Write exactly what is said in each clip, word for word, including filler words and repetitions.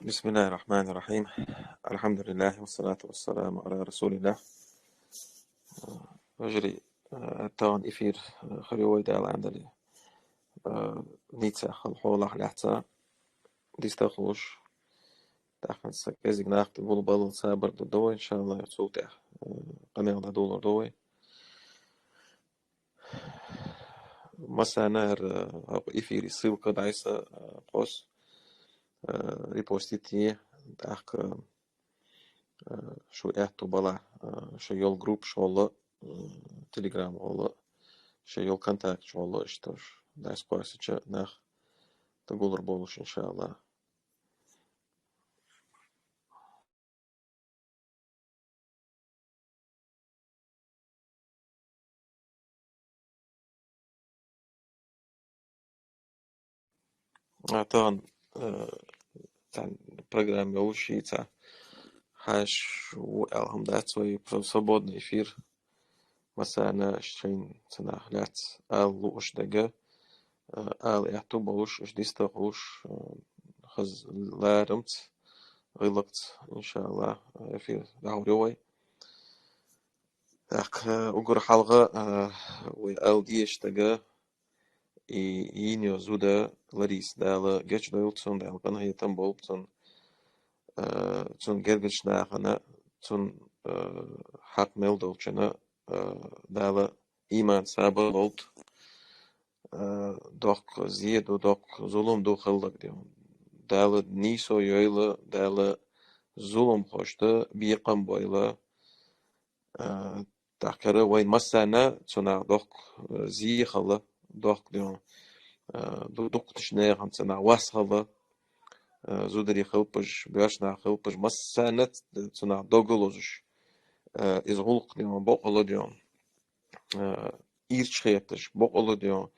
بسم الله الرحمن الرحيم. الحمد لله والصلاة والسلام على رسول الله. Вежарий, э, тахана эфир, э, хир ю вай, Дала аьнна дале. Э, нийсса хала хьолах лаьцна дистхуш. Тахана са кӀезига нах тӀа гулбаллал сабар ду довай, иншаллахӀ, цул тӀехьа, э, къамаьл дӀадолор ду вай. Массанахьара, э, хӀокху эфире ссылка дӀайса, э, кхосса, э, репостить е, тӀаккха, э, шу аьтту бала, э, шу йолу группаш гӀолла, э, Telegram гӀолла, шу йолу контакташ гӀолла, иштта шу дӀасакхоьссича нах тӀагулур болуш, иншаллахӀ. А тахана, э, цхьана программа йолуш, и цхьа хьаьш ву аьлла хӀума дац вай, про-, свободный эфир. Массарна шайна цунах лаьцна ала лууш дерг, э, ала аьтту болуш, уьш дистхуш, э, хаза ларамца, гӀиллакхца, иншаллахӀ, эфир дӀахьур ю вай. ТӀаккха, э, уггар хьалха, э, вай ала дезаш дерг, и йийна йолу зуда Лариса, Дала гечдойла цунна, Дала къинхетам болба цунна, э, цунна гергарчу нахана, цунна, э, хьакъ мел долчунна, э, Дала ийман, сабар лолда. Э, доккха зе ду, доккха зулам ду хилларг, дий хьуна. Дала нийсо йойла, Дала зуламхошна бекхам бойла. Э, тӀаккха вайн массарна цунах доккха, э, зе хилла, доккха, дий хьуна, э, ду-, дукхачу нехан цунах вас хилла, э, зударий хилпаш, боьрша нах хилпаш, массарна ц-, цунах дог лозуш, э, иза гӀуллакх, дий хьуна, бакъ хилла, дий хьуна, э, ирча хеташ, бакъ хилла, дий хьуна,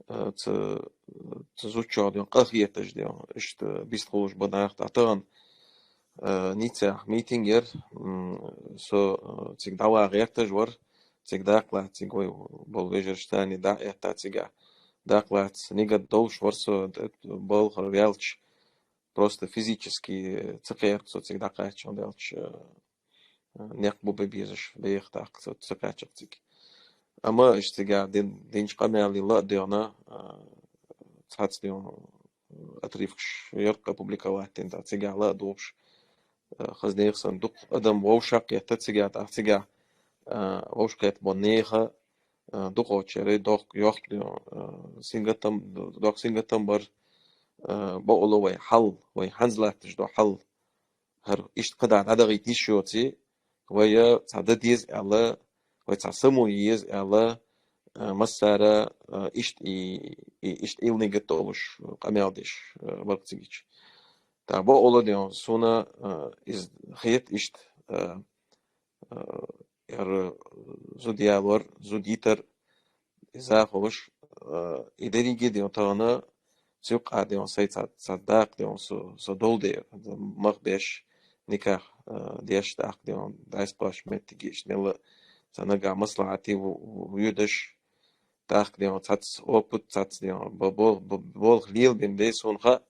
э, ца, ца зудчух, дий хьуна, къа хеташ, дий хьуна, иштта бистхуш бу нах. ТӀаккха тахана, э, Ниццехь митинг яра, м, со, э, цига дӀаван гӀерташ вара, цига даккха лаьцна, цига вай болу вежаршца цхьаьна дӀа а этта цига. Даккха лаьцна нигат долуш вара со, т-, балхара ваьлча, просто физически ца кхерта со цига дӀакхаччалц, хӀунда аьлча, э, некъ бу бан безаш, беха тӀаккха со ца кхаьччалц цига. Амма иштта цига дин-, динчу къамеле ла а доьгӀна, э, цхьацца, дий хьуна, отрывкаш яра опубликовать дина, тӀаккха цига ла а духуш, э, хаза нехан санна дукха адам вовшах а кхетта цига, тӀаккха цига, э, вовшах кхетта болу нехан, э, дукхачара доккха йохк-, э, сингаттам, доккха сингаттам бара, э, бакъ хилла вай хьал, вай хӀинца латташ долу хьал. ХӀара иштта кхидӀа дӀадахийта йиш йоций, вай цхьа дан деза аьлла, вай цхьа само еза аьлла, э, массара, э, иштта и, и, иштта илниг а толуш, къамел деш, э, бара цига. ТӀаккха бакъ хилла, дий хьуна, суна, э, иза хета иштта, э, э, яра зуда ялор, зуда йитар, иза хуш, э, и дерриге, дий хьуна, тахана цу юкъа, дий хьуна, сайн цхьа, цхьа дакъа, дий хьуна, со, со долу дера, мах беш, никах, э, деш, тӀаккха, дий хьуна, дӀасакхоссуш меттиг иштта мелла, цхьа нагахь маслахьате ву-, ву-, воьдуш, тӀаккха, дий хьуна, цхьацца опыт, цхьацца, дий хьуна, бо-, бо-, бо-, болх лелабина дей суна хаьа,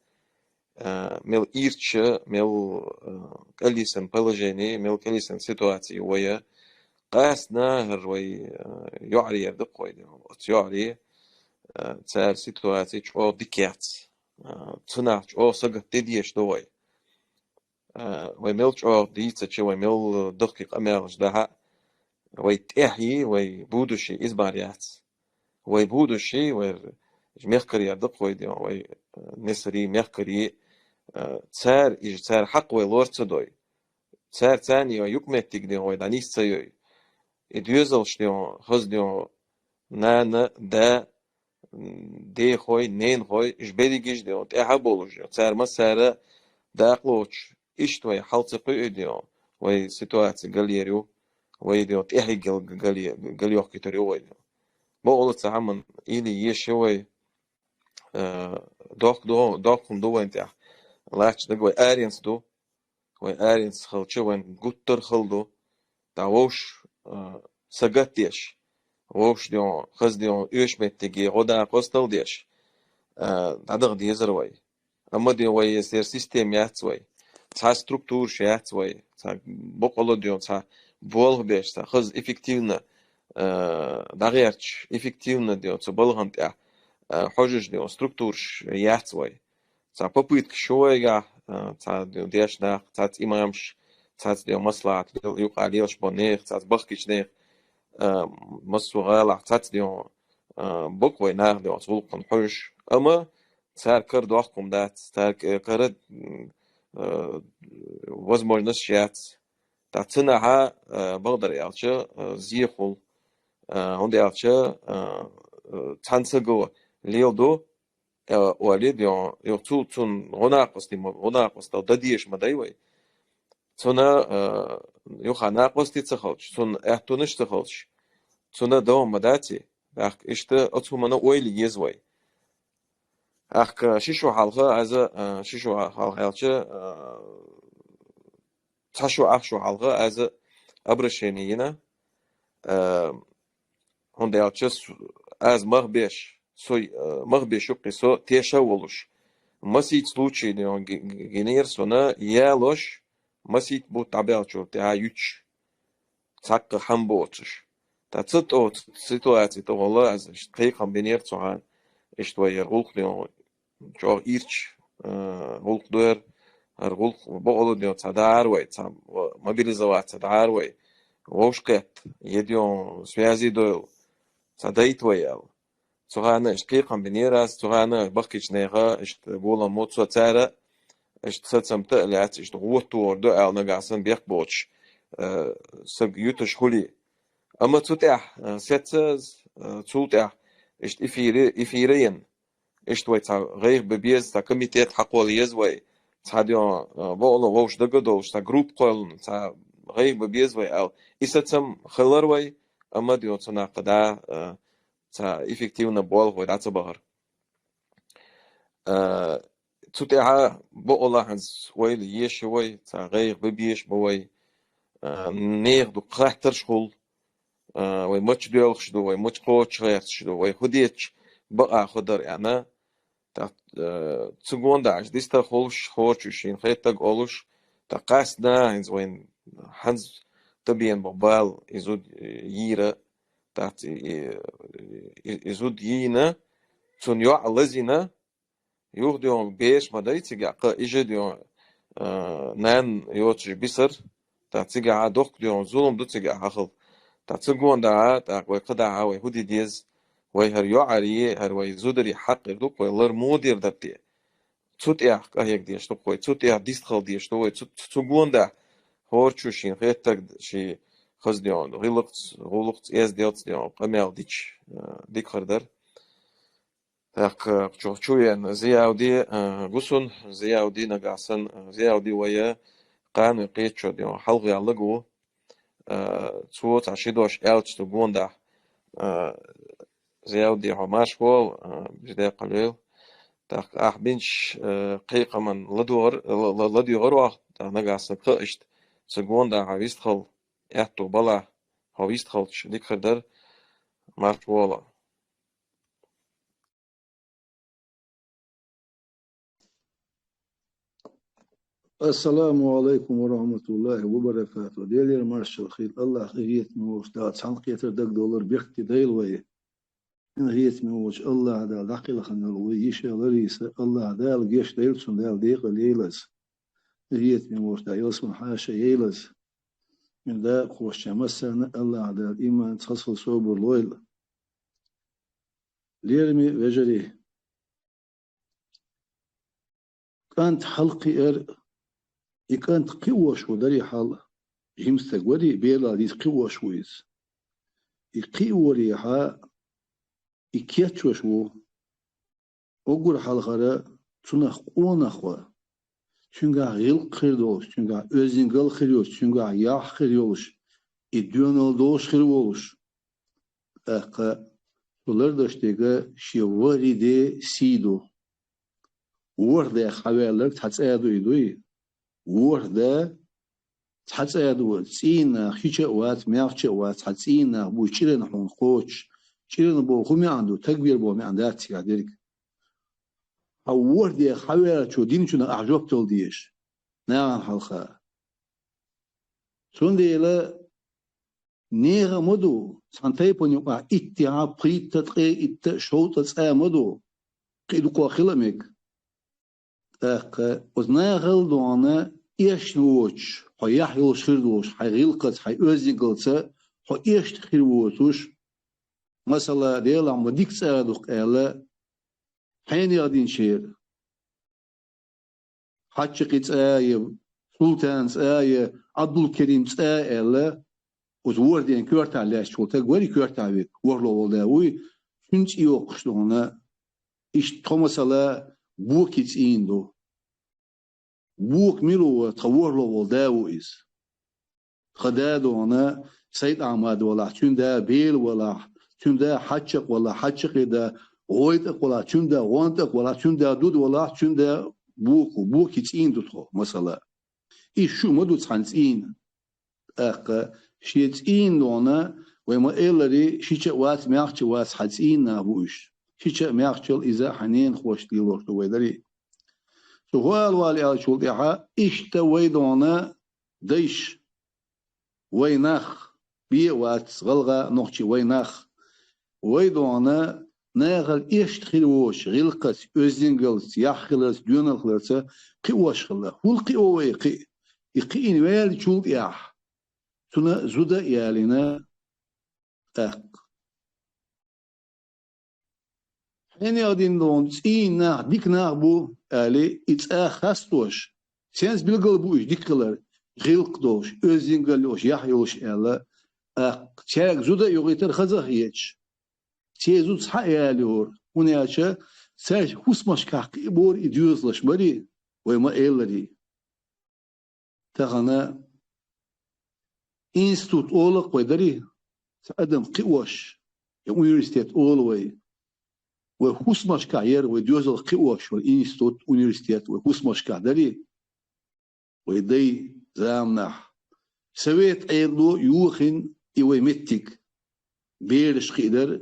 э, мел ирча, мел, э, кӀалйисина положение, мел кӀалйисина ситуация ю вай. Къаьстина хӀара вай, э, йоӀарий яра дукха вай, оцу йоӀарий, э, цара ситуация чӀогӀа дика яц. Э, цунах чӀогӀа сагатде дезаш ду вай. Э, вай мел чӀогӀа дийцича, вай мел дохке къамелаш дахьа, вай тӀаьхье, вай будущее иза мара яц. Вай будущее, вай мехкарий яра дукха вай, дий хьуна, вай, э, несарий, мехкарий, э, цара, иза цара хьакъ вай лор ца дой. Цара царна вай юкъаметтиг, дий хьуна, вай дӀанис ца йой. И доьзалш, дий хьуна, хаза, дий хьуна, нана, да, м, дехой, ненахой, уьш берригаш, дий хьуна, тӀаьхьа болуш, дий хьуна. Цара массара дакъа лоцуш, иштта вай хьал ца кхуьу, дий хьуна, вай ситуация галъер ю, вай, дий хьуна, тӀаьхье гал-, галъе-, галъёхкуьйтур ю вай, дий хьуна. Бакъ хилла цхьа хӀуманна ийла езаш ю вай, э, доккха ду, доккха хӀума ду вайна тӀехь. Латташ дерг вай аренца ду, вай аренца хилча, вайна гуттар а хала ду. ТӀаккха вовш, э, сагатдеш, вовш, дий хьуна, хаза, дий хьуна, оьшу меттиге гӀо дакъа кхостал деш, э, дӀадаха дезар вай. Амма, дий хьуна, вай эсера система яц вай. цхьа структураш яц вай, цхьа бокъала ден, цхьа болх беш, цхьа хаза эффективно, э, дагӀерташ, эффективно ден, цу балгӀан тӀехь, э, хьожаш ден структураш яц вай. Цхьа попытка шу вайгахь, э, цхьа деш нах, цхьац имамаш, цхьац ден маслахьат, юкъа лелаш бо нех, цхьац бахкич нех, э, массо гӀалахь, цхьац ден, э, бокъ вай нах ден, оц гӀулакхана хьожаш. Амма цар кара дохкум дац, цар к-, кара, м, э, возможность яц. Та цинахьа, э, бакъдар аьлча, э, зехул, э, хӀунда аьлча, э, э, цхьан саго лел ду, э, оли ден, юх цу, цун гӀунакъости ма, гӀунакъостал дадеш ма дай вай. Цуна, э, юха накъости ца халч, цун аьттунаш ца халч, цуна дом ма даци, ахк ишта оцу мана ойли ез вай. Ахк ши шу хьалха, аз, э, ши шу хьалха аьлча, э, цхьа шу, ах шу хьалха, аз обращение йина, э, хӀунда аьлча, с-, аз мах беш, сой, э, мах беш юккъе со теша волуш. Масийт случай ден ги-, ги-, гинер сона ялош, масийт бу табелчур тӀа ютш. Цхьаккха хьам боцуш. Та ца тӀо-, ситуаци тӀо гӀолла, аз ишт кхайкхам бинер цугӀан, ишт вай яр гӀулкх ден, чӀогӀа ирч, э, гӀулкх дуэр, гьар гӀулкх бокъала ден, цхьа дагӀар вай, цхьа мобилизоваться дагӀар вай, вовшкхет, еден связи дойл, цхьа дайт вай аьл. ЦугӀана ишт кхайкхам бинер аз, цугӀана бахкич неха, ишт гулам мо цо цара, ишт сацам та лац, ишт гӀоттур ду аьл нагахь сан бехк боцуш, э, саг юташ хули. Амма цу тӀехь, э, сецаз, э, цул тӀехь, ишт эфире, эфире ен. Ишт вай цхьа гӀайх бе беза, цхьа комитет хьакхол еза вай. Цхьа ден, э, бокъала вовш дага долуш, цхьа групп кхоьллина, цхьа гӀайх бе беза вай аьл. И сацам хилар вай, амма ден цунах кхада, э, цхьа эффективно болх вай дӀа ца бахар. Э, цу тӀехьа бокъала хӀанз ойла еш вай, цхьа гӀайх бе беш бу вай, э, нех ду хаттарш хул, э, вай мача доьлхуш ду, вай мача кхочуш гӀерташ ду, вай хӀу детташ бакъа хӀу дар аьнна. Тахт, э, цу гонда аш дистар хулуш, хорчу шин хеттаг олуш, та къасна хӀинз вайн хӀанз табиен бу бал изуд, э, йийра, тахт, э, э, изуд йийна, цун йоӀ лазина, юха ден беш ма дай цига, кха ижа ден, э, нан йоцуш бисар, та цига хьа дохк ден зулум ду цига хьахал. Та цу гонда, та вай кхада, вай хӀу ди дез, вай хӀар йоӀари, хӀар вай зудари хьакъир ду, вай лар мудир датте. Цу тӀех къахьег деш ду вай, цу тӀех дистхал деш ду вай, цу, цу, цу гонда хорчу шин хеттаг ши хаз ден, гӀилакц, гӀулакц, эз делц ден, къамел дич, э, дикхар дар. Так, э, чу, чу вен Зиявди, э, гусун, Зиявди нагасан, э, Зиявди вая, къану кечо ден, хьалгъяллаг ву. Э, цо цхьа ши дош аьлча цу гонда, э, Зиявди хьо марш вол, э, бижде калвел. Так, ах бинч, э, кхайкъаман ладугъар, ла-, ла-, ладугъар вах, та нагасан кха ишт, цу гонда хьа вистхал, аьтту бала, хьо вистхалч, дикхар дар, марш вола. Ассаламу алайкум ва рахматуллахи ва баракату. Делера маршал хил, Аллах къахетаме волчу Дала цхьаьнакхетар дагдолар бехке дайла вай. Къахетаме волчу Аллах Дала дӀакхелханал вай йиша лариса, Аллах Дала геш дайла цунна, Дала декъал яйлас. Къахетаме волчу Дала ялсман хьаша яйлас. Мин да кхочча массарна Аллах Дала иман цхьасал собар лойла. Лераме вежарий, кӀант хьалкхиар, и кӀант кхиош ву дарий хьал, жимстаг варий, белал дийца кхиош ву иза. И кхиорехьа, и кечвеш ву, уггар хьалхара цунах къонах ван, цуьнгахь гӀиллакх хир долуш, цуьнгахь оьззингал хир йолуш, цуьнгахь яхь хир йолуш, и доьналла долуш хир волуш. ТӀаккха цу лардаш дега шен ворхӀе де сий ду. ВорхӀ дех хьаваьлларг цхьа цӀа ду и дуй? ВорхӀ да цхьа цӀа ду, цӀийнах хича а вац, мягӀча а вац, цхьа цӀийнах бу чӀиран хьуна кхочуш. ЧӀиран боху хӀун маьӀна ду, тагвер боху маьӀна дац цигахь дерг. Хьан ворхӀ дех хьаваьллачо динчунах ахь жоп дала дезаш. нахана хьалха. Цундела нехан ма ду, цхьан тайпан юкъахь иттех пхийтта, ткъе итт, шовзткъа цӀа ма ду, кхин дукха хила а мега. ТӀаккха оцу нахал а дохьна, эшна воцуш, хьо яхь йолуш хир долуш, хьайн гӀиллакхаца, хьайн оьздангаллица хьо эшна хир воцуш, масала, Делахь ма дика цӀа ду-кх аьлла, хьенех динчеран, Хьачакъи цӀа я, Султан цӀа я, Ӏабдулкерим цӀа аьлла, оцу ворхӀ ден коьртахь лаьтташ волу стаг вара, коьртахь верг, ворхӀалгӀа волу да вуй, цуьнан цӀе йоккхуш дохьна, иштта тхо, масала, Бокин цӀийна ду. Бока мила ву, тхан ворхӀалгӀа волу да ву иза. Тхан да дохьна Сайд-Ахьмад валахь, цуьнан да Бела валахь, цуьнан да Хьачакъ валахь, Хьачакъин да ГӀойтӀакъ валахь, цуьнан да ГӀонтӀакъ валахь, цуьнан да Дуда валахь, цуьнан да Бока ву, Бокин цӀийна ду тхо, масала. Иза шу ма ду цхьана цӀийна. ТӀаккха шен цӀийна дохьна, вай ма-эллара, шича а вац, маьхча а вац, хьан цӀийна нах бу уьш. Шича а, маьхча а иза хьан ненахошна лелош ду вай, дарий. Цу хӀоалвала аьллачул тӀаьхьа иштта вай дохьна дайша, вай нах, бен а вац, гӀалгӀа, нохчий вай нах, вай дохьна нахал эшна хир воцуш, гӀиллакхаца, оьздангаллица, яхь хиларца, доьналла хиларца кхиош хилла. ХӀунда кхио вай кхин? И кхиъна ваьллачул тӀаьхьа цунна зуда а ялийна, тӀаккха хьенех дина дохьна цӀийна нах дика нах бу, аьлла, и цӀа хастош, сенца билгал бу уьш дика хилар, гӀиллакх долуш, оьздангалла йолуш, яхь йолуш аьлла, тӀаккха цаьрга зуда а йохийтар хаза а хеташ. Церан зуда схьа а ялайора, хӀунда аьлча цаьршинна хӀусамашкахь кхиабора и доьзалш, дарий, вай ма-эллара. Тахана институт олу-кх вай, дарий, цхьа адам кхиош, я университет олу вай. Вай хӀусамашкахь яра вай доьзалх кхиош, вай институт, университет вай хӀусамашкахь, дарий. Вай дай заманахь Совет Ӏедало йохийна и вай меттиг, бераш кхиадар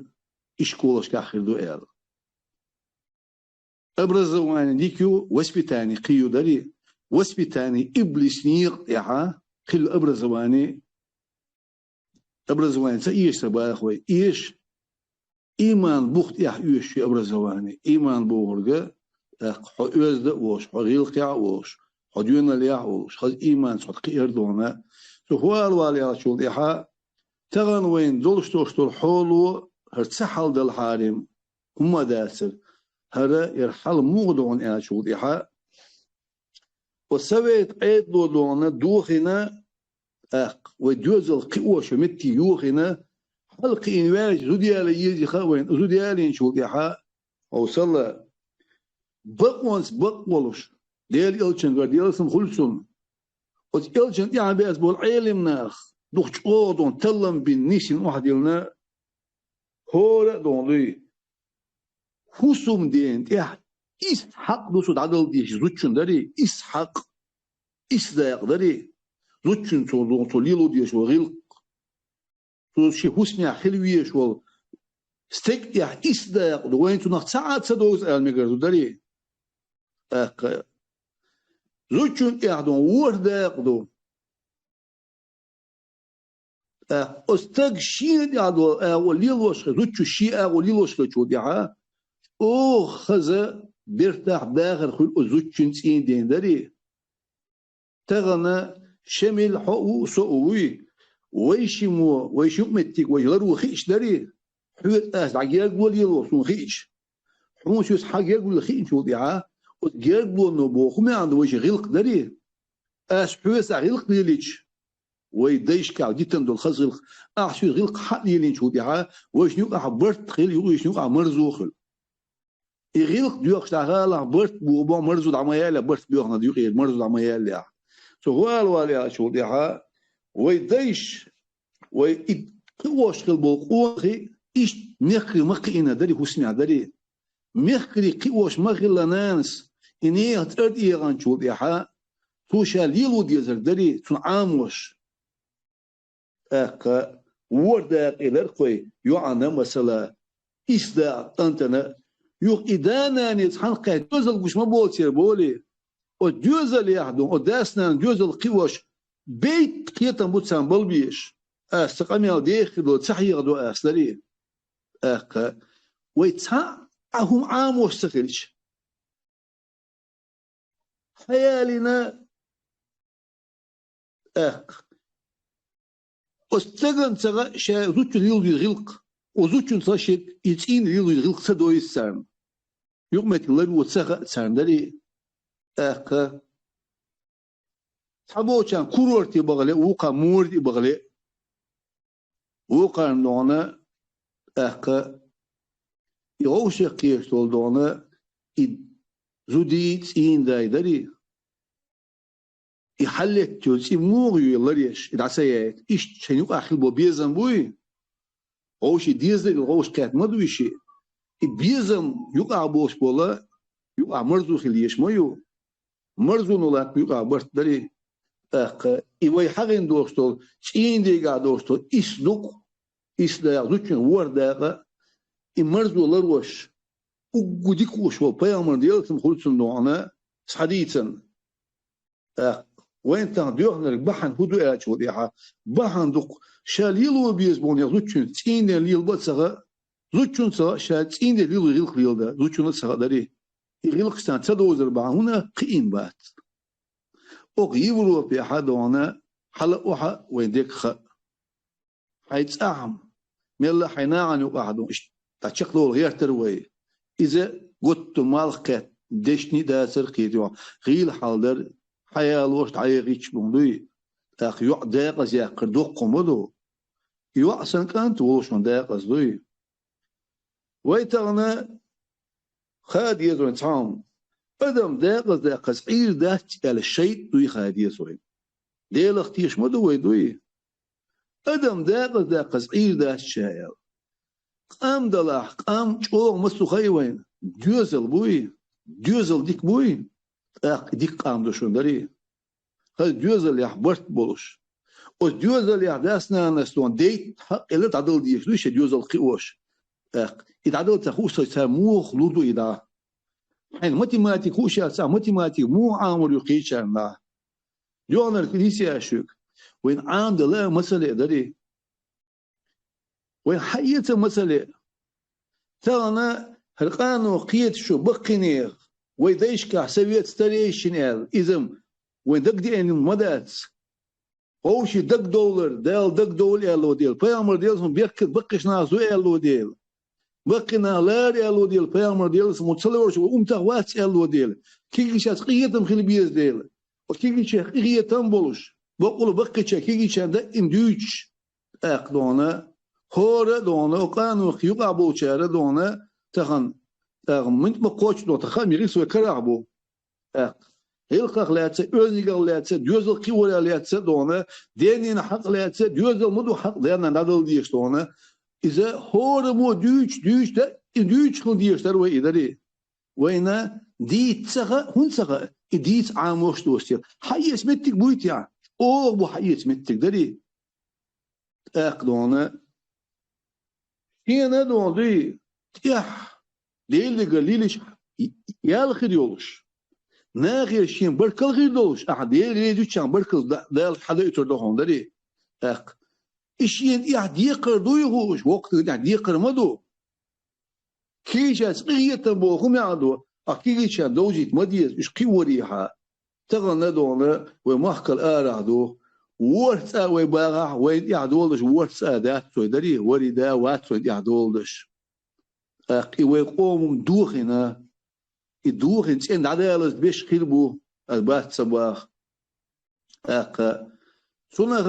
ишколашкахь хир ду аьлла. Образование дика ю, воспитание кхин ю, дарий. Воспитание иблис некъа тӀехь хилла образование. Образование ца эша ца баха вай. Эша, иман бух тӀехь оьшу шен образование. Иман бохург, тӀаккха хьо оьзда а волуш, хьо гӀиллакхехь а волуш, хьо доьналлехь а волуш, хаза иманца хьо кхиар дохьна. Цу хӀоалвала аьллачул тӀаьхьа тахана вайна долуш долуш долу хьоло хӀара ца хьалдалахьара-м хӀумма а дацара. ХӀара яра хьал муха дохьна аьллачул тӀаьхьа, оцу Совет Ӏедало дохьна дохийна, тӀаккха вай доьзалх кхиош меттиг йохийна, хьалакхиъна ваьлча зуда яла еза хаьа вайна, зуда ялийначул тӀаьхьа, хьовсал, бакъонца бакъ волуш, Делан элчангара, Делан салам хуьлда цунна, оцу элчанна тӀаьхьа баьзна болу Ӏелам нах, дукха чӀогӀа дохьна таллам бина, нисйина охьадиллина, хӀора а дохьна дуй. ХӀусамден тӀехь исс хьакъ ду цо дӀадала дезаш зудчун, дарий, исс хьакъ, исс дакъа, дарий, зудчун цо, цо лело дезаш волу гӀиллакх. Цо шен хӀусамехь хила везаш волу стеган тӀехь исс дакъа ду, вайна цунах цхьа а ца довза ала мегар ду, дарий. ТӀаккха зудчун тӀехь ду ворхӀ дакъа ду. ТӀаккха оцу стага шена тӀехь долу агӀо лелош хилча, зудчо шен агӀо лелош хилчул тӀаьхьа, чӀогӀа хаза бертахь дахар хуьлу оцу зудчун цӀийнден, дарий. Тахана Шамил, хьо а ву, со а вуй. Вайшиммо, вайшин юкъаметтиг вайша ларво хиъча, дарий, хьоьца ас дӀагерго лело суна хиъча. Хьуна соьца хьан гергарло хиъначул тӀаьхьа, оцу гергалонно боху маьӀна ду вайшин гӀиллакх, дарий. Ас хьоьца гӀиллакх лелийча, вай дайшкахь дитина долу хаза гӀиллакх, ахь соьца гӀиллакх хьан а лелийначул тӀаьхьа, вайшин юкъахь барт хила, юкъ-, вайшин юкъахь марзо хуьлу. И гӀиллакх доьхуш дӀахалахь, барт боху боху, марзо дӀа ма яьллехь, барт боьхна ду юкъера, марзо дӀа ма яьллехь. Цу хӀоалвала аьллачул тӀаьхьа вай дайша, вай и кхиош хила болу къонахий иштта мехкарий ма кхиъна, дарий, хӀусамехь, дарий. Мехкарий кхиош ма хилла нанас, и нехан цӀарда эгӀанчул тӀаьхьа цо ша лело дезарг, дарий, цунна Ӏамош. ТӀаккха ворхӀ дакъа лархой, йоӀана, масала, исс дакъа кӀантана, юха и да-нана цхьаьнакхетта доьзал гуш ма болу церан, болий. О доьзалехь ду, о дас-нанас доьзал кхиош, бейт кхетам бу царна балбеш. Аса ца къамел деххе долу ца хьехадо аса дарий. ТӀаккха вай цхьа а хӀума Ӏамош ца хилча, хьаялийна, тӀаккха оцу стагана ца хаьа ша зудчун лелийна гӀиллакх, оцу зудчунца ша и цӀийнан лелийна гӀиллакх ца дойзу царна. Юкъаметтиг ларъян ца хаьа царна дарий. ТӀаккха цхьаболчарна курорте бахале, вукхарна море тӀе бахале, вукхарна догӀана, тӀаккха и вовшах кхеташ долу догӀана, и зудий, цӀийнан дай дарий. И хьаллеттачу цӀий муха ю ларъеш, и дӀа ца яйта. Иштта шайн юкъахь хила бо безам буй? Вовшийн дезарел вовшах кхетта ма дуй ши. И безам юкъахь болуш болу, юкъахь марзо хила езаш ма ю. Марзоно латта юкъахь барт дарий. ТӀаккха и вай хьагӀина долуш долу, цӀийнан дегахь долуш долу, исс дукъ, исс дакъа, зудчун ворхӀ дакъа, и марзо ларош, уггу дика хууш волу пайхамар, Делан салам хуьлда цунна, догӀана, схьадийцина. ТӀаккха вайна тахана доьхнарг бахьана хӀун ду аьллачул тӀаьхьа, бахьана ду-кх, ша лело беза болу некъ зудчуьнца цӀийнан лелабан а ца хаьа, зудчунца ша цӀийнан лело гӀиллакх леладан, зудчунна а ца хаьа дарий. И гӀиллакхаш царна ца довзар бахьана хӀунда кхиийна бац. Оха Европехь а, догӀана, хьала а, охьа а вайн дерг хаьа. Хьайн цӀахь а, мелла а хьайн нахана юкъахь а ду, иштта дӀачекхдовла гӀертара вай. Иза готта малх кхетта, дешнийн дацара кхетта, гӀийла хьал дара, хьаялош дӀаяхийташ бу дуй. ТӀаккха йоӀ декъаза яккхар доккха хӀума ма ду. ЙоӀ санна кӀант волуш ван декъаза дуй. Вай тахана хаа деза вайн цхьа хӀума. Адам декъаза даьккхаза Ӏийр дац аьлла шайтӀа дуй хаа деза вайн. Делах тешаш ма ду вай дуй. Адам декъаза даьккхаза Ӏийр дац ша аьлла. Къам далахь, къам чӀогӀа массо а хаьа вайна. Доьзал буй, доьзал дика буй, тӀаккха дика къам ду шуна дарий. ХӀара доьзалехь барт болуш. Оцу доьзалехь дас-нанас догӀана дайта хьакъ елла дӀадала дезаш дуй шайн доьзал кхиош. ТӀаккха и дӀадала ца хууш цара муха лур ду и дӀа? Хьайна математика хууш яц, ахь математика муха Ӏамор ю кхечарна? Доьхнарг дийци ас шуьга. Вайна Ӏамадала а масале а дарий. Вайн хьаэца масале. Тахана хӀара къано кхеташ шу баккхийнех, вай дайшкахь совет старейшин аьлла, иза-м вайн дагадеана ма дац. Вовшийн дагадовлар, Дала дагадовла аьлло дела, пайхамар Делан салам беркат баккхийчу нахаца ду аьлло дела, баккхий нах лара аьлло дела, пайхамар Делан салам ца лоруш вай умматах вац аьлло дела, кегийчаьрца къинхетам хила беза дела, оцу кегийчех къинхетам болуш, бакъволу баккхийчаьрца кегийчарна даим дуьйцуш, тӀаккха догӀана, хӀора а догӀана, къанойх юкъахь болчара а догӀана, тахана, тӀаккха муьтӀа ма кхоччу догӀана, тхан хаа миррис вай карахь бу. ТӀаккха гӀиллакхах лаьцна, оьздангаллех лаьцна, доьзал кхиорах лаьцна а догӀана, денна хьакъах лаьцна, доьзал ма ду хьакъ денна дӀадала дезаш догӀана. Иза хӀораммо дуьйцуш, дуьйцуш дан, и дуьйцуш хила дезаш дара вай и дарий. Вайна дийца ца хаьа, хӀунда ца хаьа, и дийца Ӏамош доцу дела. Хьаэца меттиг буй те ахь? ЧӀогӀа бу хьаэца меттиг дарий. ТӀаккха догӀана, шена а догӀана дуй, тӀехь Делан дегара лелаш ял хир йолуш, нахера шен баркалла хир долуш, ахьа Дела резачарна баркалла да-, Дала хьадойтур ду хьуна дарий. ТӀаккха и шена тӀехь декхар дуй хууш, воккханиг тӀехь декхар ма ду. Кийчаьрца къинхетам боху хӀума яхь ду, а кегийчарна довзийта ма деза, уьш кхиорехьа. Тахана а догӀана вай махкал арахь ду. ВорхӀ цӀа вай багахь, вайна тӀехь доладаш ворхӀ цӀа дац вай дарий, вари да вац вайна тӀехь доладаш. ТӀаккха и вай къомам дохийна, и дохийна цӀена дӀадалаза беш хир бу, ас бац ца баха. ТӀаккха цунах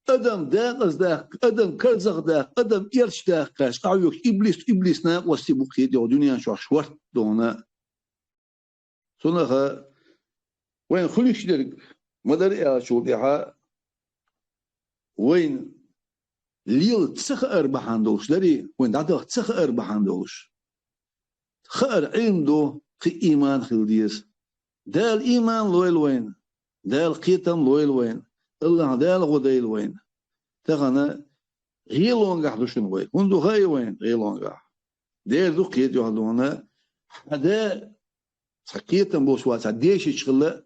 адам декъаза даккха, адам карзахдаккха, адам эрча даккха, къахьоьгуш иблис, иблис накъостий бу кхетий дуьнен чохь шортта догӀана. Цунах вайн хуьлуш дерг ма дара аьллачул тӀаьхьа, вайн лела ца хаар бахьана долуш дарий, вайн дӀадала ца хаар бахьана долуш. Хаар Ӏилма ду, кхин ийман хила деза. Дала ийман лойла вайна, Дала кхетам лойла вайна, АллахӀ Дала гӀо дайла вайна. Тахана гӀелонгахь ду шуна вай. ХӀунда ду хаьий вайна гӀелонгахь? Дера ду кхетий дуьхьал дона, хьан да цхьа кхетам болуш вац, цхьа дешича хилла,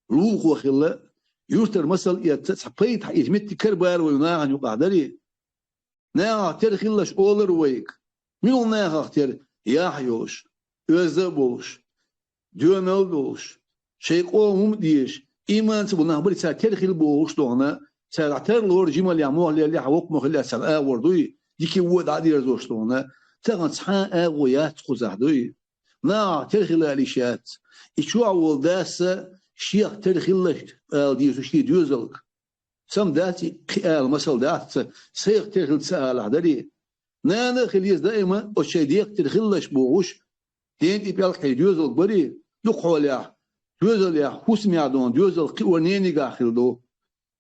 лулахо хилла, юьртара масал эцца, цхьа пайда хьаэца меттиг карабар вай нахана юкъахь дарий. Нахах тера хиллаш олар вайга. Мила нахах тера? Яхь йолуш, оьзда а болуш, доьналла а долуш, шайн къоман хӀума а дезаш, ийманца болу нах барий цара тера хила бохуш дохана, цара тарлора жималлехь, мохлеллехь, воккха ма хиллехь царна агӀор дуй, дика вон дӀа а дерзош дохана, тахана цхьа а агӀо яц кхузахь дуй. Нахах тера хила алийша яц. И чохь волу дас а шех тера хилалаш ала дезаш шен доьзалга. Сам дац и кхин ала масал дац ца, сайх тера хила ца алахь дарий. Нана а хила еза даима оцу шайн дех тера хилалаш бохуш, ден тӀе пӀелг хьийза доьзалга барий, дукха хьолехь, доьзалехь, хӀусамехь дохана доьзал кхиор ненигахь хила ду.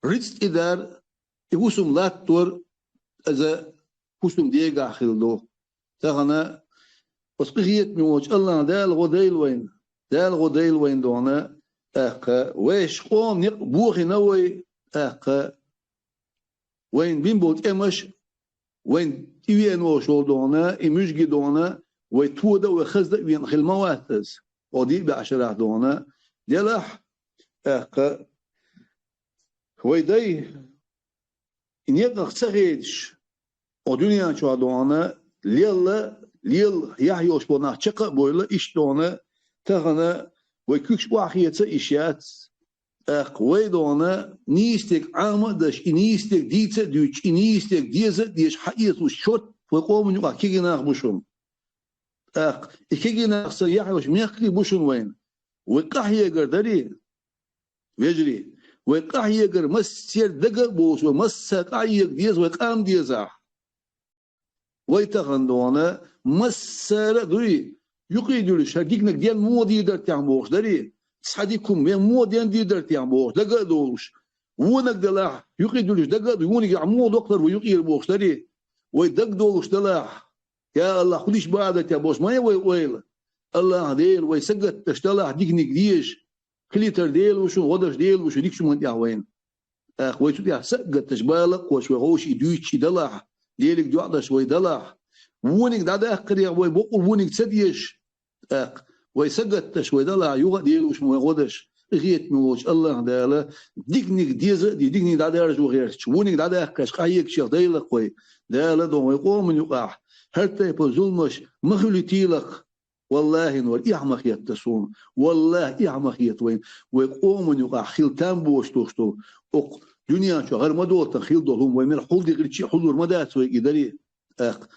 РицкъӀ тӀе дар, и хӀусам латтор, иза хӀусам дегахь хила ду. Тахана оцу къинхетаме волчу АллахӀ Дала гӀо дайла вайна, Дала гӀо дайла вайна дохана, тӀаккха вайша къоман некъ бохийна вай, тӀаккха вайна бина болу тӀемаш, вайна тӀевеана волуш волу дохана, и муьжги дохана, вай тода а, вай хазда а веана хила ма вац иза, оха диъ баьӀ шарахь дохана, делахь, тӀаккха вай дай, и некъах ца хедаш, оха дуьнен чохь дохана, лелла, лела яхь йолуш болу нах чекх а бойла, иштта дохана, тахана вай куьгаш охьахеца а йиш яц. ТӀаккха вай дохана нийса дерг Ӏама а даш, и нийса дерг дийца а дуьйцуш, и нийса дерг деза а дезаш хьаэцалуш шорт вай къоман юкъахь кегий нах бу шуна. ТӀаккха и кегий нах санна яхь йолуш мехкарий бу шуна вайна. Вай къахьегар дарий, вежарий, вай къахьегар массеран дага а бовлуш, вай массара къахьега деза, вай къам дезахь. Вай тахана дохана массара а дуй, юкъе дуьллуш, хӀара диканиг ден муха дийр дара техьа бохуш дарий, цхьа дика хӀума вен муха ден дийр дара техьа бохуш, дага а долуш, вониг делахь, юкъе дуьллуш дага а дуй, вониг ахь муха доккхур ву юкъера бохуш дарий, вай дага долуш делахь, я АллахӀ, хӀун дича бакъ дара техьа бохуш, ма ян вай ойла. АллахӀ Дела, вай сагатдаш делахь, диканиг дезаш, хилийтар Дела ву шуна, гӀо даш Дела ву шуна, дикачу хӀуманна тӀехь вайна. ТӀаккха вай цу тӀехь сагатдаш бала а кхочуш, вай ховший дуьйцуш и далахь, Делиг доӀа даш вай далахь, вониг дӀадаккхарех вай бокъо вониг ца дезаш, тӀаккха вай сагатдаш вай далахь, юха а Дела ву шуна вай гӀо даш, къинхетаме волчу АллахӀ Дала диканиг деза а дийца, диканиг дӀадаржо гӀерташ, вониг дӀадаккхарш къахьегачех дайлакх вай. Дала дон вай къоман юкъахь хӀара тайпа зуламаш ма хуьлуьйтийла-кх. Валлахи, нур, эхь ма хетта суна. Валлахи, эхь ма хета вайна. Вай къоман юкъахь хила там боцуш долуш долу окху дуьнен чохь гӀар ма долу тхан хила долу хӀума, вай мел хьулдигӀирчи а хьулур ма дац вай и даре. ТӀаккха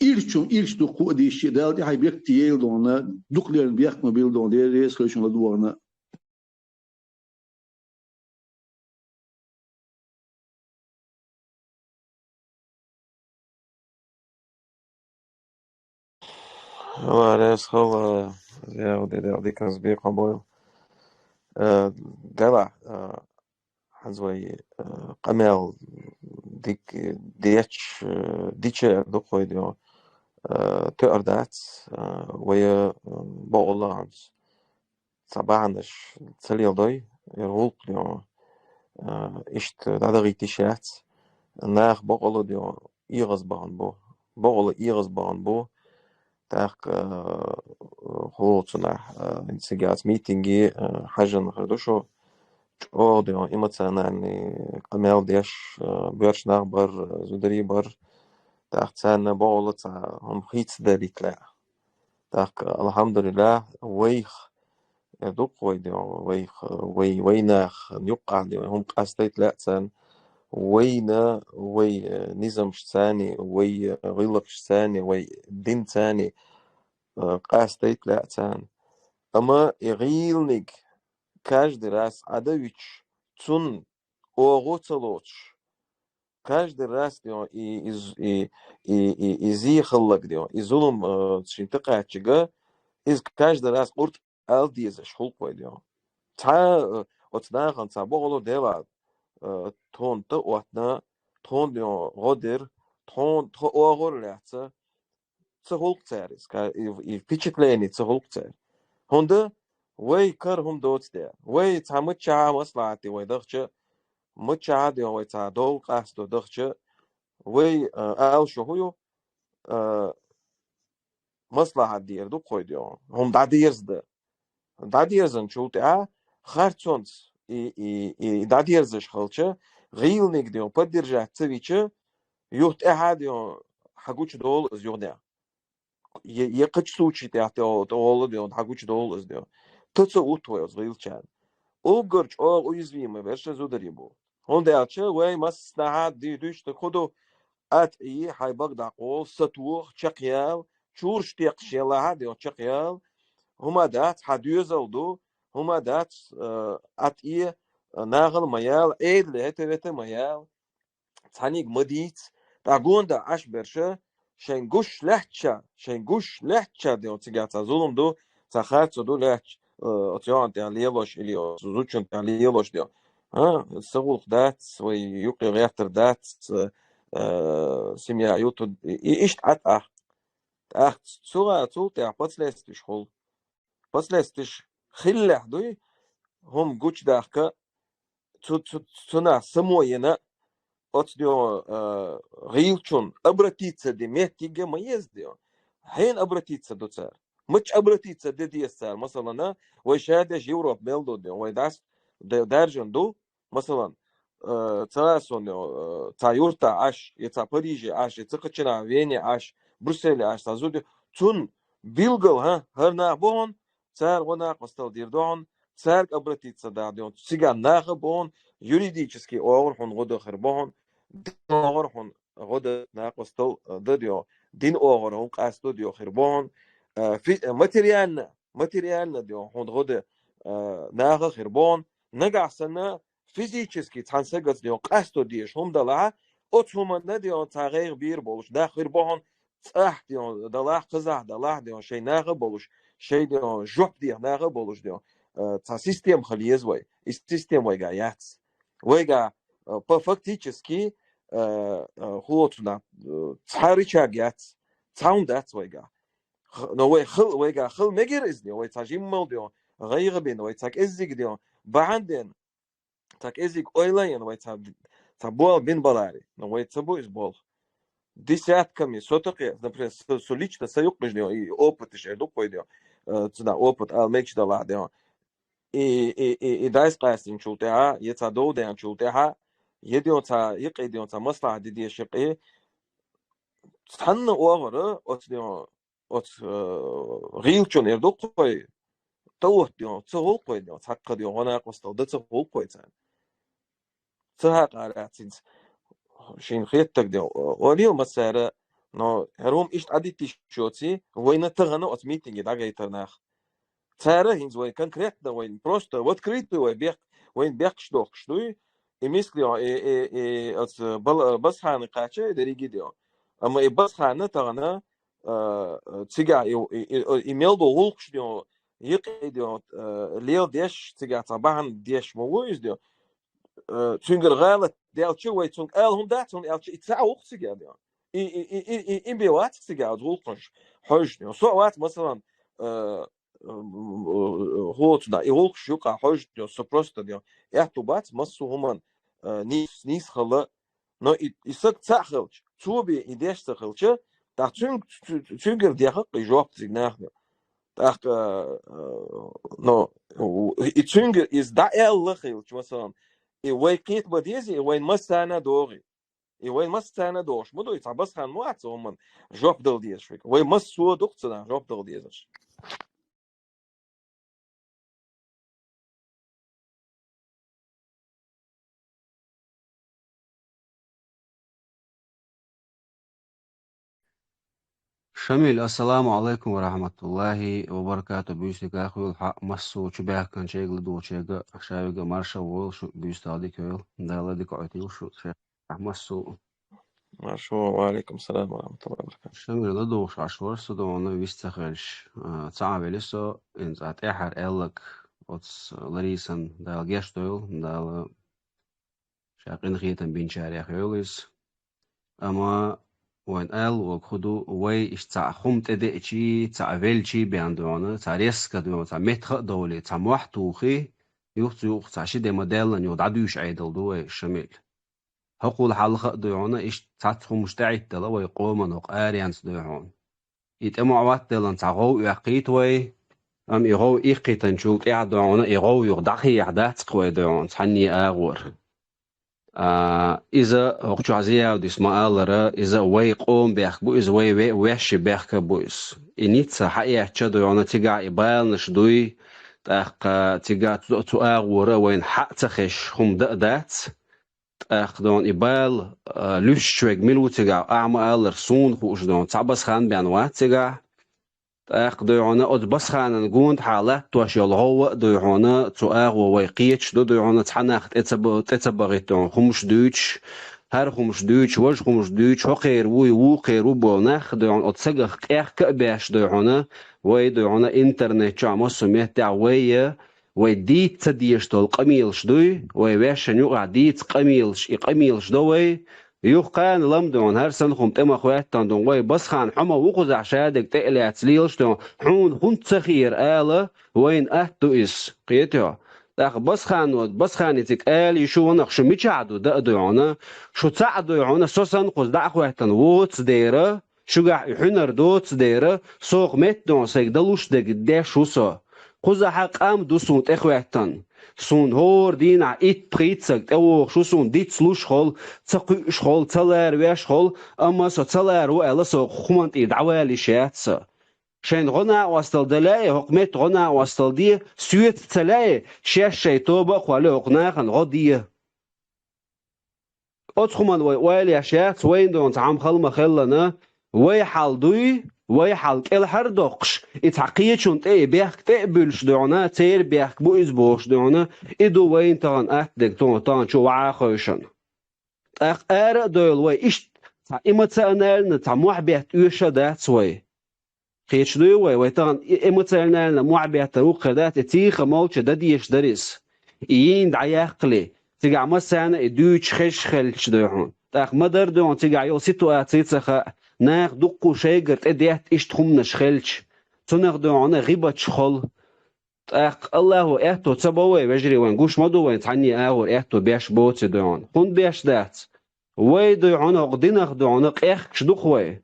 ирчун ирча дуккха а дийшчи, Дала тӀаьхье бетта ейла дона, дукха лерна бехк ма билла дона, Дела реза хила шуна ладогӀарна. Ва реза хила, Дела, Дела диканца бекхам бойла. Э, делахь, э, хӀинца вай, э, къамел дика дечу, э, дича эр ду-кх вай, э, тоьар дац, э, вай, э, бакъалла хӀинца цхьа бахьанаш ца леладой, яра гӀуллакх ден, а, иштта дӀадахийта йиш яц. Нах бакъалла ден эгӀазбахана бу. Бакъалла эгӀазбахана бу. ТӀаккха, а, хӀу цунахь, а, цига яц митинге, а, хьажжан хир ду шу. ЧӀогӀа ден эмоциональный къамел деш, а, боьрша нах бар, а, зударий бар. ТӀаккха царна бакъалла цхьа хӀума хийцадалийта лаьа. ТӀаккха, алхьамдулиллахь, вайх, э, дукха вай де, вайх, вай, вай нах, юккъахь де, хӀума къастайта лаьа царна. Вайна, вай, э, низамашца, вай, э, гӀиллакхашца, вай динца, э, къастайта лаьа царна. Амма и гӀийланиг каждый раз Ӏадавича, цунна оьгӀаз ца лоцуш, каждый раз де, и, и, и, и, и, и зе хилларг де, и зулам, э, шен тӀекхаьчча, иза каждый раз къурд ала дезаш хӀуллакх вай де. Цхьа, э, оцу нахана цхьа бохула дела, э, тхуна тӀе а оттана, тхуна де гӀо дира, тхуна тхо оьгӀур а лаьцна, ца хӀуллакх цара иза, ка-, и, и впечатление ца хӀуллакх цара. ХӀунда вай кара хӀума доцу де. Вай цхьа миччахьа маслахьате вай дахча, миччахьа де вай цхьа дов къасто дахча, вай, а, ала шу хӀу ю, а, маслахьат дера ду-кх вай де, хӀума дӀадерза дан. дӀадерзанчул тӀаьхьа, харцонца и, и, и дӀадерзаш хилча, гӀийланиг, дий хьона, поддержать ца вича, юха тӀаьхьа, дий хьона, хьагучадолу иза юханехьа. Е, е кхычу случай тӀехь тӀе-, тӀе-, олу, дий хьона, хьагучадолу иза, дий хьона. Ту ца утта вай оцу гӀийлачарна. Уггар чӀогӀа уязвимый берш зударий бу. ХӀунда аьлча вай массанхьа ди-, дуьйцург хӀун ду: атӀий, хьайн бага дӀакъовла, сатоха, чекхъяла, чураш текхаш елахь а, дий хьона, чекхъяла. ХӀума дац, хьан доьзал ду, хӀума дац, э, атӀий, нахала ма яла, Ӏедале хӀета-вета ма яла. Цхьаьнниг ма дийца, тӀаккха гонда Ӏаш берш, шайн гуш лаьттача, шайн гуш лаьттача, дий хьона, цигахь цхьа зулам ду, цхьа харцо ду лаьтташ, э, оцу йоӀана тӀехь лелош или оцу зудчунна тӀехь лелош, дий хьона. А, сан гӀуллакх дац, вай юкъе гӀертар дац, э, семья ю ту, и, и иштта Ӏа тӀаккха. ТӀаккха цула, цул тӀаьхьа последствеш хуьлу. Последствеш хиллехь дуй, хӀума гучудахка, цу, цу, цунах самоена оцу, дий хьона, э, гӀийлачунна обратиться де меттиг а ма еза, дий хьона. Хьенан обратиться ду цара? Мичча обратиться де деза цара? Масалана, вай ша деш Европа мел ду, дий хьона, вай дас д-, даржана ду, масалан, э, цхьа а сон, э, цхьа юьртахь Ӏаш, я цхьа Париже Ӏаш, я цхьа кхычунахь Вене Ӏаш, Брюсселе Ӏаш, цхьа зуда, цунна билггал, хӀа, хӀара нах бу хьуна, цара гӀо накъостал дийр ду хьуна, цаьрга обратиться дахь, дий хьона, цигахь нах а бу хьуна, юридически оагӀор хьуна гӀо дан хир бу хьуна, дин оагӀор хьуна гӀо дан накъостал, э, дан, дий хьона, дин оагӀор хьуна къасто, дий хьона, хир бу хьуна, э, фи-, э, материально, материально, дий хьона, хьуна гӀо дан, э, нах а хир бу хьуна, нагахь санна, физически цхьана сагаца, дий хьона, къасто дезаш хӀума далахь а, оцу хӀуманна, дий хьона, цхьа гӀайгӀа бийр болуш нах хир бу хьуна, цӀахь, дий хьона, далахь, кхузахь далахь, дий хьона, шайн нах а болуш, шайн, дий хьона, жоп деха нах а болуш, дий хьона, э, цхьа система хила еза вай. И система вайгахь яц. Вайгахь, э, по фактически, э, э, хӀу оцу нах, э, цхьа рычаг яц, цхьа хӀума дац вайгахь. Х-, но вай хил-, вайгахь хила мегар иза, дий хьона, вай цхьа жиммал, дий хьона, гӀайгӀа бина, вай цхьа кӀеззиг, дий хьона, бахьана дина, цхьа кӀеззиг ойла а йина, вай цхьа, цхьа болх бина баларе, но вай ца бу иза болх. Десятками, сотакъе, например, со, со лично, са юккъе, дий хьона, и опыташ эр ду-кх вай, дий хьона, э, цу нах опыт ала мегаш далахь, дий хьона. И, и, и, и дайс къаьстинчул тӀаьхьа, я цхьа дов даьнначул тӀаьхьа, я, дий хьона, цхьа юкъе, дий хьона, цхьа маслахьат де дезаш юкъе, цхьанна оагӀора оцу, дий хьона, оцу, э, гӀийлачунна эр ду-кх вай, тӀаотта, дий хьона, ца гӀуллакх вай, дий хьона, цхьаккха, дий хьона, гӀо накъостал дан ца гӀуллакх вай царна. Ца хьакъара цуьнца шена хетарг, дий хьона, олийла массара, но хӀара хӀума иштта Ӏадитта йиш йоций, вайна тахана оцу митинге дӀагайтар нах. Цара хӀинца вай конкретно, вайна просто в открытую вай бехк-, вайна бехкаш дохкуш дуй. И миска, дий хьона, и, и, и оцу Бал-, Базхана кхача и дерриге, дий хьона. Амма и Базхана тахана, э, э, цигахь и, и, и, и мел долу гӀуллакхаш, дий хьона, юкъе, дий хьона, э, леладеш, цигахь цхьа бахьана деш ма ву иза, дий хьона. Э, цуьнгара гӀалат даьлча, вай цуьнга ала хӀума дац, хӀунда аьлча и цхьаъ ву-кх цигахь, дий хьона. И, и, и, и, и, и бен вац-кх цигахь оцу гӀуллакхаш хьожуш, дий хьона. Со а вац, масалан, э, хӀоцу да, и гӀуллакхаш юкъахь хьожуш, дий хьона, со просто, дий хьона, аьтту бац массо а хӀуманна, э, нийс-, нийсхала. Но и, и саг цхьаъ хилча, цо бен и деш ца хилча, тӀаккха цуьнга, цу-, цуьнгара дехар-кх и жоп цига наха, дий хьона. ТӀаккха, э, но, и цуьнгара иза дӀааьлла хилча, масалан, и вай кхета ма дезий, и вайна массарна а догӀий. И вайна массарна а догӀуш ма ду, и цхьа Базхан ма вац хӀуманна жоп дала дезаш верг. Вай массо а ду-кх цунах жоп дала дезаш. Шамиль, ассаламу алайкум ва рахматуллахи ва баракату. Буьйса дика хуьлда хьан, массо а чубаьхкинчерга, ладугӀучерга, ша вига марша войла, шу буьйса Дала дика йойла. Дала дика Ӏойтийла шу, шайх, хьан массо а. Марша войла, ва алайкум салам ва рахматуллахи ва баракату. Шамиль, ладугӀуш Ӏаш вара со, дуьхьал вист ца хилча, а, цхьаъ велира со, хӀинца тӀаьххьара аьлларг оцу Ларисан, Дала гечдойла, Дала ша къинхетам бинчарех йойла иза. Амма вайна ала вогӀург хӀун ду, вай иштта цхьа хӀума тӀедеъчий, цхьа велчий бен, дуьхьал, цхьа резко, дуьхьал, цхьа меттах а довлий, цхьа мохь а тухий, юха цу юкъа цхьа ши де ма-даьллинехь юха дӀадуьйш Ӏедал ду вай, Шамиль. ХӀокхул хьалха а, дуьхьал, иштта цхьацца хӀумаш тӀехӀиттала вай къоман хӀокху аренца, дуьхьал. И тӀе ма ваттадаллалц цхьа гӀов оьккхийта вай, Амма и гӀов иккхийтанчул тӀаьхьа дойгӀуна, и гӀов юха дӀахехьа дац-кх вай дойгӀуна, цхьанне агӀор. А, иза, хӀокху чохь Зиявдис ма-аллара, иза вай къоман бехк бу иза, вай ве-, вешши бехк а бу иза. И ницца хьаэцча дойгӀуна, цигахь и баланаш дуй, тӀаккха цигахь цу, цу агӀора вайна хьа а ца хезаш хӀума дан а дац. ТӀаккха дойгӀуна и бала, а, луьстуш верг мила ву цигахь, ахьа ма-аллара, суна хууш дойгӀуна, цхьа Басхан бен вац цигахь. ТӀаккха дойгӀуна оцу Басханан гондахьа латтош йолу гӀовгӀа а дойгӀуна, цу агӀо вай кхеташ ду дойгӀуна, цхьа нах тӀе ца ба-, тӀе ца бахийта дойгӀуна, хӀумаш дуьйцуш, хӀара хӀумаш дуьйцуш, важа хӀумаш дуьйцуш, хӀокхеран вуй, вукхеран ву бохуш нах дойгӀуна, оцу сагах къехка а беш дойгӀуна, вай дойгӀуна интернет чохь массо а меттехь вай а, вай дийца ца дезаш долу къамелаш дуй, вай вешшан юкъахь дийца къамелаш, и къамелаш до вай, юха кхана лам дойгӀуна, хӀара санна хӀума тӀе ма хӀоьттина дойгӀуна, вай Басхан хьо ма ву кхузахь шадерг тӀе а лаьцна лелаш дойгӀуна, хьуна хӀунда ца хиира ала, вайна атта ду иза, кхетий хьо. ТӀаккха Басхано, Басхане цига ала йиш ю ванах, шу мичахь ду дан а дойгӀуна, шу цхьаъ дойгӀуна, со санна кхуза дӀа а хӀоьттина воцу дера, шуьгахь и хьуьнар доцу дера, сох метта дойгӀуна сайга далуш дерг деш ву со. Кхузахь къам ду суна тӀехӀоьттина. Суна хӀора дийнахь итт-пхийтта саг тӀевогӀуш ву суна дицлуш а холу, ца кхуьуш а холу, ца лара веш а холу, амма со ца лара ву аьлла, со хӀокху хӀуманна тӀера дӀавала йиш яц сан. Шайна гӀо-накъосталла дан лаьий, хӀокху метта гӀо-накъосталла де, соьца ца лаьий, шаьш шайн тоба а кхоллий, хӀокху нахана гӀо де. Оцу хӀуманна вай ойла еш яц, вайна дойгӀуна цхьа хӀума хала ма-хиллана, вай хьал дуй, вай хьал кӀелхьардоккхуш, и цхьа кхечунна тӀе и бехк тӀе а буьллуш дойгӀуна, церан бехк бу иза бохуш дойгӀуна, и ду вайна тахана атта дерг, тахана чу вахьа а хевшина. ТӀаккха ара а довла вай иштта цхьа эмоционально, цхьа мохь бетта оьшуш а дац вай. Кхеташ дуй вай, вай тахана и эмоционально мохь беттар ву-кх хир дац, и цхьа а молча дан дезаш дара иза. И йийна дӀаяккхале, цигахь массарна а и дуьйцуш хезаш хилча дойгӀуна. ТӀаккха ма-дарра дойгӀуна цигахь йолу ситуаций ца хаьа, наха дуккха шайгара тӀедетта иштта хӀуманаш хилча. Цунах дойгӀуна гӀибаташ холу. ТӀаккха Аллахо аьтто ца бо вай, вежарий, вайн гуш ма ду вайн цхьанне агӀор аьтто беш боций дойгӀуна. ХӀунда беш дац? Вай дойгӀуна, хӀокху динах дойгӀуна, къехкаш ду-кх вай.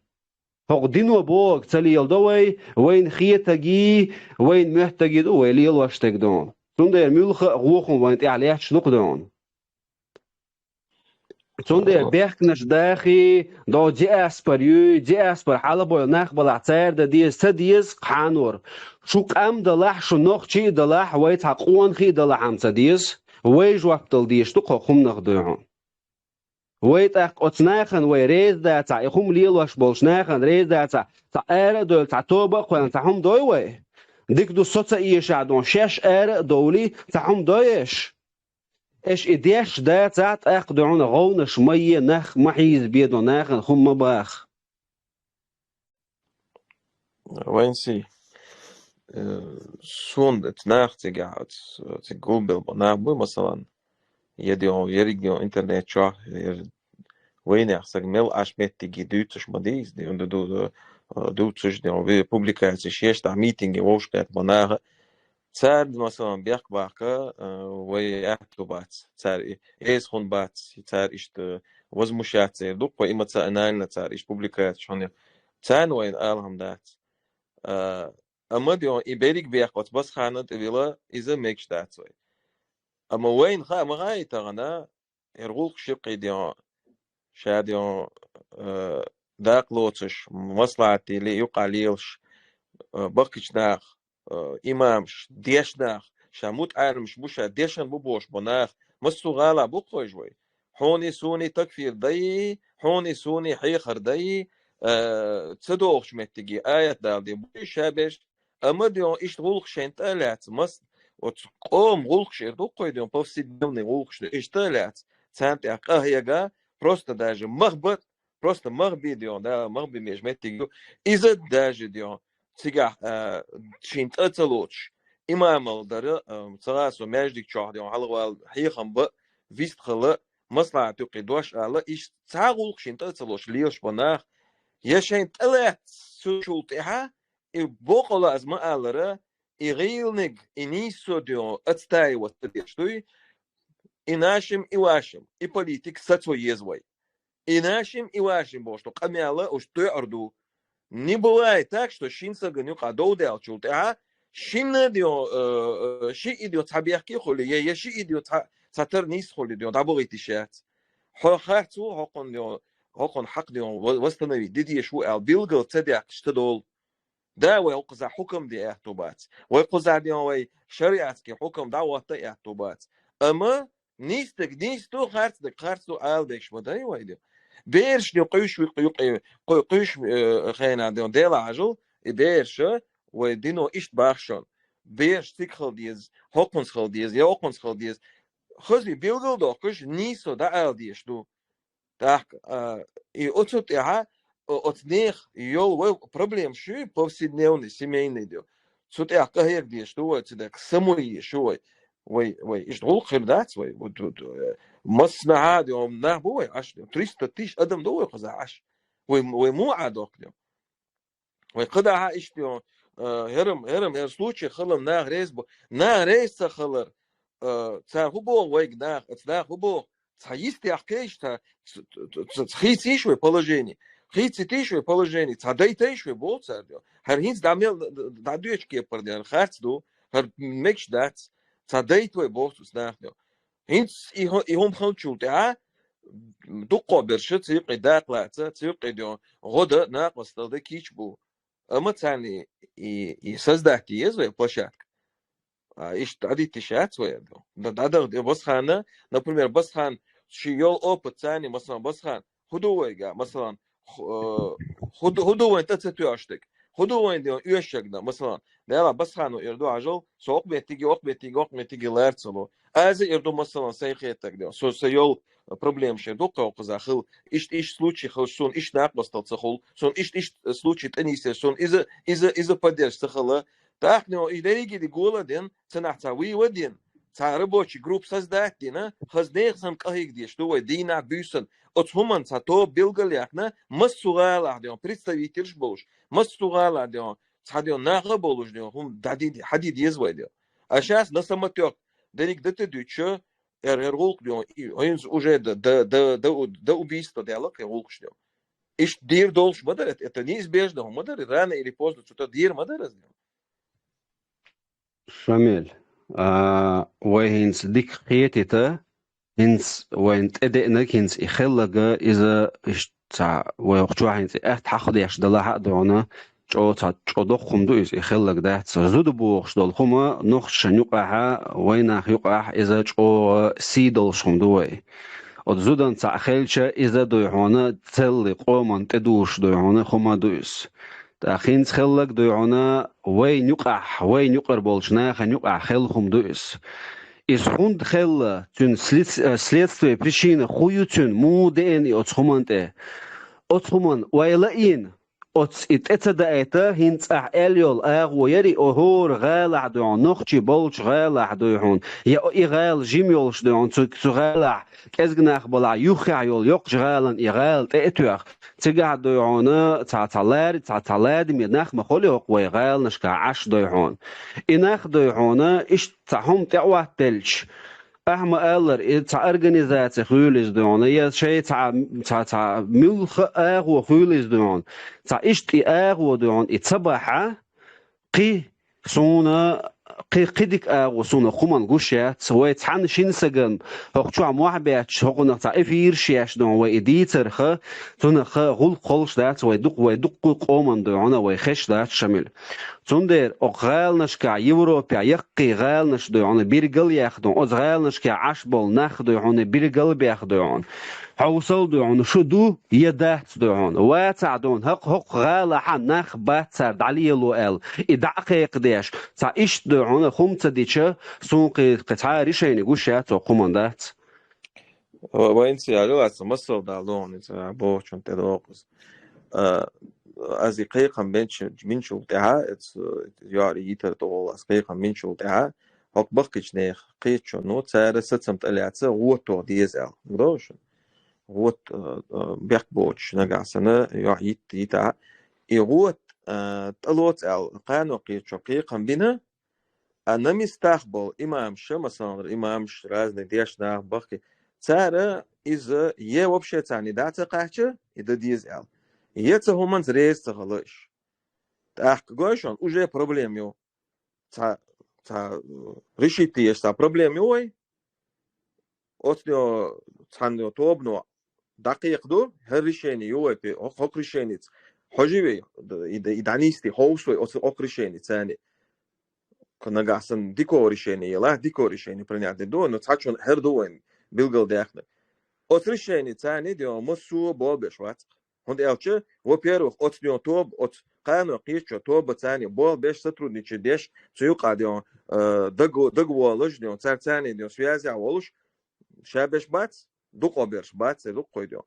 ХӀокху дино бохург ца леладо вай, вайна хетаргий, вайна моьттаргий ду вай лелош дерг дойгӀуна. Цундела муьлхха а гӀо хӀума вайна тӀехь лаьтташ ду-кх дойгӀуна. Цундела бехканаш дахий, догӀу диаспор юй, диаспор хьалабойла нах балахь цара дан деза, ца деза, кханор. Шу къам далахь, шу нохчий а далахь, вай цхьа къонахий а далахь-м ца деза, вай жоп дала дезаш ду-кх хӀокху хӀуманах дойгӀуна. Вай тӀаккха оцу нахана вай реза дацахь, и хӀума лелош болчу нахана реза дацахь, цхьа ара а довла, цхьа тоба а кхоьллина, цхьа хӀума дой вай? Дика ду со ца эшахь дойгӀуна, шаьш ара а довлий, цхьа хӀума дой аша? Аша и деш дацахь, тӀаккха дойгӀуна гӀовгӀанаш ма е, нах ма хьийзабе дойгӀуна, нахана хӀума ма баха. Вайн си, э, суна оцу наха цигахь, оцу, цига гулбелла бо нах буй, масалан, я дийо, ерриг дийо интернет чохь, я вайнех сага мел Ӏаш меттиге дуьйцуш ма дий иза, дийо, ду, ду, ду, э, дуьйцуш дийо, ви-, публикацеш еш, тӀаккха митинге вовшахкхетта бо наха. Цара, масалан, бехк баккха, э, вай аьтту бац, цара и эсхун бац, цара иштта возмущаться эр ду-кх вай эмоционально, цара иштта публикацеш хьуна. Царна вайна ала хӀума дац. А, амма дийо, и берриг бехк оцу Басхана тӀе вила, иза мегаш дац вай. Амма вайна хаа ма хаьий тахана, эр гӀуллакхаш юккъе дийо, ша дийо, э, дакъа лоцуш, маслахьат дели, юкъахь лелаш, э, баккхийчу наха, э, имамаш, дешна нах, ша мутаӀаламаш бу, ша дешна бу бохуш бо нах, массо а гӀалахь бу-кх хӀойш вай. Хьуний, суний такфир дай, хьуний, суний хьехар дай, э, ца догӀучу меттиге аят дала де бу ша берш, амма дийо, иштта гӀуллакхаш шайна тӀе а лаьцна, мас-, оцу къоман гӀуллакхаш эр ду-кх вай дийо, повседневный гӀуллакхаш ду, иштта тӀе а лаьцна, царна тӀехь къахьега, просто даже мах бан, просто мах бе дийо, да, мах бе мегаш меттиг ю. Иза даже дийо, цигахь, а, шен тӀе ца лоцуш, имамал дара, а, ца гӀа со маьждиг чохь дийо, хьалхавала хьехам бан, вистхила, маслахьат юккъе дош ала, иштта цхьа гӀуллакх шен тӀе ца лоцуш лелаш бо нах, я шайна тӀе лаьцна цу чул тӀаьхьа, и бокъала аз ма-аллара, и гӀийланиг, и нийсо дийо, отстаивать ца деш дуй, и нашим, и вашим, и политик сацо еза вай. И нашим, и вашим бохуш ду, къамел уьш тоьар ду. Не бывает так, что шина сагана юкъахь дов даьллачул тӀаьхьа Шинна дё, э, э, ши идё цхьа бехке хули, е, е ши идё цхьа, цхьа тар нийс хули дё, дабугъити шац. Хо харцу, хокон дё, хокон хак дё, ва-, восстановить, дидеш ву ал, билгал цадяк, что дол. Да, вай кхуза хукам де ахту бац. Вай кхуза дё, вай шариатский хукам да, ватта ахту бац. Ама нийстаг, нийсту, харцдаг, харцу, ал бекш ма дай вай дё. Берш дё, къуш ви, къу-, къу-, къуш, э, хайна дё, дела ажул, и берша, вай дино ишт бахшон. Берш цик хал диез, хокунс хал диез, я окунс хал диез. Хозни билгал дохкуш, нийсо да ал диеш ду. Так, а, и оцу тӀехьа, о-, оцу нех йол вай проблем шу повседневный, семейный дё. Цу тӀехьа къахьег диеш ду вай, цу дек самуй шу вай. Вай, вай, ишт гӀуллакх хир дац вай. Вот, вот, э, массанахьа дё, нах бу вай аш дё. Триста тысяч адам ду вай кхуза аш. Вай, вай му а дохк дё. Вай кхыдахьа ишт дё, э, херам, херам, хер случай халам нах рез бу. Нах рез ца халар, э, цар ху бо вайг нах, ац нах ху бо. Ца йист яхкеш, ца, ц-, ц-, ц-, ц-, хийциш вай положение. Хийцитиш вай положение. Ца дайтайш вай бо цар дё. Хер хинц дамел, да, да, да, дёч кепар дё. Хер харц ду. Хер мекш дац. Ца дайт вай бо цус нах дё. Хинц и хо-, и хум халчул тӀехьа, дуккхо берша, циркъи дакълаца, циркъи дё. Гъода накъостал да кич бу. Ама царни и, и создать еза вай площадка. А, ишт адити шац вай дё. Да, да, да, да, Басхана, например, Басхан, ши йол опыт царни, масалан, Басхан, худо вайга, масалан, ху-, э, худ-, худо вайн тӀа ца туьаштаг. Худо вайн дё, уьшшагна, масалан, дела Басхано ирду ажал, со окъ беттиги, окъ беттиги, окъ беттиги ларцало. Аза ирду, масалан, сайн хетаг дё. Со, со йол проблем шер дуккха окъуза хил. Ишт, ишт случай хил, сон ишт накъостал ца хул, сон ишт, ишт случай тӀанисер, сон иза, иза, иза поддержка ца хила. Тахне и дерегиди гола ден, цанах ца вывод ден, ца рабочий групп создать дина, хазнех сан къахиг деш, ду вай дина буьсан. Оц хуман ца то билгал яхна, массу гӀалах дё, представительш болуш, массу гӀалах дё, ца дё, наха болуш дё, хум дади, хади дез вай дё. А щас на самотёк, дериг дата дюча, эр, эр гулк дё, и, хинц уже да, да, да, да, у-, да убийство дела, ке гулкш дё. Ишт дир долш ма дар, это, это неизбежно ма дар, рано или поздно цу та дир ма дар аз дё. Шамил, а, вай хинц дик хетита, хинц вайн тӀедеънаг хинц и хеллага иза ишт ца вай охчу хинц и ахт хьахдеш дала хьа дона, чӀо ца, чӀо доххум ду иза и хеллаг дац. Зуда бохуш дол хума нохча юкъахьа, вайнах юкъахь иза чӀо сий долш хум ду вай. От зудан ца хелча иза дуй хьона, целли къоман тӀедуш дуй хьона, хума ду иза. ТӀаккха хинц хеллаг дуй хьона, вай юкъахь, вай юкъар болчу наха юкъахь хел хум ду иза. Иза хунда хелла, цуьнан след-, э, следствие, причина ху ю цуьнан, муха деана и оцу хуман тӀе? Оцу хуман вай лаийна, оцу и тӀе ца даийта, хинца ахь аьлла йолу агӀо яри, о хӀора гӀалахь дуй хьуна, нохчий болчу гӀалахь дуй хьуна, я о и гӀала жима йолуш дуй хьуна, цу, цу гӀалахь кӀезга нах балахь, юххехь йолу йоккхачу гӀалан и гӀала тӀе а тоьхна, цигахь дуй хьуна, цхьа, цхьа лари, цхьа, цхьа ладаме нах ма хуьлу хӀокху вай гӀаланашкахь Ӏаш дуй хьуна. И нах дуй хьуна, иштта цхьа хӀума тӀе а хӀоттаделча, ахьа ма-аллара, и цхьа организаци хуьлу иза дуй хьуна, я шайн цхьа, цхьа, цхьа муьлхха а агӀо хуьлу иза дуй хьуна. Цхьа иштта и агӀо дуй хьуна, и ца бахьа, кхин суна, кхин, кхин дика агӀо суна хӀуманна гуш яц. Вай цхьана шина сагана хӀокху чохь мохь бетташ, хӀокхунах цхьа эфирш еш дуй хьуна, вай и дийцарха, цунах гӀуллакх холуш дац, вай дукха, вай дуккха къоман дуй хьуна, вай хезаш дац, Шамил. Цундела окху гӀаланашкахь, Европехь яккхий гӀаланаш дуй хьуна, биргал а яьхна дуй хьуна, оцу гӀаланашкахь Ӏаш болу нах дуй хьуна, биргал а бехна дуй хьуна. Хьовсал дуй хьуна, шу ду я дац дуй хьуна. Вацахь дуй хьуна, хӀокху, хӀокху гӀалахьа нах бац цара дӀалело аьлла, и дӀа а кхайкхадеш, цхьа иштта дуй хьуна, хӀума ца дича, суна кхин, кхин цхьа а решение гуш яц, цо хӀуманна дац. Ва-, вайнца яьлла вац, масал дала догӀу, иза бохучун тӀе догӀу иза. А, аз и кхайкхам бинчу-, бинчул тӀаьхьа, эц, э, йоӀ йитар тӀе волу аз кхайкхам бинчул тӀаьхьа, хӀокху баккхийчу нехан кхеташо, ну, цара сацам тӀе лаьцна гӀотто деза аьлла. ГӀо ду шуна? ГӀот, э, э, бехк боцуш нагахь санна, йоӀ йит-, йитахь. И гӀот, э, тӀелоцу аьлла, кхано кхеташо кхайкхам бина, а на местах болу имамаш, масалан, имамаш, разный дешна нах бахки, цара иза е вообще царна и дӀа ца кхаьчча, и дан деза аьлла. Е цу хӀуманца реза ца хила иш. ТӀаккха гой шуна, уже проблема ю. цхьа, цхьа, э, решить еш цхьа проблема ю вай, оцу ден цхьана ден тобано дӀакхайкхаду, хӀара решение ю вай, пе-, хӀокху, хӀокху решеница хьожий вай, д-, и, д-, и дӀанийсти ховш вай оцу хӀокху решеница царна. Кху нагахь санна дикогӀа решение елахь, дикогӀа решение принять дийр ду, но цхьачунна хӀара ду вайн билгалдаьхнарг. Оцу решеница царна ден массо а болх беш вац. ХӀунда аьлча, во-первых, оцу ден тоба, оцу кхано кхечо тоба царна болх беш, сотрудничать деш, цу юкъа ден, э, дог-, дагаволаш ден, цар царна ден связь волуш, ша беш бац, дукхо берш бац, церан дукхо ден.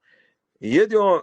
Е ден,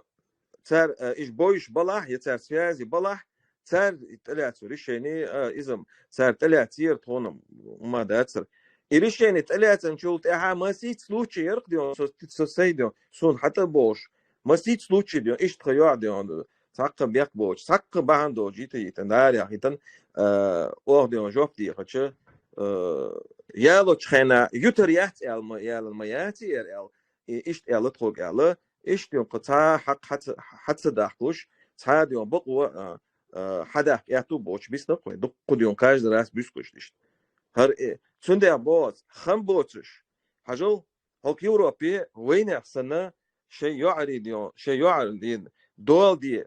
цар, э, иш бойш балахь, я цар связи балахь, цар тӀелаьцна решение, э, иза-м, цар тӀелаьцнера тхуна-м ма дацара. И решение тӀелаьцначул тӀаьхьа масийтта случай яра-кх ден, со, со сай ден, суна хьатӀа а бохуш, масийтта случай ден, иштта ха йоӀ ден, цхьаккха бехк боцуш, цхьаккха бахьана доцуш, йита-йитан, дарех йитан, э, оха ден жоп дехача, э, ялочу хенахь ютар яц аьлла ма, ялан ма яций эр аьлла, и иштта аьлла тхога аьлла, иштта юкъа цхьа хьакха хьаца, хьаца дахкалуш, цхьа ден бакъо, а, а, хьадахка аьтту боцуш бисна-кх вай, дуккха ден каждый раз буьсуш иштта. ХӀара, э, цундела боцу, хам боцуш, хьажал, хӀокху Европе вайнех санна, шайн йоӀарий ден, шайн йоӀарий ден, дола де,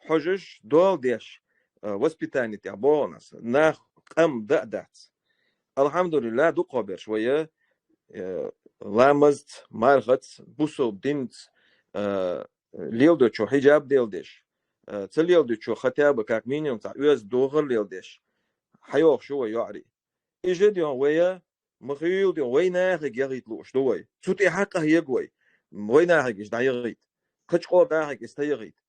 хьожаш, дола деш, а, воспитание тӀехь боху аса, нах къам дан а дац. Алхьамдулиллах, дукхо берш вай, э, ламазца, мархаца, бусалба динца, э, леладечо хьиджаб леладеш, э, ца леладечо хотя бы как минимум цхьа оьзда духар леладеш, хьайогӀуш ю вай йоӀарий. И же ден вай, ма хуьйла ден, вай нахе яхийта лууш ду вай. Цу тӀе хьакъ а хьега вай. Вай нахе иза дӀаяхийта. Кхачкъо нахе иза ца яхийта.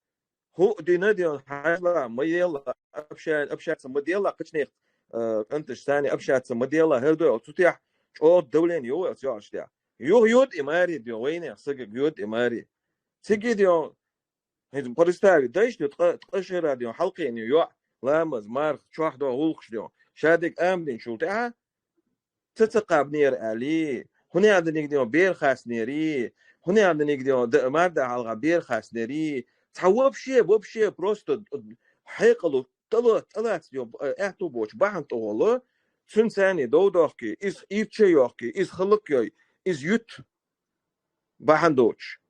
ХӀуъа дина ден хьажла, ма елла, обща-, общаться ма делла, кхачанех, э, кӀанташ санна общаться ма делла, хӀара дой, цу тӀехь чӀогӀа давление ю вай оцу йоӀаш тӀехь. Юха йода и маре ден, вайнех сагаг йода и маре. Цига ден, хӀинца представить дайш ду, ткъа, ткъа шера ден, хьалкхийна йоӀ, ламаз, марха, чохь догӀу гӀуллакхаш ден. Ша дерг амдинчул тӀаьхьа, ца ца кхабнера аьлли, хӀунда аьлла диниг ден бер хаснери, хӀунда аьлла диниг ден д-, марда хьалха бер хаснери, цхьа вообще, вообще просто хьекъалу тӀала-, тӀалаца ден, э, аьтту боцу бахьана тӀехула, цуьнан царна дов дохки, иза ирча йохки, иза халлак йой, иза юьту бахьана доцуш.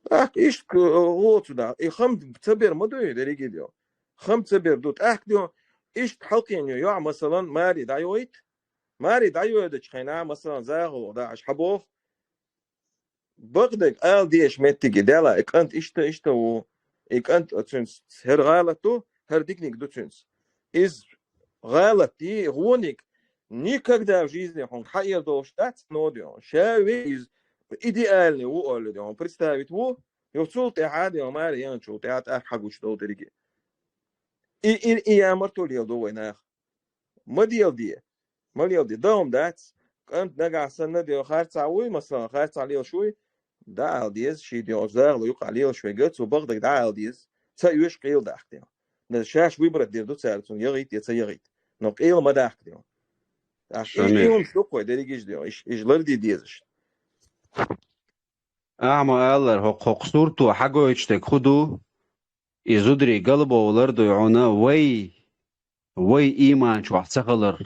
ТӀаккха иштта к-, гӀо цу да. И хам ца бер ма дуй, дерриге а ден. Хам ца бер ду. ТӀаккха ден, иштта хьалкхийна йоӀ, масалан, маре дӀайойта. Маре дӀайоьдучу хенахь, масалан, загӀулгӀа даьӀаш хьабоху. Бакъдерг ала дезачу меттиге дела, и кӀант иштта, иштта ву. И кӀант цуьнца хӀара гӀалат ду, хӀара диканиг ду цуьнца. Иза гӀалат ди, гӀониг никогда в жизни хьуна хьаэр долуш дац, но ден. Ша ве иза идеальный ву олли ден, представить ву, юха цул тӀаьхьа ден, маре яханчул тӀаьхьа тӀаккха хьагучу долу дерриге. И, и, и ямарто леладо вай нах. Ма деладе. Ма леладе. Дан хӀума дац. КӀант нагахь санна ден харцахь вуй, масалан, харцахь лелаш вуй, дӀаала деза, ший ден оцу загӀала юкъахь лелаш верг, цо бакъдерг дӀаала деза. Ца оьшу къайладаккха ден. Дан шаьш выбрать дийр ду цара цунна, яхийта я ца яхийта. Но къайла ма даккха ден. Аш и, и хӀумаш ду-кх вай дерригаш ден, иш, иш ларде дезаш. Ахьа ма-аллара, хӀокху, хӀокху сурто хьагойтуш дерг хӀун ду? И зударий галбовлар дуй хьуна, вай, вай ийман чохь ца хилар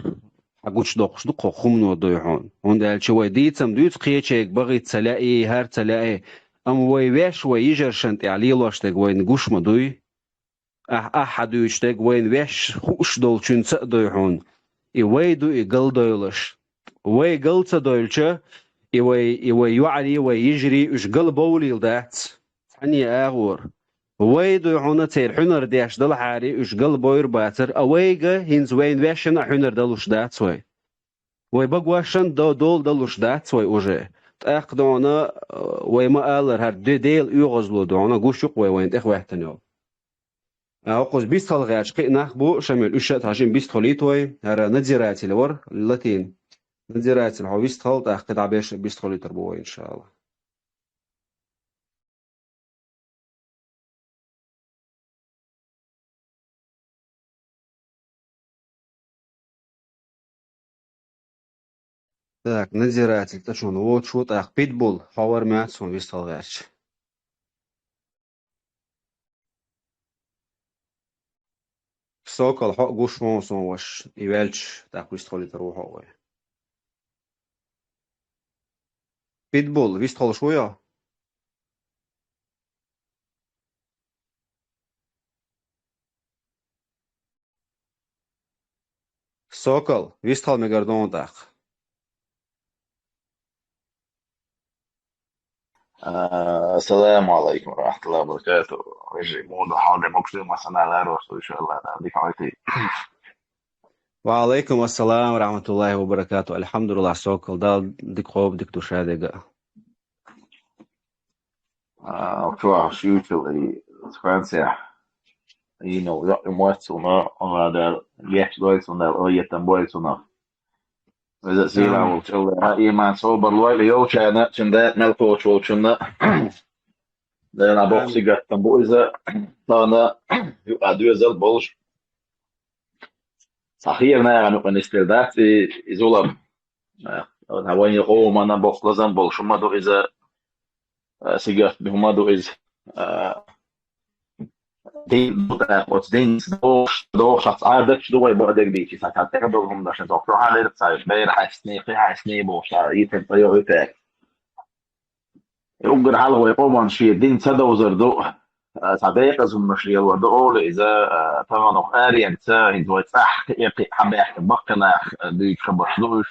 хьагучудоккхуш ду-кх хӀокху хӀумано дуй хьуна. ХӀунда аьлча вай дийцам дуьйцу кхечерга бахийта ца лаьий, хӀара ца лаьий, амма вай ваьш вай йижаршна тӀехь лелош дерг вайна гуш ма дуй. Ахь, ахь хьан дуьйцуш дерг вайна ваьш хууш долчуьнца а дуй хьуна. И вай ду и галдойлаш. Вай гал ца дойлча, и вай, и вай йоӀарий, вай йижарий уьш галбовлийла дац. Цхьанне агӀора. Вай дуй хьуна церан хьуьнар деш далахьарий уьш галбойр а бацара, а вайга хӀинца вайна ваьшшана а хьуьнар далуш дац вай. Вай багошшана до-, дола далуш дац вай уже. ТӀаккха дуй хьуна, э, вай ма-аллара, хӀара де-, Делан оьгӀазло дуй хьуна гуш ю-кх вай вайна тӀехӀоьттина йолу. А хӀокхуза бистхала гӀерташ кхин а нах бу, Шамил, уьш а тхаьшимма бистхалийта вай, хӀара надзиратель вара, латийна. Надзиратель хьо вистхала, тӀаккха кхин дӀа берш а бистхалийтар бу вай, иншаалла. Так, надзиратель тӀе шуна воцуш ву, тӀаккха Питбул, хьо вара моьтту суна вистхала гӀерташ. Сокол, хьо а гуш ву суна, ваша, и ваьлча, тӀаккха вистхилийтар ву хьо а вай. Питбул, вистхуьлуш вуй хьо? Сокол, вистхила мегар ду хьуна тӀаккха. А, ассаламу алейкум ва рахматуллахи ва баракатух. Вежарий, муха ду хьал, де муксума санала росту, иншаллах, да, дика хьойтий. Ва алейкум ассалам ва рахматуллахи ва баракатух. Алхамдулиллах, Сокол, Дала дика кхобу, дика ду ша дега. А, чуваш, ючил и Франция. И, ну, я, и мой цуна, она, да, я, что и цуна, о, я там бой цуна. Веза сила волчу Аллаха иман собар лойла йолчарна, цуьнан даьтта мел кхочу волчунна. Дела боккхий гаттам бу иза, тахана юкъа доьзал болуш. Цхьа хера нахана юкъа нисделла дац и, и зулам. Э, вайн къомана боккха лазам болуш хӀума ду иза, э, сигат хӀума ду иза. Э, Дин ду тӀаккха, оцу динца догӀуш, догӀуш аца Ӏадаташ ду вай бакъдерг дийчи, сан цхьа тӀехь долу хӀума дашна, доккху хьалера, сан бер хьаьсний, кхин хьаьсний бохуш, сан йитар цӀа йохуьйтаьрга. И уггар хьалха вай къоман шен дин ца довзар ду, а, цхьа декъаза хӀуманаш лелор ду олу иза, а, тахана оха аренца, хӀинца вай цӀахь кхиъ, кхиъ хьабаьхкина баккхинах, а, дуьйцу хабарш ду уьш.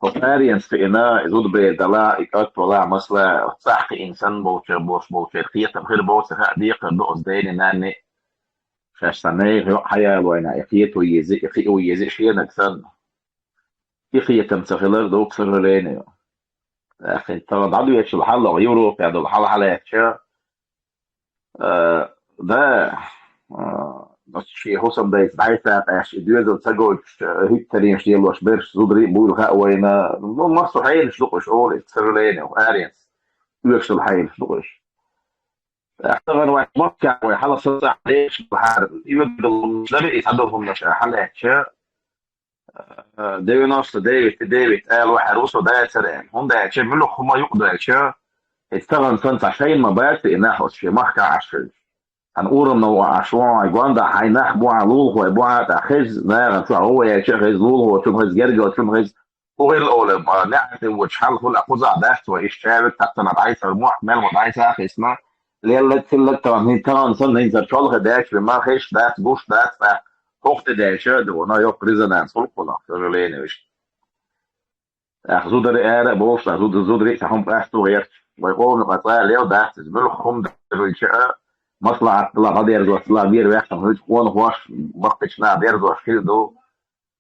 ХӀокху аренца кхиъна, и зудабер далахь, и кӀант валахь, масала, оцу цӀахь кхиъна санна болчу, болуш болчеран кхетам хир боцу хаьа декхар ду оцу дена-нанна. Шаьш цхьа нехан йоӀ хьаялойна, и кхето еза, и кхио еза шенаг санна. И кхетам ца хилар ду, к сожалению. ТӀаккха тахана дӀадоьдучул хьалха Европехь долу хьал хьалаьцча, Э, да, э, оцу шен хӀусамдайца дӀасакъаьсташ, и доьзал ца гойтуш, э, хӀуьттаренаш лелош берш зударий а буйла хаьа вайна. Ну, массо а хьелаш ду-кх уьш, олу, к сожалению, аренца. Оьшуш долу хьелаш ду-кх уьш. ТӀаккха тахана вай махкахь вай хьала сацахь дехаш хӀара, и вегадалла хӀуманаш дара, и цхьадолу хӀуманаш хьалаьцча, Э, девяносто девять и девять ала вахьар ву со дацара аьлла. ХӀунда аьлча, муьлхха хӀума юкъадоьлча, и тахана санна цхьа шайна ма бац и нах оцу шен махкахь Ӏаш хилча. Хьан урамна ву Ӏаш ву, хьайн гондахь хьайн нах бу хьан, лулахой бу хьан, тӀаккха хеза, нахана чохь гӀо яьлча а хеза, лулахочун хеза, гергарчун хеза, УгӀилла олу, а, неӀарте вочу хьал хуьлу, а, кхузахь дац вай иштта чавиг, тӀаккха ца наб Ӏайсар мохк мел ма дӀайсахийтина, леллаг, хиллаг тахана, хӀин тахана санна, хӀинца чолхе даьча бен ма хезаш дац, гуш дац, тӀаккха хӀокху тӀе даьлча а дуна, йоккха резонанс хуьлу кхунах, к сожалению, иштта. ТӀаккха зударий ара а болуш, тӀаккха зуда-, зударий цхьа хӀума къасто гӀерташ, вай къоман юкъа цкъа а лел дац иза, муьлхха хӀума дан хуьлча а, маслаӀат дала, хьадерзош дала, вер ваьккхина хуьлча, къонахош, баккхийчу наха дерзош хир ду.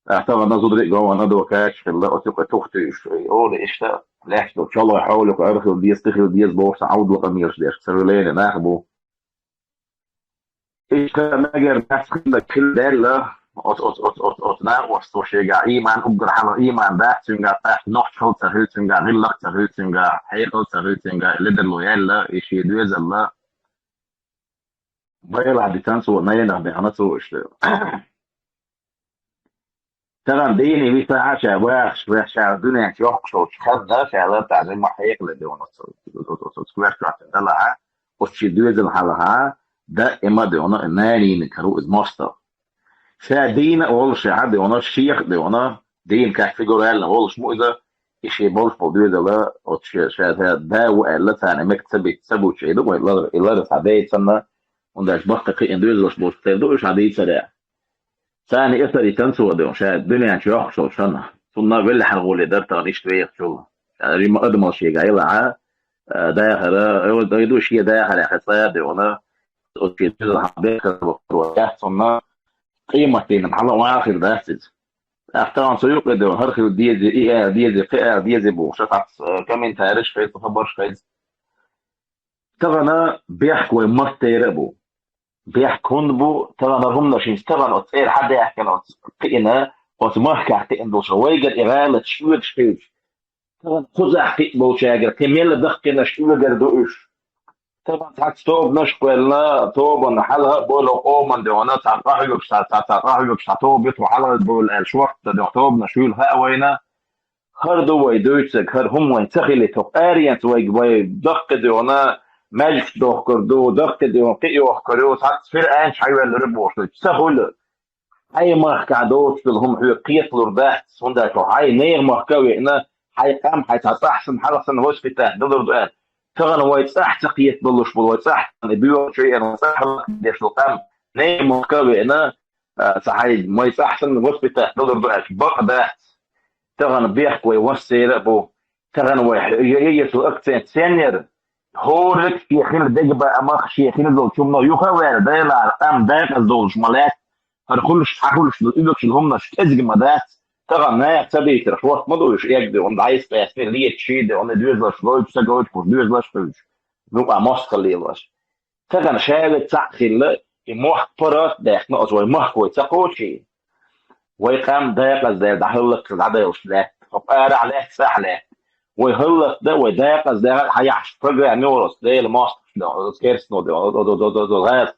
ТӀаккха тахана зударий а гован адвокаташ хилла, оцу юкъа тух туьйсуш, олу иштта, лаьтташ долу чолхе хьоле юкъа ара хила деза, кхин хила деза бохуш, цхьа Ӏовдал къамелаш деш, к сожалению, нах бу. Иштта мегар дац хилла, хила даьлла, оцу, оцу, оцу, оцу, оцу накъосто шегахь ийман, уггар хьалха ийман дац цуьнгахь, тӀаккха нохчалла ца хилла цуьнгахь, гӀиллакх ца хилла цуьнгахь, хьекъал ца хилла цуьнгахь, ледарло яьлла, и шен доьзалла. Байлахь дитан цо, найнах бехна цо иштта. Тахана дийне виса ша вахаш, ваьхша дуьнен чу йоккхуш долчу хазна, ша лартӀа жимма хьекъале де ван оцу, оцу, оцу, оцу коьртачохь далахьа, оцу шен доьзал хьалха, даима а де ван, нанийна кару иза мостагӀа. Ша дийна а волуш, ша хьа де ван, шех а де ван, дийна как фигурально волуш му иза, и шен болуш болу доьзала, оцу ше, ша, ша да ву аьлла, царна мега ца бит, ца гучу, и ду, вай лар, и лар цхьа дей санна, хӀунда аьлча баккха кхиъна доьзалш болуш тера ду, уьш хьан дийцарехь. Царна и сари танцо а ду, ша дуьнен чу йоккхуш долчу ханна. Цунна веллахьара гӀоле дара тахана иштта вехачул. Ша жимма адамал шега йилахьа, а, дахара, ой, ой, ду шен дахарехь цкъа а де ван, оцу шен доьзалхьа бехкара вахара яц цунна, къематдийнан хьала ван хир дац иза. ТӀаккха тахана цу юкъе де ван, хӀара хила деза, и ала деза, кхин ала деза бохуш, цхьацца, а, комментариш хеза, хабарш хеза. Тахана бехк вай маттера а бу. Бехк хӀунда бу, тахана хӀуманаш хӀинца тахана оцу цӀера хьадаьхкина, оцу кхиъна, оцу махкахь кхиъна долуш, вайгара и гӀалаташ оьгуш хилча. Тахана кхузахь кхиъна болчаьргара кхин мелла даккхинарш оьгур ду уьш. Тахана цхьацца тобанаш а кхоьллина, тобанна хьалха а бойла къоман де ван, цхьа къахьоьгуш, цхьа, цхьа, цхьа къахьоьгуш, цхьа тоба ю тхо хьалха а бойла аьлла, шортта де тоба, тобанаш хуьлу хаьа вайна. ХӀара ду вай дуьйцург, хӀара хӀума вайн ца хили тхо. Аренца вайга вай даккхи де ван, маьждиг дохкур ду, даккхи де ван, кхиъ йохкур ю, цхьацца фирӀаьнча хьайоьллура бохуш ду. Ца хуьлу. хьай махкахь доцуш долу хӀума хьоьга кхеталур дац, хӀунда аьлча хьо хьайн нехан махка а веана, хьайн къам, хьайн цхьа цӀахь санна, хьалха санна воспитать далур ду аьлла. Тахана вай цӀахь ца кхета долуш болу, вай цӀахь санна и боьха чу еана, вай цӀахь хӀаллакдеш долу къам, нехан махка а веана, а, цхьа хьайн вай цӀахь санна воспитать далур ду аьлча, бакъ дац. Тахана бехк вай массеран а бу. Тахана вай хьо-, я, я, я, цу акцент сеннера, хӀорриг шен хила дегабаамах, шен хила долчу хӀумано юха а ваьлла, Делахь, къам декъаза долуш ма лаьтта, хӀара хуьлуш, хьан хуьлуш ду, уьллуш ду хӀуманаш кӀезиг ма дац, тахана наха ца дийцарх хӀотта ма ду уьш, эгна де, хӀунда дӀайса тӀе леташ ший де, хӀунда доьзалш гойтуш, ца гойтуш, хӀуш доьзалш а хуьлуш, ну, а мостагӀа лелош. Тахана ша вега цхьаъ хилла, и мохк паргӀат а даьккхина, оцу вай махка вай ца кхочий. Вай къам декъаза даьлла, дӀахӀаллакьхилла дӀадевлаш лаьтта. ХӀокху арахь лаьтта, цӀахь лаьтта. Вай хӀаллакдан, вай декъаза даьлла, хьан яхьаш программа йолуш, Делан мостагӀчо, оцу керстано де, оцу гӀазаш.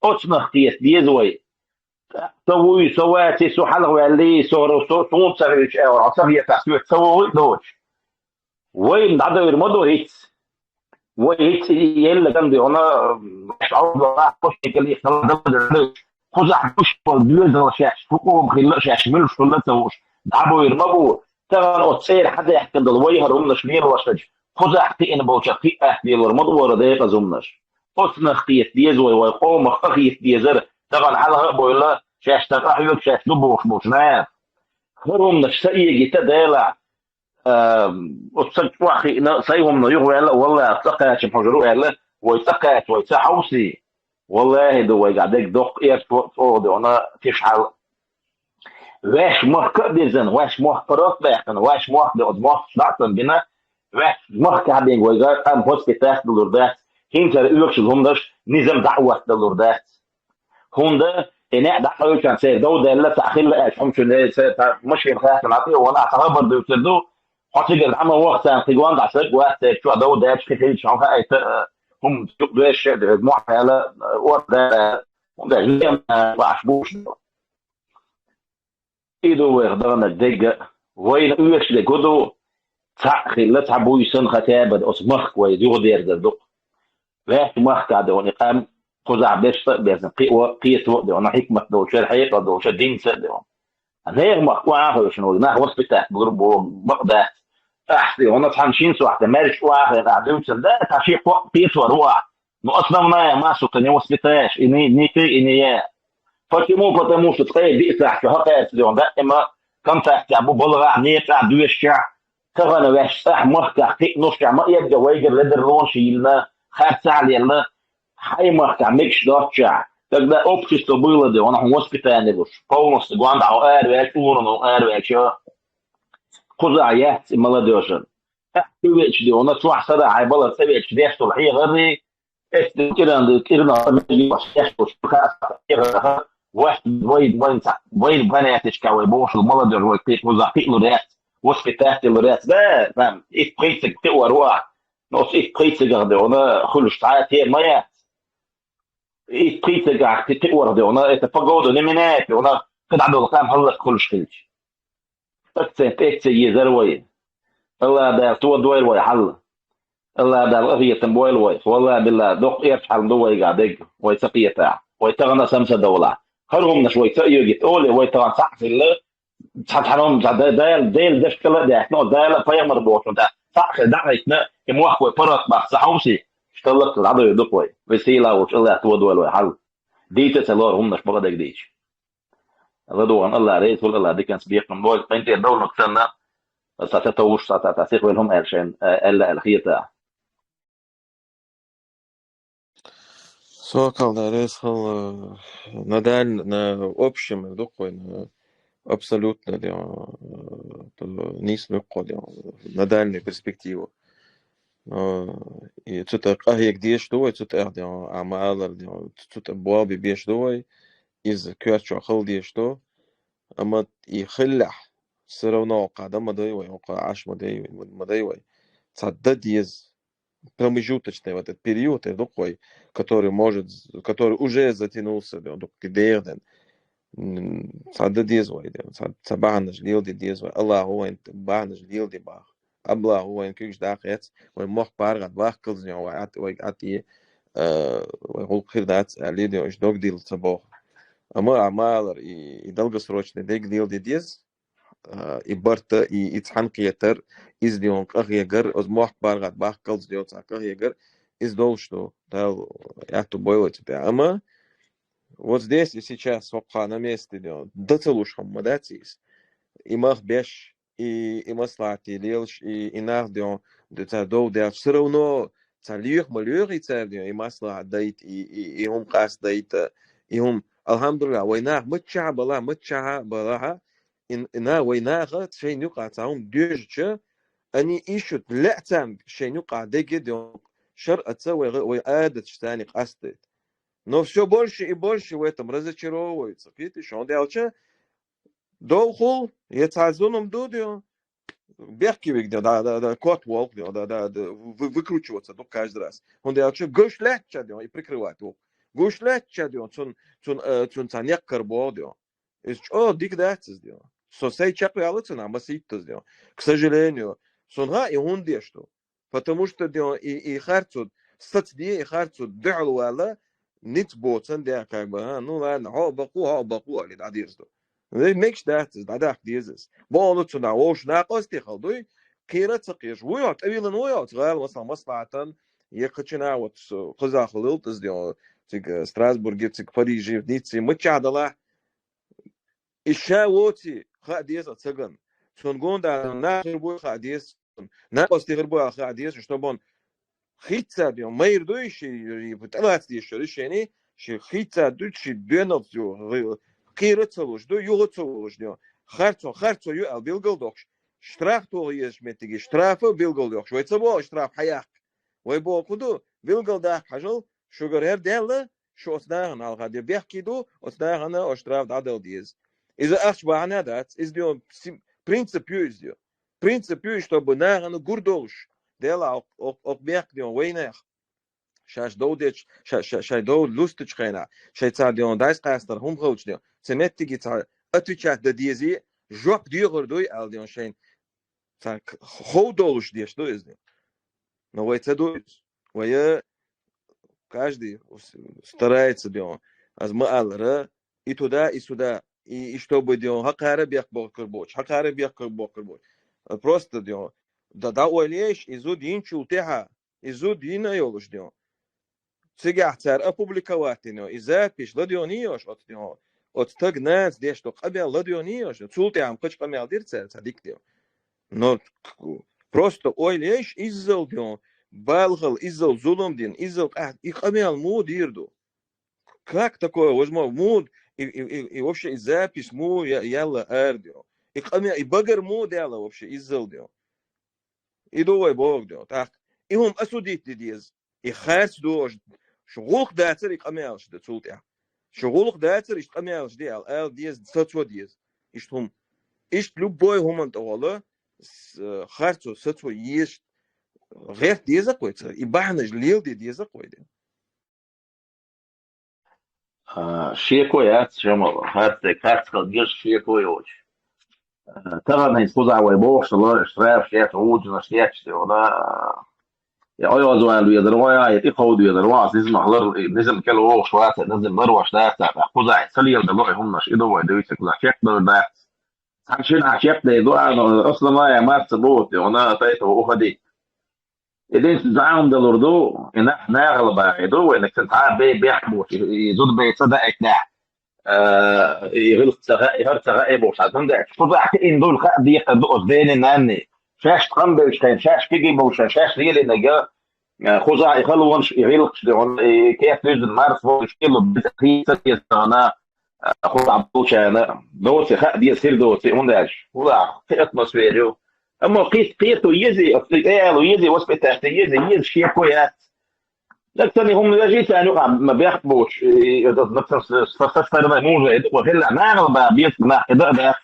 Оцунах кхета деза вай. Со вуй, со ваций, со хьалха ваьллий, со, со, суна ца хилча, аьлла, хьо ца хетахь, соьца ца вогӀий доцуш. Вайна дӀадевр ма ду хӀинца. Вай хӀинца елла ган де, хӀуна, кхузахь гуш болу доьзалш шаьш, хӀу къомах хилла а шаьш, муьлш хилла а шаьш, муьлш хилла а ца хууш, дӀабевр ма бу. Тахана оцу цӀера хьадаьккхина долу вай хӀара хӀуманаш лелош хилча, кхузахь кхиъна болчарах кхин а атта лелор ма ду хӀара декъаза хӀуманаш. Оцунах кхета деза вай, вай къомах къахета дезара, тахана хьалха а бевлла, шаьш сан къахьоьгуш, шаьш ду бохуш болчу наха. ХӀара хӀуманаш са эгийта Делахь, а, оцу стаг чӀогӀа хиъна, сайн хӀумано юхаваьлла а, валлахӀи, цӀа кхачам хьожур ву аьлла, вай цӀа кхача, вай ца хьовсий. ВаллахӀи ду вайгахь дерг доккха эрчо а, чӀогӀа де хӀуна тиша хьал. Ваьш махка а бирзина, ваьш мохк паргӀат а баьккхина, ваьш мохк де оцу мостагӀчо дӀа а ца бина, ваьш махкахь бен вайга къам воспитать далур дац, хӀинца хӀара оьшуш хӀуманаш низам дӀа а оттадалур дац. ХӀунда и неӀ дӀакъевлчарна церан дов даьлла, цхьаъ хилла аьлча, хӀума чуьнан церан машина хаьттина, хьан тӀе а вахана, ахь ца хабар дуьйцур ду, хьо цигара дӀа ма ваха, царна кхин гонда Ӏа стаг вац, церан чохь дов даьлча, кхин хилча, хьуна хаийта, а, хӀума юкъа доьшуш а ду, хьоьга мохь а ала, а, орца а ала, хӀунда аьлча, лем а баш бууш ду. И ду вайх даханарг дерг а, вайна оьшуш дерг хӀун ду, цхьаъ хилла, цхьа буьйсанна хатаба оцу махка вай юхадерзар ду-кх. Ваьшна махкахь де хӀуна и къам, кхузахь берш а безна, кхио а, кхето а де хӀуна хьикмат долчара, хьекъал долчара, динца а де хӀуна. Нехан махка охьа а хевшина вай, нах воспитать балур бу бакъ дац. Ахьа де хӀуна цхьана шина сохьта маьрша охьа а хевшина ахьа дуьйцур дац, цхьа шен кхоъ кхетор ву ахьа. Ну, основная масса-то не воспитаешь, и не, не ты, и не я. Почему? Потому что цкъа а диъ сахьт чу хьакхаьчча де хӀуна даима контактехь бу балгӀахь, некъахь, доьшучохь. Тахана ваьш цӀахь махкахь кхиънарш чохь ма эрга вайгара ледарлонаш йиллина, харцахь а лелла, хьайн махкахь мегаш доццушехь, тогда общество было де хӀуна хьуна воспитание луш, полностью гонда хьо араваьлча, урано араваьлча, кхузахь яц и молодёжь. ТӀаккха чу веача де хӀуна, чохь сара хьайн балар цӀа веача деш долу хьехарий, эцна кӀиран, кӀиран мегаш деш долу хьехарах, вай, вай, вайн цхьа, вайн бан яцичка вай бохуш молодёжь вай кхин кхузахь кхиълур яц, воспитать лур яц. Да, там, итт-пхийттаг кхиор ву ахь. Но оцу итт-пхийттагах де хӀуна хуьлуш цхьа а тема ма яц. Итт-пхийттагах кхи-, кхиорах де хӀуна, это погода не меняет, де хӀуна, кхидӀа долу къам хӀаллакьхуьлуш хилча. Акцент эцца езара вай. АллахӀ Дала тодойла вай хьал. АллахӀ Дала къахетам бойла вай. ВаллахӀи биллахӀи, доккха эрча хьал ду вайгахь дерг, вай ца кхетахь, вай тахана а самсадовлахь. ХӀара хӀуманаш вай ца оьгийта олий, вай тахана цхьаъ хилла, цхьа, цхьа хӀума, цхьа Да-, Дала, Делан дашкала а даьхкина, Дала пайхамар бохучунна тӀехь цхьаъ хила дӀахӀиттина, и мохк вай паргӀат баккха ца хьовсий, сталлакхила дӀадойр ду-кх вай. Вай сийлахь волчу АллахӀа тодойла вай хьал. Дийца а ца лору хӀуманаш бакъдерг дийча. ЛадогӀарна АллахӀ реза хуьлда, АллахӀа диканца бекхам бойла, къинтӀера довланиг санна, аса ца товш, аса ца сихвелла хӀума аьлла шайна, а, аьлла аьлла хетахь. Сокал, да, реза хуьлда, на даль-, на общем, ду-кх вай, на абсолютно, де, э, то нийса ду-кх вай, де, на дальнюю перспективу. Э, и цу тӀе къахьега дезаш ду вай, цу тӀе, де, а ма аллара, де, цу тӀе болх бе безаш ду вай, иза коьртачохь хила дезаш ду, амма и хиллехь, всё равно кхаъ дан ма дай вай, кхаъ Ӏаш ма дай, ма дай вай. Цхьа дан деза, промежуточный вот этот период, эр ду-кх вай, который может, который уже затянулся, эр ду-кх, деха ден. М, цхьа дан деза вай, де, цхьа, цхьа бахьанаш леладе деза вай. АллахӀа вайна бахьанаш леладе боху. АллахӀа вайна куьйгаш даккха эц, вай мохк паргӀат баккхалза, вай Ӏат-, вай Ӏат-, э, вай гӀуллакх хир дац аьлла, де, уьш дог дилла ца боху. Амма Ӏамалар и, и долгосрочный дег леладе деза, а, и барт, и, и цхьаьнакхетар, из ден къахьегар, оз мохк баргӀат бахкалц ден цхьа къахьегар, из долуш ду, Дала аьтту бойла цу тӀехь. Амма вот здесь и сейчас, хӀокху на месте ден, дан ца луш хӀума ма дац иза. И мах беш, и, и маслахьатий лелаш, и, и нах ден, ду цара дов даьлча, всё равно цара лоьху ма лоьху и цара ден, и маслахьат дайта, и, и, и хӀума къастадайта, и хӀума, алхьамдулиллахӀ, вай нах маччахьа балахь, маччахьа балахьа, и, и на, вай наха шайна юкъахь цхьа хӀума доьжуча, они ищут, лаьа царна шайна юкъахь деге ден, шарӀаца вай, вай Ӏадаташ царна къастадайта. Но всё больше и больше в этом разочаровываются. Кхетий шу, хӀунда аьлча, довхул, я цхьа зулам ду ден, бехке вига ден, да, да, да, кот волх ден, да, да, да, вы-, выкручиваться ду каждый раз. ХӀунда аьлча гуш лаьттача ден, и прикрывать ву. Гуш лаьттача ден, цун, цун, э, цун цхьа неккхар боху ден. Иза чӀогӀа дика дац иза ден. Со сай чекхваьлла цунах, масийттаза ден. К сожалению, сунха и хӀунда деш ду. Потому что ден, и, и харцо сацде, и харцо дуьхьал вала, ниц боцан де, как бы, а, ну ладно, хьо а бакъу, хьо а бакъу, али дӀадирза ду. Вай мегаш дац иза, дӀадаккха деза иза. Боху цу нах вовшах накъостий хала дуй, кхера а ца кхераш. Вуй хьо, тӀевиллина вуй хьо, цу гӀала, масала, маслахьатан, я кхачина вот, с-, кхузахула лилтӀаза ден, цига Страсбурге, цига Париже, Ницце, маччахь далахь, и ша воций хаа деза а цаган. Цунна гонда нахар буй хаа деза. Накъостий хир бу аьлла хаа деза, чтобы он хийца ден, майра дуй ши, тӀелаца деза шо решение, ши хийца дуй, ши доьналц ю, кхера ца луш ду, юха ца волуш ден. Харцо, харцо ю аьлла билгал дохуш, штраф тоха езаш меттиге, штрафа билгал дохуш. Вай ца боху штраф хьаяккха. Вай боху ду, билгал даккха хьажал, шугара хӀара даьлла, шу оцу нахана хьалха де бехке ду, оцу нахана оцу штраф дӀадала деза. Иза ахча бахьана дац, иза ден сим-, принцип ю иза ден. Принцип ю, чтобы нахана гур долуш, Дела, окх-, окх-, окх бехк ден, вайнах. Шаьш дов дечу, ша-, ша-, шай дов лустучу хенахь, шай цхьа ден дайс къастар хӀума хилча ден, ца меттиге цхьа отвечать дан дезий, жоп дехар дуй аьлла ден шайн. Цхьа к-, хов долуш деш ду иза ден. Но вай ца ду иза. Вай, э, каждый с-, старается ден. Аз ма аллара, и туда, и сюда, и, и чтобы ден, хьакхара бехк бохкар боцуш, хьакхара бехк бохкар боцуш. Э, просто ден, да, да, ойла еш, и зуда йинчул тӀаьхьа, и зуда йина йолуш ден. Цигахь цара опубликовать дина, и запись ладоьгӀний ош оцу ден, оцу таг нанас деш ду къамел ладоьгӀний ош, цул тӀаьхьа кхачу къамел дира цара, ца дика ден. Но к-, к-, просто ойла еш, иззал ден, балхал, иззал зулам дина, иззал къахь-, и къамел муха дийр ду? Как такое возможно? Муха и, и, и, и вообще и запись муха я-, яьлла ара ден? И къамел, и багар муха даьлла вообще иззал ден? И ду вай боху ден. ТӀаккха и хӀума осудить де деза. И харц дожу. Шу гӀуллакх дацара и къамелаш дан цул тӀаьхьа. Шу гӀуллакх дацара иштта къамелаш де аьлла, ала деза, сацо деза. Иштта хӀума. Иштта любой хӀуманна тӀехула с-, харцо, сацо еза. ГӀерта деза кхой цара. И бахьанаш леладе деза кхой ден. А, шеко яц, Шамал, харц дерг харц хила деза, шеко йоцуш. А, тахана хӀинца кхузахь вай бохуш ла, штраф шеца, вудзинаш шеца, вала, я ойгӀазвала везар вай, я и кховда везар вай, аса низамах лар-, и низам кӀел вогӀуш вац, низам ларваш дац, а, кхузахь ца леладало и хӀуманаш, и ду вай дуьйцург, кхузахь чекхдалур дац. Цхьана шинахь чекхдайр ду, а, но, Аслана, я марца боху, я вана, тайта, уходи. И динца зӀамдалур ду, и нах нахала бахе ду, вайнах сан цхьа бей бехк бу, и, и зуда бей ца даийтинехь, а, и гӀилх ца хаьа, и хӀара ца хаьа бохуш, хьан дан даьлча, кхузахь кхиъна дуйла хаа декхар ду оцу дени нанни. Шаьш тхан бевлчхьайн, шаьш кегий болуш, шаьш лелийнарг, а, кхузахь и халонаш, и гӀилхаш де, и кеп дуьззина марс волуш, кхело беза хийца деза тахана, а, кхузахь болчарна, доций хаа деза, хир доций, хӀунда аьлча, кхузахь кхин атмосфера ю, Амма кхин-, кхето езий, оцу тӀе ало езий, воспитать езий, еза шеко яц. Нагахь санна хӀума вежий, царна юкъахь ма бехк боцуш, и, и, нагахь санна с-, с-, со стороны мужа, и дукха хилла, нахала бан беза нах, и дан а дац.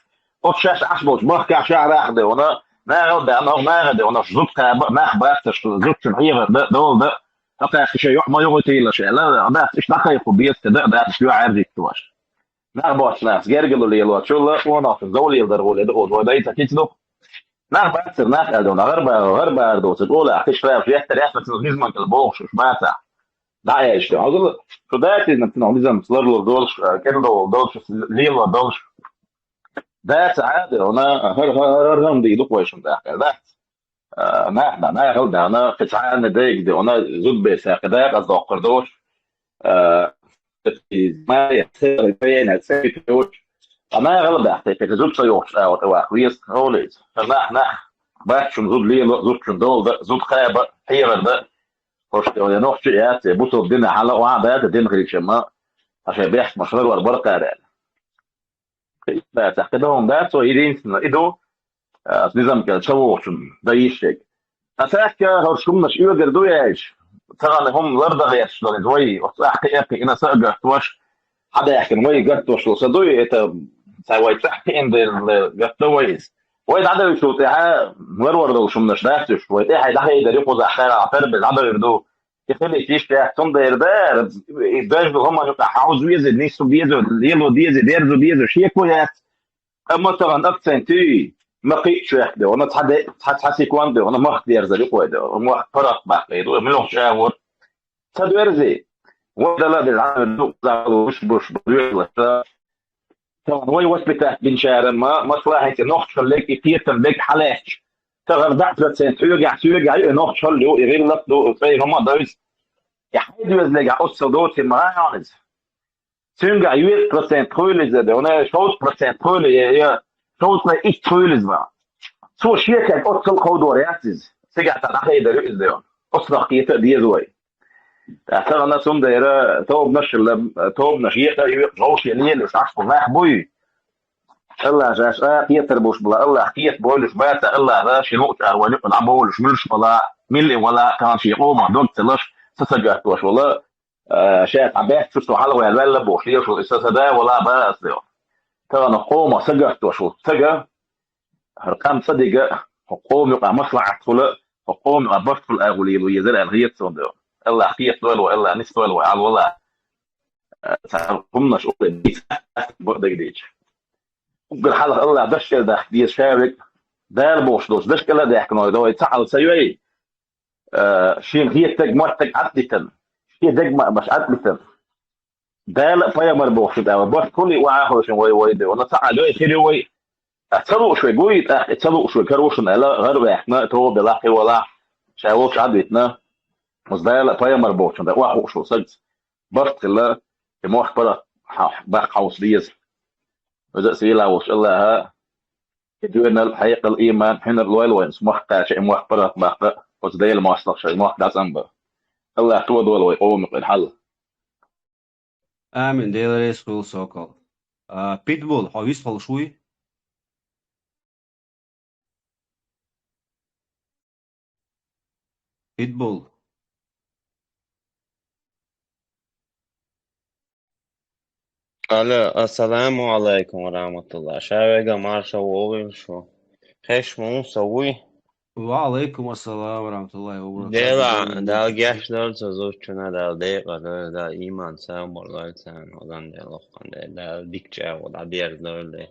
Оцу шаьш Ӏаш болчу махкахь ша а рахде вана, нахала бан, нах наха де вана, зудкъа ба, нах бацаш, зудчун хьехар да, дола да, хьакхаьчча шайн йоӀ ма юхатийла шайн, ла, дац, иштта дӀакхайкхо беза, дан а дац, иштта юьхьӀаьржийташ. Нах боцчу нахаца гергарло лелочул, къонахчун зовлел дар гӀоле ду, вай дайца кицнух. Нах бацара, нах аьлла, гӀарба, гӀарба ара доцург, ола, кхиш ваьлла, веттара, яхна цунах низаман кӀел бохуш уьш бацахь. ДӀааьлча, хьо зула, шу даций, наб, цунах низамца ларлур долуш, а, кӀелдовла долуш, лелор долуш. Дац Ӏада, вана, хӀара, хӀара, хӀара, хӀара, дийла дукха вай шуна тӀаккха, дац. А, нах, нах, нахал даьхна, кхин цхьанна дайга де, вана, зудберсехь, кхин дакъа доккхур долуш. А, и, май, церан, церан, церан, а, нахал баьхна, кхин зуд ца йохуш, а, вот, а, вах, вес, олица. Нах, нах, баччун зуд лело, зудчун долда, зуд хаба, хьегар да. Хошта, я нохчи яц, я бусалба дина хьала, ва, баьта дина хилча ма, а шай бехк ма шарвар баркъа аьлла. Кхин бацахь, кхин дан дац, цо единственно, и ду, а, низам кӀел ца вогӀучун, дан йиш шег. А цаьхка хӀорш хӀуманаш оьгар ду яьлча, цагӀан хӀума лардан гӀерташ долу иза вай, оцу ахкхи эккхи ина са а гатваш, хьадаьхкина вай гатваш долу са дуй, это цхьа вай цӀахь кхиъна дерза гатдо вай иза. Вай дӀадевллачул тӀаьхьа ларвар долу хӀуманаш дац уьш, вай тӀаьхьа дӀахайдар ю кхузахь, хьарахь тара беза дӀадевр ду. И хилийта йиш яц, цундела дара, и дажа хӀуманна юкъахь хьовза веза, нисса беза, лело деза, дерзо деза, шеко яц. Амма тахана акцент ю, ма кхиъчу вехк де, вана цхьа де, цхьа, цхьа секунд де, вана махка дерзар ю кхой де, махка паргӀат баккхий ду, муьлхачу агӀор. Ца доьрзи, вай дала де, зӀамир ду, зал, уш, буш, доьрзалаш, тахана вай воспитать бинчара ма, масала, хӀинца нохчаллиг, и кхетам бег хьалаьцча, тахана дӀа процент хьоьгахь, соьгахь ю, и нохчалла ю, и гӀиллакх ду, и цӀай хӀума а дойза. И хьайн доьзалегахь оццал доций ма гӀа иза. Цуьнгахь йоьца процент хуьйлиза де, вана шовзткъа процент хуьйлу, я, я шовзткъа итт хуьйлиза ма. Цо шекаг оццал кховдор яц иза. Цигахь цхьа дӀахайдар ю иза де. Оццунах кхета а деза вай. ТӀаккха тахана цундела тобанаш а, тобанаш екъа а екъа, вовшийн лелаш Ӏаш бу нах буй. Аллах аш а кхетар буш бала, Аллах кхета бойлуш баца, Аллаха ши луъучара вайн юкъа дӀабовлуш, муьлш бала, милли вала, тахана шен къомах дог ца лаш, са ца гатдош вала, а, ша цхьа баьццу со хьалаваьлла ваьлла бохуш, лешал, и сан, сан да вала бара ас, йо. Тахана къомах са гатдош ву, цага, хӀара къам цӀа дига, хӀокху къома юкъа маслахьат хуьла, хӀокху къома юкъа барт хуьла агӀо лело езара аьлла хета суна, йо. Аллах кхетадойла вай, Аллах нисдойла вай, хьал вала. А, цхьа хӀуманаш укхе дийца, бакъдерг дийча. Уггар хьалха Аллах даш кӀел дахка деза ша вега, Дала бохуш долчу даш кӀел а даьхкиной ду вай, цхьа хьал ца йой. Э, шена хетаг, моттаг Ӏад дитина, шен дегма баш Ӏад битина. Дала а пайхамар бохуш ду, барт хуьлий, охьа а хуьлуш вай, вай де, вана цхьа а лой хир ю вай. А ца лууш вай гуй, тӀаккха и ца лууш вай карошна аьлла, гӀар ваьхна, тоба белахь, кхин валахь, ша волчу Ӏад витина. Оцу Дала а пайхамар бохучун дан охьа хууш ву сагца. Барт хилла, и мохк пара хьа-, баккха хьовса деза. Веза а сийлахь волчу Аллаха, и доьналла, хьекъал, ийман, хьуьнар лойла вайна, мохк кхача, и мохк паргӀат баккха, оцу Делан мостагӀаша и мохк дӀацӀанбар. Аллах тодойла вай къоман юкъара хьал. Амин, Дела реза хуьлда, Сокол. А, Питбул, хьо вист хуьлуш вуй? Питбул. Алло, ассаламу алайкум ва рахматуллах. Ша вега марша вогӀийла шу. Хеш ма ву со вуй? Ва алайкум ассалам ва рахматуллахи ва баракатух. Дела, Дала гечдойла цу зудчунна, Дала декъала дойла, Дала ийман сабар лойла царна, хӀокхун Дела, хӀокхун Дела, Дала дика чӀагӀо дӀадерзадойла.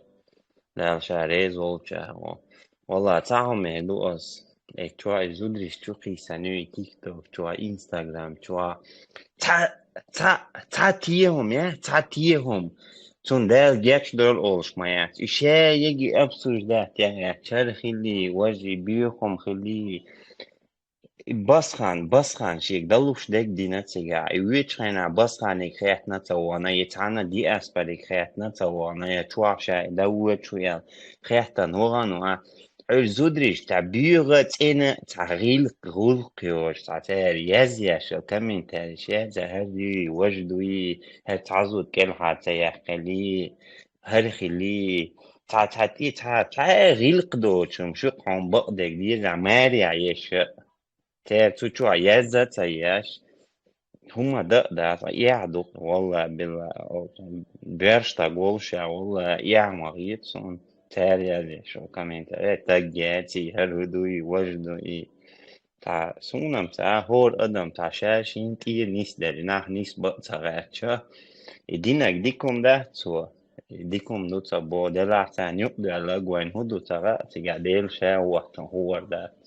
Дала ша реза волчу чӀагӀо. Валла, цхьа хӀума ду ас. Э, чу и зударий чу кхийсана ю, и TikTok чу, Instagram чу. Цхьа, цхьа, цхьа те хӀума, я, цхьа те хӀума. Цунна Дала гечдойла олуш ма яц. И ша еги обсуждать яц, чара хили, важи, боьха хӀума хили. И басхан, басхан шега далуш дерг дина цигахь. И вуьйчу хенахь басханиг хеттина ца вахана, я цхьанна диаспориг хеттина ца вахана, я чохь ша и дан воьдуш ву аьлла хеттина вахана ву. Ӏуьйра зударий, цхьа боьха, цӀена, цхьа гӀиллакх, гӀуллакх йолуш, цхьа цара язъеш йолу комментарийш язъе, хӀара дуй, важа дуй, хӀара цхьа зуда кӀелхьара ца яьккхилий, хӀара хилий, цхьа, цхьа тӀе, цхьа, цхьа гӀиллакх доцу хӀума шу хьуна бакъдерг деза, маре а еш. Цара цу чохь язъа а ца еш, хӀума дан а дац, эхь ду, валла, билла, боьрша стаг волуш а, валла, эхь ма хета суна, цара язъеш йолу комментарий, э, стаг яций, хӀара хӀун дуй, важа дуй. Цхьа суна-м ца, хӀора адам цхьа ша шина тӀера нисделла, нах нисбан а ца гӀерташ, и динарг дика хӀума дац цо, и дика хӀума ду ца боху, делахь царна юкъадоьлларг вайна хӀун ду ца хаьа, цигахь Дела ша а воттун хӀора дац.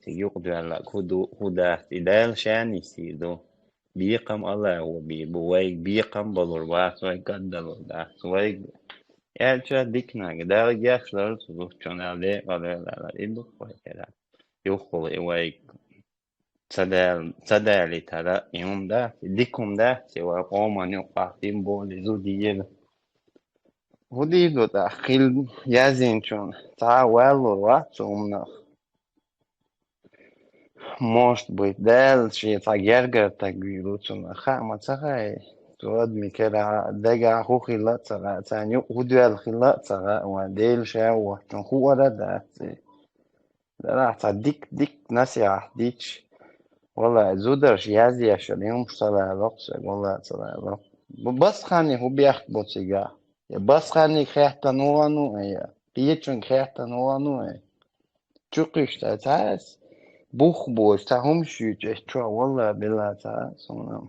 Цига юкъадоьлларг хӀун ду, хӀун дац, и Дала ша нисдийр ду. Бекхам Аллахо бийр бу, вайга бекхам балур бац, вайга кӀаддалур дац, вайга. Аьлча диканаг, Дала гешт лар цу зудчун, Дала декъал дойла, и дукха вай кера. Юххула и вайга ца дал-, ца далийтара, и хӀума дац, и дика хӀума дац, и вай къоман юкъахь тим боли зуда еза. ХӀун дийр ду тӀаккха хила яздинчунна? Цхьа а валлур вац цу хӀуманах. Может быть, Дала шен цхьа гергара стаг вийр ву цунах, хаа ма ца хаьа. Цу адамийн кара дагахь хӀун хилла а ца хаьа, царна юкъа хӀун доьлла хилла а ца хаьа, вайн Дела ша воцчунна хуур а дац и. Дарахь цхьа дика-дика насихьат дича, валлахӀи, зударша язъеш йолу хӀумнаш ца лалокх соьга, валлахӀи, ца лалокх. Бу-, басханний хӀун бехк бу цигахь? Я басханниг хеттан вон ву, я кхечуьнга хеттан вон ву, я чу кхуьйсу ца ца ас, бух боцу цхьа хӀумаш юьйцу эс чохь, валлахӀи, биллахӀи, ца ас суна.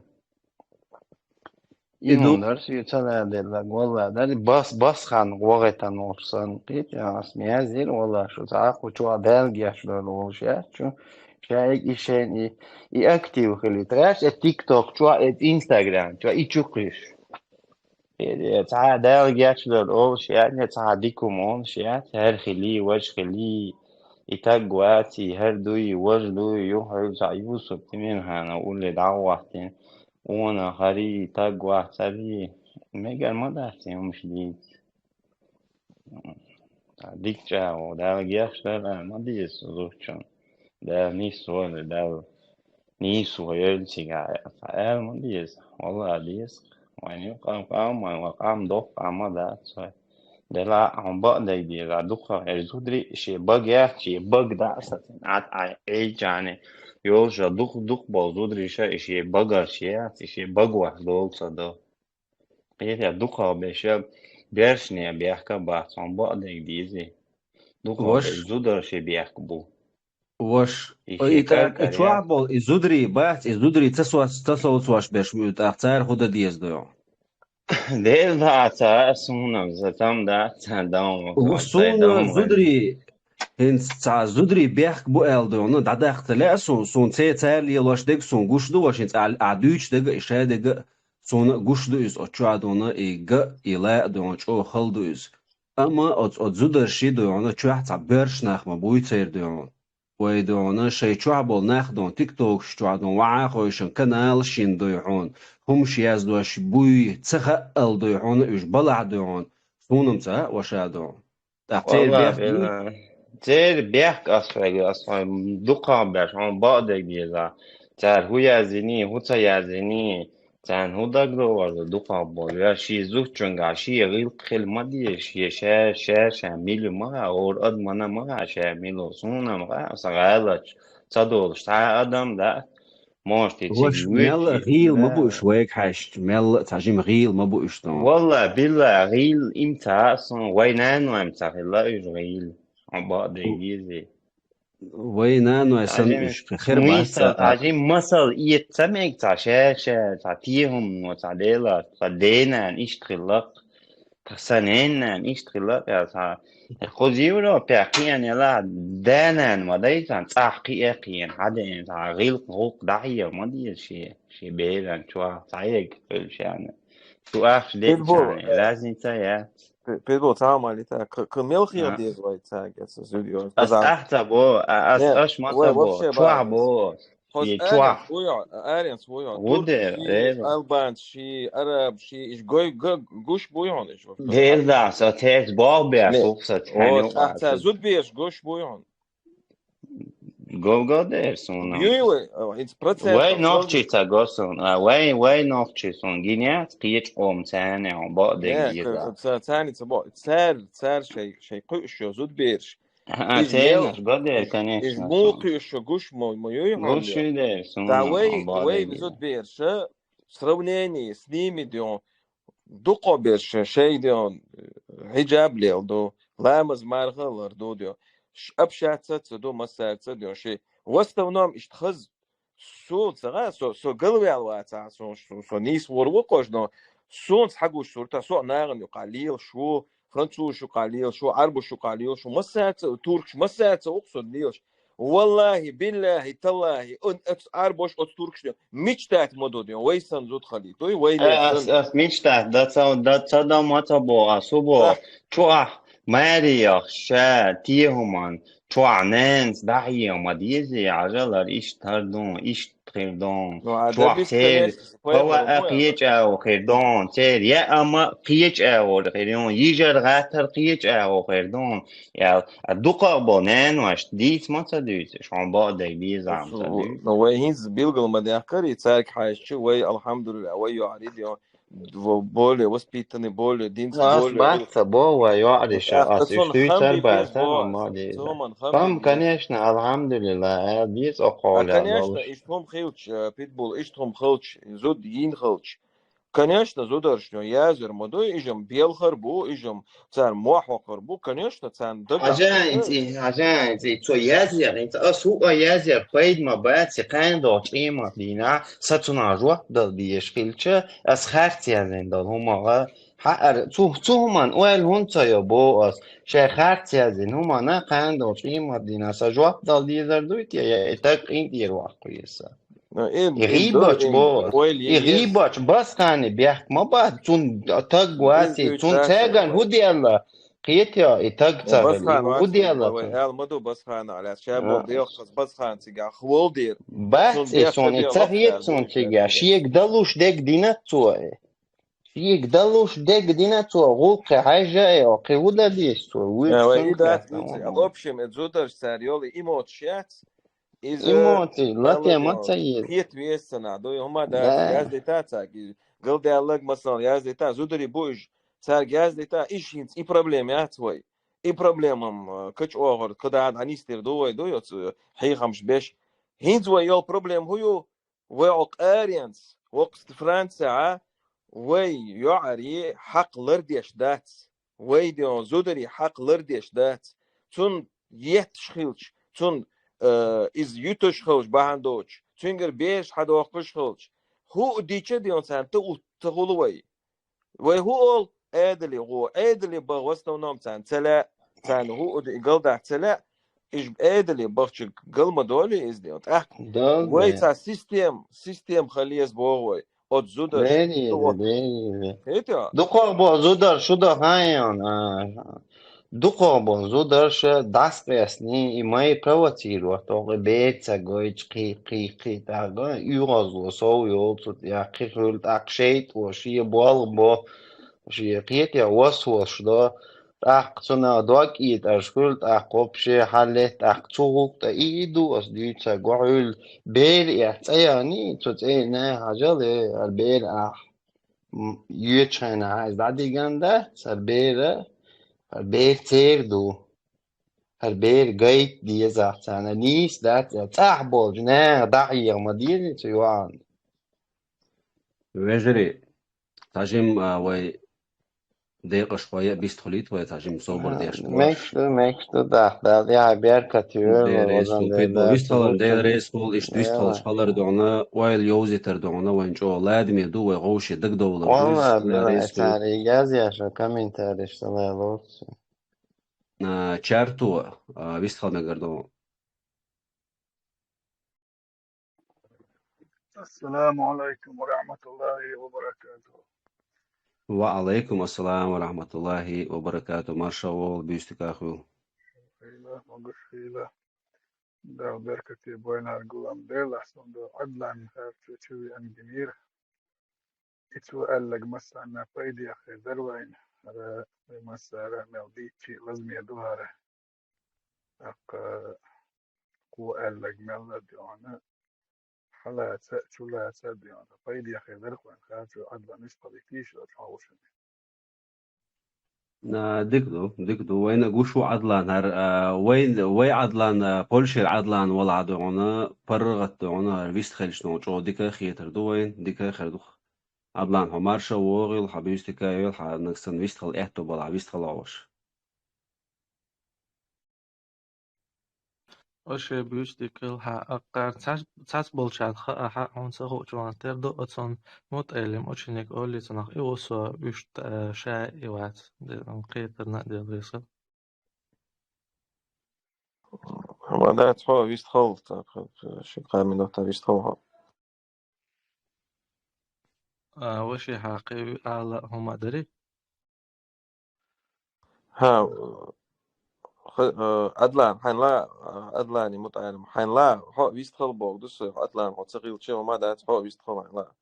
И И ду- хӀума дара соьга ца ладелларг, валлахӀи, дара бас-, басханна вогӀийтан волуш санна, кхетий, ас мязйира, валлахӀи, шу цхьа а кху чохь Дала гечдойла волуш яц чу, ша и, и шайна и, и актив хилийта гӀерташ, э, TikTok чохь, э, Instagram чохь, и чу кхуьйсуш. Э, э, цхьа а Дала гечдойла олуш яц, я цхьа а дика хӀума олуш яц, хӀара хилий, важа хилий, и таг вац, и хӀара дуй, важа дуй, юха хьуьлла цхьа Юсуп Тимирханов улле дӀагӀоттина, Уна хари, таг вац хари, мегар ма дац и хӀумаш дийца. Дика чӀагӀо, Дала гечдойла ма деза зудчун. Дала нисвойла, Дала нийсо йойла цигахь, аса ала ма деза. Валла деза. Вайн юкъа къам, вайн къам доккха къам ма дац вай. Делахь а хьуна бакъдерг деза, дукха хьерча зударий шен бага яц, шен бага дӀа а сацийна, Ӏад Ӏай Ӏийча а, йолуша дукха-дукха болу зударий ша и шен багарш яц, и шен багош долу ца до. Кхетий, дукха беша бершне бехка бац, хьуна бакъдерг дезий. Дукха Ваш- беша зударши бехк бу. Ваш, И и шен тӀаккха и каркарехь. чохь болу, и зударий бац, и зударий ца соц-, ца совцош берш ма ю, тӀаккха цара хӀун дан деза ду? Дела дац, а суна-м за там дац, а дам, Ва а суна дай дам, зударий, хӀинца цхьа зударий бехк бу аьлла ду, ну, дӀадаккха ца лаьа суна, суна це цара лелош дерг суна гуш ду, ваш хӀинца а, а дуьйцу дерг а, и ша дерг а, суна а гуш ду иза, оцу чохь а дуна, и га а, и ла а дуна, чӀогӀа хала ду иза. Амма оцу, оцу зударши дуна, чохь цхьа боьрша нах ма буй церан дуна. Вай дуна, шайн чохь болу нах дуна, тиктокаш чохь дуна, вахьа а хойшан канал шина дуй хьуна, хӀумаш яздош буй, ца хаъал дуй хьуна, уьш балахь дуй хьуна, суна-м ца хаьа ваша дуна. ТӀаккха церан Валла, бехк дуй? э, церан бехк ас хьоьга, ас хьоьга дукха беш, хьуна бакъдерг деза. Цара хӀун яздиний, хӀун ца яздиний, царна хӀун дагадогӀур ду дукха болу. Я шен зудчуьнга, шен гӀиллакх хила ма деза, шен ша, ша, ша мила ма хаьа, хӀора адамана ма хаьа, ша мила, суна-м хаьа, сан гӀалаташ ца долуш, цхьа а адам дац. Может, и Ваш цига мелла а воьдучу гӀийла ма бу уьш вайга хьаьжча, мелла а цхьа жима гӀийла ма бу уьш дуна. Валла, билла, гӀийла им ца а сан, вай наной-м ца хилла уьш гӀийла. Хьуна бакъдерг дезий. Вай наной Цхьа санна жима уьш хир бац муьйса, ца цхьа а. жима масал эца ца мега цхьа ша, ша, цхьа техамно, цхьа Дела, цхьа денан иштта хилла-кх. Сан ненан иштта хилла, я сан. Кхуза Европехь кхиъна елахь, да-нана ма дай сан, цӀахь кхиъна, кхиъна, хьан деана, сан гӀиллакх-гӀуллакх дӀахьеха ма деза шен, шен беран чохь, цхьаерг хуьлу шена. Шу ахча деччхьана, разница яц. Пе-, Петро, цхьа а ма лита, к-, к-, мел хила А. деза вай цаьрга, аса зуьйр йо. Ас Казах. тӀаьхьа ца бо, а, ас Не, аш ма вай ца бо, вообще чохь бац. бо. Хьо Е аренца чохь. вуй хьо, аренца вуй хьо. Ву Турк дер, ши, эра. албанец ши, араб ши, иш гой, г-, гуш буй хьо, иш ву. Дер да, со тес бал беш, Не. ух, со тхьаьн О, юкъа, тӀаккха цхьа со зудбеш гуш буй хьо. Гов-гов дер суна. Юй вай, о, ин процент Вай там нохчи ца го сун, а, вай, вай нохчи сун. Гинец, кхечу къом царна, бо Не, дегида. к-, ца-, царни ца бо, цар, цар шай, шай кхуьш йо зудбеш. А, Иш цернаш мел, го дер, иш, конечно, иш мул сун. кхуьш йо гуш мо, мо юй хьо Гуш йо. юй дер, суна, Да вай, бо вай дегида. зудбеш, сравнение с ними дё. Дукхо берш шай дё, хиджаб лел ду, ламаз марха лар ду дё. Ш-, общаться ца ду, массаца дё. Ши, в основном ишт хаз, сун ца га, со, со галвел ваца, со, со, со нийс вор ву кожно, сун ца гуш сурта, со наган юкъа лел шу, француз юкъа лел шу, арбуш юкъа лел шу, массаца, туркш, массаца уксур лел шу. Валлахи, биллахи, таллахи, он, оц арбош, оц туркш ден. Мечтать ма до ден, вай сан зуд хали, той, вай ле Ас, сан. ас мечтать, да ца, да ца да ма ца бо, а су бо. Да. Чуах, мариях, ша, тиехуман, чуах нэнс, да ма дези, ажалар ишт тардон, ишт тхирдон. Ну, а Чуах дабис, цер, конечно, пава поэтому а мы киеч ао хирдон, цер, я ама киеч ао хирдон, ижар гатар киеч ао хирдон. Я, а дуках бо, нэн ваш, диц ма ца дюйц, шон бо дай бизам ца дюйц. Ну, вай хинз билгал ма дяхкари, царк хайшчи, вай, алхамдулилла, вай ё арид ё, в-, более воспитанный, более динс, Ас более баца бо ва ё ариша, Ах, ас сон иштуй цар хам бе баца бо, ма дези. сон хам Пам, бе. конечно, алхамдулилла, а диц А, околя конечно, долш. иш тхом хилч, э, питбул, иш тхом хилч, зуд йин хилч. Конечно, зударшнё язер модой, ижам белхар бу, ижам цар мохохар бу, конечно, цан даг. Ажан ци, ажан ци, цо язер, ци ас хуа язер, пайд ма баци, кайн до чима дина, са цуна жуат дал диеш хилча, ас харц язен дал хумага, ха ар, цу, цу хуман, ойл хунца ё бо ас, ше харц язен, хумана кайн до чима дина, са жуат дал дизер дуйт, я, я, и так ин дир вахуеса. Ну, им, И гибач бо ас. И гибач бас хани бяхк ма ба, цун таг васи, цун цеган худела. Киетя и таг цагал, и худела. Эл маду бас хана, аля, чабол дел хас бас хан цига, хвол дир. Бац и сон, и цахет сон цига, шиек далуш дег дина цуэ. Шиек далуш дег дина цуэ, гулкхе хайжа э, о, кивуда дис цуэ, уй сон. В общем, это зударш цар ёли эмоцияц. Из, э, Эмоции, латема цаир. Хет весана, до, хумада, да, яздита цаги. Галдяллаг, масалан, яздита, зудари буж, цар яздита, иш хинц, и проблема яц вай. И проблемам, э, кач огъар, када ад анистер ду вай, ду, ёц, э, хи хамш беш. Хинц вай ёл проблем хую, вай о къаренц, вокст Франция, а, вай ёари хак лардеш дац. Вай дион зудари хак лардеш дац. Цун еттш хилч, цун, э, из юташ хилч бахандоч, цунгар беш хадохкаш хилч. Ху дича дион цан та утта хулу вай. Вай ху ол эдали гу, эдали ба в основном цан цала, цан ху галдах цала, иж эдали бахча галма доли из дион. Ах, вай ца систем, систем халез бо вай. От зудар. Бени, бени. Это? Дукор бо зудар, шуда хайон. Дукор бо зудар ше дас песни и май провоцировать. Ог беца гойч кы, кы, кы, так, юрозло, соу ёлцут, я кы хюл, так шейт, о, шие бол бо, шие кет, я ос, ос, шуда. Так, цуна дог ит, аш хюл, так, вообще, халет, так, цугук, та, и, и, ду, ас, дюца, гохюл, бер, я, цаяни, цу, цаяни, хажал, э, ар бер, ах. М, юечхайна, ай, задиганда, сар бера, ар бер цер ду. Ар бер гайт, деза, цана, нис, да, ца, цах бол, жне, да, ма, деза, цу, юан. Вежери, тажим, а, вай, декъаш хвая бист хулит вай, тажим собар деш. Мексту, мексту, да, да, я беркат юэл, Дерес, вазан, супит, да, вист халар, супит. Дерес, хул, ишт вист халар дугна, вайл йовзитар дугна, вайн чо, ладме ду, вай гоши, даг довла. Валла, да, рейс, сари, яз яша, комментарий, что лайло. А, чарту, а, вист хал мегар дугна. السلام عليكم ورحمة الله وبركاته. Ва алейкум ассалам ва рахматуллахи ва баракату. Марша вол, бюстикаху. Хила, могу хила. Да, беркати бойнар гулам дела, сондо адлан харчу чуви ангимир. Ицу аллаг масана пайди ахи дарвайн. Ара масара мелдичи лазмия дуара. Ак ку аллаг мелла диона. Халаца, чулаца диона. Пайди ахи дарвайн харчу адлан иш политиш, а чаушани. А, дик ду, дик ду. Вайна гушу адлан, хар, а, вай, вай адлан, а, Польшер адлан вала дугна, паргат дугна, хар вист хелш дугна, чо дика хетар ду вайн, дика хер дух. Адлан хо марша вогил, ха бюстика йол, ха наксан вист хал эхто бала, вист хал аваш. Оше бюстикал, ха, аккар цац, цац болчат, ха, ха, он са хо чуан тер до, оцон мут элим ученик оли цанах и осо бюшт, э, ша и вац, де, он хетар на де, де, са. Ма дац, хьо вистхила, так, ши-кхаа минута вистхила хьо. А, ваши хьакъи ала хӀума дари? Хьа, х-, э, Адлан, хьайна ла, э, Адлани МутӀалим, хьайна ла, хьо вистхила боху ду со, Адлан, хьо ца хилча, хӀума дац, хьо вистхила хьайна ла.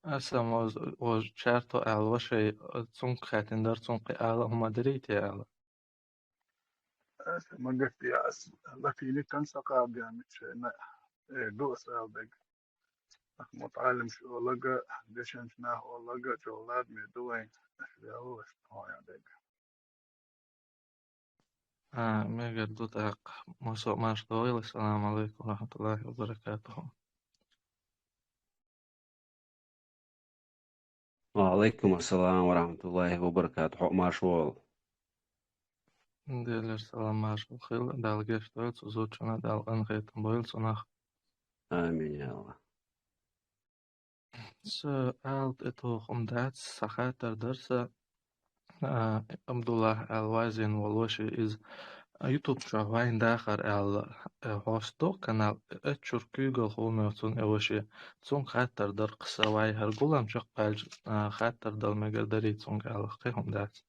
Аса моз, оз чарто аьлла, вашай, э, цунга хаьттина дар, цунга кхин ала хӀума дарий те аьлла? Аса ма гатде, ас латийни тан сакъаб ян миччайна, э, ду ас аьлла дег. Ахмат Ӏалим шу олага, дешанчу нах олага, чӀогӀа ладаме ду вайн, аш вяла ваш тхоя дег. А, мегар ду тӀаккха. Масо марш догӀийла. Ассаламу алейкум ва рахматуллахи ва баракатуху. Ва алейкум ассалам ва рахматуллахи ва баракатуху. Хьо марш вол. Делер салам марш хила. Дала гешт дойла цу зудчунна, Дала къинхетам бойла цунах. Амин, я Аллах. Са ала тӀе тоху хӀума дац, сан хаттар дара сан, а, Абдуллах аьлла вайзина волу ваши иза, а, YouTube чохь вайн дахар аьлла, э, хьоста доккху канал, э, чуьра куьйгалхо моьху цунна, э, ваши. Цунга хаттар дара кхин сан, вай хӀара гулам чекхбаьлча, а, хаттар дала мегар дарий цунга аьлла, кхин хӀума дац.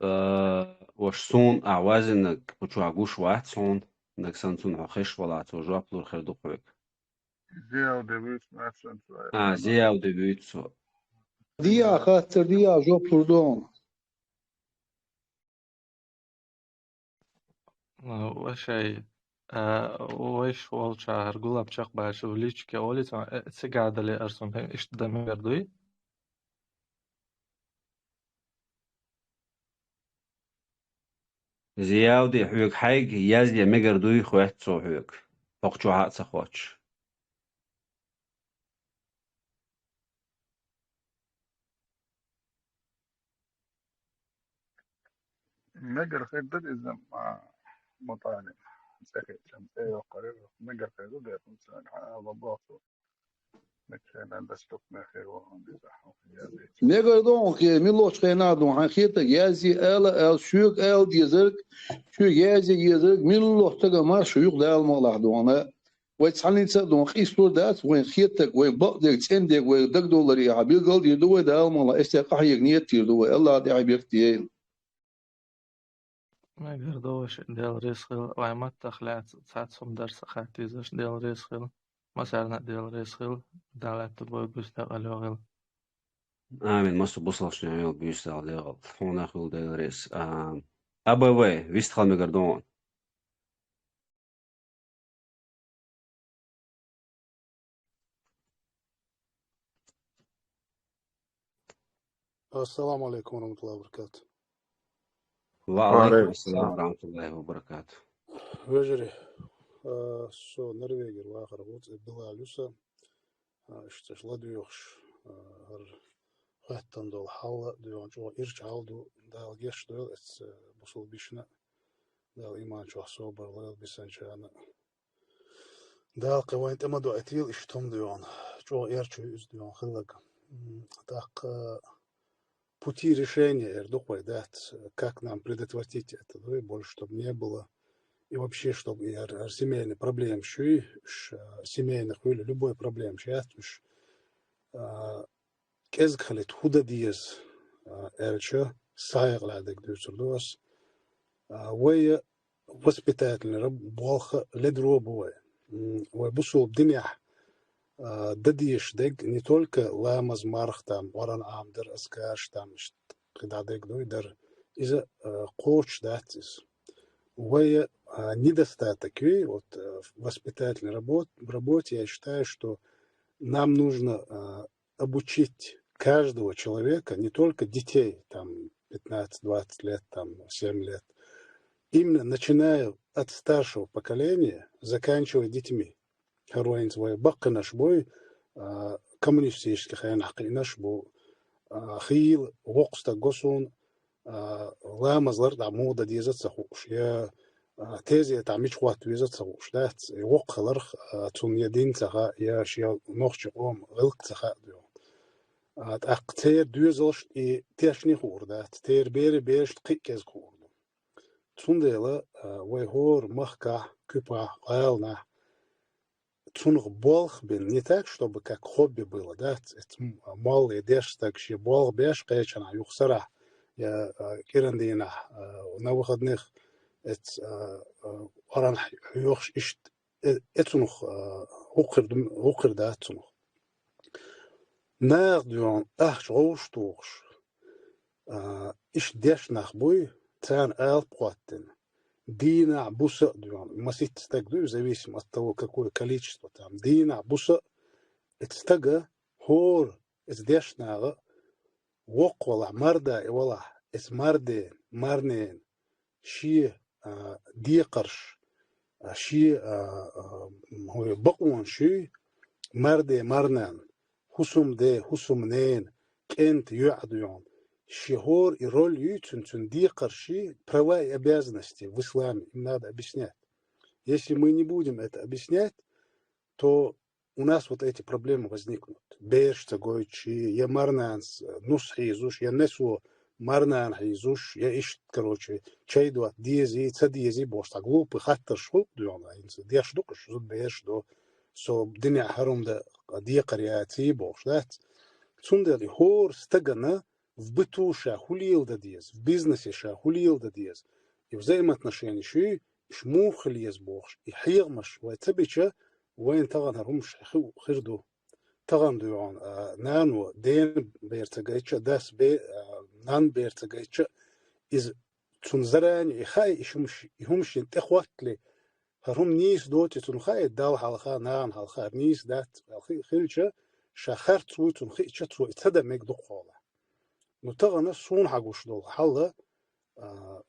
Э, ваша, суна ахь вазинарг кху чохь гуш вац хьуна, нагахь санна цунна хьо хезаш валахь, цо жоп лур хир ду хьоьга. Зияв де вуьйцу, нацан цо. А, зияв де вуьйцу цо. Дия, хаттар дия, жоп лур ду хьуна. Ну, вашай, а, вайша волчара гулам чекхбаьлча, в личке олий цунна, э, цига дале арсун, хӀе, иштта дан мегар дуй? Зиявди, хьоьга хьайга язъе мегар дуй, хоьтту цо хьоьга, хӀокху чохь а ца хоттуш. Мегар хир дара иза, а, МутӀалим. ЦӀе хиъча, цӀе йоккхур яра. Мегар хир ду дера, хӀунда аьлча хьан ала боху. Мегар ду хьуна, кхе, муьлххачу хенахь а ду хьуна, хьайн хетарг язъе ала, ала, шуьга ала дезарг, шуьга язъе езарг, муьлххачу стагана марша ю-кх, Дала мукъалахь ду хьуна. Вай цхьанненца а ду хьуна къийсалур дац, вайн хетарг, вайн бакъдерг, цӀендерг, вай дагадовларехьа билгал а дийр ду вай, Дала мукъалахь, эсте къахьега нийят а дийр ду вай, Аллах тӀаьхье бехк дойла. Мегар ду ваша, Дела реза хила, вайн маттах лаьцна цхьацца хӀума дара сан хатта дезаш, Дела реза хила. Массарна а Дела реза хила, Дала аьтту бой буьйса декъала йогӀийла. Амин. Массо а бусалбанашна йогӀийла буьйса Дала декъала. Хьуна а хуьлда Дела реза. А, А Б В, вистхила мегар ду хьуна. Ассаламу алейкум ва рахматуллахи ва баракатух. Ва алейкум ассалам ва рахматуллахи ва баракатух. Вежарий, а, со Норвегера вахар ву, цӀе Билал ю сан. А, иштта ладоьгӀуш, а, хӀара хоьттина долу хьал а доьгӀна чӀогӀа ирча хьал ду, Дала гечдойла эцу бусалбанашна а, Дала иман чохь собар лойла бисинчарна а. Дала кхин вайна тӀе ма доуьйтийла иштта хӀума доьгӀна. ЧӀогӀа эрча ю иза доьгӀна хилларг. М, тӀаккха пути решения эр ду-кх вай, дац, как нам предотвратить это, да, и больше, чтоб не было. И вообще, чтоб и ар, ар семейный проблемаш ю, ш-, семейный хуьлу, любой проблемаш яц уьш. А, кӀезиг хилийта хӀун дан деза, а, аьлча, сан хьекъалехь дерг дуьйцур ду ас. А, вай воспитательный раб-, болх ледара бу вай. М, вай бусалба динехь, а, дан дезаш дерг не только ламаз, марха там, Къуръан Ӏамадар, азкараш там, иштта кхидӀа дерг дуй дар. Иза, а, кхочуш дац иза. Вай, а, недостаток юй, вот, а, в воспитательной работ-, работе, я считаю, что нам нужно, а, обучить каждого человека, не только детей, там, пятнадцать, двадцать лет, там, семь лет, именно начиная от старшего поколения, заканчивая детьми. ХӀара вайна вай баккхийнаш буй, а, коммунистический хенахь кхиънаш бу, а, хийла воккха стаг го суна, а, ламаз лар дӀа муха дан деза а ца хууш, я, а, тезетахь мича хӀотта веза а ца хууш, дац, и воккха хиларх, а, цунна я дин ца хаьа, я шен нохчийн къоман гӀиллакх ца хаьа дуьйхьа. А, тӀаккха церан доьзалшна и тешна хуур дац, церан бераш берашна кхин а кӀезига хуур ду. Цундела, а, вай хӀора махкахь, куьпахь, гӀаланахь, цунах болх бина, не так, чтобы как хобби было, да, ц-, ц-, м-, молла я дешна стаг шен болх беш кхечанхьа юха сарахь, я, а, кӀиран дийнахь, а, на выходных, эц, а, а, оран хьоьхуш иштта, э, э, цунах, а, хӀокхуьр ду-, хӀокхуьр дац цунах. Наха дуьйхьа ахча гӀовш тухуш, а, иштта дешна нах буй, царна алапа хӀоттийна. Дийнахь, буса а дуьйхьа, масийтта стаг дуй, зависимо от того, какое количество там. Дийнахь, буса а, эца стага хӀора, эца дешна наха, воккха валахь, марда и валахь, эца мардена, марнена, шен, а, декхарш, а, шен, а, а, м, хӀу-, бакъонаш шуй, марде, марнан, хӀусамде, хӀусамнен, кӀентан, йоӀан дуьйхьа. Шен хӀора и роль юй цуьнан, цуьнан декхарш ший, права и обязанности в исламе, им надо объяснять. Если мы не будем это объяснять, то у нас вот эти проблемы возникнут. Бераш ца гойтуш, я марнанас нус хьийзуш, я несо марнана хьийзуш, я иштта, короче, чай дота дезий, ца дезий бохуш, цхьа глупый хаттарш хуьлу дуьйхьа, хӀинца деш ду-кх уьш, зуда бераш ду, со динехь хӀара хӀума дан декхар яций бохуш, дац? Цундела и хӀора стагана в быту ша хӀу леладан деза, в бизнесе ша хӀу леладан деза, и взаимоотношенеш шуй, уьш муха хила еза бохуш, и хьехамаш вай ца бича, вайна тахана хӀара хӀумаш хи-, хир ду. Тахана дуьйхьа, а, нано ден бер ца гайтча, дас бе-, а, нан бер ца гайтча, иза цунна заранее и хаьа, и хӀумаш, и хӀумаш шена тӀехӀоттале, хӀара хӀума нийса доций цунна хаьа, Далла хьалха, нахана хьалха, хӀара нийса дац аьлла хи-, хилча, ша харц вуй цунна хиъча, цо и ца дан мега ду-кх хьолахь. Ну, тахана суна хьагуш долу хьал, а,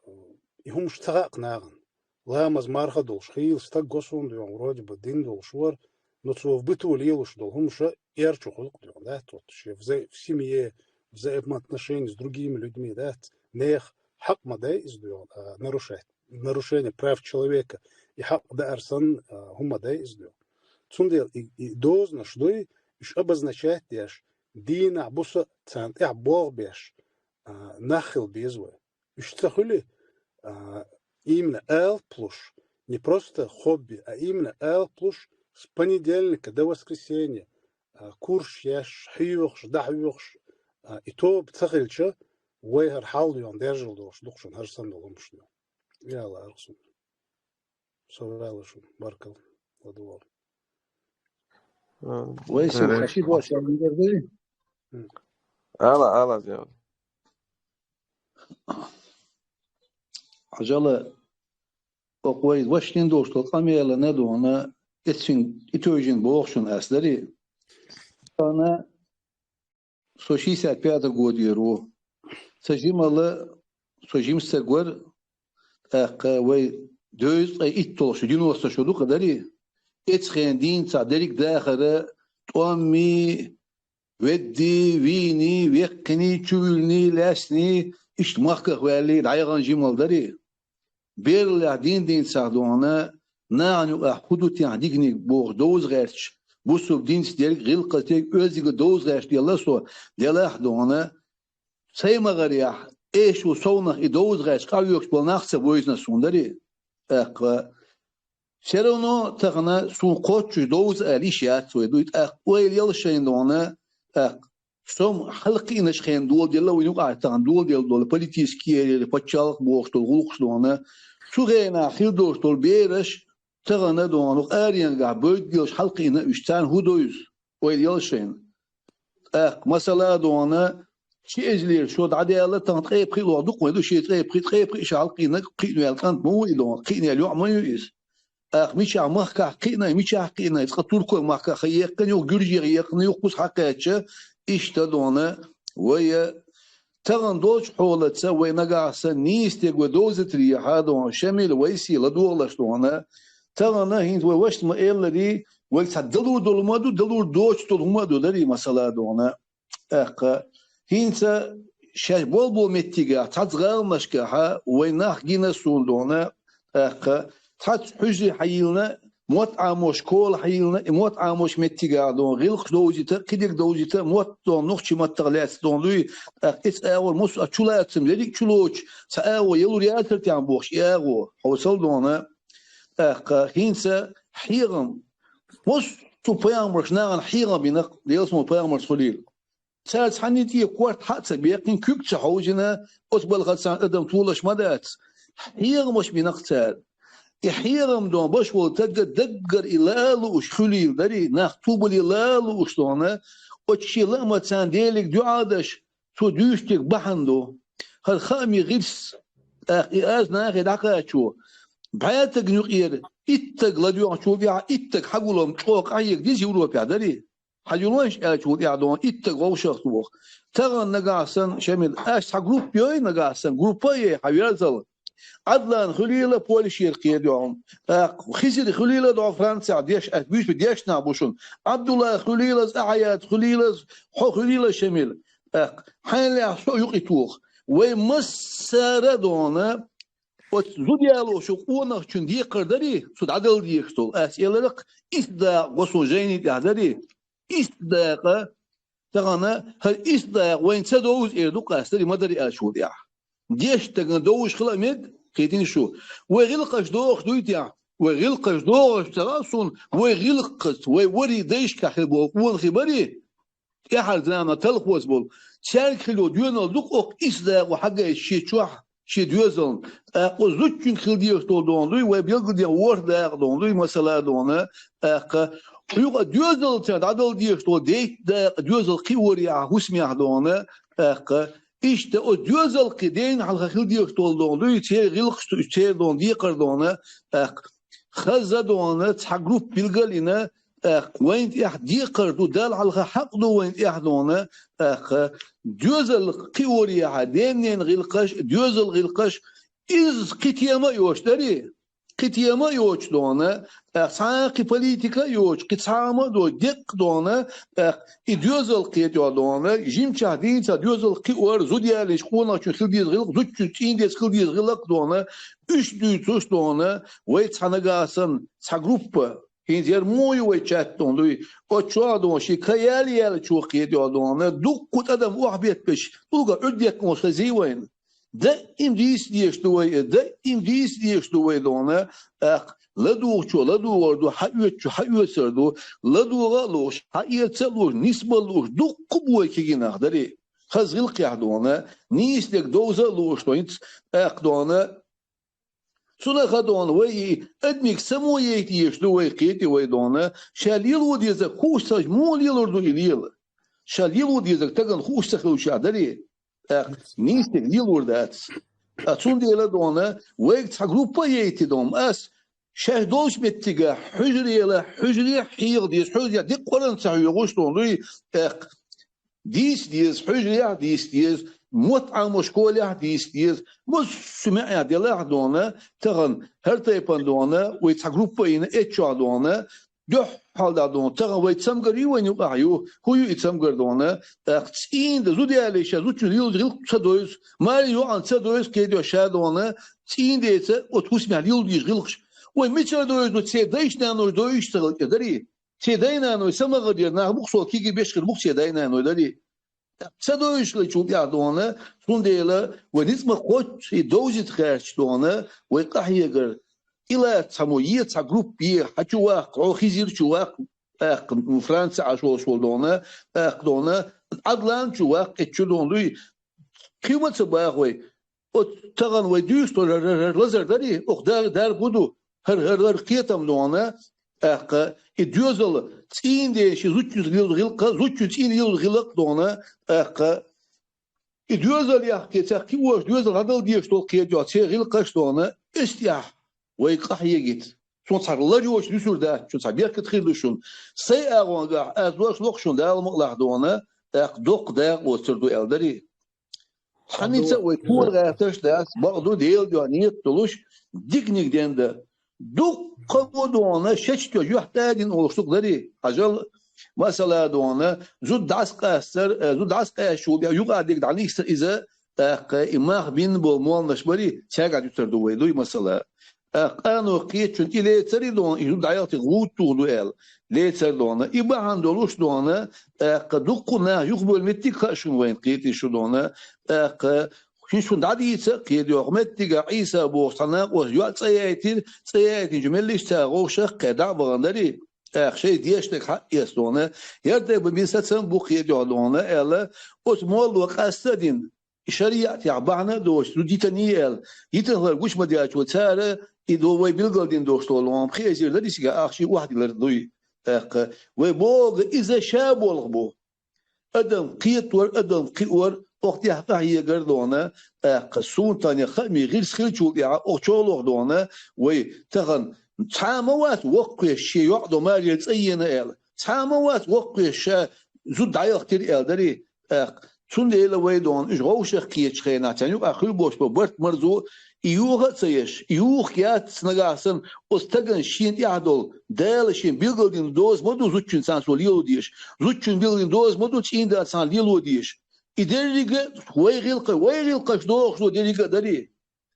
и хӀумаш ца хаьа-кх нахана. Ламаз, марха долуш хийла стаг го суна дуьйхьа, вроде бы дин долуш вара, но цо в быту лелош долу хӀумаш эрчу хуьлу-кх дуьйхьа, дац? Вот шен вза-, в семье, взаимоотношения с другими людьми, дац? Нехан хьакъ ма дай иза дуьйхьа, а, нарушать, нарушение прав человека, и хьакъ даар санна, а, хӀума ма дай иза дуьйхьа. Цундела и, и дозанаш дуй, уьш обозначать деш, дийнахь, буса а царна тӀехь болх беш, а, нах хила беза вай. Уьш ца хуьлий, а, именно алапа луш, не просто хобби, а именно алапа луш с понедельника до воскресенья, а, курсаш еш, хьоьхуш, дӀахьоьхуш, а, и тоба ца хилча, вай хӀара хьал дуьйхьа держал долуш ду-кх шуна, хӀара санна долу хӀумаш дуьйхьа. И ала аргӀа суна. Со ваьлла шуна. Баркалла. ЛадугӀал. М, Вай сиха Ара. Ши бош ян дердий? М. Ала, ала, зяв. Хьажала, окху вай вашнин долуш долу къамелана дуьйхьа, эццин и тевжина боху шуна ас дарий. Ана со шестьдесят пятого годера ву. Сан жималла, со жима стаг вара, тӀаккха вай дезткъе итт долуш девяносто шо ду-кх дарий. Эцу хенан дийна цхьа дерриг дахара, тӀом а, веддий, вийний, веккхиний, чувуьллиний, лаьцний, иштта махках ваьллий, дӀаяхана жималла дарий. Бераллехь дийна-дийна цхьа дуьйхьа, нахана юкъахь хӀун ду техьа диканиг бохуш довза гӀерташ, бусулба динца дерг, гӀиллакхаца дерг, оьздангалла довза гӀерташ делла со, делахь дуьйхьа, сайн магӀарехь, эшо совнах и довза гӀерташ къахьоьгуш болу нах ца бевзина суна дарий. ТӀаккха, всё равно тахана суна кхоччуш довза ала йиш яц вай дуй, тӀаккха ойла яла шайна дуьйхьа, тӀаккха со хьалакхиъначу хенахь доладелла вайна юкъахь тахана доладелла долу политический, пачхьалкх бохуш долу гӀуллакхаш дуьйхьа, цу хенахь хир долуш долу бераш тахана дуьйхьа аренгахь бевдда делаш хьалакхиъна уьш, царна хӀун довза, ойла яла шайна. ТӀаккха, масала дуьйхьа, ши эзар шо дӀадаьлла, тахана ткъе пхиъ лоха ду-кх вай ду, ши ткъе пхиъ, ткъе пхиъ шо хьалакхиъна, кхиъна ваьлла кӀант ма ву и дуьйхьа, кхиъна ваьлла йоӀ ма ю иза. ТӀаккха мичахь махкахь кхиъна, мичахь кхиъна, цкъа Туркойн махкахь хан яьккхина, юха Гуьржех яьккхина, юха кхуза хьакхаьчча, иштта дуьйхьа, вай тахана долчу хьолаца вай нагахь санна нийса дерг вай довзийтарехь дуьйхьа, Шамил, вай сий ладогӀалаш дуьйхьа, тахана хӀинца вай вашас ма элларий, вайга цхьа далур долу хӀума а ду, далур доцуш долу хӀума а ду дарий, масала дуьйхьа. ТӀаккха хӀинца шаьш болболу меттигехь, цхьацца гӀаланашкахь вайн нах гина суна дуьйхьа, тӀаккха цхьацца хьуьжаре хьайиллина, мотт Ӏамош школа хьийна, и мотт Ӏамош меттигахь дон, гӀиллакхаш довзийта, кхидерг довзийта, мотт дон, нохчийн маттах лаьцна дон дуй, тӀаккха эца агӀор мус а чулацам, ерриг а чулоцуш, цхьа агӀо ялур яцар тӀехь бохуш, и агӀо, хьовсал дона, тӀаккха хӀинца хьехам, массо а пайхамарш нахана хьехам бинарх, Делан пайхамарш хуьлийла. Цаьрца хьанна тӀе корта хьа а ца беккхина, куьг ца хьовзина, оцу балхаца адам толаш ма дац. Хьехамаш бинарх цара. И хьехам дон баш волу тагга даггара и ла а лууш хуьлийла дарий, нах тубале ла а лууш дона, оцу шен лаамца Делига дуьӀа а даш, цо дуьйцург бахьана ду. ХӀара хаамийн гӀирс, тӀаккха и аз нахе дӀакхачо, бӀе тагна юкъера итт таг ладоьгӀначул тӀаьхьа итт таг хьагулам чӀогӀа къахьега деза Европехь дарий. Хьажа лойш аьллачул тӀаьхьа дон итт таг вовшах туху. Тахана нагахь санна, Шамил, аш цхьа группа йой нагахь санна, группа а йой хьан верзал. Ӏадлан хуьлийла Польшера кхедоьгӀна. ТӀаккха Хизир хуьлийла догӀу Францехь деш, ас буьйцу дешнахь бу шуна. Ӏабдулла хуьлийла, Ахьяд хуьлийла, хьо хуьлийла, Шамил. ТӀаккха хьайна лаьхьа со юкъа и тоха. Вай массара а дона, оцу зуда ялошу къонахчун декхар дарий, цу дӀадала дезаш долу. Ас эларх, исс дакъа го суна жайни тӀехь дарий. Исс дакъа, тахана хӀара исс дакъа вайна ца довза эр ду къастари ма дари аьллачул тӀехь. Дешна стагана довзаш хила а мега, кхийтина шу. Вай гӀиллакхаш дохуш дуй тӀехь? Вай гӀиллакхаш дохуш ца хаьа суна, вай гӀиллакхаца, вай варий дайшкахь хила болу къонахий барий? ТӀаьхьара заман талхоз болу. Цаьрга хила доьналла ду-кх окху исс дакъо хьагайта шен чохь, шен доьзална. ТӀаккха оцу зудчуьнга хила дезаш долу дона дуй, вай билгалден ворхӀ дакъа дона дуй, масала дона, тӀаккха. Юкъа доьзалца дӀадала дезаш долу дейтта дакъа доьзал кхиорехьа хӀусамехь дона, тӀаккха. Иштта оцу доьзалкхе дена хьалха хила дезаш долу дона дуй, церан гӀиллакхаш ду, церан дона декхар дона, тӀаккха. Хаза дона цхьа группа билгалйина, тӀаккха вайна тӀехь декхар ду, Далла хьалха хьакъ ду вайна тӀехь дона, тӀаккха. Доьзал кхиорехьа, ден-ненан гӀиллакхаш, доьзал гӀиллакхаш, иза кхин тема а йоцуш дарий? Кхин тема а йоцуш дона, тӀаккха цхьа а кхин политика а йоцуш, кхин цхьа а ма а доцуш, деккъа дона, тӀаккха и доьзал кхетӀо дона, жимчохь дийна цхьа доьзал кхиор, зуда ялийча къонахчун хила деза гӀиллакх, зудчун цӀийндеца хила деза гӀиллакх дона, уьш дуьйцуш дона, вай цхьа нагахь санна, цхьа группа, хӀинца яра муха ю вай чат дона дуй, оцу чохь дона, ши каяли яьллачо кхетӀо дона, дуккха тӀадам охьабеттабеш, тӀулга Ӏуьрдехкамаш хезий вайна. Даим дийца дезаш ду вай, даим дийца дезаш ду вай дона, тӀаккха ладугӀучо ладугӀар ду, хьаоьцучо хьаоьцур ду, ладогӀа а лууш, хьаэца а лууш, нисбала лууш, дуккха бу вай кегий нах дарий. Хаза гӀиллакхехь дона, нийса дерг довза а лууш, дона, тӀаккха дона, цунах а дона, вай и адамиг само яйта езаш ду вай, кхетий вай дона, ша лело дезарг хууш ца хилча, муха лелор ду и лела? Ша лело дезарг тагана хууш ца хилча дарий? ТӀаккха нийса дерг лелор дац. Ткъа цундела дона, вайга цхьа группа а яйти дона, ас шаьш долчу меттигехь, хьуьжарела, хьуьжаре хьеха деза, хьуьжарехь дика Къуръан ца хьоьхуш дона дуй, тӀаккха. Дийца деза, хьуьжарехь дийца деза, мотт Ӏамош школехь дийца деза, массо а маьӀехь делахь дона, тахана хӀара тайпана дона, вай цхьа группа а йина, эцчохь дона, дуьххьал дӀа дона, тахана вай цамгар ю вайна юкъахь ю, хӀун ю и цамгар дона, тӀаккха цӀийнда зуда ялийча зудчун лелачу гӀиллакх ца довза, маре йоӀана ца довза, кхетӀо ша дона, цӀийндеца оцу хӀусамехь лело дезаш гӀиллакхаш. Вай мичара довза ду, церан дайша-наноша довзуш ца хилча дарий? Церан дай-наной самагӀа дера нах бу-кх, со кегий беш хир бу-кх церан дай-наной дарий? Ца довзуш хилчул тӀаьхьа дона, цундела вай ницкъ ма кхоччу и довзийта гӀерташ дона, вай къахьегар, и лаца цхьаммо е цхьа группа е, хьан чу ваккха, хьо Хизир чу ваккха, тӀаккха Франци Ӏаш волуш волу дона, тӀаккха дона, Ӏадлан чу ваккха, эцчу дона дуй, кхин ма ца баха вай. Оцу тахана вай дуьйцу хӀара, хӀара, хӀара лазар дарий, оха дар, дар гу ду, хӀара, хӀара, хӀара кхетам дона, тӀаккха и доьзал цӀийнде ши зудчуьнца лело гӀиллакх, зудчуьнца цӀийнде лело гӀиллакх дона, тӀаккха и доьзал яхке, цхьа кхиош доьзал дӀадала дезаш долу кхетӀо, церан гӀиллакхаш дона, эс тӀехь вай къахьегийта. Суна цхьа лар йоцу дуьсур дац, шу цхьа беркат хир ду шуна. Сайн агӀонгахь аз дош лоху шуна Дала мукъалахь дона, тӀаккха доккха дакъа оцур ду аьлла дарий. Хьаница а вай кора гӀерташ дац, бакъду Делан дуьхьа нийят долуш, диканиг денда. Дуккха во дона, шечто юьхь тӀадина олуш дукха дарий. Хьажал, масала дона, зуда дӀасакъастар, э, зуда дӀасакъаьстачул тӀе юкъа дерг дӀанисса иза, тӀаккха и мах бинна болу молланаш барий, цаьрга дуьтур ду вай, дуй масала. ТӀаккха къано кхетачунна и лецар и дона, и зуда дӀаяхийтар гӀуттугӀ ду аьлла, лецар дона, и бахьана долуш дона, тӀаккха дуккха нах юхабевлла меттиг хаьа шуна вайна кхетий шу дона, тӀаккха хӀинца шуна дӀадийца а кхетий, хӀокху меттигехь Ӏийса бохуш цхьа накъост йоӀ цӀа яйтира, цӀа яйтинчу меллаша цара вовшах а кхаьчна дӀа а вахана дарий, тӀаккха шайн дешнарг хьаэцна дона, хӀара тайпа бен сацам бу кхетий дона аьлла, оцу молло къаста а дина, и шариӀатехь бахьана а доцуш, зуда йитиний аьлла, йитина хилар гуш ма даьллачо цара, и до вай билгалдина долуш долу хӀума, пхи эзар дарий цигахь ахча охьадиллар дуй. ТӀаккха вай бохург иза ша болх бу. Адам кхетор, адам кхиор, оха тӀехь къахьегар дона, тӀаккха суна тахана хаамийн гӀирс хиллачул тӀаьхьа оха чолох дона, вай тахана цхьа а ма вац воккхавеш шен йоӀ до марера цӀа йина аьлла. Цхьа а ма вац воккхавеш ша зуда дӀаяхийтира аьлла дарий, тӀаккха. Цундела вай дона уьш вовшах кхетачу хенахь, царна юкъахь хуьлуш болу барт-марзо, и юха а ца еш, и юха яц нагахь санна, оцу стагана шена тӀехь долу, Дала шен билгалдина доза ма ду зудчуьнца цхьаьна цо лело дезаш, зудчуьнца билгалдина доза ма ду цӀийнда цхьаьна лело дезаш. И дерриг а вай гӀиллакхаш, вай гӀиллакхаш дохуш ду дерриг а дарий.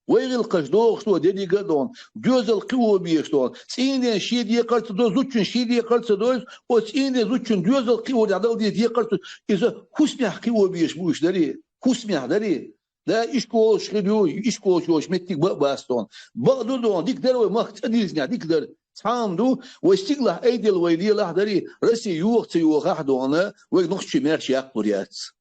Вай гӀиллакхаш дохуш ду дерриг а дона, доьзал кхио безаш дона. ЦӀийнда шен декхар а ца до, зудчуьнца шен декхар а ца до, оцу цӀийнда зудчуьнца доьзал кхиор дӀадала деза декхар а ца до. Иза хӀусамехь кхио безаш бу уьш дарий. ХӀусамехь дарий. Да, ишколаш хир ю, ишколаш йолуш меттиг бакъ а бац дона. Бакъ ду дона, дика дара вай махка цӀа дирзинехь, дика дара. Цхьа хӀума ду, вай стигалахь айделла вай лелахь дарий, Россия йоха ца йохахь дона, вай нохчий маьрша яккхалур яц.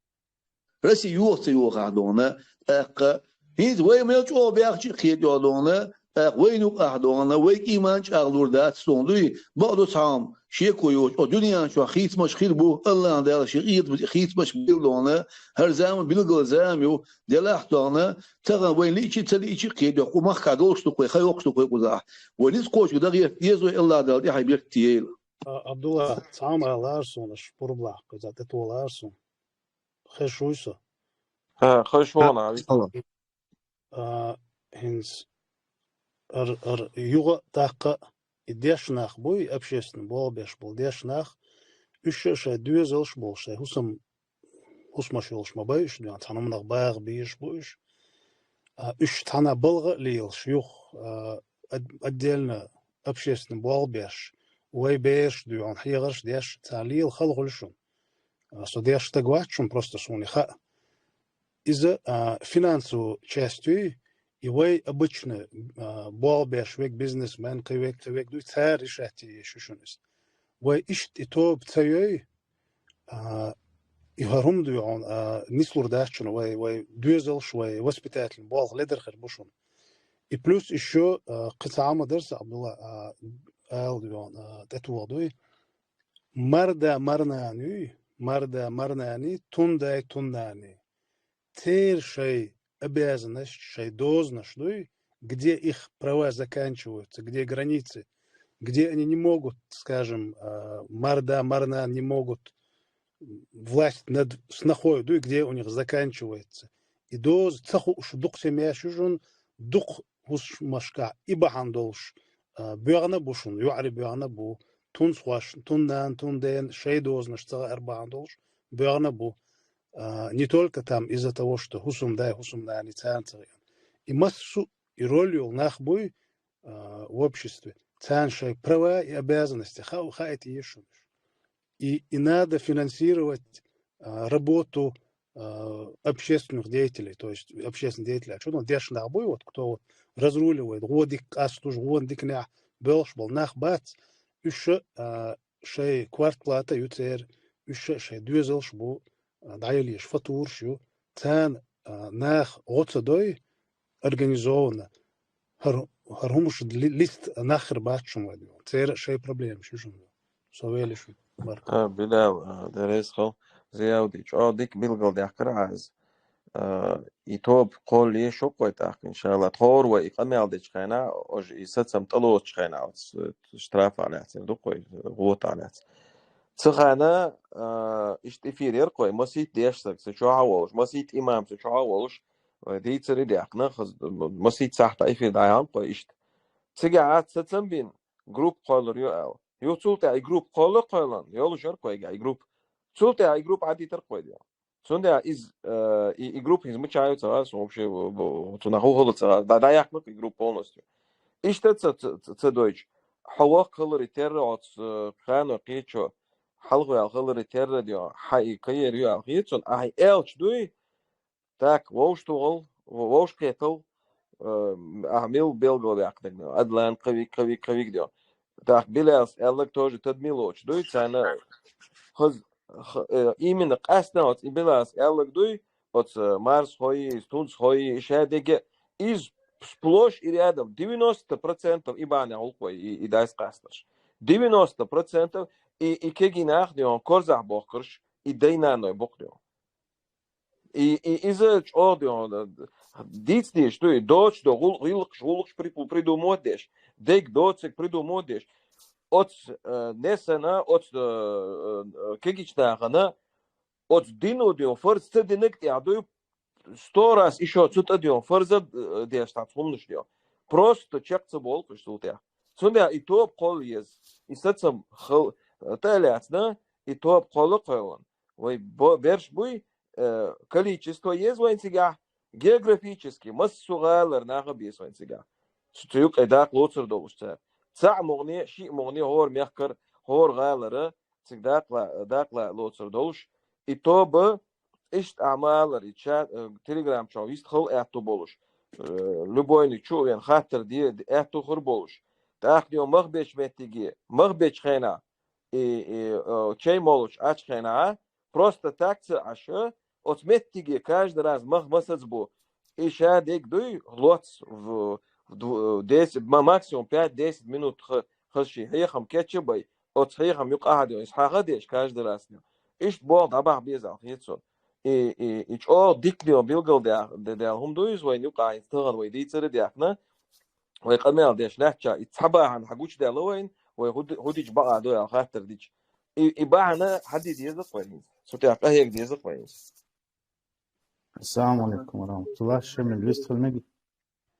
Россия йоха ца йохахь дона, тӀаккха хӀинца вай мел чӀогӀа баьхча а кхетий дона, тӀаккха вайна юкъахь дона, вай кӀийман чӀагӀлур дац дона дуй, бакъ ду цхьа хӀума, шеко йоцуш, оцу дуьнен чохь хийцамаш хир бу, АллахӀ Дала шен къинхетамца хийцамаш бийр дона, хӀара зама билггал зама ю, делахь а дона, тахана вайна лиъча а, ца лиъча а кхетий, кху махкахь долуш ду-кх вай, хан йоккхуш ду-кх вай кхузахь. Вай ницкъ кхочуш дан гӀерта деза вай, АллахӀ Дала тӀаьхье беркате йойла. А, Абдулла, цхьа хӀума ала лаьара суна, аша пурба лаккха, иза тӀетоха лаьара суна. Хезаш вуй со? А, хезаш ву, Нави. Алло. А, хӀинца ар-, ар-, юха а, тӀаккха а и дешна нах буй, общественный болх беш болу дешна нах, уьш а шайн доьзалш а болуш, шайн хӀусам-, хӀусамаш йолуш ма бай уьш, дуьхьал цхьана хӀуманах багӀа безаш бу уьш. А, уьш цхьана балха а лелаш, юха, а, от-, отдельно общественный болх беш, вай бераш дуьхьал хьехарш а деш, цхьа лела хала хуьлу шуна. А, со деш стаг вац шуна, просто суна хаьа. Иза, а, финансовая часть юй, и вай обычно, а, болх беш верг, бизнесмен, кхин верг, кхин верг дуй, цара решать е езаш ю шуна иза. Вай иштта и тоба ца йой, а, и хӀара хӀума дуй хьуна, а, нислур дац шуна, вай, вай доьзалш, вай воспитательный болх ледар хир бу шуна. И плюс ещё, а, кхин цхьа хӀума дара сан, Абдулла, а, ала дуй хьуна, а, тӀетоха дуй. Марда марнана юй, марда марнана, тундай туннана. Церан шайн обязанность, шайн дозанаш дуй, где их права заканчиваются, где границы, где они не могут, скажем, а, марда марнана не могут, м, власть над снохой дуй, где у них заканчивается. И доза ца хууш дукха семьяш ю шуна, дукха хӀусамашкахь и бахьана долуш, а, боьгӀна а бу шуна, йоӀарий боьгӀна а бу, тунсхош, туннана, тундена шайн дозанаш ца хаар бахьана долуш боьгӀна а бу. А, не только там из-за того, что хӀусамдай, хӀусамнана царна ца хиъна. И массо а и роль йолу нах буй, а, в обществе. Царна шайн права и обязанности хаа-, хаийта еза шуна уьш. И, и надо финансировать, а, работу, а, общественных деятелей, то есть общественный деятель, а что там, дешна нах буй, вот кто вот разруливает, гӀо дика къасталуш, гӀо диканехь боьлхуш болу нах бац, уьш а, а, шайн квартплата ю церан, уьш а шайн доьзалш бу, а, дӀаялийша фатураш ю, царна, а, наха гӀо ца дой, организованно, хӀара, хӀара хӀумаш ли-, листа нах хир бац шуна вайн. Церан а шайн проблемаш ю шуна. Со велла шуна, Марк. А, Билал, а, деррис хала, Зияуди, чӀогӀа дика билгалдаьккхира Ӏа иза. А, и тоба кхолла еш ву-кх вай тӀаккха, иншалла. ТховргӀа вай и къамел дечу хенахь, ожа и сацам тӀелоцучу хенахь, оцу штрафа лаьцна ду-кх вай, гӀота лаьцна. Цу хенахь, а, иштта эфир яра-кх вай, масийтта дешна стаг цу чохь а волуш, масийтта имам цу чохь а волуш, вай дийцаре даьккхина, хаз-, масийтта сахьт эфир дӀаяьхьна-кх вай иштта. Цигахь Ӏа сацам бина, группа кхоллур ю аьлла. Юха цул тӀаьхьа и группа кхолла а кхоьллина, йолуш яра-кх вайгахь и группа. Цул тӀаьхьа и группа Ӏадитира-кх вай дела. Цундела иза, э, и, и группа хӀинца мичахь ю ца хаьа, суна вообще, э, бо-, цунах хӀун хилла ца хаьа, дӀа-, дӀаяьккхина-кх и группа полностью. Иштта ца, ца, ца, ца дойчу. Хьо воккха хиларе терра оцу, э, кхано кхечо, хьалхаваьлла хиларе терра де, хьан и карьера ю аьлла хета суна, ахьа элча дуй, так, вовш тухал, вовш кхетал, э, ахьа мил белгалваьккхинарг, адлан кхавиг, кхавиг, кхавиг де. Так, Билалс аьллаг тоже тад мил лоцуш дуй, царна хаз-, х-, э, именно къаьстина оцу и Билалс аьллаг дуй, оцу Марс хой, Тунс хой, и ша дега, из сплошь и рядом, девяносто процентов и бахьана гӀуллакх вай, и, и дайс къастарш. Девяносто процентов и, и кегий нах де, корзах бохкарш, и дайнаной букх де. И, и иза чӀогӀа де, дийца деш ду, и доцу до гӀул-, гӀуллакхаш, гӀуллакхаш при-, придумать деш, дег доциг придумать деш. Оц, э, несана, оц, э, э, кегичнахана, оц дину де, фарз ца динаг тӀехь дуй, сто раз ещё цу тӀа де, фарза, э, деш тац хумнаш де. Просто чекх ца болу уьш цул тӀехь. Цундела и тоба кхолла еза. И сацам хал-, тӀа а лаьцна, и тоба кхолла кхоьллан. Вай бо-, берш буй, э, количество еза вайн цигахь, географически, массо а гӀалара наха беза вайн цигахь. Цу, цу юкъе дакъа лоцур долуш цара. Цхьаъ мугӀне, шиъ мугӀне хӀора мехкара, хӀора гӀалара, цига дакъа ла-, дакъа ла-, лоцур долуш. И тоба, иштта Ӏамалар, и ча-, э, Telegram чохь вистхала аьтту болуш. Э, любойни чу а вен хаттар де, аьтту хур болуш. ТӀаккха йо мах бечу меттиге, мах бечу хенахь, и, и, э, чай молуш Ӏачу хенахь, просто так ца Ӏаш, оцу меттиге каждый раз мах масаца бу. И ша дег дуй, лоц в, в дв-, десять, ма-, максимум пять-десять минут ха-, хаза ши хьехам кеча бай, оцу хьехам юкъа хьадио, иза хьаха деш каждый раз. Иштта боху дӀабахьа беза хета цо. И, и, и чӀогӀа дика де билгал де-, де-, дел хӀума ду иза вайн юкъа, иза тахана вай дийцар а дехна, вай къамел деш лаьттача, и цхьа бахьана хьан гучудаьлла вайн, вай хӀу-, хӀу дича бакъа ду аьлла хаттар дича. И, и бахьана хьан де деза вайн? Цу тӀехь къахьега деза вайн? Ассаламу алейкум ва рахматуллах. Шамил, вистхила меги?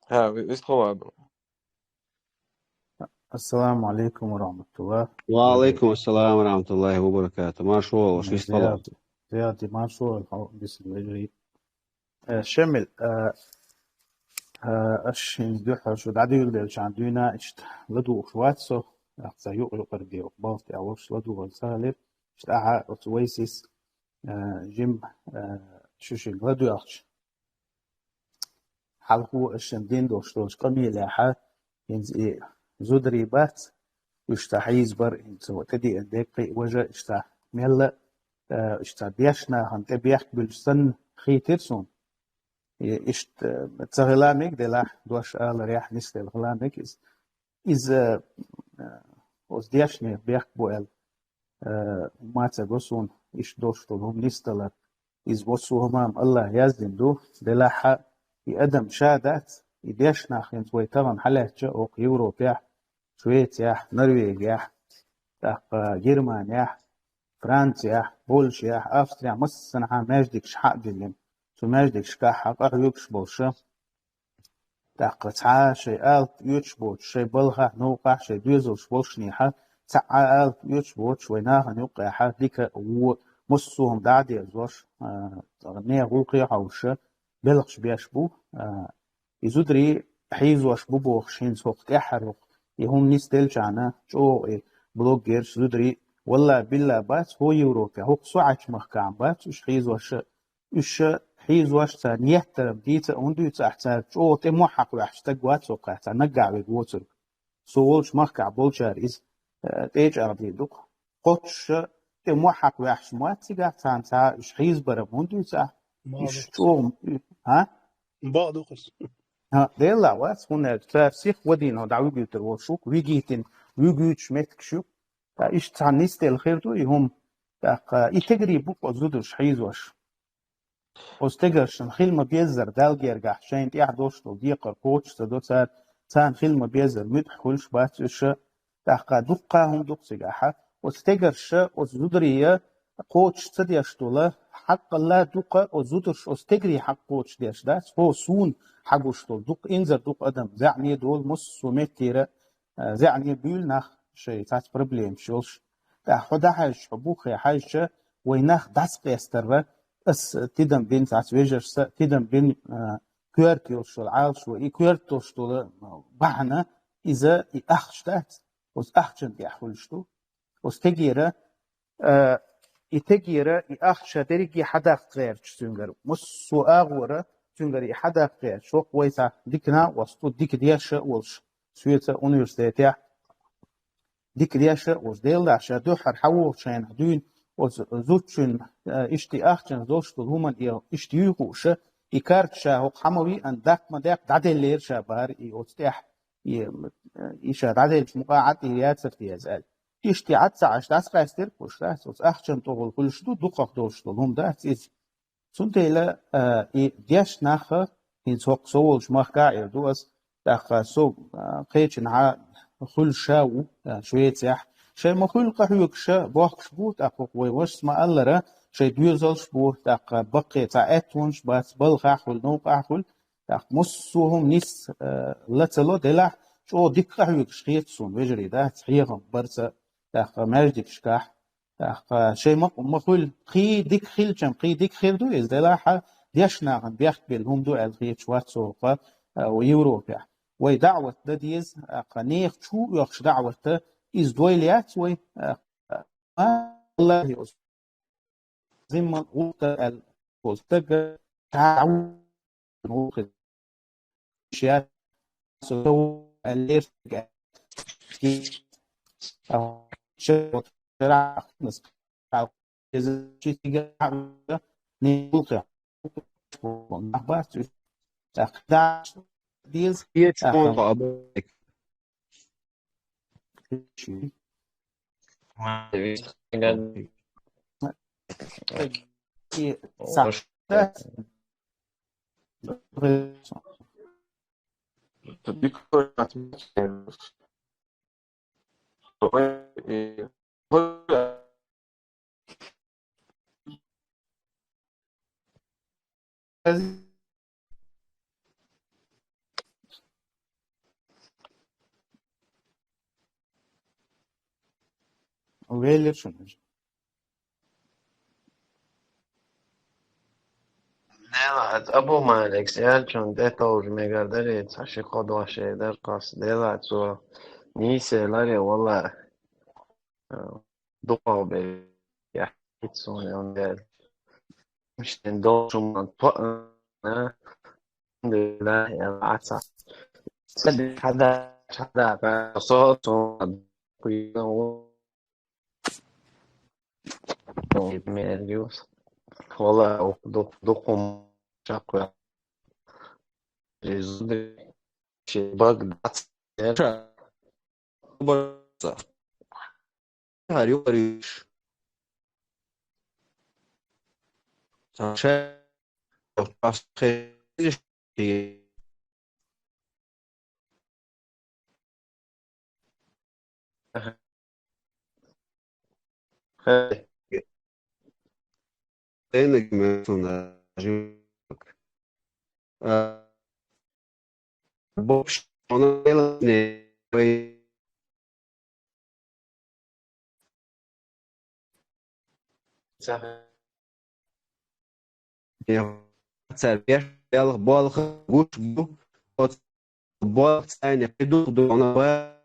ХӀа, ви-, вистхила ду. Ассаламу алейкум ва рахматуллах. Ва алейкум ассалам ва рахматуллахи ва баракату. Маршо, ваш вистхила. Зиярат, зиярат, маршо, хьо, бисмилла. Э, Шамил, э, э, аш хӀинца дуьхьал шу дӀадуьйладелчахьана дуьйна иштта ладугӀуш вац со, ахьа ца юкъ-юкъара де, балха тӀехь волуш ладугӀур ца хилира. Иштта ахьа оцу вайсис, э, жим, э, шу шинга ладоьгӀча. Хьалхо аш шен дин долуш долчу къамелехьа, хӀинца и зударий бац, уьш цхьа хьийзабар, хӀинца тӀедеана дерг кхин а важа, иштта мелла, э, иштта дешнахана тӀе бехк буьллуш санна хийтира суна. И иштта, э, ца хила мега делахь, дош аларехь, нисделла хила мега иза. Иза, э, оцу дешнех бехк бу аьлла, э, ма ца го суна, иштта долуш долу хӀума нисдалар. Иза массо а хӀума-м Аллаха яздина ду, делахьа и адам ша дац, и дешнах хӀинца вай тахана хьалаьцча, оха Европехь, Швецехь, Норвегехь, тӀаккха Германехь, Францехь, Польшехь, Австрехь, массанхьа маьждигаш хьа а диллина. Цу маьждигашкахь хьакъа хьоьгуш болуша, тӀаккха цхьа шайн алапа оьцуш боцуш, шайн балхахь, новкъахь, шайн доьзалш болушнехьа, цхьа а алапа оьцуш боцуш, вай нахана юккъехьа дика а, вон а, массо а хӀума дӀа а дерзош, а, нехан гӀуллакхе а хьовша, белхаш беш бу, а, и зударий хьийзош бу бохуш, хӀинца хӀокху тӀаьххьара хӀокху, и хӀума нисделчахьана, чӀогӀа и блогерш, зударий, валла-билла бац, хӀо Европе, хӀокху со Ӏачу махкахь бац, уьш хьийзош а, уьш хьийзош царна еттарам дийца а хӀунда дуьйцу ахь, цара чӀогӀа тӀе мохь хьакха ваьхьча стаг вац хӀокху, цхьа наггахь верг воцург. Со волчу махкахь болчара иза, э, тӀе а чӀагӀдийр ду-кх. Кхоччуша тӀе мохь хьакха ваьхьча ма вац цигахь, царна цхьа уьш хьийзабарам хӀунда дуьйцу ахь? Уьш чӀогӀа, хӀа? Бакъ ду-кх иза. ХӀа, делла вац, хӀунда аьлча цара сих вадийна дӀавуьгуьйтур волуш ву-кх, вигийтина, вуьгуьйтуш меттигаш ю. Ткъа иштта цхьа нисделла хир ду и хӀума. ТӀаккха и тегарий бу-кх оцу зударш хьийзош. Оцу тегаршна хила ма-беззара Далла гергахь шайна тӀехь долуш долу декхар кхочуш ца до цара, царна хила ма-беззара муьтӀахь хуьлуш бац уьш, тӀаккха дуккха а хӀума ду-кх цигахьа. Оцу тегарша, оцу зудария кхочуш ца деш долу, хьакъалла дукха оцу зударш оцу тегарий хьакъ кхочуш деш дац, хӀо суна хьагуш долу дукха инзар ду-кх адам, заьӀне долу массо а меттера, а, заьӀне буьйлу нах шайн цхьацца проблемаш йолуш. ТӀаккха хьо дӀахьаьжча, хьо буххе хьаьжча, вай нах дӀасакъестарра, ас тидам бина цхьацца вежаршца, тидам бина, а, коьрта йолуш йолу Ӏалашо, и коьрта долуш долу бахьана, иза и ахча дац, оцу ахчанна тӀехь хуьлуш ду. Оцу тегера, а, и тегера, и ахча дерриге хьадаккха гӀерташ цуьнгара. Массо а агӀора цуьнгара и хьадаккха гӀерташ. ХӀокху вай цхьа дика накъост ву, дика деш а волуш, соьца университетехь дика деш а волуш. Делахь ша дуьххьара хьавогӀучу хенахь дуьйна оцу зудчун, а, иштта и ахчанца долуш долу хӀуманна и иштта юй хууш, и карта ша хӀокху хьан ма виъна, даккха ма даккха, дӀаделлера ша бахара и оцу тӀехь. И, и ша дӀаделлачу мукъа Ӏад и яцара те иза аьлла. Иштта Ӏад ца Ӏаш дӀасакъаьстира кхуш, дац, оцу ахчанна тӀехула хуьлуш ду, дукхах долуш долу хӀума дац иза. Цундела, а, и деш нах, хӀинца хӀокху со волчу махкахь а эр ду ас, тӀаккха со, а, кхечанхьа хуьлуш ша ву, а, Швецехь. Шайн ма хуьлу къахьоьгуш а бохкуш бу, тӀаккха хӀокху вай вашас ма-аллара, шайн доьзалш бу, тӀаккха баккхий цхьа аьттонаш бац, балхахь хуьлу, новкъахь хуьлу, тӀаккха массо а хӀума нис, а, ла ца ло, делахь чӀогӀа дика къахьоьгуш хета суна, вежарий, дац, хьехам барца, тӀаккха маьждигашкахь. ТӀаккха шайн ма, ма хуьлу, кхин дика хилчам, кхин дика хир ду иза, делахь а деш нахана бехк белла хӀума ду аьлла хеташ вац со хӀокху, а, Европехь. Вай даӀват дан деза, тӀаккха нехан чу а оьхуш даӀват дан, иза дойла яц вай, тӀаккха Аллахье оцу зимман гӀуллакх аьлла, оцу стага ша ву-, гӀуллакх ша со аьллера стага. Ша вот шарахнас иза чи стига не гӀуллакх. Нах бац уьш. ТӀаккха даш деза. Кхечу тӀаккха хьуна аб-, Веллерш ю. Делахь, Абу Малик, Ялчун тӀетовжа мегар дарий, цхьа ши-кхо дош эр дара кхас. Делахь, цо нийса ларе, валла, а, дукхах бе яхьица суна, он дер. Миштен долчу ма тоъна, Алхьамдулиллахь, я Ӏаца. Ца де хьада, хьада, со, со, мер юс. Вала, ду-, дукхум чакхве. Жезуди, ши баг дац. Ша. Барца. Хьар юкъариш. Ша. Ша. Хе. Тенниг месон даже. А, бокш, он не, цара беш белха болх гуш бу, оцу болх цайна кхидух дона ба.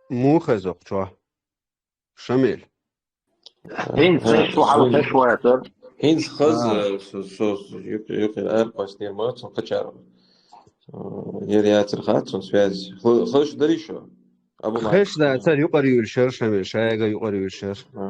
Муха хеза хӀокху чохь? Шамиль. ХӀинца хеза шу хьалха хезаш вацара. ХӀинца хаза, а, со, со, со, юк-, юкъера ара къоьстинера ма, цунна кхачара. Э, яра яцара хац, цунна связь. Хо-, хаза шу дарий шу? Абу Мар. Хеза дацара, юкъара юьйлуш яра Шамиль, шайга юкъара юьйлуш яра. А.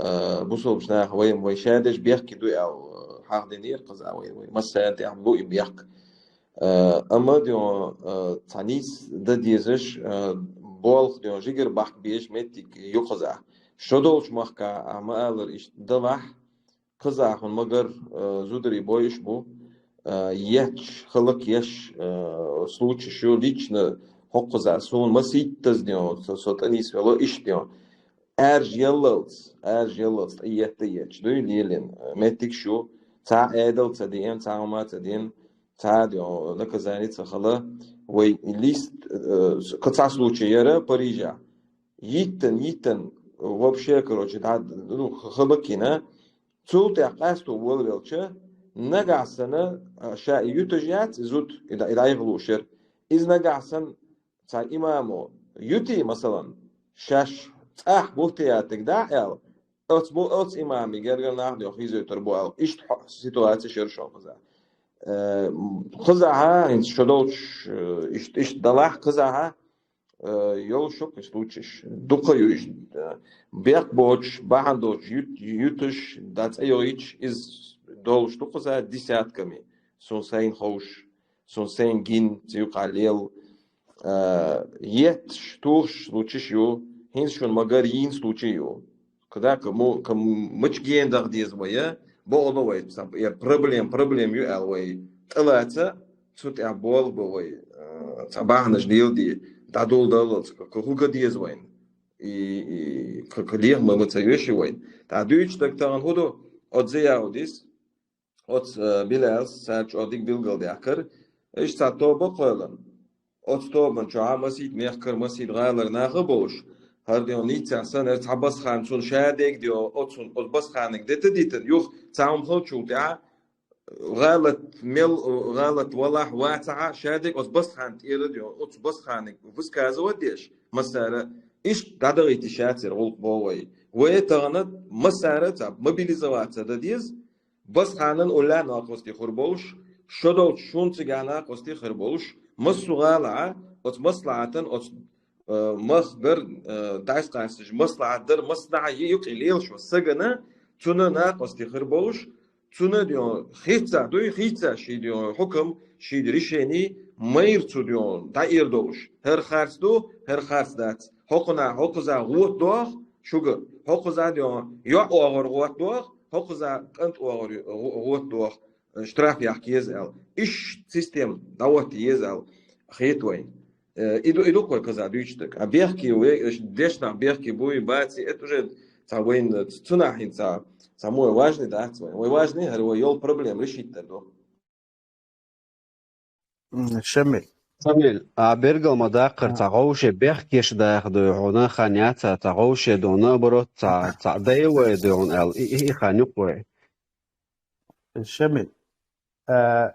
Э, бусалба наха вай, вай шадеш бехке ду аьл, э, хьахдинера кхуза вай, вай массарна тӀехь бу и бехк. Э, амма дё, э, цхьа нийса да дезаш, э, болх дё, жигар бахк беш меттиг ю кхуза. Шо долчу махка, а, ма аллара, иштта далахь, кхуза хьуна магар, э, зударий бойуш бу, э, етташ, халак еш, э, случай шу лично хӀокхуза суна масийттаза дё, со, со тӀанийс вело иштта дё. Аьржа яллалц, аьржа яллалц, тӀаетта етташ дуй лелин, э, меттиг шу, цхьа Ӏедал ца деана, цхьа хӀума ца деана, цхьа дё, наказание ца хала, вай лист, э, с-, кху цхьа случай яра Парижа. Йиттан, йиттан, вообще, короче, да, ну, х-, халакина, цул тӀехь къасто волавелча, нагахь санна, а, ша и ютаж яц, и зуд, и да-, и дӀайгӀа луушар. Иза нагахь санна цхьа имамо юти, масалан, шаьш цӀахь бухтиятиг да аьлла, оц бу, оц имами гергар нах дё хизойтар бу аьлла. Иштта хьо-, ситуация шер шо кхуза. Э, м, кхузахьа, хӀинца шо долчу, э, ишт-, иштта далахь кхузахьа, э, йолуш ю кхин случайш. Дукха ю иш, э, бехк боцуш, бахьана доцуш, ют-, юташ, да цӀа йойчу, иза долуш ду кхуза десятками. Сун сайна ховш, сун сайна гин, цуьйкъа лел, э, етташ, тухуш случайш ю, хӀинца шуна магар йийна случай ю. Когда кому, кому мача гена даха деза вай, бохула вай, ца, я проблем, проблем ю аьлла вай тӀалаца, цу тӀехь болу бу вай, э, ца бахьанаш леладе, дӀадулдаллалц, к-, к-, хӀу га деза вайна. И, и к-, к-, леха ма, ма ца йоьши вайна. Та дуьйцу стаг тахана хӀу ду, оцу Зияудис, оцу, э, Билалс, цара чӀогӀа дика билгалдаьккхира. Иштта цхьа тоба кхоьллина. Оцу тобан чохь масийта мехкара, масийта гӀалара наха а болуш, хӀара ден нийццехь санна, хӀара цхьа басхана цунна ша дегдео, оцу, оцу басханиг дета дитина, юха цхьа хӀума хилчул тӀаьхьа, гӀалат мел, гӀалат валахь, вацахьа, ша дег оцу басхана тӀера део, оцу басханиг высказывать деш, массара, иштта дӀадахийти шацара гӀуллакх бо вай. Вай тахана массара ца мобилизоваться дан деза, Басханан уллаьхьа накъостий хир болуш, шо долчу шун цигахь накъостий хир болуш, массо а гӀалахьа, оцу маслахьатан, оцу, э, мах дар, э, дӀасакъаьсташ маслахьат дар, маслахьа йи юкъе лелаш ван сагана, цунна накъостий хир болуш, цунна ден хийца дуй, хийца ший ден хӀукам, ший решение, майра цу ден дӀаэр долуш. ХӀара харц ду, хӀара харц дац. ХӀокхунах, хӀокхуза гӀот доху шуга, хӀокхуза ден йоӀ огӀур гӀот доху, хӀокхуза кӀант огӀур гӀо-, гӀот доху, э, штраф яхка еза аьлла. Иш система дӀахӀотта еза аьлла хета вайна. Э, и ду, и ду кхой каза дуьйцу стаг. А бехке ве, э, дешнах бехке буй, баци, это уже ца вайна, ц-, цунах хӀинца, ца мой важный дац вайн. Вай важный, хӀара вай йолу проблема решить дар ду. М, Шамиль. Шамиль, а бергал ма даккхар, а, ца гӀовше бехкеш даха дуй хьуна, хан яца, ца гӀовше ду, наоборот, ца, ца дайлой дуй хьуна аьлла, и, и, и хан юкъ вай. Шамиль, а,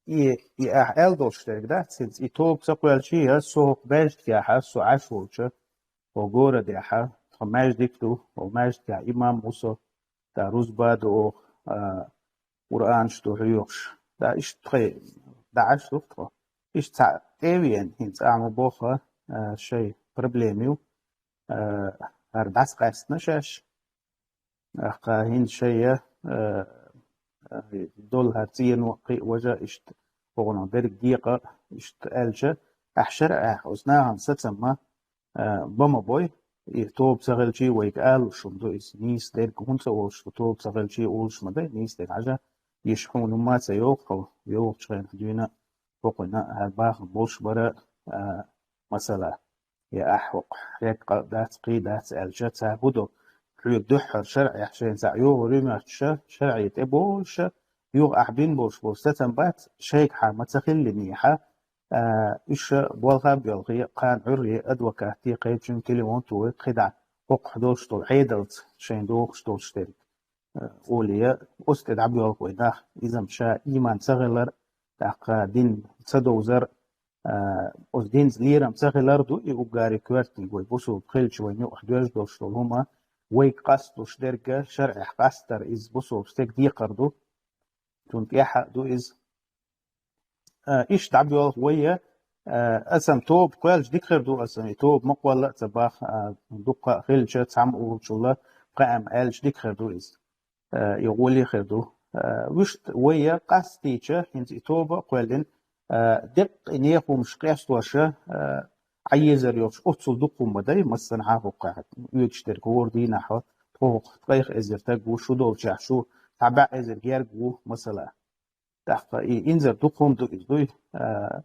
и, и ахь аьл долуш дерг дац, хӀинца и тоба ца кхоьлчий, ас со хӀокху маьждигехь, ас со Ӏаш волчу, хӀо городехь, тхо маьждиг ду, хӀо маьждигехь имам ву со, да рузба ду оха, а, Къуръанаш ду хьоьхуш. Да, иштта тхай, да, Ӏаш ду тхо. Иштта цхьаъ тӀе а веана, хӀинца а ма боху, а, шай проблема ю, а, хӀара дӀасакъаьстина шаьш. Ахка хӀинца шайя, а, а, долу хӀара цӀено а кхин а важа иштта, хӀокхунах берг декъа а иштта аьлча, ахь шаръехь оцу нахана сацамма, а, бан ма бой, и тоба ца хилчий вайга алуш хӀума ду иза, нийса дерг хӀунда ца олуш ду, тоба ца хилчий олуш ма дай, нийса дерг хьажа, иша хьуна хӀумма а ца йоху хьо, йохучу хенахь дуьйна а, хӀокхуьнан а хӀара бахам болуш бара, а, масала, я ахь хӀокху хьекъа дац, кхий дац аьлча, цара хӀу до, хьоьга дуьххьара шаръехь шайна цхьаъ йохур ю моьттуша, шаръе тӀе бохуша, юха ахь бин болуш болу сацам бац, шайгахьа ма ца хиллинехьа, а, уьш болха а боьлхий, кхана Ӏуьрре адвокатте, кхечун телефон тухий, кхидӀа хӀокху долуш долу Ӏедалца шайн дохуш долуш дерг, а, олий, оцу тӀе дӀабоьлху вай нах. Иза-м ша ийман ца хилар, тӀаккха дин ца довзар, а, оцу динца лерам ца хилар ду, и уггаре коьртаниг вай бусулба хилча вайна юкъахь доьжна долуш долу хӀума, вайга къасталуш дерг, шаръехь къастар, иза бусулба стеган декхар ду. Цунна тӀехьа а ду иза. А, иштта дӀабоьлху вай, а, асан тоба кхоьлча дика хир ду, асан и тоба ма кхолла а ца бах, а, дуккха а хилча, цхьамма уллучулла, пхаам аьлча дика хир ду иза. Э, и гӀоле хир ду. Э, вуьшта вай къастийча, хӀинца и тоба а кхоьллина, э, деккъа и нехумаш къестоша, э, Ӏаезар йолчу оццул дукха хӀума ма дай, массанхьа а хӀокху хьаьта. Оьгуш дерг хӀора дийнахь хьо, тхо хӀокху ткъех эзар таг ву, шу долчехь шу, цхьа бӀе эзар герга ву, масала. ТӀаккха и инзар дукха хӀума ду иза дуй. А,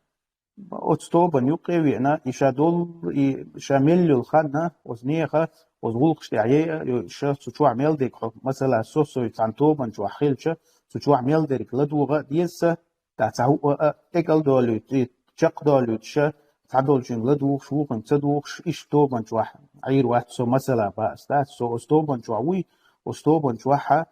оцу тобанна юккъе а веана, и ша долу, и ша мел йолу ханна, оцу нехан, оцу гӀуллакхаш тӀехь яйа, йо, ша цу чохь мел дерг хьо, масала, со сой цхьана тобанна чохь хилча, цу чохь мел дерг ладогӀа а деза сан, ТӀаккха цхьа хӀуъа а тӀекӀал долуьйту, и чекхдолуьйтуша, цхьадолчуьнга ладугӀуш, вукхуьнга ца дугӀуш, иштта тобанна чохь Ӏийр вац со, масала, бац, дац, со оцу тобанна чохь вуй, оцу тобанна чохьа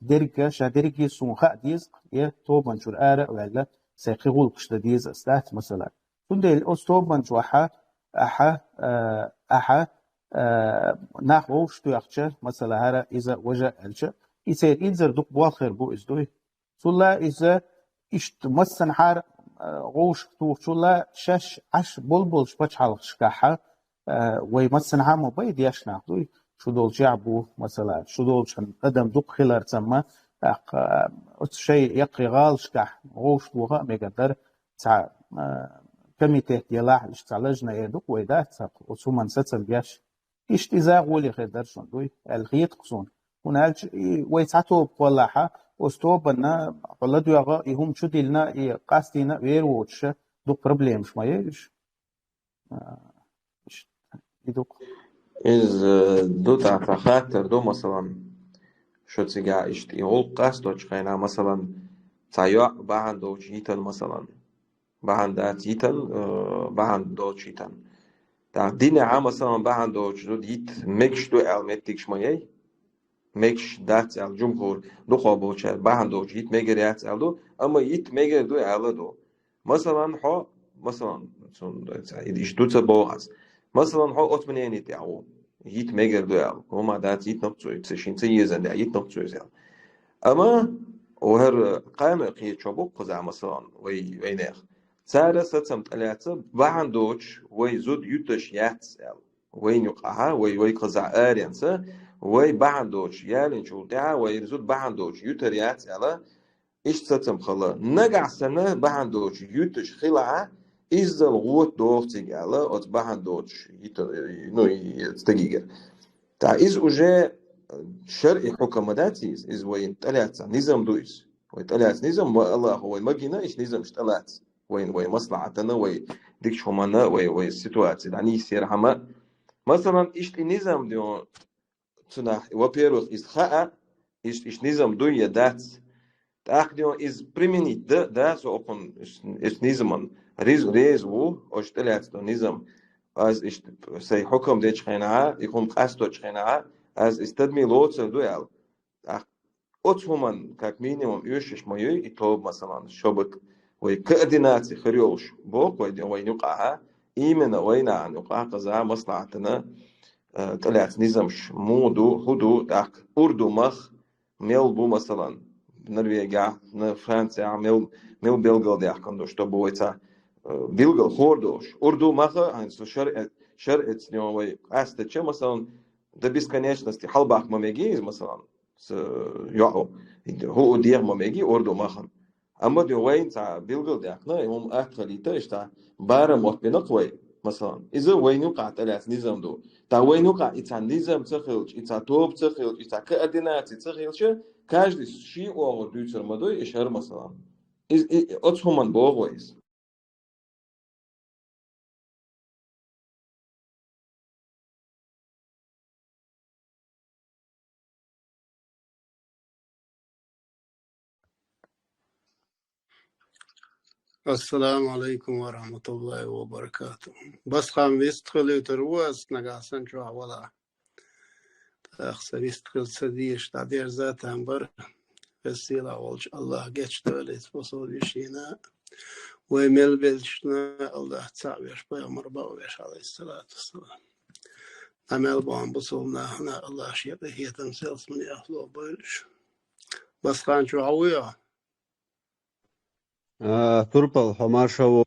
дерриге, ша дерриге суна хаа деза, я тобанна чуьра ара а ваьлла, сайн кхин гӀуллакхаш дан деза ас, дац, масала. Цундела оцу тобанна чохьа ахьа, а, ахьа, а, нах вовшахтоьхча, масала, хӀара иза, важа аьлча, и церан инзар дукха болх хир бу иза дуй. Цулла иза иштта массанхьара, а, гӀовшах тухучулла шаьш Ӏаш болболчу пачхьалкхашкахьа, а, вай массанхьа ма бай деш нах дуй, шу долчехь бу, масала, шу долчун адам дукха хиларца ма, тӀаккха, а, оцу шайн яккхий гӀалашкахь гӀовшах тоха а мегар дара, цхьа, а, комитет елахь, иштта цхьа лажна эр ду-кх вай, дац, цхьа оцу хӀуманна сацам беш. Иштта иза гӀоле хир дара шуна дуй, аьлла хета-кх суна. ХӀунда аьлча и вай цхьа тоба кхоллахьа, оцу тобанна хьо ладоьгӀа, и хӀума чу диллина, и къастийна а вер воцуша, дукха проблемаш ма яй уьш. А, иштта, и ду-кх. Иза ду тӀаккха хаттар ду, масалан, шу цигахь иштта и гӀуллакх къасточу хенахь, масалан, цхьа йоӀ бахьана доцуш йитан, масалан. Бахьана дац йитан, э, бахьана доцуш йитан. ТӀаккха динехь а, масалан, бахьана доцуш зуда йита мегаш ду аьлла меттигаш ма яй. Мегаш дац аьлла, жумхур дукхахболчара бахьана доцуш йита мегар яц аьлла ду, амма йита мегар ду аьлла ду. Масалан, хьо, масалан, цунна, иштта ду ца боху ас. Масалан, хьо оцу мнение тӀехь ву. Йита мегар ду аьлла. ХӀума дац, йитнакх цо, ца шин ца езан да, йитнакх цо иза аьлла. Амма, о, хӀара кхана кхечо бу кхузахь, масалан, вай, вайнех. Цара сацам тӀелаьцна, бахьана доцуш вай зуда юташ яц аьлла. Вайна юкъахьа, вай, вай кхузахь аренца, вай бахьана доцуш ялинчул тӀаьхьа, вай зуда бахьана доцуш ютар яц аьлла, иштта сацам хала. Нагахь санна бахьана доцуш юташ хилахьа, иззал гӀота доху цига аьлла, оцу бахьана доцуш йита-, ну, и стагигара. ТӀаккха иза уже шаръи хьукам ма дац иза, иза вайна тӀелаьцна низам ду иза. Вай тӀелаьцна низам, ма Аллахо вай магина, иш низамаш тӀелаьцна. Вайна, вай маслахьатана, вай дикачу хӀуманна, вай, вай ситуаци дӀанийсъярхьама. Масалан, иштта и низам ду, цунах, во-первых, иза хаа, иш, иш низам дуй я дац. ТӀаккха ден иза применить да, да, со окхун иш, иш низаман риз-, реза ву, ош тӀелаьцна низам. Аз иш сай хьукам дечу хенахьа, и хӀума къасточу хенахьа, аз иш тадми лоцар ду аьлла. ТӀаккха оцу хӀуман, как минимум, оьшуш ма юй, и тоба, масалан, шобак, вай координаци хир йолуш, боху вай, вайна юкъахьа, именно вайнахьан юкъахьа кхаза маслахьатана, э, тӀелаьцна низамаш муха ду, хӀун ду, тӀаккха урду мах мел бу, масалан, Норвегехь, на Францехь мел, мел белгалдаьккхина ду, чтобы вай ца, э, билгал хор долуш. Урду маха, хӀинца шаръ-, шаръецна вай къастача, масалан, до бесконечности хьалбаккха ма меги иза, масалан, с-, йоӀу, хӀуъу деха ма меги урду махан. Амма ду вайна цхьа билгалдаьккхина, и хӀума атта хилийта, иштта барам мотт бина-кх вай, масалан. Иза вайна юкъахь тӀелаьцна низам ду. ТӀаккха вайна юкъахь и цхьа низам ца хилча, и цхьа тоба ца хилча, и цхьа координаци ца хилча, каждый шен оагӀур дуьйцур ма дуй, и шар, масалан. Из, и, оцу хӀуманна боху вай иза. Ассаламу алейкум ва рахматуллахи ва баракату. Басхан вистхилуьйтур ву ас нагахь сан чохь вала. ТӀаккха сан вистхила ца дезаш дӀадерза там бара. Веза-сийлахь волчу Аллах гечдойла иза бусалба йишина. Вай мел велчна Аллах цхьаъ веш, пайхамар бакъ веш, алейхиссалату вассалам. Амел бан бусалба нахана Аллах шен къинхетам, селсмани ахло бойла уьш. Басхан чохь вуй хьо? А, турпал, хьо марша ву.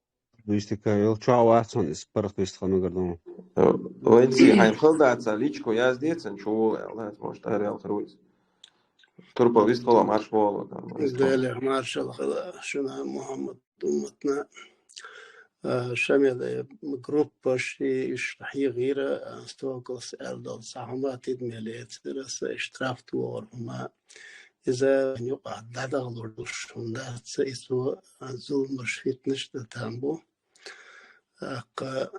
Дуйстика йол чоа вацун из парах дуйстха нугар дун. Вайнци хьайн хал даца личко яздецан чула, может, арял хруйс. Турпал вистхала марш волу. Деле маршал хала шуна Мухаммад умматна. Шамиле группа ши иш хигира стокос эрдал сахма тидмеле цираса штраф туор хума. Иза нюка дадагълур душ хундаца ису зулмуш фитнеш да тамбу. Акка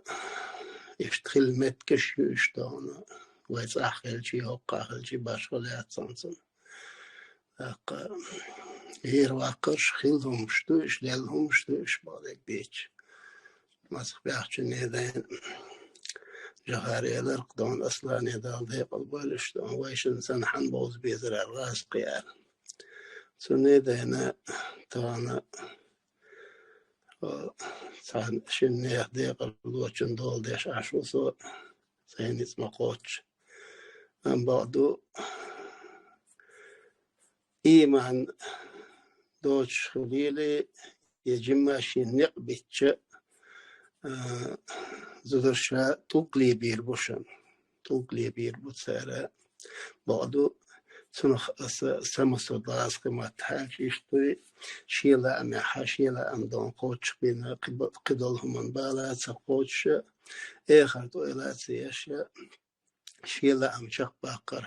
ишт хил меткеш ю иштона. Вай цахилчи, хоккахилчи башхал яцанцун. Акка ир ваккаш хил хумшту иш, лел хумшту иш балек бич. Масх бяхчу неден. Жахар элар кдон аслане дал де калбал иштон. Вайшин сан хан боз безрар газ кияр. Цуне дена тана цан шиннех декъар лочун дол деш ашу со сайниц ма коч. Ам баъду иман доч хилили, е жимма шиннех бичча, зудурша тугли бир бушан. Тугли бир буцара. Баъду цунах аса самасо дас къимат хьач иштуй, шила ами ха, шила ам дон коч бина къидол хуман бала ца коч, эхар то ила ца яша, шила ам чах бакъар.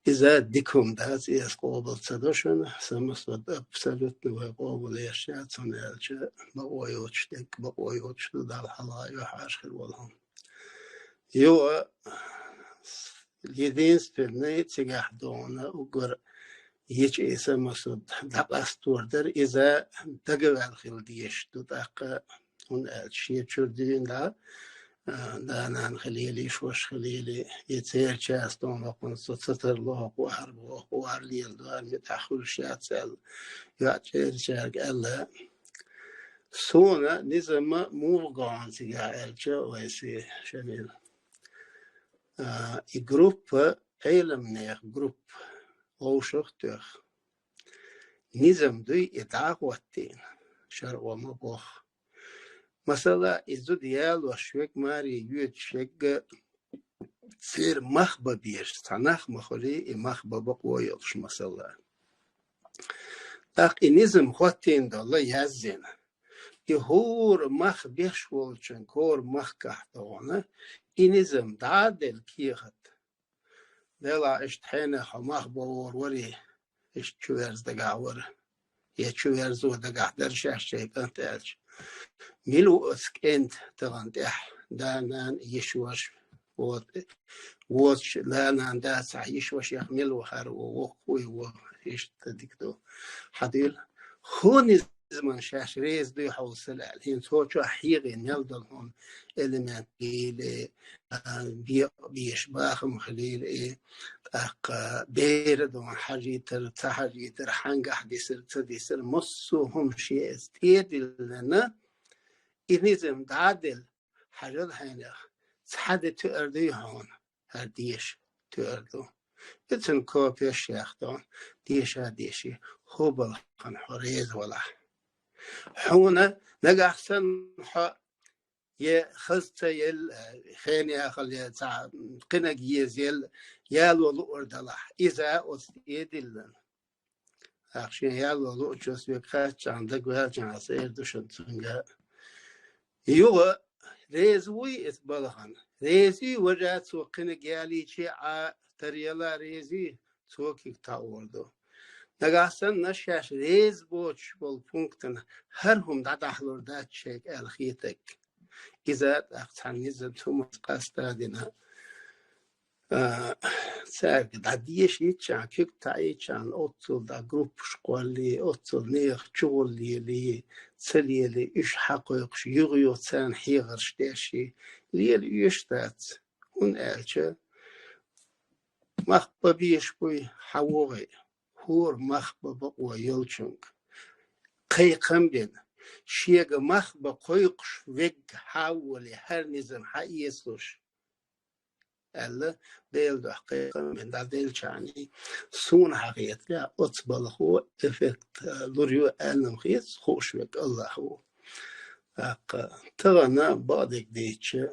Иза дикум дац, ес къобал ца дошана, самасо абсолютно вай къобал яша, цун элча, бакъойоч дек, бакъойоч дал хала ю хаш хир волхам. Ю единственный цигахь дона угар ечи эса масуд дакъастур дар, иза дагавал хил диеш ду такъа. Ун элчи чур дин да, данан хилили, шош хилили, е цер час дона кун со цатар ло ку ар бо ку ар лил дар ми тахул шацал. Я цер чарг алла. Суна низама мулган цигахь элча вайси шамил. И группа, Ӏеламнех группа, вовшах тох. Низам дуй и дагӀоттийна, шаргӀо ма бох. Масала, и зуда ялош век мари юьд шегга цер мах ба беш, цхьа нах ма хули, и мах ба бакъо йолуш масала. ТӀаккха и низам хӀоттийна долла яззина. И хӀора мах беш волчун кора махкахь догӀана, и низам дӀа а делла кехат. Дела иштта хьенех хьо мах бовор вари, иштта чуверз дагахь вара. Я чуверзо дагахь дара шаьш шайн кӀант аьлча. Мила ву оцу кӀентан тахана тӀехь, да-нана, йиш-ваша, вот, воцуш да-нана дацахь, йиш-вашех мила ву хьара ву, воккхуй ву, иштта дика ду. Хьадийла, хӀунда иза ман шаьш реза дуй хьовсал аьлла. ХӀинца цо чохь хьийгӀина мел долу хӀума элемент бийли, бекъа беш бахам хилийла и, тӀаккха бера дон хьажийтар, ца хьажийтар, хьангахь дисар, ца дисар, массо а хӀума шен эца тӀедиллина, и низам дӀаделла, хьажал хьенех, цхьа де туьар дуй хьуна, хӀара деша туьар ду. Ицун копеш яхтон, деша деши, хӀу балхан хьо реза валахь. Хьуна нагахь санна хьо е хаза ца ел, хен яхал е цхьа кхинаг езел, яло луур далахь, иза оцу тӀедиллан. Ахшен яло луучус век хаччан даг ваьлчан аса эр ду шун цунга. Югъа реза вуй эс балахан. Резий важа цо кхинаг ялийчи а таръяла резий, цо кик таор ду. Нагахь санна шаьш реза боцуш болу пунктана хӀара хӀума дӀадахьлур дац шайга аьлла хетаг. Иза тӀаккха цхьа низам цумас къастадина. Цаьрга дӀадеша йиччан, куьг таӀийчан, оццул дӀа группаш кхолли, оццул нехан чугӀур лели, ца лели, уьш хьакхойкхуш, югӀа-юха царна хьехарш деши, лела оьшуш дац. ХӀунда аьлча мах бан беш буй хьан вогӀий, хӀора мах бан бакъо йолчунга. Кхайкхам бина, шега мах бан кхойкхуш вегга хьан воле, хӀара низам хьан эцалуш. Аьлла, Делан дуьхьа кхайкхам бина дӀаделчарний, суна хьан хетарехь, оцу балхо эффект лур ю аьлла-м хета, хууш вега Аллах ву. ТӀаккха тахана бакъдерг дийцича,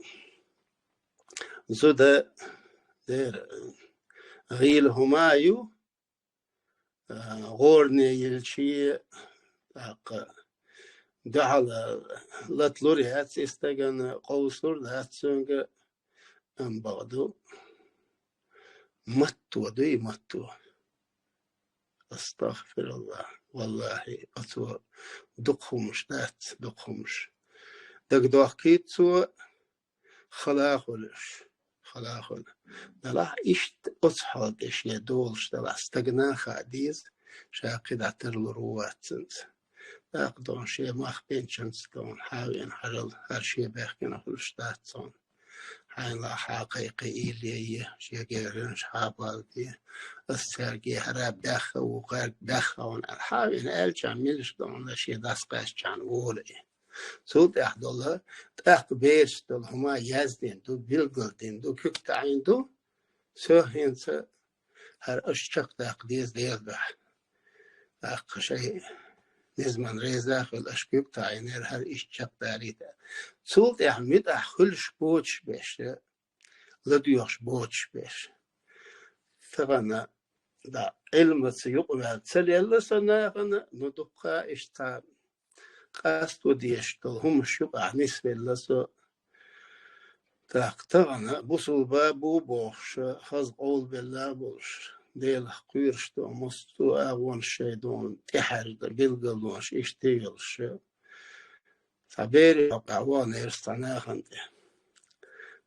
зуда дера гӀийла хӀума ю, а, гӀоране йилчи, тӀаккха дуьхьал латалур яц и стагана, къовсалур дац цуьнга, амма бакъду, матто ду и, матто. АстагӀфируллахӀ. ВаллахӀи, оцо дукха хӀумаш дац, дукха хӀумаш. Дагадохкийта цо, хала хуьлуш, хала хуьлу. Далахь иштта оцу хьал тӀе шен долуш далахь, стагана хаа деза, ша кхидӀа тарлур ву ваццанца. ТӀаккха дона шен мах бенчанца дона, хьавеана хьажал, хӀара шен бехкина хуьлуш дац цунна. Хьайна лаха хьа кхайкхий, ийла е, шен гергарнаш хьа балде. Ас цаьрга хӀара баьхна ву, гӀерга баьхна ву аьлла, хьавеана аьлча, милаш дона шен дас кхаьччахьана волу и. Цул тӀаьхьа долу, тӀаккха бераш долу хӀума яздина ду, билгалдина ду, куьг таӀийна ду, со хӀинца хӀара аша чекхдаккха деза Делан дуьхьа. ТӀаккха шайн низамна реза а хилла, аша куьг таӀийнера, хӀара иштта чекхдарийта. Цул тӀаьхьа муьтӀахь хуьлуш боцуш берш, ладоьгӀуш боцуш берш. Тахана, да, Ӏилмаца юкъаваьлла ца лелла со нахана, ну дуккха иштта къасто дезаш долу хӀумаш юкъахь нисвелла со. ТӀаккха тахана бусулба бу бохуш, хаза къовлабелла болуш, Делах кхоьруш ду, массо а агӀонаш шайн дона тӀехьаьжна, билгалонаш иштта йолуш. Цхьа берийн хьокъехь ваханера со цхьа нахана тӀе.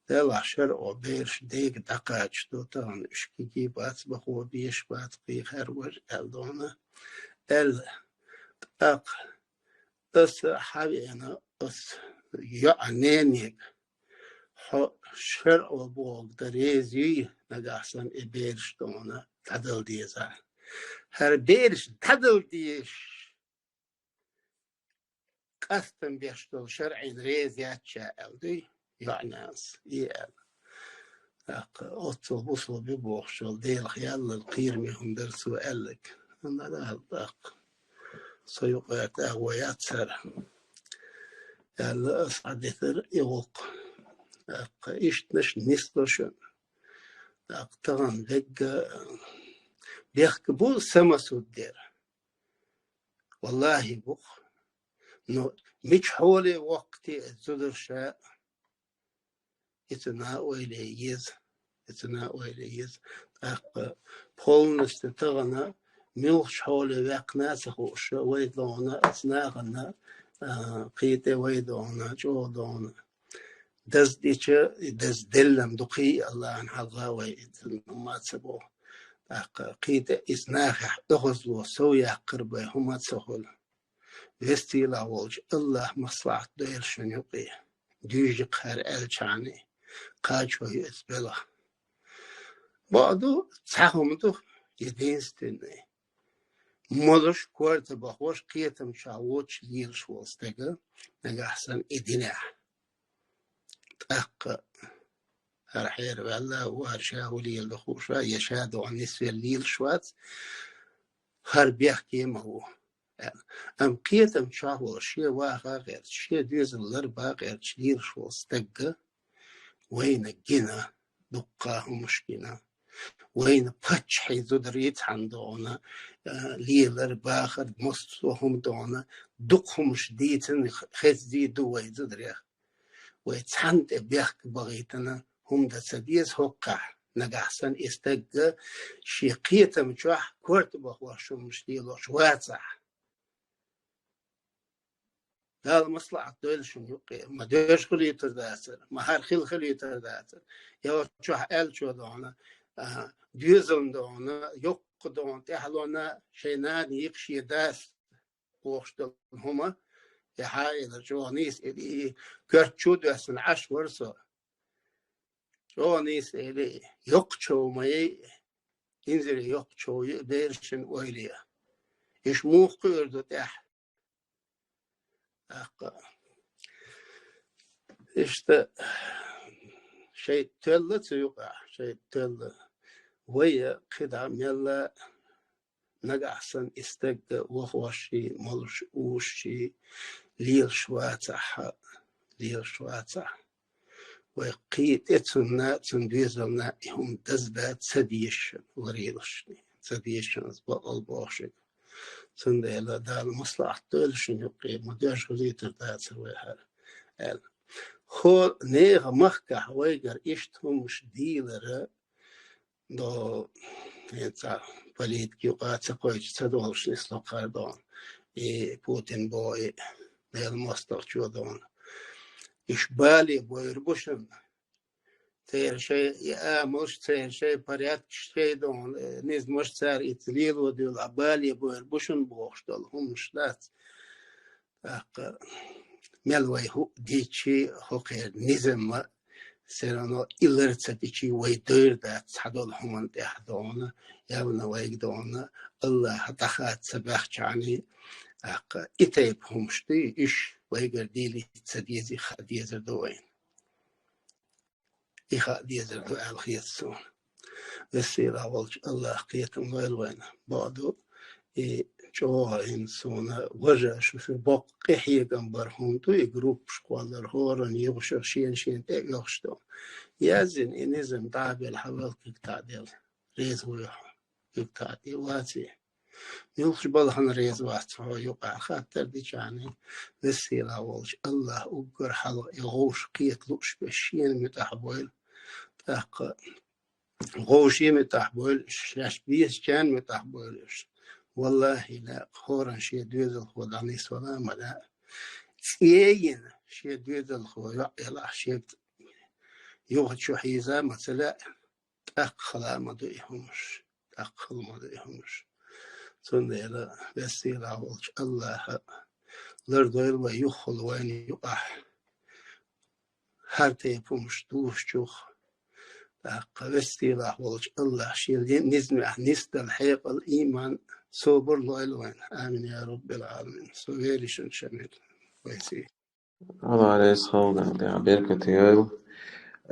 Делахь шарӀо бераш дега дӀакхача ду, тахана уьш кегий бац, бакъо беш бац, кхин хӀара важа аьлла дона. Аьлла, тӀаккха аса хьавеана, аса йоӀа ненега, хьо шарӀо бохург дан реза юй, нагахь санна и бераш дона дӀадала деза. ХӀара бераш дӀадала дезаш, къастам беш долу шарӀина реза яц ша аьлла дуй, йоӀнанас, и аьлла. ТӀаккха оццул бусулба бу бохуш волу Делах яллал кхераме хӀума дара цо аьлларг. ХӀунда аьлла тӀаккха со юкъара тӀагӀо яц хӀара. Аьлла аса хьадитар и гӀуллакх. ТӀаккха иштанаш нисло шуна. ТӀаккха тахана дегга бехк бу самосуд дер. ВаллахӀи, бу-кх. Ну, мича хьоле воккху те зударша, и цу на ойла е еза, и цу на ойла е еза. ТӀаккха полностью тахана муьлхачу хьоле ваьккхина а ца хууш, вай догӀна, оцу нахана, а, кхин тӀе вай догӀна, чӀогӀа догӀна. Даза дича, и даза деллам ду кхий, Аллахьан хьалха вай иза ма ца боху. ТӀаккха кхин тӀе иза нахехь оьгӀазло сов яккхар бай хӀума ца хуьлу. Веза-сийлахь волчу Аллахь маслахьат дойла шуна юкъе. Дуьйжи-кх хӀара аьллачхьана, кхачо ю иза белахь. Бакъду, цхьа хӀума ду, единственный. Молуш, корта бахош, кхетам чохь воцуш лелаш волу стага, нагахь санна и динехь. ТӀаккха хӀара хьераваьлла, ву хӀара ша хӀу леладо хууш вац, я ша догӀна нисвелла лелаш вац, хӀара бехке ма ву, аьлла. Амма кхетам чохь волу, шен ваха гӀерташ, шен доьзал ларба гӀерташ лелаш волу стагга вайна гина, дуккха хӀумаш гина. Вайна паччахьий зударий цхьаьна догӀна, а, лелар, бахар, массо а хӀума догӀна, дукха хӀумаш дийцина, хеззий ду вай зударех. Вай цхьанна тӀе бехк бахийтина хӀума дан ца деза хӀокхахь, нагахь санна и стагга шен кхетам чохь корта бахош хӀумаш лелош вацахь. Дала маслахьат дойла шуна юкъе. Ма доьжа хилийтар дацара, ма хӀара хила хилийтар дацара. Я чохь аьллачо догӀна, а, доьзална догӀна, йоккха догӀна, тӀаьхьалонна шайн нана йикхаш я дас бохуш долу хӀума, я хьаилар чӀогӀа нийса и, и коьрта чу доьссина Ӏаш вара со. ЧӀогӀа нийса эли, йоккха чов ма яй, инзаре йоккха чов ю, берашна ойла е. Иша муха кхуьур ду тӀехь? ТӀаккха иштта шайн тоьлла цу юкъахь, шайн тоьлла. Вай кхидӀа мелла нагахь санна и стагга вахоший, молуш, ушший, лелаш вацахь, лелаш вацахь. Вай кхетий тӀе цунна, цун доьзална и хӀума даздаь ца дезаш ларелаш, ца дезаш бакъал боху шуьга. Цундела Дала маслахьат дойла шуна юккъе, ма доьжна хилийтар дацара вай хӀара аьлла. ХӀо нехан махкахь вайгара иштта хӀумаш дийлара, до, хӀинца политика юкъа ца кхойчу ца долуш нисло кхардон. И Путин бо, и Дела мостагӀчо дон. Иш бале бойр бу шуна. Церан шайн и амалш, церан шайн порядкаш шайн дон, э, низамаш цара и ца лело дуьйла, а бале бойр бу шуна бохуш долу хӀуманаш дац. ТӀаккха мел вай хӀуъа дийцчи, хӀокхеран низамма, все равно и лар ца дичи, вай дойр дац цхьадолу хӀуманна тӀехь дона, явна вайга дона, Аллаха дӀахаца ца баьхчахьани, тӀаккха и тайпа хӀумаш ду, иш вайгара дийли ца дезий хаа дезар ду вайна. И хаа дезар ду аьлла хета суна. Веза-Сийлахь волчу Аллаха кхетам лойла вайна. Бакъду, и чӀогӀа хӀинца суна важа шу боккха къинхьегам бар хӀума ду, и группаш кхоллар, хӀоранна юхашара шена-шена тӀе а оьхуш ду. Яздина и низам дӀа а белла, хьан валла куьг таӀаделла. Реза вуй хьо, куьг таӀаде ваций. Муьлхачу балхана реза вац хьо юкъахь хаттар дичахьана, Веза-Сийлахь волчу Аллаха уггар хьалха и гӀовш кхета лууш берш шена муьтӀахь бойла. ТӀаккха гӀовше муьтӀахь бойла, шаьш безачарна муьтӀахь бойла уьш. Валлахи, лаьа, хӀоранна шен доьзалхо дӀанисвала а ма лаьа. ЦӀе йина шен доьзалхо йоӀ елахь, шега юха чу хьийза а ма ца лаьа. ТӀаккха хала а ма ду и хӀумаш, тӀаккха хала ма ду и хӀумаш. Цундела Веза-Сийлахь волчу Аллаха лардойла вай юххехула вайна юкъахь хӀара тайпа хӀумаш душучух. ТӀаккха Веза-Сийлахь волчу Аллаха шен низамехь нисдала хьекъал, ийман, собар лойла вайна. Амин, я Раббил Ӏаламин. Со вели шуна, Шамил. Вайсий. Аллах реза хуьлда, Дала беркате йойла.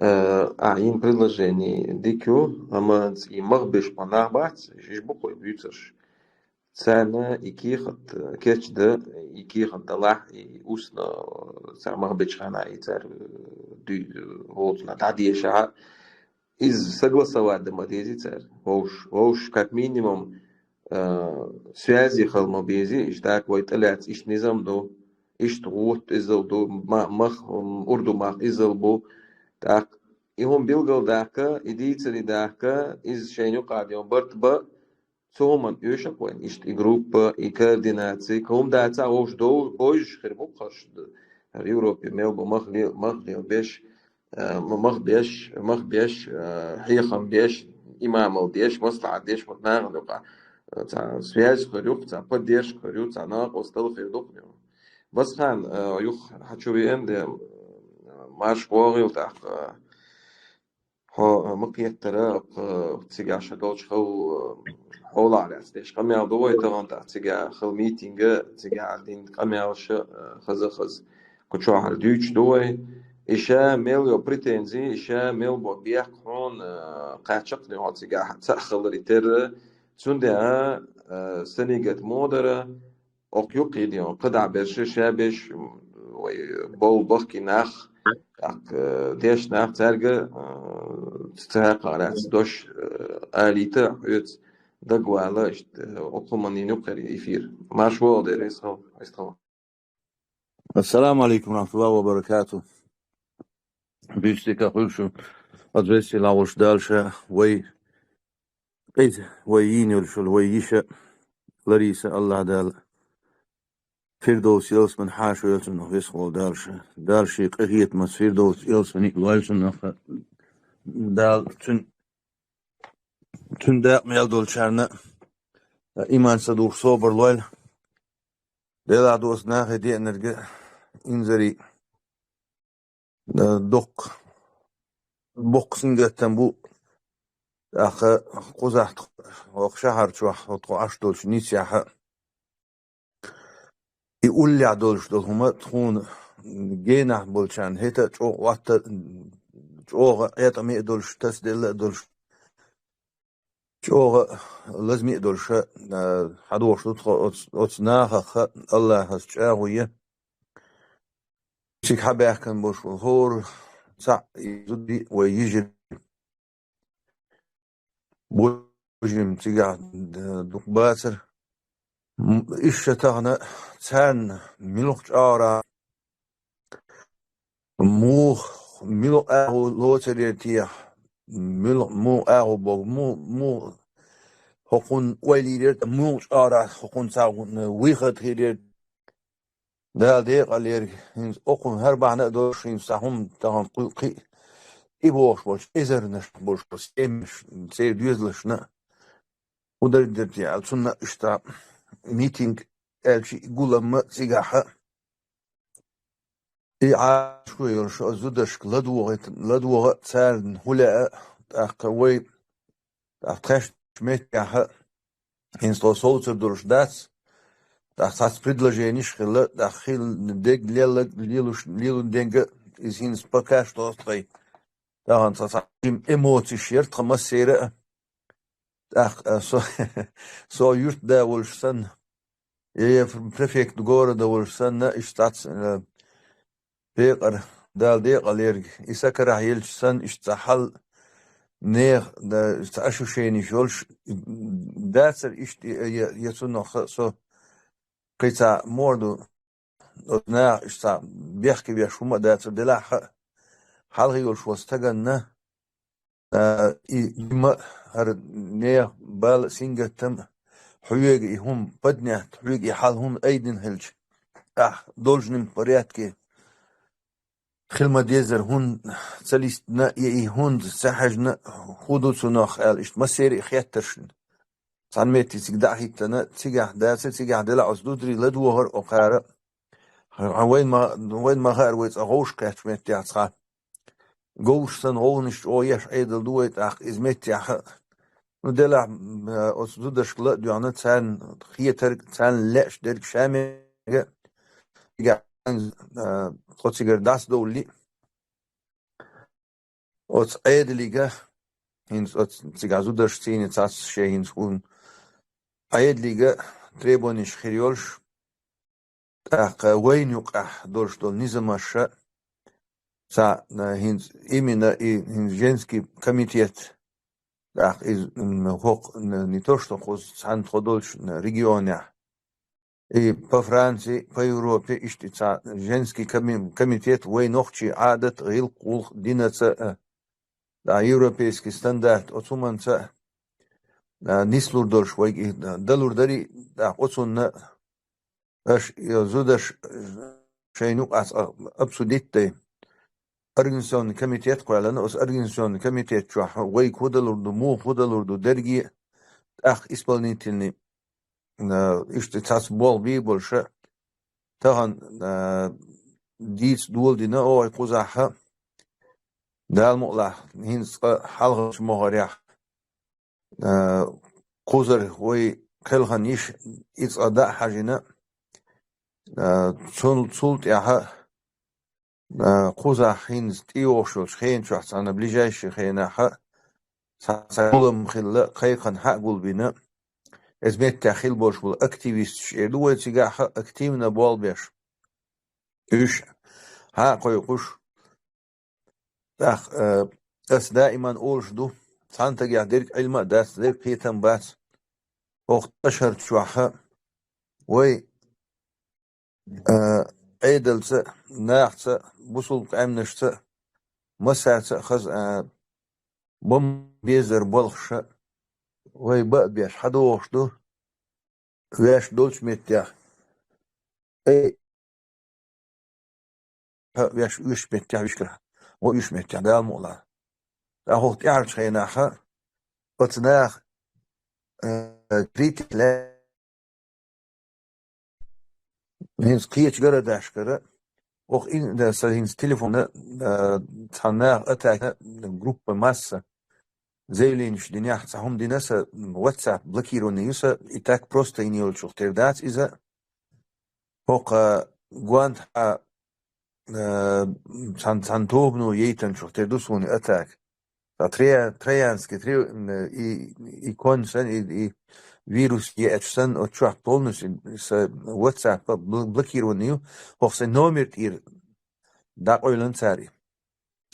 Э, а, йина предложение дика ю, амма и мах беш ма нах бац, иш бу кхуьй буьйцурш. Царна и кехат, э, кечда, и кехат далахь, и устно, э, цара мах бечу хенахь, и цара, э, дуй-, э, воцурна дӀадешахь, иза согласовать дан ма дезий цара. Вовш, вовш, как минимум, э, связи хила ма безий, иштта вай тӀелаьцна иштта низам ду, иштта гӀотту иззал ду, ма-, мах, м, урду мах иззал бу. ТӀаккха и хӀума билгалдаккха, и дийцаре даккха, иза шайна юкъа ден барт бан, цу хӀуманна оьшу-кх вайна иштта и группа, и координаци, кхин хӀума дацахь, вовш дов-, бовзуш хир бу-кх хӀорш д-, хӀара Европе мел бу мах ле-, мах лелабеш, э, м-, мах беш, мах беш, э, хьехам беш, имамал деш, маслахьат деш, вот нахана юкъа, э, цхьа связь хир ю-кх, цхьа поддержка хир ю, цхьа накъостал хир ду-кх. Басхан, э, юха хьан чу веана де, э, марша вогӀийла тӀаккха, э, хьо, э, ма кхеттара, э, цигахь ша долчу хала, э, хьолахь лаьцна деш къамел ду вай тахана, тӀаккха цигахь хала митинга, цигахь дина къамелаша, э, хаза-хаза кху чохь дуьйцуш ду вай. И ша мел йо претензи, и ша мел бо бехк хьуна, э, кхаьчна-кх хьо цигахь цхьаъ хиларе терра, цундела, э, санигат мо дара, окху юккъе ден, кхидӀа берш, ша берш, м, вай бовла бахкий нах, тӀаккха, э, дешна нах, цаьрга, э, цхьаькхара лаьцна дош, э, алийта, хьоьца дагавала, иштта, э, окху хӀуманийн юккъера эфир. Марша вогӀийла, реза хуьлда, вайстхала. Ассаламу алейкум ва рахматуллахи ва баракату. Буьйцу дика хуьлда шун, Веза-Сийлахь волчу Дала ша вай, къиза вай йийна йолуш йолу вай йиша Лариса, Аллах Дала Фирдовс ялсамани хьаша йойла цунах, веза волу Дала ша. Дала шен къинхетамца Фирдовс ялсамани лойла цунах. Дала цуьнан, цуьнан дакъа мел долчарна иман са духуш собар лойла. Делахь доцу нахе деанарг инзаре, э, доккха, боккха сингаттам бу, тӀаккха кхузахь тхо, хӀокху шахьар чохь, хӀокху тхо Ӏаш долчу нийсехь, и уллехь долуш долу хӀума тхуна генахь болчарна хӀета а чӀогӀа Ӏотта, чӀогӀа ӀетӀаме а долуш, тасаделла а долуш, чӀогӀа лазаме а долуш, а, хьадогӀуш ду тхо оцу, оцу нахах, Аллахьас чӀагӀо е. Цига хьабаьхкина болуш болу хӀора цхьаъ и зударий вай йижарий. Божим цигахь, э, дукха бацара. М, иша тахана царна муьлха чӀагӀара, муха, муьлха агӀо лоцур яра техьа, муьлха, муха агӀо богу, му-, муха хӀокхунна ойла йийр яра, муха чӀагӀара хӀокхунна цхьа выход хир яра. Дала декъал ерг, хӀинца окхунна хӀара бахьана а долуш, хӀинца цхьа хӀума тахана кху-, кхин а и бохуш болчу эзарнаш болуш болу семьяш, церан доьзалшна а хӀун дара дерг аьлла, цунна а иштта митинг аьлча, и гулам а цигахь а. И Ӏаш хӀун йолуш, оцу зударшка ладогӀа, ладогӀа а, царна хӀун лаьа а, тӀаккха вай, тӀаккха тхаьш меттехь а, хӀинца тхо совцур долуш дац, тӀаккха цхьацца предложениш а хилла, тӀаккха хилла дерг лелларг, лелуш, лелун дерг а, иза хӀинца пока что тхайн. Тахана цхьа цхьа жима эмоциш яра тхан массеран а. ТӀаккха, а, со, со юьртда волуш санна, я, я пр-, префект города волуш санна, иштта цхьацца, а, пекъар, Дала декъал ерг, и са карахь елча санна, иштта цхьа хьал, нехан, да, цхьа ощущениш йолуш, дацара иштта, я, я, я цунах со, со кхин цхьа муха ду, оцу наха иштта цхьа бехке беш хӀума а дацара, делахь а, хьалха йолуш волу стаганна, а, и жима а, хӀара нехан бала а, сингаттам а, хьоьга и хӀума поднять, хьоьга и хьал хӀума айдина хилча, ахь должным порядке хила ма-дезара, хӀунда ца листина, я и хӀунда ца хьаьжна, хӀун ду цунах аьлла, иштта массеран а хеттаршна. Цхьана метте цига дӀа а хӀиттина, цигахь дацара, цигахь делахь оцу зударий ладогӀара окхара. Хьан вайн ма, вайн ма хаьара вай цкъа гӀовш кхеттачу меттехь цхьа. Говш санна гӀовгӀанаш чӀогӀа еш Ӏедал ду вай тӀаккха иза меттехь а. Ну, делахь, м, оцу зударшка ла а доьгӀна, царна хетарг, царна лаьаш дерг ша мега, цигахь, а, тхо цигара дӀасадовлли. Оцу Ӏедалига, хӀинца оцу цигахь зударшций цхьацца шен хӀинца хӀун, Ӏедалига требованиш хир йолуш, тӀаккха вайна юкъахь долуш долу низамаша, цхьа, а, хӀинца именно и хӀинца женский комитет, тӀаккха иза, м, хӀокху, н-, не то что кхуза цхьана тхо долчу, н-, регионехь, и по Франции, по Европе иштта цхьа женский коми-, комитет вай нохчийн Ӏадат, гӀиллакх, гӀуллакх динаца а, да, европейский стандарт оцу хӀуманца а, а, нислур долуш вайга и, а, далур дарий, тӀаккха оцунна а аша, и, зударш, шайна юкъахь цкъа обсудить дай. Организационный комитет кхоьллина, оцу организационный комитет чохь вайга хӀун далур ду, муха хӀун далур ду, дерриге а, тӀаккха исполнительный, а, иштта цхьацца болх бий болуша, тахана, а, дийца дола дина оха кхузахь а, Дала мукъалахь, хӀинца цкъа хьалхарчу могӀарехь, а, кхузара вай кхелхана йиш и цкъа дӀа а хьажийна, а, цул, цул тӀаьхьа, а, кхузахь хӀинца тӀейогӀуш йолчу хена чохь цхьана ближайший хенахь а цхьа, цхьа гулам хилла, кхайкхана хьа а гулбина. Иза меттехь хила болуш болу активисташ эр ду вай цигахь а активно болх беш. Уьш хьа а кхойкхуш, тӀаккха, э, ас даиман олуш ду, цхьана тагехь дерг Ӏилма а дац, дерг кхетам бац. ХӀокху тӀашхар чохь а вай, э, Ӏедалца, нахаца, бусулба къаьмнашца, массаьрца а хаза, э, бан безара болхуша вай бан а беш хьадогӀуш ду, ваьш долчу меттехь. Эй, ваьш уьш меттехь вишкара, во уьш меттехь, Дала мукъалахь. ТӀаккха хӀокху тӀаьхьарчу хенахь а оцу наха, э, критика лаьа хӀинца кхечу гарадашкара, оха ин-, да, сан хӀинца телефона, э, цхьана наха атака, группа масса, заявленеш динехь, цхьа хӀума дина сан, WhatsApp блокированный ю сан, и так просто йина йолчух тера дац иза. ХӀокху гонахь, э, цхьана, цхьана тобано яйтанчух тера ду суна атака. Сан троя-, троянский, тре-, э, и, и кон сан, и, и вирус еача сан, оцу чохь полностью сан WhatsApp бл-, блокированный ю. ХӀокху сан номер тӀера ДӀакъойлан цара и.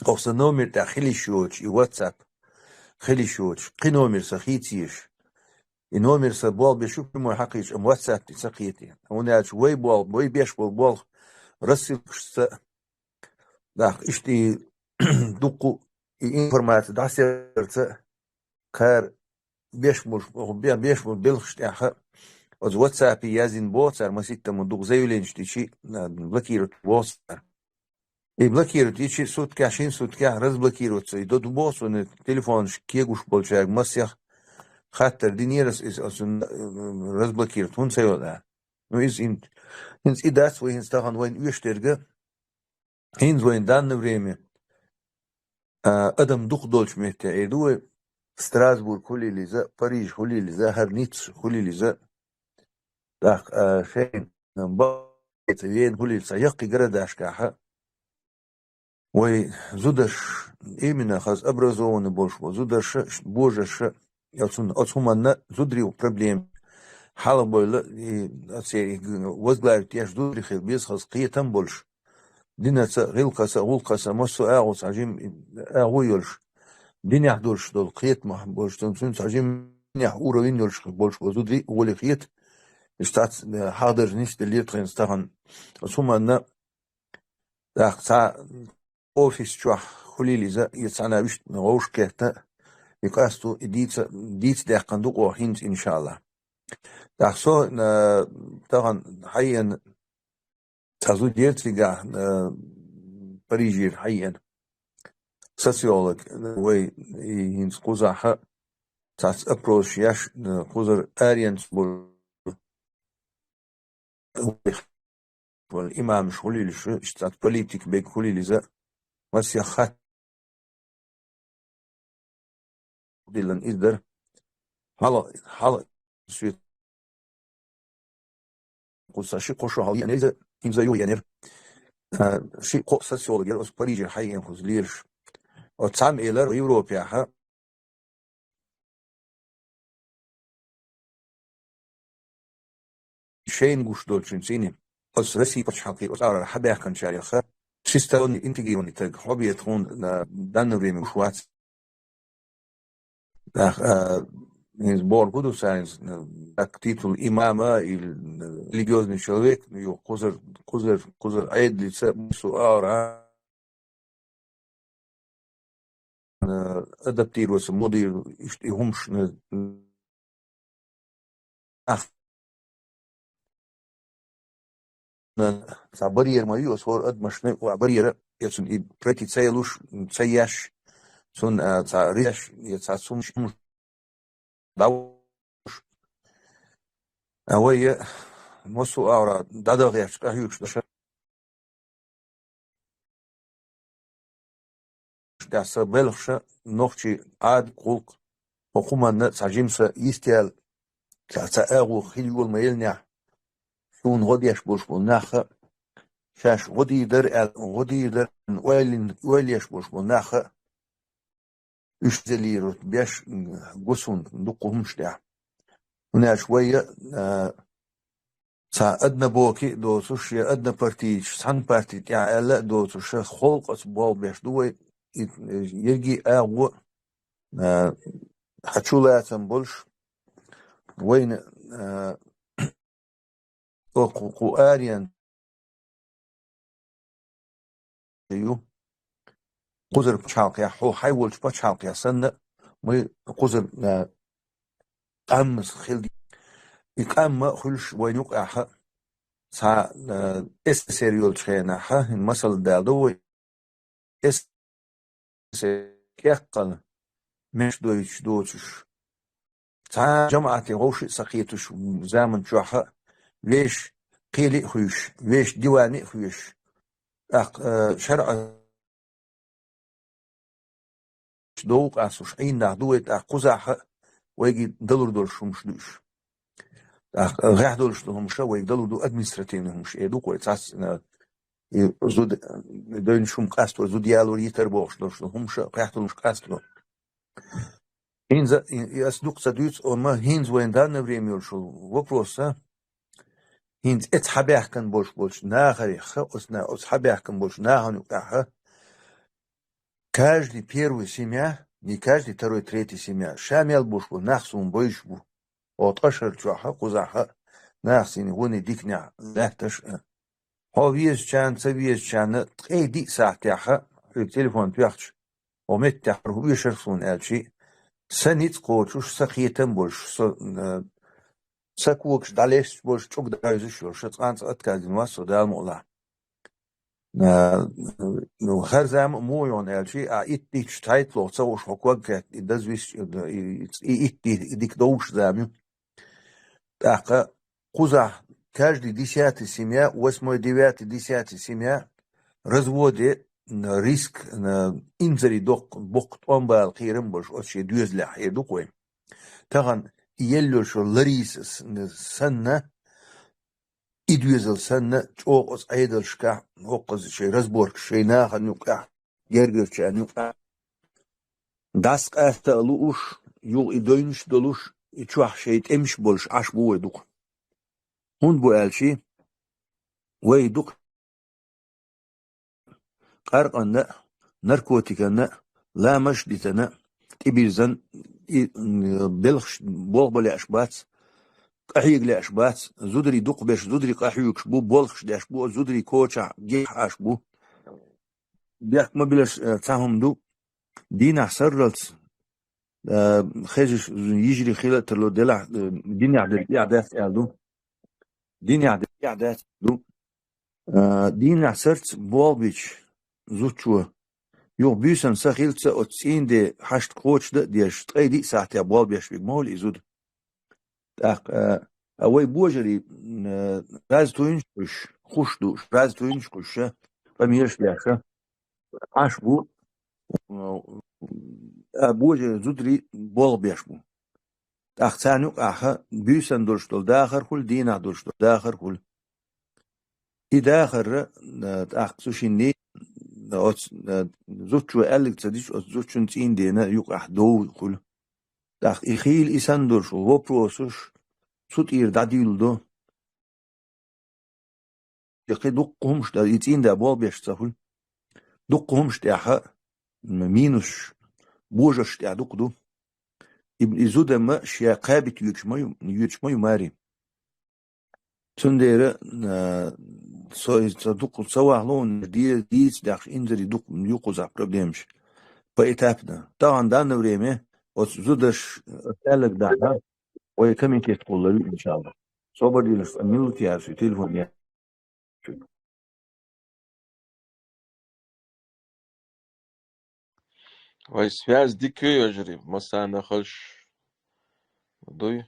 Оха сан номер тӀехь хила йиш йоцуш, и WhatsApp хила йиш йоцуш, кхин номер сан хийца езаш. И номер сан болх беш ю, прямой хьакхийча, амма WhatsApp тӀе ца кхета. ХӀунда аьлча вай болх, вай беш болу болх рассылкашца, даккха иштта и дуккха и информаци дӀасаярца, кхара беш болуш, бе-, беш болу белхаш тӀехь, оцу WhatsApp-е яздина боху цара, маситтамма дукха заявленеш дичи, а, блокировать боху цара. И блокировать йичи суткехь, шина суткехь разблокироваться и до ду боху цунна, телефонаш кегуш болчаьрга масех хаттар динера ас иза, оцунна, э, разблокировать хӀунда ца йо аьлла. Ну, иза ин-, хӀинца и дац вай хӀинца тахана вайна оьшуш дерг, хӀинца вайн данное время, а, адам дукха долчу метте эр ду вай, Страсбург хуьлийла иза, Париж хуьлийла иза, хӀара Ницца хуьлийла иза, тӀаккха, а, шайна баккхийца Вена хуьлийла цхьа яккхий городашкахь, вай зударш, именно хаза образованный болуш болу зударша, божарша, оцу, оцу хӀуманна зударийн проблема хьалабевлла, и оцу возглавить еш зударий хила беза хаза кхетам болуш. Динаца, гӀиллакхаца, гӀуллакхаца, массо а агӀо цхьа жима агӀо йолуш, динехь долуш долу кхетамехь болуш, цуьнан цхьа жиманехь уровень йолуш болуш болу зударий гӀоле хета. Иштта цхьацца, э, хьахадарш нисделлера тхайна стахана. Оцу хӀуманна тӀаккха цхьа офис чохь хуьлийла иза, и цхьана вуьшта вовшахкхетта, и къасто, и дийца, дийца даьккхина ду оха хӀинца, иншалла. ТӀаккха со, э, тахана хьаеана цхьа зуда яра цигахь, э, Парижера хьаеана. Социолог, э, вай, и хӀинца кхузахь цхьацца опросаш еш, э, кхузара аренца бу-, вай имамаш хуьлийла шу, иштта цхьацца политик берг хуьлийла иза, масех хатта диллина иза дара. Хьала, хьала, соьца кхуза ши-кхо шо хьалха еанера иза, хӀинца юха еанера. А, ши-кхо социолог яра оцу Парижера хьаеана кхуза лелаш. Оцу цхьамма элира Европехь шайна гуш долчуьнца йина, оцу Россин пачхьалкхе оцу агӀор хьабаьхкинчарех всесторонне интегрированный стаг хьо бен тхуна, а, данное время гуш вац. ТӀаккха, а, хӀинца бохург хӀун ду цара, хӀинца, а, так титул имама или, а, религиозный человек, ну, ю кхузара, кхузара, кхузара Ӏедалца массо а агӀор, а, адаптироваться ма дийр, иштта и хӀумаш, а, ах, цхьа барьер ма ю, аса хӀора адамашна а барьера, я цунна и пройти ца ялуш, ца еш, цунна, а, цхьа реш, я цхьа цунна дӀавуш. А вай, а, массо а агӀора дӀадахьа гӀерташ къахьоьгуш ду ша. Сан белхаша, нохчийн Ӏадат-гӀуллакх, хӀокху хӀуманна цхьа жимса йистел, цхьа, цхьа агӀо хила йола ма еллинехь, суна гӀо деш болуш болу нах а, шаьш гӀо дийр дара аьлла, гӀо дийр дара аьлла, ойла еш болуш болу нах а, уьш зелийра беш, м, гу суна дуккха хӀумаш тӀехь. ХӀунда аьлча вай, а, цхьа однобокий доцуш, я однопартийцаш, цхьана парти тӀехь аьлла а доцуш, халкъаца болх беш ду вай, и, э, ерриг а агӀо, а, хьан чулацам болуш, вайна, а, кху, кху аренца ю. Кхузара пачхьалкхехь, хьо хьайн волчу пачхьалкхехь санна, мы кхузара, а, къаммас хила де. И къам а хуьлуш вайна юкъахь а, цхьа, а, эс эс эс эр йолчу хенахь а, хӀин масала дала ду вай, эс эс эс эр кӀеккхана меш дойтуш доцуш, цхьа жамаӀате вовшах а ца кхеташ заман чохь а, вешан кхеле а хуьйш, вешан диване а хуьйш, тӀаккха, а, шарӀа дов къастуш Ӏийна нах ду вай, тӀаккха кхузахь а вайга далур долуш хӀумаш ду уьш. ТӀаккха гӀехь долуш ду хӀумаш а вайга далур ду, административный хӀумаш, э, ду-кх вай цхьацца, а, и зуда, а, девнаш хӀума къасто, зуда ялор, йитар бохуш долуш ду хӀумаш а, къехталуш къасто. ХӀинца, и, и ас дукха ца дуьйцу, амма хӀинца вайн данное время йолуш йолу вопрос а, ХӀинца эца хьабаьхкан болуш болчу нахарехха, оцу на-, оцу хьабаьхкан болчу нахана юкъахьа, каждый первый семья, не каждый второй, третий семья, ша мел буш бу, нах суна бойуш бу. О ткъа шар чохьа, кхузахьа, нах сина гӀуни дикнехь лаьтташ а. Хьо везачарна, ца везачарна, ткъе диъ сахьтехьа, хьоьга телефон тоьхча, хьо меттехь хӀара вешар суна аьлчи, сан ницкъ кхочуш, сан кхетам болуш, со, э, сан когаш дӀалешча болуш, чӀуг дӀахьевзаш йолуш, сан цкъа а отказ дина вац со, Дала мукъ лахь. А, ну, хӀара зама а муха йогӀу аьлчи, а итт дитташ тхьайтталгӀа ца гӀуш хьо ког кхетта, и даза висча, и, и, и итт ди-, дика довш зама ю. ТӀаккха кхузахь каждый десятый семья, восьмой, девятый, десятый семья разводе, м, риск, м, инзаре доккха, боккха тӀом бала кхерам болуш оцу шен доьзалехь хир ду-кх вай. Тахана и елла йолчу Ларисас, м, санна, и доьзал санна, чӀогӀа оцу Ӏедалшкахь, хӀокхуза шайн разборкаш, шайн нахана юкъахь, гергарчарна юкъахь, дӀасакъаста а лууш, юха и дойнаш а долуш, и чохь шайн тӀемаш а болуш Ӏаш бу вай дукха. ХӀунда бу аьлчи, вай дукха къаркъанна а, наркотиканна а, ламазаш а дитина, тӀебирзина, и, м, белхаш болх бан лаьаш бац, къахьега лаьаш бац, зударий дукхахберш, зударий къахьоьгуш бу, болхаш деш бу, зударий кочахь гехь Ӏаш бу. Бехк ма билаш, э, цхьа хӀума ду, дийнахь сарралц, э, хезаш йижарий хила а тарло делахь, э, динехь дерг тӀехь дац аьлла ду. Динехь дерг тӀехь дац аьлла ду. А, дийнахь сарц болх бича зудчо, юха буьйсанна са хилча а оцу цӀийнан ден хьашт кхочушдан а дезаш, ткъе диъ сахьтехь болх беш верг ма хуьлу и зуда. ТӀаккха, а, а вай божарий, м, раза туйнаш а кхуьйсуш, хуш ду, раза туйнаш а кхуьйсуш, къамелаш а деш, Ӏаш бу, а, божарий зударий болх беш бу. ТӀаккха царна юкъахьа буьйсанна долуш долу дахар хуьлу, дийнахь долуш долу дахар хуьлу. И дахарра, а, тӀаккха цу шинна, а, оцу, а, зудчо аьлларг ца дича, оцу зудчун цӀийнан дена юкъахь дов хуьлу. ТӀаккха и хийла и санна долуш вопросаш цу тӀера дӀадуьйлу до. И кхин дуккха хӀумаш дан, и цӀийнан да болх беш ца хуьлу. Дуккха хӀумаш тӀехь, м, минусаш, божарш тӀехь дукха ду. И, и зуда-м шен кхаьбита йоьдуш ма ю, йоьдуш ма ю маре. Цундела, а, со иза ца дукха ца вахло, де-, дийца дехаш инзаре дукха ю кхузахь проблемаш. Поэтапно. Тахана данное время оцу зудаш, а, аьлларг дахьа, вай комитет кхоллар ю, иншаллах. Собар дилаш, а, милла тӀера шуьга телефон е. Вай связь дика ю, йижарий, массарна а хезаш дуй?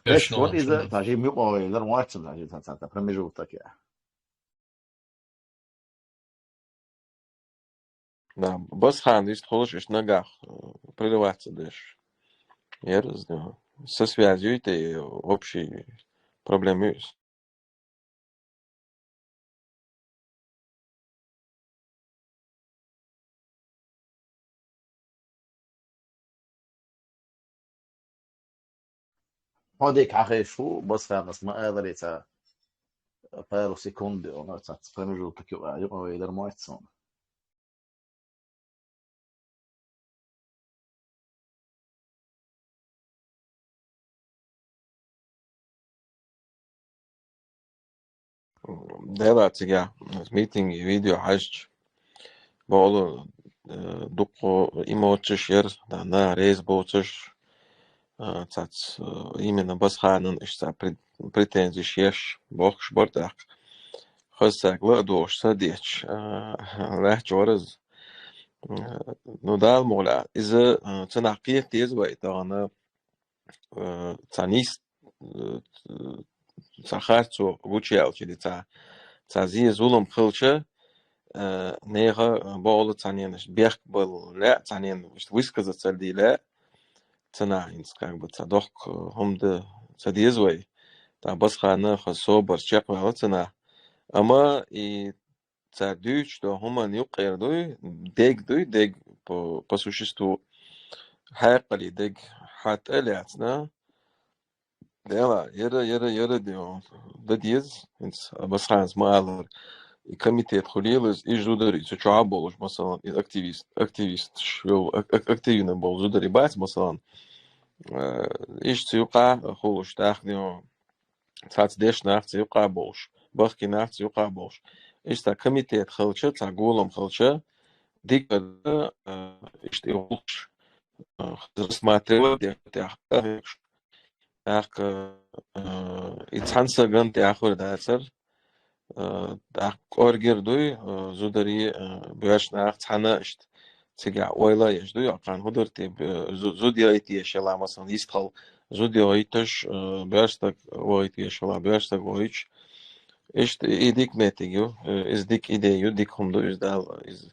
Эш, вот иза, цхьа жима юкъа вай лар вац, цхьа жима, цхьа, цхьа, цхьа промежуток я. Да, Басхан, если хочешь, нагах, э, прерываться дальше. Я раз, да. Со связью это и общие проблемы. Хьо дика хьахезаш ву, Басханас ма аларе цхьа пару секунды, он цхьа промежуток юкъа, юкъа вай дар мойтта суна. Дела цига митинг, видео хьаьжча, боху, э, дуккха эмоцеш яра, да, на реза боцуш, э, цац, э, именно Басханан иштта пре-, претензеш еш, бохкуш бара тӀаккха. Хаза цаьрга ла а дохуш, са дечу, э, лаьтташ вара иза. Э, ну, Дала мукъ лахь, иза, э, цунах кхета деза вай тахана, э, цхьа нийс, э, цхьа харцо гучуяьлча или цхьа, цхьа зе зулам хилча, э, нехан, э, бохула цхьаненаш бехк бала лаьа, цхьанена высказаться дийла лаьа, цунах хӀинца как бы цхьа дохка, э, хӀума дан ца деза вай. Ткъа Басхана хаза собар чекхваьлла цунах. Амма и цара дуьйцуш долу хӀуманна юккъера дуй, дег дуй, дег по, по существу, хьаькъале дег хьатта а лаьцна, Дела, яра, яра, яра, де, да деза, хӀинца Басханца ма аллара, и комитет хулийла из, и зударий цу чохь а болуш, масалан, и активист, активисташ, йо, ак-, ак-, активна болу зударий бац, масалан, э, иштта цу юкъа хулуш, тӀаккха, де, цхьацца дешна нах цу юкъа болуш, бахкина нах цу юкъа болуш. Иштта комитет хилча, цхьа голам хилча, дика, э, иштта и гӀуллакхаш, э, рассматривать деш, тӀаккха, тӀаккха, э, и цхьана сагана тӀехь хуьр дацара, э, тӀаккха кӀоргера дуй, э, зударий, э, боьрша нах цхьаьна иштта цигахь ойла еш дуй, кхана хӀун дара те, э, зу-, зуда яйта еш яла, масалан, йистхила зуда яйташ, э, боьрша стаг вахийта еш яла, боьрша стаг вахийташ. Иштта и дика меттиг ю, э, иза дика идея ю, дика хӀума ду, иза Дала, иза,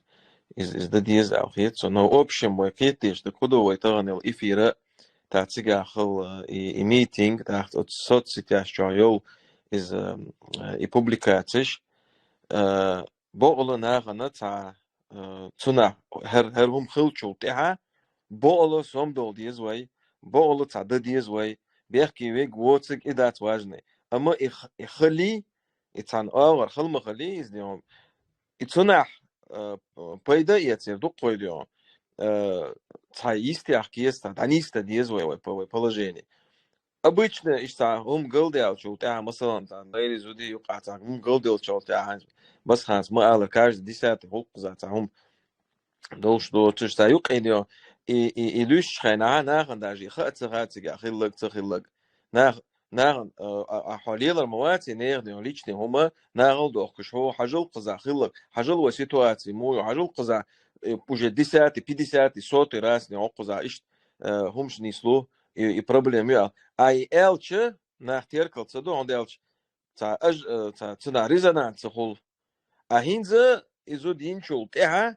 иза, иза дан деза аьлла хета со. Но общем вай кхеташ, да кху ду вай тахана йолу эфира, тӀаккха цигахь хилла и, и митинг, тӀаккха оцу соцсетяш чохь йолу иза, э, и публикацеш, э, бакъала нахана цхьа, э, цунах хӀара, хӀара хӀума хиллачул тӀаьхьа, бакъала сом дола деза вай, бакъала цхьа дан деза вай, бехке верг воцург и дац важный. Амма и х-, и хилий, и цхьана агӀор хала ма хилий, иза, де, и цунах, э, пайда эцар дуккха вай, де, э, цхьа йистехь кхета, цхьа дӀанисдан деза вай, вай по-, вай положение. Обычно иштта цхьа хӀума галдаьллачул тӀаьхьа, масалан, цхьа гӀайре зударий юкъахь цхьа хӀума галдаьллачул тӀаьхьа, Басхан ма аллара, каждый десятый гӀуллакх кхуза цхьа хӀума долуш доцуш, цхьа юкъе, де, и, и, и луьстучу хенахь нахана даже и хаа ца хаьа цигахь хилларг, ца хилларг. Нах-, нахана, а, а, а, хьо лелар ма вац и нехан, де, личный хӀума, нахала дохкуш, хьо хьажал кхуза хилларг, хьажал вай ситуаци муха ю, хьажал кхуза, э, уже десятый, пятидесятый, сотый раз, де, хьо кхуза иштта, э, хӀумаш нисло, и, и проблема ю аьлла. А и аьлча, нах теркал ца до, хӀунда аьлча цхьа аж-, э, цхьа цунах резонанс ца хуьлу. А хӀинца и зуда йинчул тӀаьхьа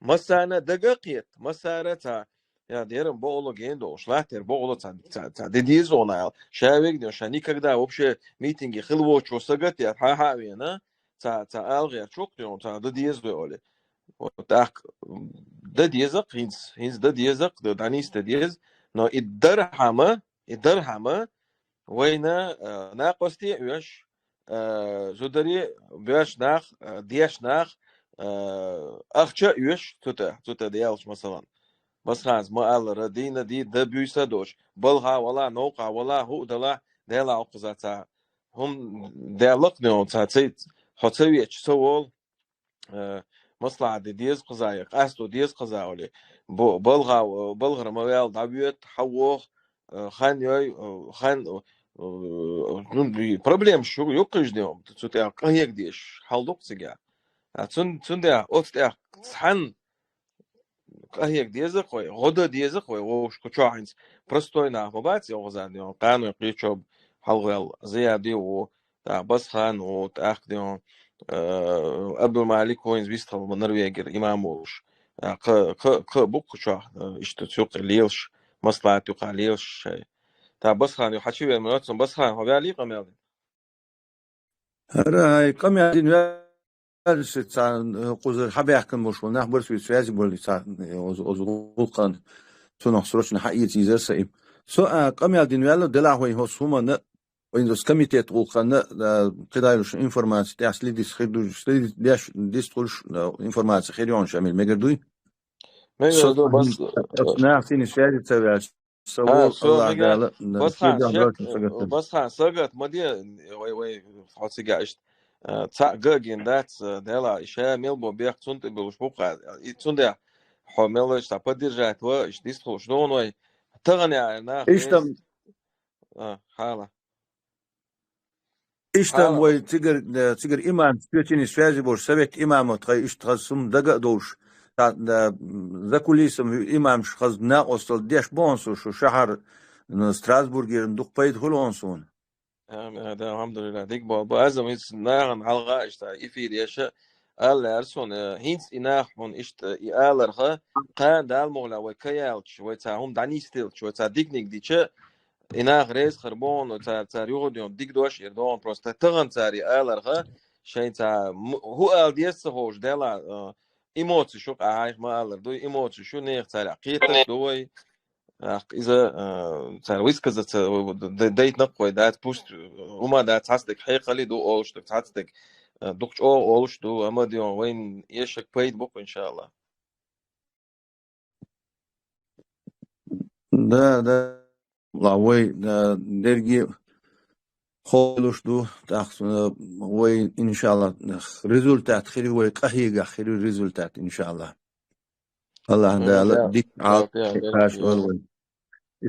массарна дага а кхета, массара цхьа, я, дера бакъала гена долуш, латтера бакъала цхьа, цхьа, цхьа де деза вайна аьлла. Ша вегна, ша никогда вообще митинге хила воцучо сагатдеш, хьа-хьа а вена, цхьа, цхьа ала гӀерташ ву-кх, де, цхьа дан деза вай олий. Вот так, м, дан деза-кх хӀинца, хӀинца дан деза-кх, д-, дӀанисдан деза, но и дархьама, и дархьама вайна, э, накъосте а оьшу, э, зударий, боьрша нах, э, дешна нах, э, ахча а оьшу цу тӀа, цу тӀа деллачу, масалан. Басханца ма аллара, дийна ди-, дан буьйса а доцуш, балха а вала, новкъа а вала, хӀуъа а дала, Дела хьо кхуза цхьа хӀума даьлла-кх, де, цхьа ца, хьо ца веча, ца волу, э, маслахьат де деза кхуза, я къасто деза кхуза олий. Бо-, балха, э, балхара ма ваьлла, дӀавоьду, хьан воху, э, хан йой, э, хан, э, ну, и проблемаш ю-, ю-кх уьш, де, цу тӀехь къахьега дезаш хьал ду-кх цигахь. А цун-, цундела оцу тӀехь цхьаьна къахьега деза-кх вай, гӀо дан деза-кх вай, вовшашка чохь хӀинца простой нах ма бац, йовхаза, де, къаной кхечо хьалхаваьлла Зияди ву, тӀаккха Басхан ву, тӀаккха, де, э, Абдулмалик ву, хӀинца вистхила ма Норвегера имам волуш. Э, кха, кха, кха бу-кх чохь, э, иштта цу юкъе лелаш, маслахьат юкъахь лелаш шай. ТӀаккха Басхан ю хьачувер ма йоццун, Басхан, хьо ваьллий къамел дина? ХӀара, хӀай, къамел дина ваьлла, ша цхьа, э, кхузара хьабаьхкина болуш болу нах бара соьца связи болу, цхьа, э, озу, озу гӀуллакхана, цунах срочно хьаэца йизара сан и. Со, а, къамел дина ваьлла, делахь вайн хӀокху хӀуманна, вайн дос комитет гӀуллакхана, а, кхидӀа йолуш информаци тӀехь следить хир ду, следить деш, дистхуьлуш, а, информаци хир ю хьуна, Шамил, мегар дуй? Мегар ду, бас, нах цуьнан связи ца ваьлча. Со вол, Аллах Дала, Басхан, шек, Басхан, сагат ма де, вай, вай, хьо цига иштта, э, цхьаъ ган а гина дац, э, Дела, и ша мел бо бехк цунна тӀе буьллуш бу-кх, и цундела хьо мел вайша цхьа поддержать ва, иштта дистхуьлуш ду хьуна вай. Тахана яьлла нах. Иштта. А, хьала. Иштта вай цигара, э, цигара имам, цуьнан связи болуш, совет имамов тхай иштта хаза хӀума дага а довлуш. Та, э, за кулисами имамаш хаза накъосталла деш боху со шу шахьар, э, Страсбургера дукха пайда хуьлу хьуна суна. Амин, да, алхьамдулиллах, дика боху. Базам иза нахана хьалха иштта эфир еша, аьлла лаьара суна, э, хӀинца и нах хьуна иштта и аларха, кхана Дала мукъ лахь вай каяьлча, вай цхьа хӀума дӀанисделча, вай цхьа диканиг дича, и нах реза хир бу хьуна, цара, цара юха а дика дош эр ду хьуна, просто тахана цара и аларха, шайн цхьа м-, хӀун ала деза ца ховш, Дела, э, эмоци шу, къахьайх ма аллара дуй, эмоци шу, нехан царах кхеташ ду вай. ТӀаккха иза, а, цар высказаться, д-, д-, дайтинакх вай дац, пусть, ума дац, цхьацдерг хьекхалли ду олуш ду, цхьацдерг, а, дукха чӀогӀа олуш ду, амма дийон вайн эшаг пайда бу-кх, иншаллах. Да, да. Ла вай, да, дерги холуш ду, тӀаккха, э, вай, иншаллах, результат хир вай, къахьегах хир результат, иншаллах. Аллах Дала дик Ӏалт кхаш вай.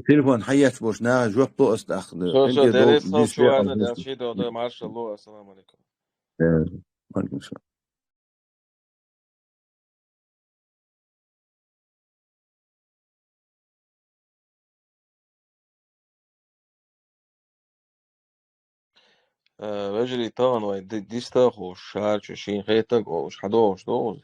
Телефон хьаеч бош, на жоп ло ас тӀаккха. Шо, шо, дерес хал шу вазна, дал ши до, до, маршалло, ассаламу алейкум. Э, ва алейкум салам. Э, вежарий, тахана вай ди-, дистахуш, шарчу шин хетаг олуш, хьадогӀуш догӀуз.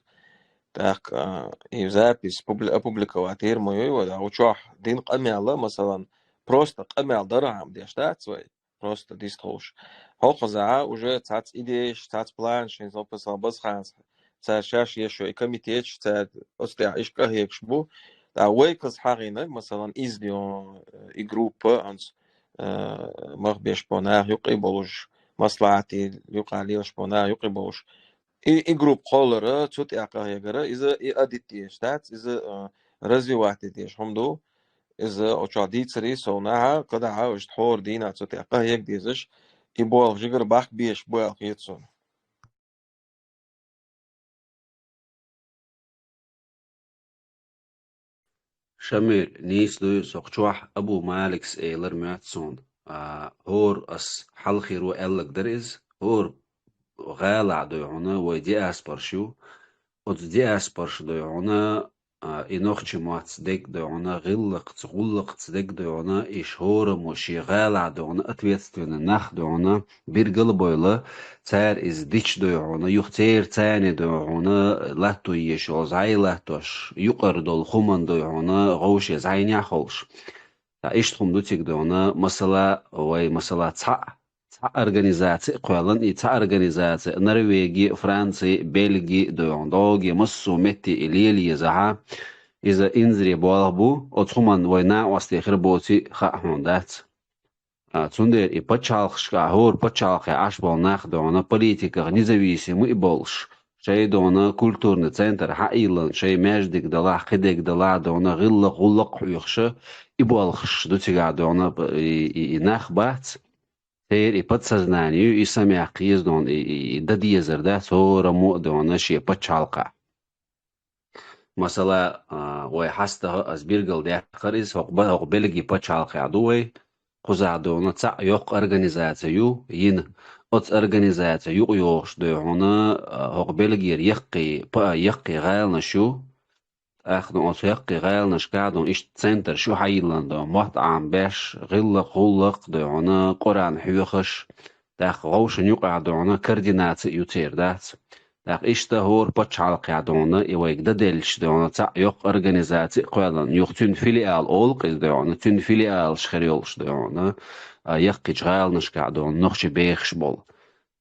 ТӀаккха, а, и запись публи-, опубликовать ма йой вай, да, учохь дин къамел, масалан, просто къамел дарахьам деш дац вай. Просто дистхуш. ХӀокхузахь уже цац идеяш, цац планаш, хӀинца, например, Базханца, цара шаьш еш йо и комитеташ, цара оцу тӀехь иш къахьегаш бу. ТӀаккха вай кхуза хьахийнарг, масалан, иза дийон, э, и группа, анц, э, мах беш бо нах юкъе болуш, маслахьатий юкъа лелаш бо нах юкъе болуш. И, и группа кхоллара, цу тӀехь къахьегара, иза и адитдеш дац, иза, э, развивать деш хӀума ду. Иза оцу дийцаре совнахьа, кадахьа, иштта хӀора дийнахь цу тӀехь къахьега дезаш, и болх жигара бахка беш бу аьлла хета суна. Шамиль, нийса дуй, сох чохь Абу Маликс элар моьтту суна. А, хӀора ас хьалхийро аьллаг дара иза, хӀора гӀалахь дуй хьуна вай диаспораш ю. Оцу диаспораш дуй хьуна, а, и нохчи мотт дег дуй хьуна, гӀиллакхца, гӀуллакхца дег дуй хьуна, иш хӀораммо шен гӀалахь дуй хьуна, ответственный нах дуй хьуна, биргал а бойла, цара иза дича дуй хьуна, юха церан царна дуй хьуна, латто еш йолу зӀай латтош, юкъара долу хӀуманна дуй хьуна, гӀовше зӀайнехь а холуш. Ткъа иштта хӀума ду цига дуй хьуна, масала, вай, масала, цхьаъ, цхьа организаци а кхоьллан, и цхьа организаци Норвеги, Франци, Бельги дуй хьуна, догӀе массо а метте и лела езахьа, иза инзаре болх бу, оцу хӀуманна вай накъостий хир боций хаьа хьуна дац. А, цундела и пачхьалкхашкахь, хӀора пачхьалкхехь Ӏаш болу нах дуй хьуна, политиках независимый а болуш, шайн дуй хьуна культурный центр хьаийла, шайн маьждиг далахь, кхидерг далахь дуй хьуна, гӀиллакх, гӀуллакх хьоьхуш, и болхаш ду цигахь дуй хьуна, и, и, и нах бац. Церан и подсознание ю, и самаяккха еза дуй хьуна, и, и, и дан дезар дац хӀораммо а дуй хьуна шен пачхьалкхехь. Масала, а, вай хьастагӀа ас биргал даьккхира иза, хӀокху ба-, хӀокху Бельги пачхьалкхехь ду вай, кхузахь дуй хьуна цхьаъ йоккха организаци ю, йина. Оцу организаци юкъайогӀуш дуй хьуна, а, хӀокху Бельгера яккхий па-, яккхий гӀаланаш ю. ТӀаккха дуй хьуна оцу яккхий гӀаланашкахь дуй хьуна иштта центраш ю хьайиллина дуй хьуна, мотт Ӏамабеш, гӀиллакх, гӀуллакх дуй хьуна, Къуръан хьоьхуш, тӀаккха гӀовшан юкъахь дуй хьуна координаци а ю церан дац. ТӀаккха иштта хӀора пачхьалкхехь дуй хьуна, и вайга дан деллаш дуй хьуна, цхьаъ йоккха организаци а кхоьллина, юха цуьнан филиал олу-кх иза дуй хьуна, цуьнан филиалаш хир йолуш дуй хьуна, а, яккхийчу гӀаланашкахь дуй хьуна, нохчий бехаш болу.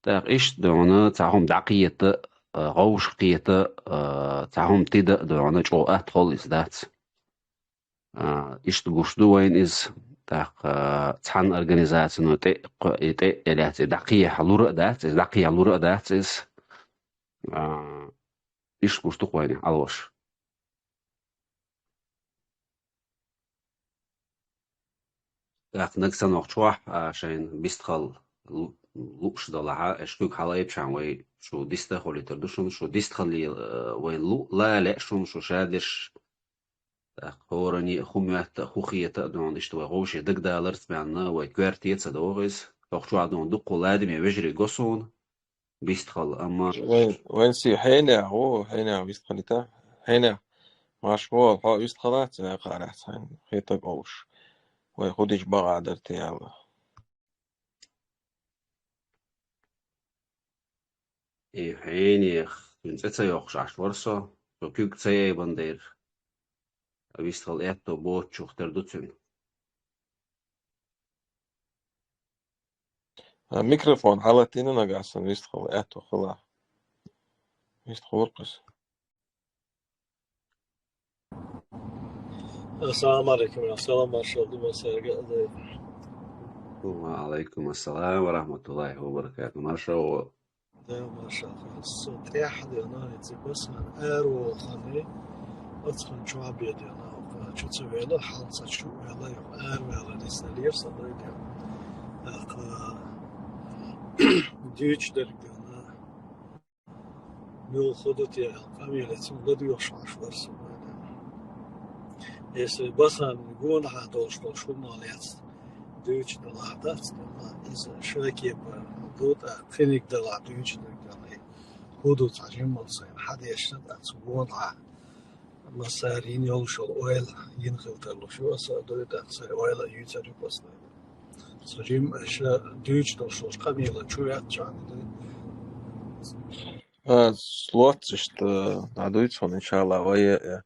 ТӀаккха иштта дуй хьуна, цхьа хӀума дӀакхета, а, гӀовшах кхета, а, цхьа хӀума тида дуй хьуна, чӀогӀа атта хилла иза дац. А, иштта гуш ду вайна иза, тӀаккха, а, цхьана организацино тӀе, кхо-, и тӀе, э, лаьцна и дӀакхехьа лура а дац иза, дӀакхехьа лура а дац иза. А, иштта гуш ду-кх вайна, Ӏалош. ТӀаккха нагахь санна чохь, а, шайна бистхала лу-, лууш далахьа, аш куьг хьалаайбчахьана вай шу диста а холийтар ду шуна, шу дистхале, а, вай лу-, ла а лаьа шуна, шу шадерш. ТӀаккха хӀоране а хӀу моьтта а, хӀу хета а дуй хьуна, иштта вай гӀовше дагадаларца баьнна, вай коьрте а ца догӀу иза. Тохчохь дуй хьуна дуккха ладаме вежарий го суна, бистхала, амма вайн, вайн си хьенех ву, хьенех вистхалита. Хьенех, машгӀул, хьо вистхалац, вай кхарахь цхьаьна хетаг олуш. Вай хӀу дича бакъахь дара те аьлла. И хьенех, цуьнан цӀе ца йоккхуш Ӏаш вара со, со куьг ца яйбан дера. Вистхала аьтто боцучух тера ду цуьнан. А, микрофон хьалатийна нагахь санна вистхала аьтто хила. Вистхур кхуьс. Ассаламу алейкум, салам, маршал ду массаьрга а. Ва алейкум ассалам ва рахматуллахи ва баракатух. Маршал. Да, маршал. Со тӀехьа дена, эци басан, аьр волхани, ацхан чуабе дена, чу ца вела, хьал ца чу вела, аьр вела, лисна лир са дойде. Аха, дюч дерг дена. Мюлхудут я, къамелецун ладуьйхуш ваш вар со дойде. Если басан гонахьа долуш долуш хӀума лец, дуьйцу далахь дац, дела, иза шакепа гута, кхиниг далахь дуьйцу дерг дела. ХӀу ду цхьа жиммал сайн, хьадешна дац, гонахьа. Массаьр йина йолуш йолу ойла йина хила тарлуш ю, аса а дойда, сайн ойла юьйцар ю постоянно. Со жим аша дуьйцу долуш долуш къамела чу ваьттачахьа ду. А, лоццушта, а, дуьйцу хьуна, иншалла, вай, э,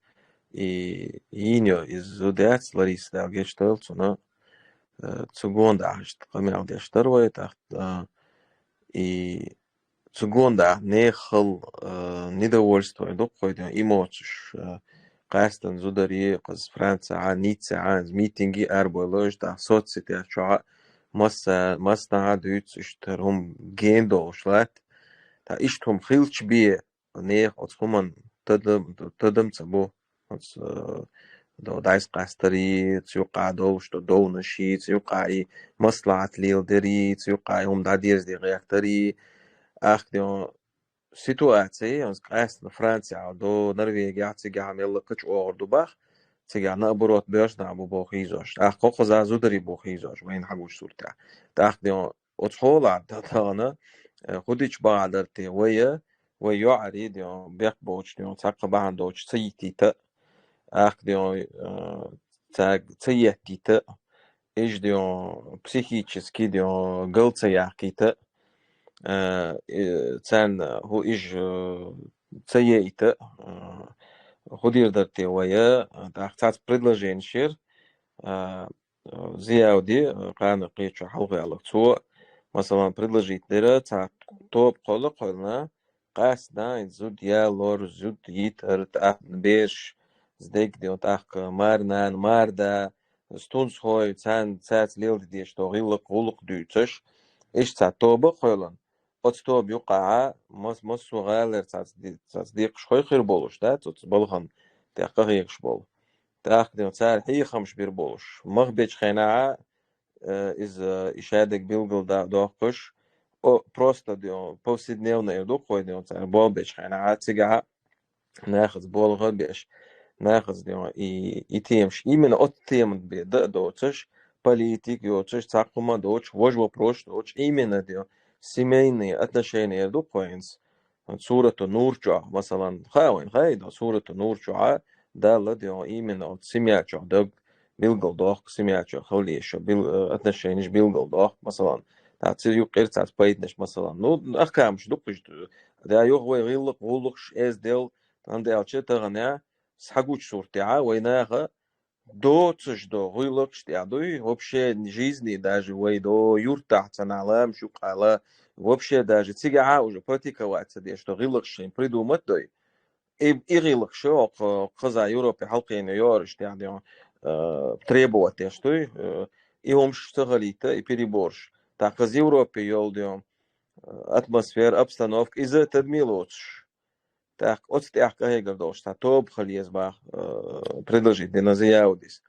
и, йийна йо, иза зуда яц, Лариса, Дала гечдойла цунна, э, цу гонда ахьашта къамел деш дара вай, тӀаккха, а, и цу гонда нехан, э, недовольство ду-кх вай, ден эмоцеш, э, къаьстина зударий, кхуза Францехьа, Ниццехьа, митинги арабойлаш, тӀаккха соцсетеш чохь а масса-, массанхьа дуьйцу, иштта хӀара хӀума гена долуш латта. ТӀаккха иштта хӀума хилча бен, нехан оцу хӀуманна тадам, тадам ца бу. Оцу, э, до дӀасакъастарий, цу юкъа долуш до довнаший, цу юкъа и маслахьат леладарий, цу юкъа и хӀума дӀадерзаде гӀертарий. Ахка ден ситуаций, оцу къаьстина Францехь до, Норвегехь, цигахь мелла кхача оьгӀур ду бах, цигахь наоборот боьрша нах бу боху хьийзош. Ахка кхузахь зударий бу хьийзош, вайна хьагуш суртехь. ТӀаккха ден оцу хьолахь та-, тахана, э, хӀу дича бахьа дара те вай, вай йоӀарий ден бехк боцуш ден цхьаккха бахьана доцуш ца йитийта, ахка ден, э, цаьрга ца еттийта, иж ден психически ден гал ца яккхийта, э, э, царна хӀу иж, э, ца яйта, э, хӀу дийр дара те вай, э, тӀаккха цаьрца предложенеш яра, э, Зияуди, э, кхана кхечу хьалхаваьлларг цо, масалан, предложить дира, цхьа тоба кхолла кхоьллина, къаьстина, и зуда ялор, зуда йитар, тӀаккха бераш, дегден, тӀаккха мар-нана, мар-да, стунцхой, царна, цаьрца леладе дезаш до гӀиллакх, гӀуллакх дуьйцуш, иштта цхьа тоба кхоьллина. Оцу тоба юкъахьа мас-, массо а гӀалара цаьрца де-, цаьрца декхаш хой хир болуш, да, цо цу балхана тӀехь къахьегаш болу. ТӀаккха ден цара хьехамаш бир болуш. Мах бечу хенахьа, э, иза и шадерг билгал да-, доккхуш, о, просто ден повседневно эр ду-кх вай ден цара болх бечу хенахьа, цигахьа нахаца болх а беш, нахаца ден и, и темаш, именно оцу теман бен да а доцуш, политик йоцуш, цхьаккха хӀума доцуш, важа вопрос доцуш, именно ден семейные отношения эр ду-кх вайнца. Сурату Нур чохь, масалан, хаа вайн, хаа и до, Сурату Нур чохь а, Дала ден именно оцу семья чохь дог билгал дохку, семья чохь хила езаш бил-, э, отношенеш билгал дохку, масалан, тӀаккха цу юккъера цаьрца пайданаш, масалан. Ну, ахкамаш ду-кх уьш, да, юха вай гӀиллакх, гӀуллакхаш, эздел, тӀандаьлча тахана, схьагучу суртехьа, вай наха доцуш до гӀиллакхаш тӀехь дуй, вообще жизни даже вай до юртахь ца нахь ламаш юкъала, вообще даже цигахьа уже практиковать ца деш до гӀиллакхаш шайн придумать дой. И, и гӀиллакхаш, окху, кхуза Европе хьалкхийна йоараш тӀехь ден, э, требовать деш дуй, э, и хӀумаш ца халийта, и переборш. ТӀаккха кхуза Европе йолу ден, э, атмосфера, обстановка, иза тадаме лоцуш. ТӀаккха оцу тӀехь къахьегар долуш цхьа тоба хила еза бах, э, предложить дина Зияудис.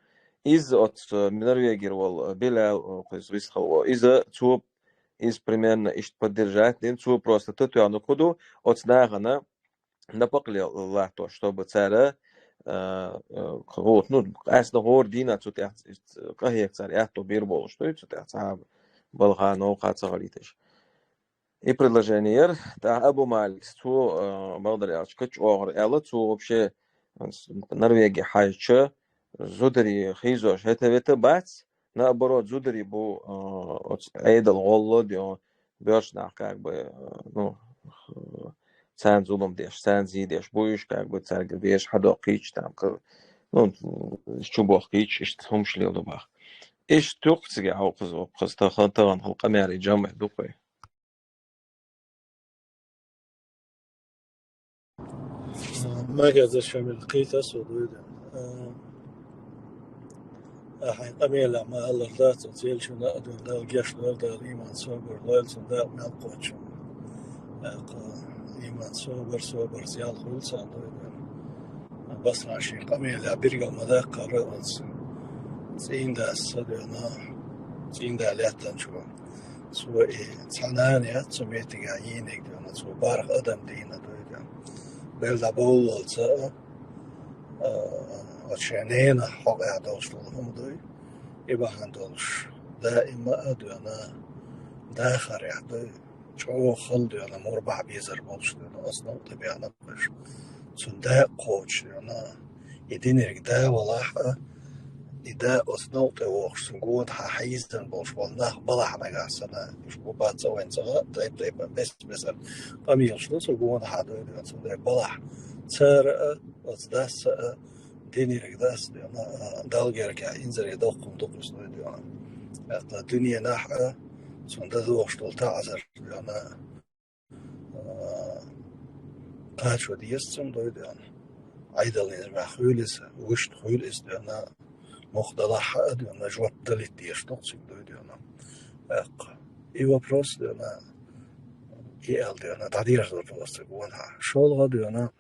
Иза оцу, э, Норвегера волу, э, Белял, э, кхуьйсу вистхалво. Иза цо, иза примерно иштта поддержать дина, цо просто татоьхна хӀу ду, оцу нахана напакъ ле-, латтош, чтобы цара, э, э, вот, ну, къаьстина хӀора дийна цу тӀехь къахьега цара аьтто бийр болуш, дуй, цу тӀехь цхьа балха, новкъа ца халийташ. И предложение яра, тӀаккха Абу Маликс, цо, э, бакъдар аьлча, кхача оьгӀур аьлла, цо вообще, э, Норвеге хьаьжча, зударий хьийзош хӀета-вета бац, наоборот, зударий бу, э, оцу Ӏедал гӀолла ден, боьрша нах, как бы, э, ну, э, царна зулам деш, царна зе деш бу уьш, как бы, цаьрга бераш хьадоккхийча, там, к-, ну, чу бохкийча, иштта хӀумаш леладо бах. Иштта юкъ цига хьо кхуза, кхуза тахана, тахана хала къамел и жамӀ ду-кх вай. Ма хеза шамил кхийта со дуйда. Э, Ахьа къамелехь ма-аллара дац, оцу элчанна а дуьйна Дала гечдойла, Дала иман собар лойла цунна, дакъа мел кхоччуш. ТӀаккха иман собар, собарца ял хуьлу царна, дуьйна. Басхана шен къамелехь биргал ма-даккхара оцу цӀийнан дас, дуьйна, цӀийнан да лаьттанчо. Цо и цхьа нана яц цу меттигехь йийнарг, дуьйна, цо бархӀ адам дийна, дуьйна. Белла дӀабовллалц а, а, оцу шен ненан хьокъехь долуш долу хӀума дуй, и бахьана долуш, даима а, дуьйна, дахарехь дуй, чӀогӀа хала, дуьйна, мур бахьа безар болуш, дуьйна, оцу новкъа тӀе баьхна уьш. Цуьнан да а кхочуш, дуьйна, и динарг да валахь а, и да оцу новкъа тӀе вогӀуш, цуьнан гонаха хьийзина болуш болу нах балахь нагахь санна, уьш бу бац а вайн цӀа а, тайп-тайпана бес-бесара къамелаш ду цу гонахьа, дуй, дуьйна, цундела балахь цара а, оцу дас а, динарг дас, дуьйна, а, Далла гергахь инзаре доккхун ду-кх иза, дуй, дуьйна. ТӀаккха дуьненахь а цунна дан догӀуш долу таӀзар, дуьйна, а, кхачо деза цунна, дуй, дуьйна. Ӏедалан низамехь хуьлу иза, вуьшта хуьлу иза, дуьйна, муха далахь а, дуьйна, жоп далийта дезаш ду-кх цуьнга, дуй, дуьйна. ТӀаккха и вопрос, дуьйна, и аьлла, дуьйна, дӀадерзор ду аса цу гонахьа. ШолгӀа, дуьйна,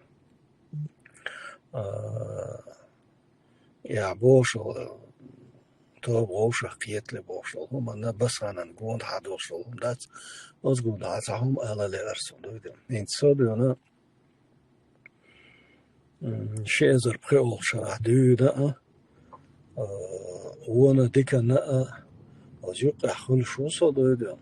а, я бохуш, тоба вовшах кхетале бохуш долу хӀума, ма-, басханан гонахьа долуш долу хӀума дац, оцу гонахьа цхьа хӀума ала лаьара суна, дуй, дуьйна. ХӀинца со, дуьйна, м, ши эзар пхоьалгӀачу шарахь дуьйна а, а, вон диканна а, оцу юккъехь хуьлуш ву со, дуй, дуьйна.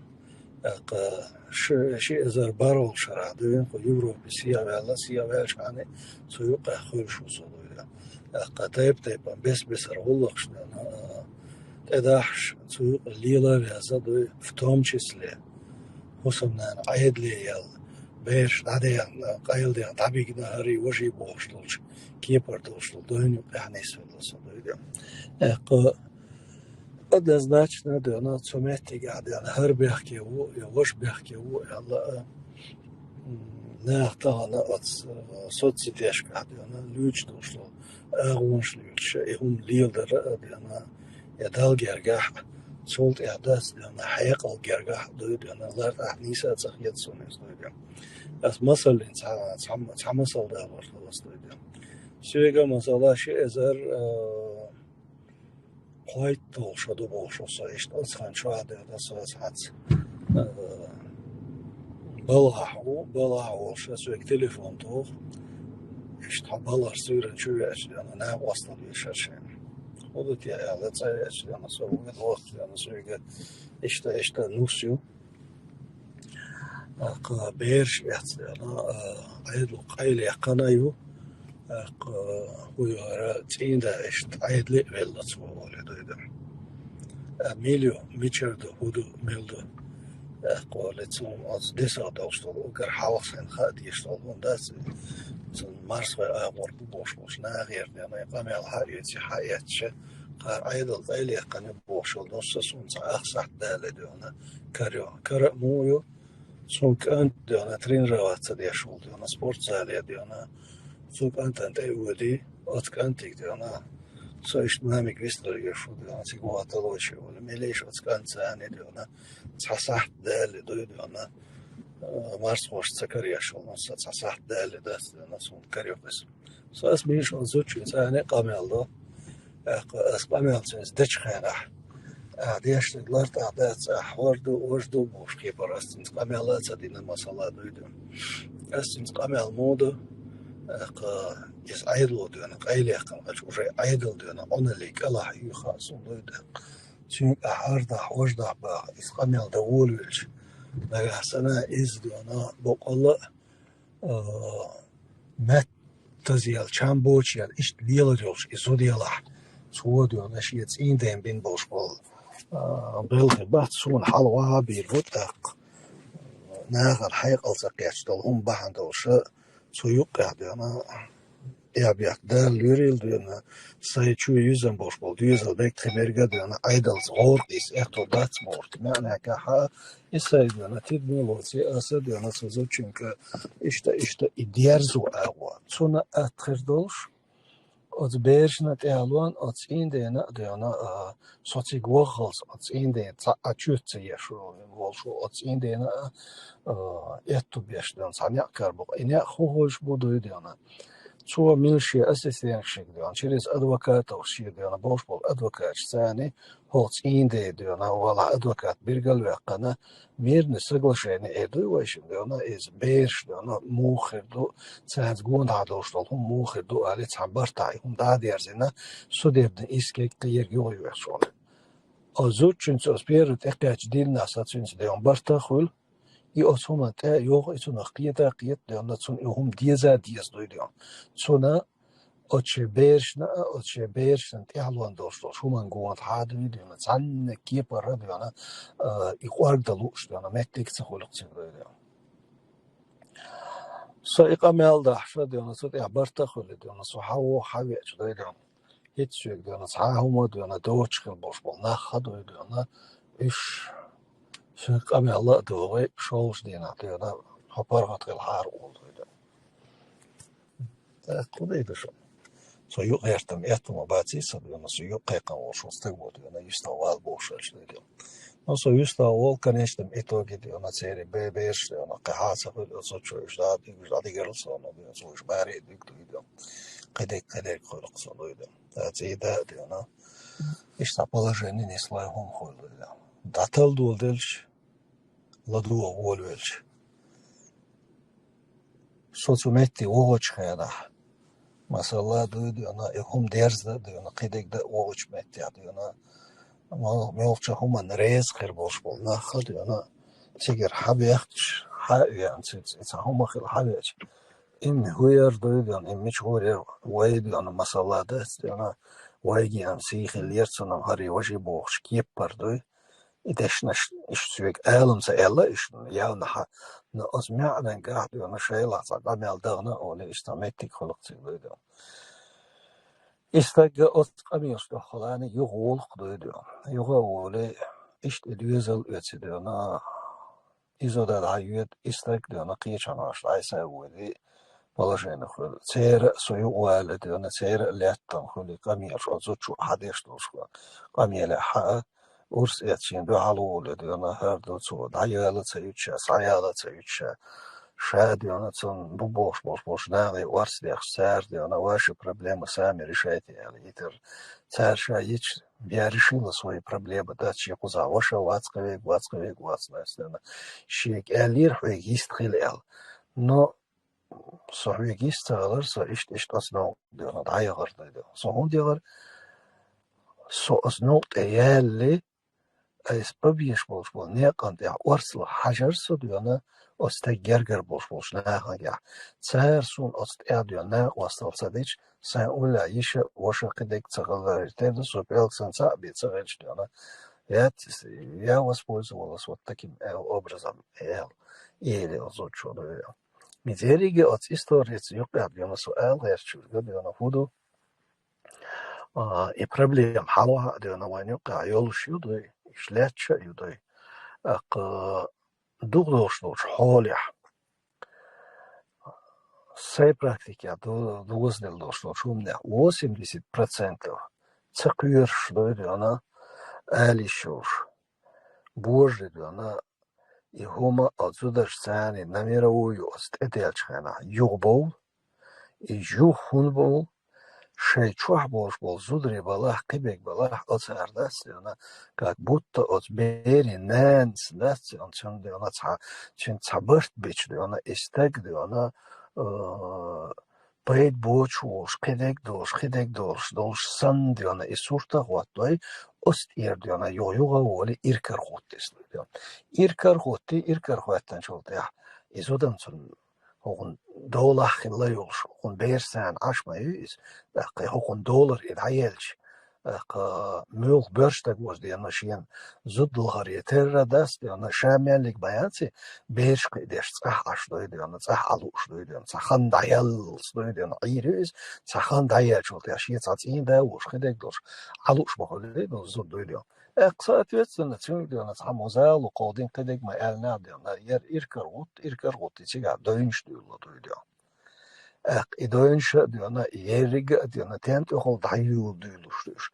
ТӀаккха ши, ши эзар бархӀалгӀачу шарахь дуьйна, кху Европе сехьаваьлла, сехьаваьллачхьана цу юккъехь хуьлуш ву со, дуй, дуьйна. ТӀаккха тайп-тайпана бес-бесара гӀуллакхаш, дуьйна, а, тӀедахьаш, цу юкъа лела а везна, дуй, в том числе хӀусамнана Ӏедале яьлла, бераш дӀадаьхна, къайладаьхна дӀабигна хӀарий-важий бохуш долчу кепара долуш долу дуьйна юккъехь нисвелла со, дуй, дуьйна. ТӀаккха однозначно, дуьйна, цу меттигехь, дуьйна, хӀара бехке ву, я ваша бехке ву аьлла а, м, наха тахана оцу, э, соцсетешкахь, дуьйна, луьйчу долуш долу агӀонаш луьйчуш, и хӀума леладар а, дуьйна, я Далла гергахь, цул тӀаьхьа дац, дуьйна, хьекъал гергахь, дуй, дуьйна, лартӀехь нийса а ца хета суна иза, дуй, дуьйна. Ас масаллин цхьа, цхьа, цхьа масал далор ду ас, дуй, дуьйна. Соьга, масала, ши эзар, э, кхойтталгӀа шо ду бохуш ву со, иштта оцу хан чохь а, дуьйна, со цхьацца, э, балхахь ву, балхахь волуш, соьга телефон туху, иштта хьо балхара суьйранна чу веача, дуьйна, накъостал вешара шена. ХӀун ду те аьлла, цӀа веача, дуьйна, со вуьйла вахча, дуьйна, соьга иштта, иштта нус ю. ТӀаккха бераш эцна, а, Ӏедало къайлаяккхина ю. ТӀаккха хӀун ю хӀара, цӀийнан да иштта Ӏедале а велла цо, олий, дуй, дуьйна. А мила ю, мичара ду, хӀун ду, мила ду? ТӀаккха олий, цунна оцу десах долуш долу уггар хьалха сайна хаа дезаш долу хӀума дац. Цунна марсхой агӀор бу бохуш болчу нахера, дуьйна, и къамел хьаоьций, хьаэцча, кхара Ӏедало къайлаяккхина ю бохуш йолу нус а суна цхьа ах сахьт далале, дуьйна, карайо. Кара а муха ю, цуьнан кӀант, дуьйна, тренироваться деш волу, дуьйна, спортзале, дуьйна. Цу кӀантана тӀе а воьдий, оцу кӀантига, дуьйна, со иштта мамиг вистхила йолуш ву, дуьйна, цига вахийталочу волу. Меллаша оцу кӀант царна, дуьйна, цхьа сахьт далале, дуй, дуьйна, а, марсхошца караеш волу нус а цхьа сахьт далале дац, дуьйна, суна карайо иза. Со ас мийша оцу зудчуьнца цхьаьна къамел до. ТӀаккха ас къамел цуьнца дечу хенахь, ахь дешнарг лартӀехь дац, ахь хӀор ду, важа ду бохуш кепара ас цуьнца къамел а ца дина, масала, дуй, дуьйна. Ас цуьнца къамел муха до, тӀаккха иза Ӏедало, дуьйна, къайлаяьккхина хилча, уже Ӏедал, дуьйна, Ӏуналлин кӀелахь ю хаьа суна, дуй, дуьйна. Цуьнга ахь хӀордахь, важдахь баха, иза къамел дан волавелча, нагахь санна иза, дуьйна, боккъалла а, а, меттаза яьлла, чам боцуш яьлла, иштта лелар йолуш и зуда ялахь, цо, дуьйна, шен цӀийнан ден бина болуш болу, а, белхи бац, суна хьалха ваха а бийр бу тӀаккха. Нахана хьекъал ца кхеташ долу хӀума бахьана долуш, цу юккъехь, дуьйна, эхь-бехк дала лоьрийла, дуьйна, сайн чу юьззина болуш болу доьзал дерг тхи мерга, дуьйна, Ӏедалца гӀовгӀа къийса эхь-тов дац бохург маьӀнехь а, и сайн, дуьйна, тидаме лоций аса, дуьйна, цу зудчуьнга иштта, иштта и дерзо агӀо. Цунна атта хир долуш, Оцу берашна тӀаьхьалон, оцу цӀийндена а доьна, а, со цига ваххалц, оцу цӀийндена цхьа а чуьца ца еш волуш, оцу цӀийндена а, а, этту беш доьна, цхьа некъ карабо. И некъ хӀун хуьлуш бу дуй доьна? Цо мила шен ассистенташка доьна, через адвокатов шен доьна, бовш болу адвокаташ царна, хӀокху цӀийндена доьна, валахь адвокат биргал ваьккхина, мирный соглашение эр дуй вайшимма доьна, иза бераш доьна, муха хир ду, цаьрца гонахьа долуш долу хӀума муха хир ду, али цхьа бартахь и хӀума дӀа а дерзина, судебный искег кхерга юхайоьхуш волу. Оцу зудчуьнца оцу первый тӀекхаьчча дийнахь сан цуьнца доьна барт а хуьлу, и оцу хӀуманна тӀе а йогӀу, и цунах кхета а кхета доьна, цунна и хӀума деза а деза дуй доьна. Цунна оцу шен берашна а, оцу шен берашна тӀаьхьалон долуш долуш хӀуманна гонахьа дуй доьна, цхьанна кепара доьна, а, и кӀорга дан лууш доьна, меттиг ца хуьлу-кх цига дуй доьна. Со и къамел дахьаш а доьна, цу тӀехь барт а хуьлу доьна, со хьан воху, хьан веача дуй доьна. ХӀинца соьга доьна, цхьа а хӀума доьна, доцуш хила болуш болу нах а дуй доьна, уьш соьга къамел а догӀий, шолгӀачу дийнахь доьна, хьо паргӀат хила хьара олу дуй доьна. ТӀаккха хӀун дийр ду шуна? Со юкъ гӀертам эттума баций сан доьна, со юкъ кхайкхам волуш волу стаг ву доьна, юьстахвала бохуш аьлча дуй доьна. Но со юьстахволу, в конечном итоге доьна, церан бе-, бераш доьна, кхин хьан ца хуьлу, оцу чу уьш дӀа а дуьгуш, дӀадигирла со, но доьна, цо уьш баре а дуьгу дуй доьна. Кхидерг, кхидерг хуьлу-кх со дуй доьна. ТӀаккха цӀий да а доьна. Иштта положение нислой хӀума хуьлу дуй доьна. ДӀаталла доладелча, ладогӀа волавелча. Со цу метте вогӀучу хенахь, масала, дуй доьна, и хӀума дерза да а доьна, кхидерг да а вогӀучу меттехь доьна, мел-, мелхачу хӀуманна реза хир болуш болу нах а доьна, цигара хьан бехкаш, хьан а веана, цига и цхьа хӀума хила хьан веача, имма хӀун яра дуй доьна, имма мича гӀур яра вай доьна, масала, дац доьна, вайга еана сий хиллера цунна, хӀара важа бохуш кепара дуй. И дешнаш иштта соьга алам ца аьлла, иштта явна хьан, но оцу маьӀнангахь доьна шайлахь цхьа къамел дахана а олий, иштта меттиг хуьлу-кх цига дуй доьна. И стаг оцу къамелаш тӀехь хиларна юха волу-кх дуй доьна. Юха а волий, иштта и доьзал а оьций доьна, иза дан дӀайоьду, и стаг доьна кхечу хьанаш дӀайса а волий, положение хуьлу. Церан а со юкъавала доьна, церан а лаьттан хуьлу къамелаш, оцу зудчо хьан деш долуш къамелехь хьан а, урс эцчийн дуьхьал волу доьна, хӀара ду цо, дӀаяла ца юьту ша, схьаяла ца юьту ша. Ша доьна цунна бу бохуш болуш болчу нахе орца дехча, цара доьна, ваши проблемы сами решайте аьлла, итар. Цара ша йича, я решила свои проблемы, дац, шен кхузахь ваша вац, кхин верг вац, кхин верг вац, нах доьна. Шега аьллера хьоьга йист хила аьлла. Но со хьоьга йист ца хилар, со иштта, иштта оцу новкъа доьна дӀаяхар дуй доьна. Со хӀунда яхар? Со оцу новкъа тӀе ялале, айса бан безаш болуш болу некъан тӀехь орцалла хьажар со доьна, оцу стеган гергара болуш болчу нахана тӀехь. Цара суна оцу тӀехь доьна накъосталла ца дича, сайн уллехь йиша, ваша, кхидерг ца хилар тера ду, со пӀелг санна цхьаъ бен ца хилча доьна. Я, я воспользовалась вот таким, э, образом, э, или зудчо дуй доьна. Иза ерриге оцу историца юкъа доьна со ала гӀерташ верг доьна хӀун ду? А, и проблема хьалха а доьна вайн юкъахь йолуш ю дуй, иштта лаьтташ а ю дуй. ТӀаккха дукха долуш долчу хьолехь, сайн практикехь ду-, дозделла долуш долчу хӀуманех восемьдесят процентов ца кхоьруш дуй доьна, ала йиш йолуш. Божарий доьна, и хӀума оцу зударшца царна на мировую оцу тӀеделлачу хенахь юхабовла, и юха хӀунда бовла, шайн чохь болуш болу зударий балахь, кхиберг балахь, оцара дац доьна, как будто оцу берийн нанас дац доьна, цуьнан доьна цхьа, цуьнан цхьа барт бича доьна, и стаг доьна, э, пайда боцуш волуш, кхидерг долуш, кхидерг долуш, долуш санна доьна, и сурт а хӀоттадой, оцу тӀера доьна, юха-юха а волий, иракарахӀоттийна доьна. ИракарахӀоттий, иракарахӀоьттинчул тӀаьхьа, и зуда-м цунна хӀокхунна долахь хилла йолуш, хӀокхунна бераш царна Ӏаш ма ю иза, тӀаккха хӀокхунна долар и дӀаелча, тӀаккха муьлха боьрша стаг ву-кх доьна шена зуда лахара терра дац доьна, ша меллиг ма яц и, бераш кхиадеш цӀахь Ӏаш дуй доьна, цӀахь Ӏа лууш дуй доьна, цхьа хан дӀаеллалц дуй доьна, Ӏийр ю иза, цхьа хан дӀаеллачул тӀаьхьа шен цхьа цӀийнден а волуш, кхидерг долуш, Ӏа лууш ма хуьлий доьна зуда дуй доьна. ТӀаккха, соответственно, цуьнга доьна цхьаммо зала кховдийна, кхидерг ма аьллинехь доьна, яра иракарахӀутту, иракарахӀуттий цигахь девнаш дуьйлало дуй доьна. ТӀаккха и дойнаш а дена, и еррига а дена, тен тӀехула дӀайюлдуйлуш ду уьш.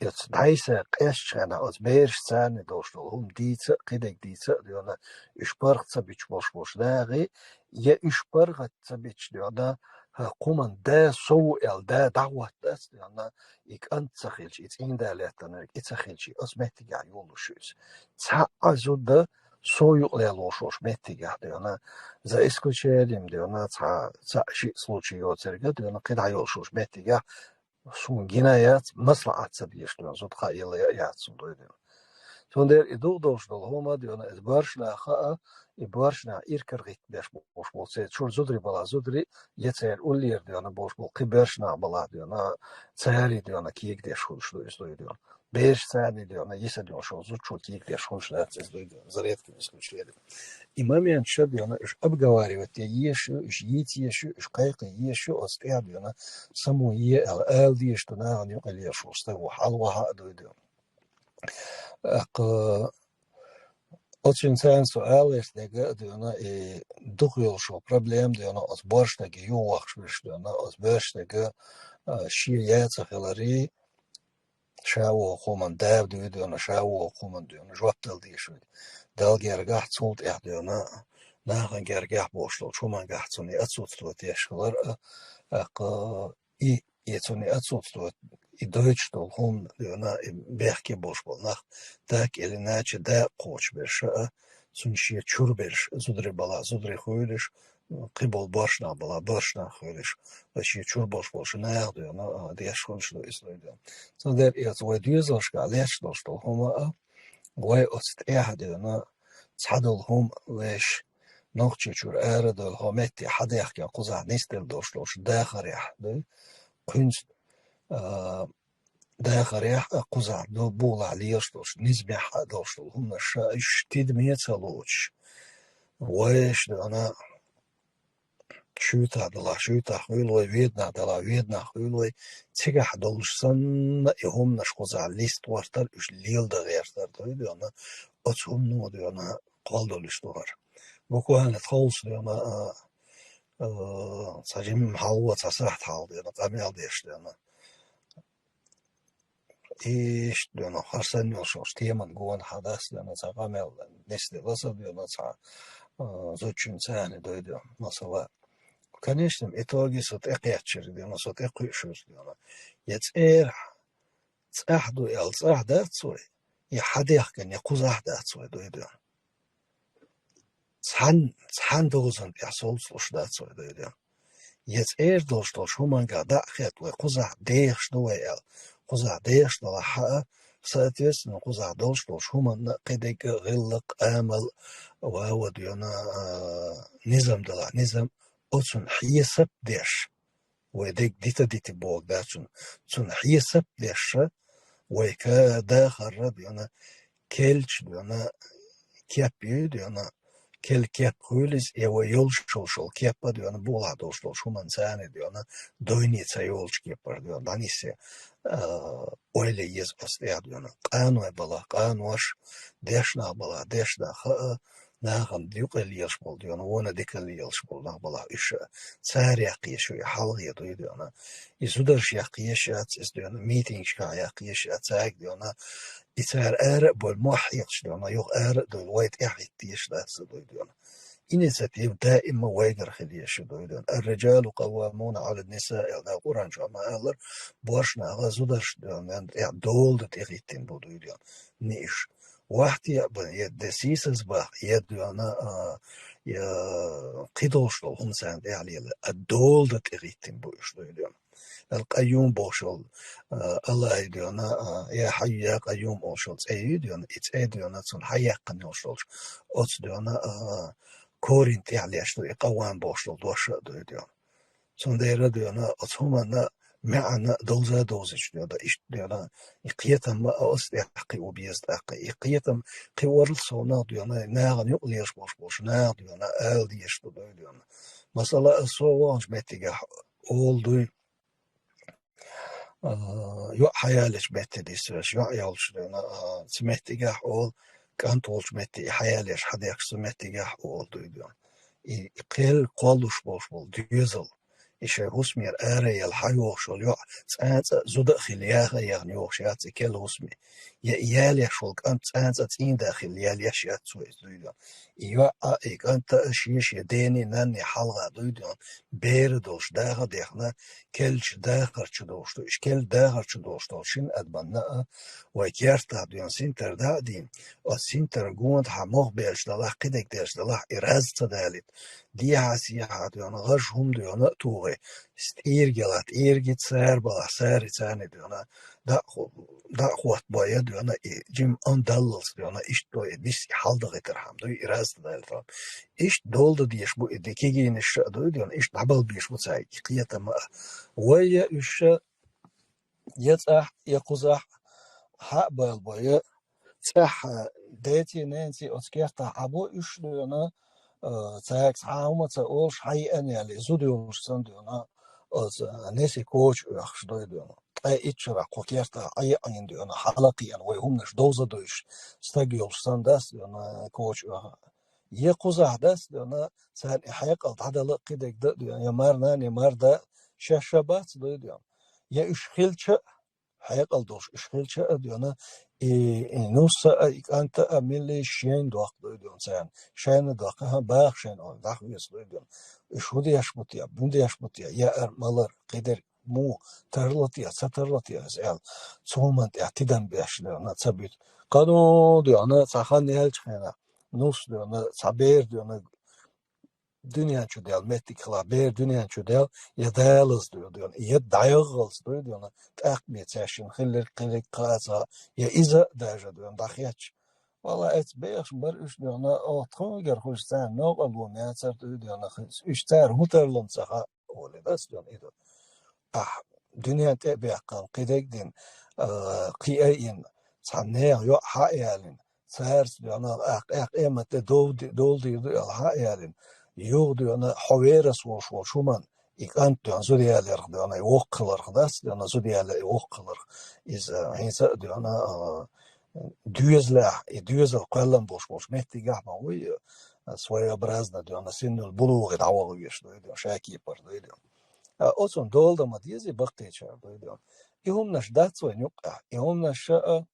Оцу дӀайса къаьстча хенахь оцу берашца царна долуш долу хӀума дийца а, кхидерг дийца а дена, уьш паргӀат ца бича болуш болуш дагӀий, я уьш паргӀат ца бича дена, хӀа, кхуман да со ву аьлла, да дӀахӀоттац дена, и кӀант ца хилча, и цӀийнда лаьттинарг, и ца хилча, оцу меттигехь йолуш ю иза. Цхьа а зуда со юкъалелош волуш меттигехь дена, за исключением дена, цхьа, цхьа шиъ случай йоцург а дена, кхидӀа йолуш волуш меттигехь, суна гина яц, маслаӀат ца дезаш дена, зуда кхаъ яла яц суна дойдена. Цундела и духу долуш долу хӀума дена, иза боьрша нах а, и боьрша нах иркаргӀиттадеш болуш болу, церан чуьра зударий балахь зударий, я церан уллера дена болуш болу кхин боьрша нах балахь дена, царий дена кегадеш хуьлуш ду иза дойдена. Бераш царний дена, йиса долуш волу зудчо кегадеш хуьлуш дац иза дойдена, за редким исключением. И момент ша дена, уьш обговаривать е еш ю, уьш йийца еш ю, уьш кхайкхий еш ю, оцу тӀехь дена, само е аьлла, ала дезаш ду нахана юкъа лелаш волу стаг ву, хьалавахьа а дойдена. ТӀаккха оцу царна со аллаерс дега а дена, и дукха йолуш йолу проблема дена, оцу боьршнага юхавахаш берш дена, оцу боьршнага, а, шен яца хиларий, ша воху хӀуман да дуй дена, ша воху хӀуман дена, жоп дала дезаш вуй. Далла гергахь цул тӀехь дена, нахана гергахь болуш долчу хӀумангахь цунна и отсутствовать еш хилар а, тӀаккха и, и цунна и отсутствовать, и дойтуш долу хӀума дена, и бехке болуш болу нах, так или иначе, да а кхочуш берш а, цунна шен чуьра берш, зударий балахь зударий хуьйлуш, кхин болу боьрша нах балахь боьрша нах хуьйлуш, вай шен чуьра болуш болчу наха дена, а, деш хуьлуш ду иза дойдена. Цундела и оцу вай доьзалшкахь лаьтташ долуш долу хӀума а, вай оцу тӀехь дена, цхьа долу хӀума леш, нохчий чуьра ара а долу хӀо метте хьадехкина кхузахь нисделла долуш долчу дахарехь, ду, кхуьнца, а, дахарехь а кхузахь ду, бугӀалахь лелаш долуш, низамехь а долуш долу хӀуманаш ша уьш тидаме ца лоцуш, вайша дена, шуьйтахь далахь шуьйтахь хуьйла вай, веданахь далахь веданахь хуьйла вай, цигахь долуш санна и хӀуманаш кхузахь листа гӀортар, уьш леладан гӀертар дойдена, оцу хӀумано дена кхолдолуш ду хӀара. Буквально тховса дена, а, а, цхьа жимма хьалха, цхьа сахьт хьалха дена, къамел деш дена. Иштта дена, хӀара санна йолуш йолчу теман гонах хьадас дена, цхьа къамел нисделла аса дена, цхьа, а, зудчуьнца цхьаьна дойдена, масала. В конечном итоге со тӀекхечира дена, со тӀекхуьушира дена. Я цӀера цӀахь ду аьлла цӀахь дац вай, я хьадехкина, я кхузахь дац вай дойдена. Цхьан, цхьан дозан тӀехь совцалуш дац вай дойдена. Я цӀера долуш долчу хӀуманга дӀа а хетта вай, кхузахь дехаш ду вай аьлла, кхузахь дехаш далахь а, соответственно, кхузахь долуш долчу хӀуманна кхидерг а гӀиллакх, амал, вава дена, а, низам далахь, низам, оцунна хьесап деш, вай дерг дита-дити боху дац цунна, цунна хьесап деш, вай ка дахарра дена, керлачу дена, кеп ю дена, керла кеп хуьлу иза, я вай йолуш йолуш йолу кеп а дена, бугӀалахь долуш долчу хӀуманца цхьаьна дена, дойне ца йолчу кепара дена, дӀанисъе, а, ойла е еза оцу тӀехь дена. Къаной балахь къанош, дешнах балахь дешнах а, нахана юкъа лелаш болу дена, вона дика лелаш болу нах балахь уьш а, цара яккха езаш ю и хьалхе дуй дена. И зударша яккха езаш яц иза дена, митингашкахь яккха езаш яц, цаьрга дена, и цара ара а бойла, мохь хьекхаш дена, юха ара а дойла, вай тӀаьхьахӀитта езаш дац иза дуй дена. Инициатива даима вайгара хила езаш ю дуй дена. «Ар-риджалу къаввамуна Ӏала ан-нисаъ», аьлла Дала Къуръан чохь ма-аллара, боьрша нах зударшна дена тӀехь дола дан тӀехӀиттина бу дуй дена. Ниъаш. Вахьте а бан, я де сийсаз бах, я дена, а, я кхидолуш долу хӀума царна тӀехь лела, а дола дан тӀехӀиттина бу уьш дуй дена. Ал-Къайюм бохуш йолу, а, Аллахьи дена, а, я Хьайю, я Къайюм олуш йолу цӀе ю дена, и цӀе дена цунна хьаяьккхина йолуш долуш, оцу дена, а, корин тӀехь леш ду и къаввам бохуш долу дош а дуй дена. Цундела дена оцу хӀуманна маьӀна довза а довзуьйтуш дена, иштта дена, и кхетам а оцу тӀехь кхио беза тӀаккха. И кхетам кхиорал совнах дена, нахана юкъа лелаш болуш болуш, наха дена, ала дезаш ду дуй дена. Масала, аса со ваханчу меттигехь олу дуй, а, йоӀ хьаялечу метте дисвеш, йоӀ йолчу дена, а, цу меттигехь олу, кӀант волчу метте и хьаялеш, хьадехкаш цу меттигехь олу дуй дена. И, и кхел кхоллуш болуш болу доьзал, И шоай хӀусамера ара яла хьайогӀуш йола йоӀ цкъа а зуда а хилла яха а яхана йогӀуш яц и керла хӀусаме. Я и ялеш вола кӀант цкъа а цӀийнда а хилла ялеш яц цо иза, дуй ден. И йоӀ а, и кӀант а ший-ший дена, нанна хьалха, дуй ден, бер долаш даха а дехна, керла дахар чу долаш ду. Уж керла дахар чу долаш дола шин адаманна а вай керта, дуй ден, синтар дӀа а дийна, оцу синтар гонахьа мох белча далахь, кхидерг делча далахь, и раз ца далийта, дехьа-сехьа, дуй ден, гӀаж хӀума, дуй ден, а тухий, тӀийриг ялахь, тӀийриг цар балахь, цар царна, дуй ден, дӀа а ху-, дӀа а хоттабой, дуй ден, и жима ан даллалц, дуй ден, иштта, дуй ден, и дис и хьалдахийтархьама, дуй, и раз ца далийтархьама. Иштта долда дезаш бу и дикигийнаш а, дуй ден, иштта дӀабала безаш бу цаьрга и кхетам а. Вай я уьш а, я цӀахь, я кхузахь хьа а балабой, я цӀахь деций, ненаций оцу кертахь Ӏабо уьш, дуй ден, а, цаьрга цхьа а хӀума ца олуш, хьайиъна яьлла, зуда йолуш санна, дуй ден, оцу несий коча оьхуш, дуй ден. Ткъе итт шарахь кху кертахь Ӏийна, дуй ден, хьала а кхиъна, вай хӀуманаш довза а довзуш, стаг йолуш санна дац, дуй ден, коча оьхуш. Я кхузахь дац, дуй ден, царна и хьекъал дӀадала а кхидерг дан а, дуй ден, я марнана, я марда, шаьш а бац, дуй ден. Я уьш хилча а, хьекъал долуш уьш хилча а, дуй ден, и, и нус а, и кӀант а милла шена доккху, дуй ден, царна. Шайна доккху, хӀа, баха шайна, олу, дӀахоьцу, дуй ден. Уьш хӀун деш бу те, хӀун деш бу те, яар, малар, кхидерг, муха, тарло те, ца тарло те иза аьлла, цу хӀуманна тӀехь тидам беш, дуй ден, ца буьту. Кхано, дуй ден, цхьа хан яьллачу хенахь, нус, дуй ден, цхьа бер, дуй ден, дуьнен чу даьлла меттиг хилахь, бер дуьнен чу даьлла, я далаза, дуй ден, я дӀайогӀалц, дуй ден, тӀаккха бен цаьршинна хилларг, кхиниг, кхаза, я иза а даже, дуй ден, дӀахецча. Валлахь, эцца бехаш бара уьш, дуй ден, оха тхуна гара хуьлуш царна новкъарло ма яцара, дуй ден, уьш цара хӀун тарло ца хаьа, олий дац, дуй ден, и ду. Ахь дуьнен тӀе а баьккхина, кхидерг а дина, а, кхиа а йина, цхьана нехан йоӀ хьа а ялийна, цаьрца, дуй ден, ахь, ахь къематде довди-, довлийр ду аьлла хьа а ялийна, юха, дуй ден, хьо верас волуш волчу хӀуманна, и кӀант, дуй ден, зуда яларх, дуй ден, и воккха хиларх дац, дуй ден, зуда яьлла и воккха хиларх. Иза хӀинца а, дуй ден, а, доьзалехь, и доьзал кхоьллина болуш болчу меттигехь ма вуй, а, своеобразно, дуй ден, синнул булугӀи дӀаваха везаш, дуй ден, ша кепара, дуй ден. А, оцунна дола дан ма дезий баккхийчара, дуй ден. И хӀуманаш дац вайн юккъехь, и хӀуманаш а,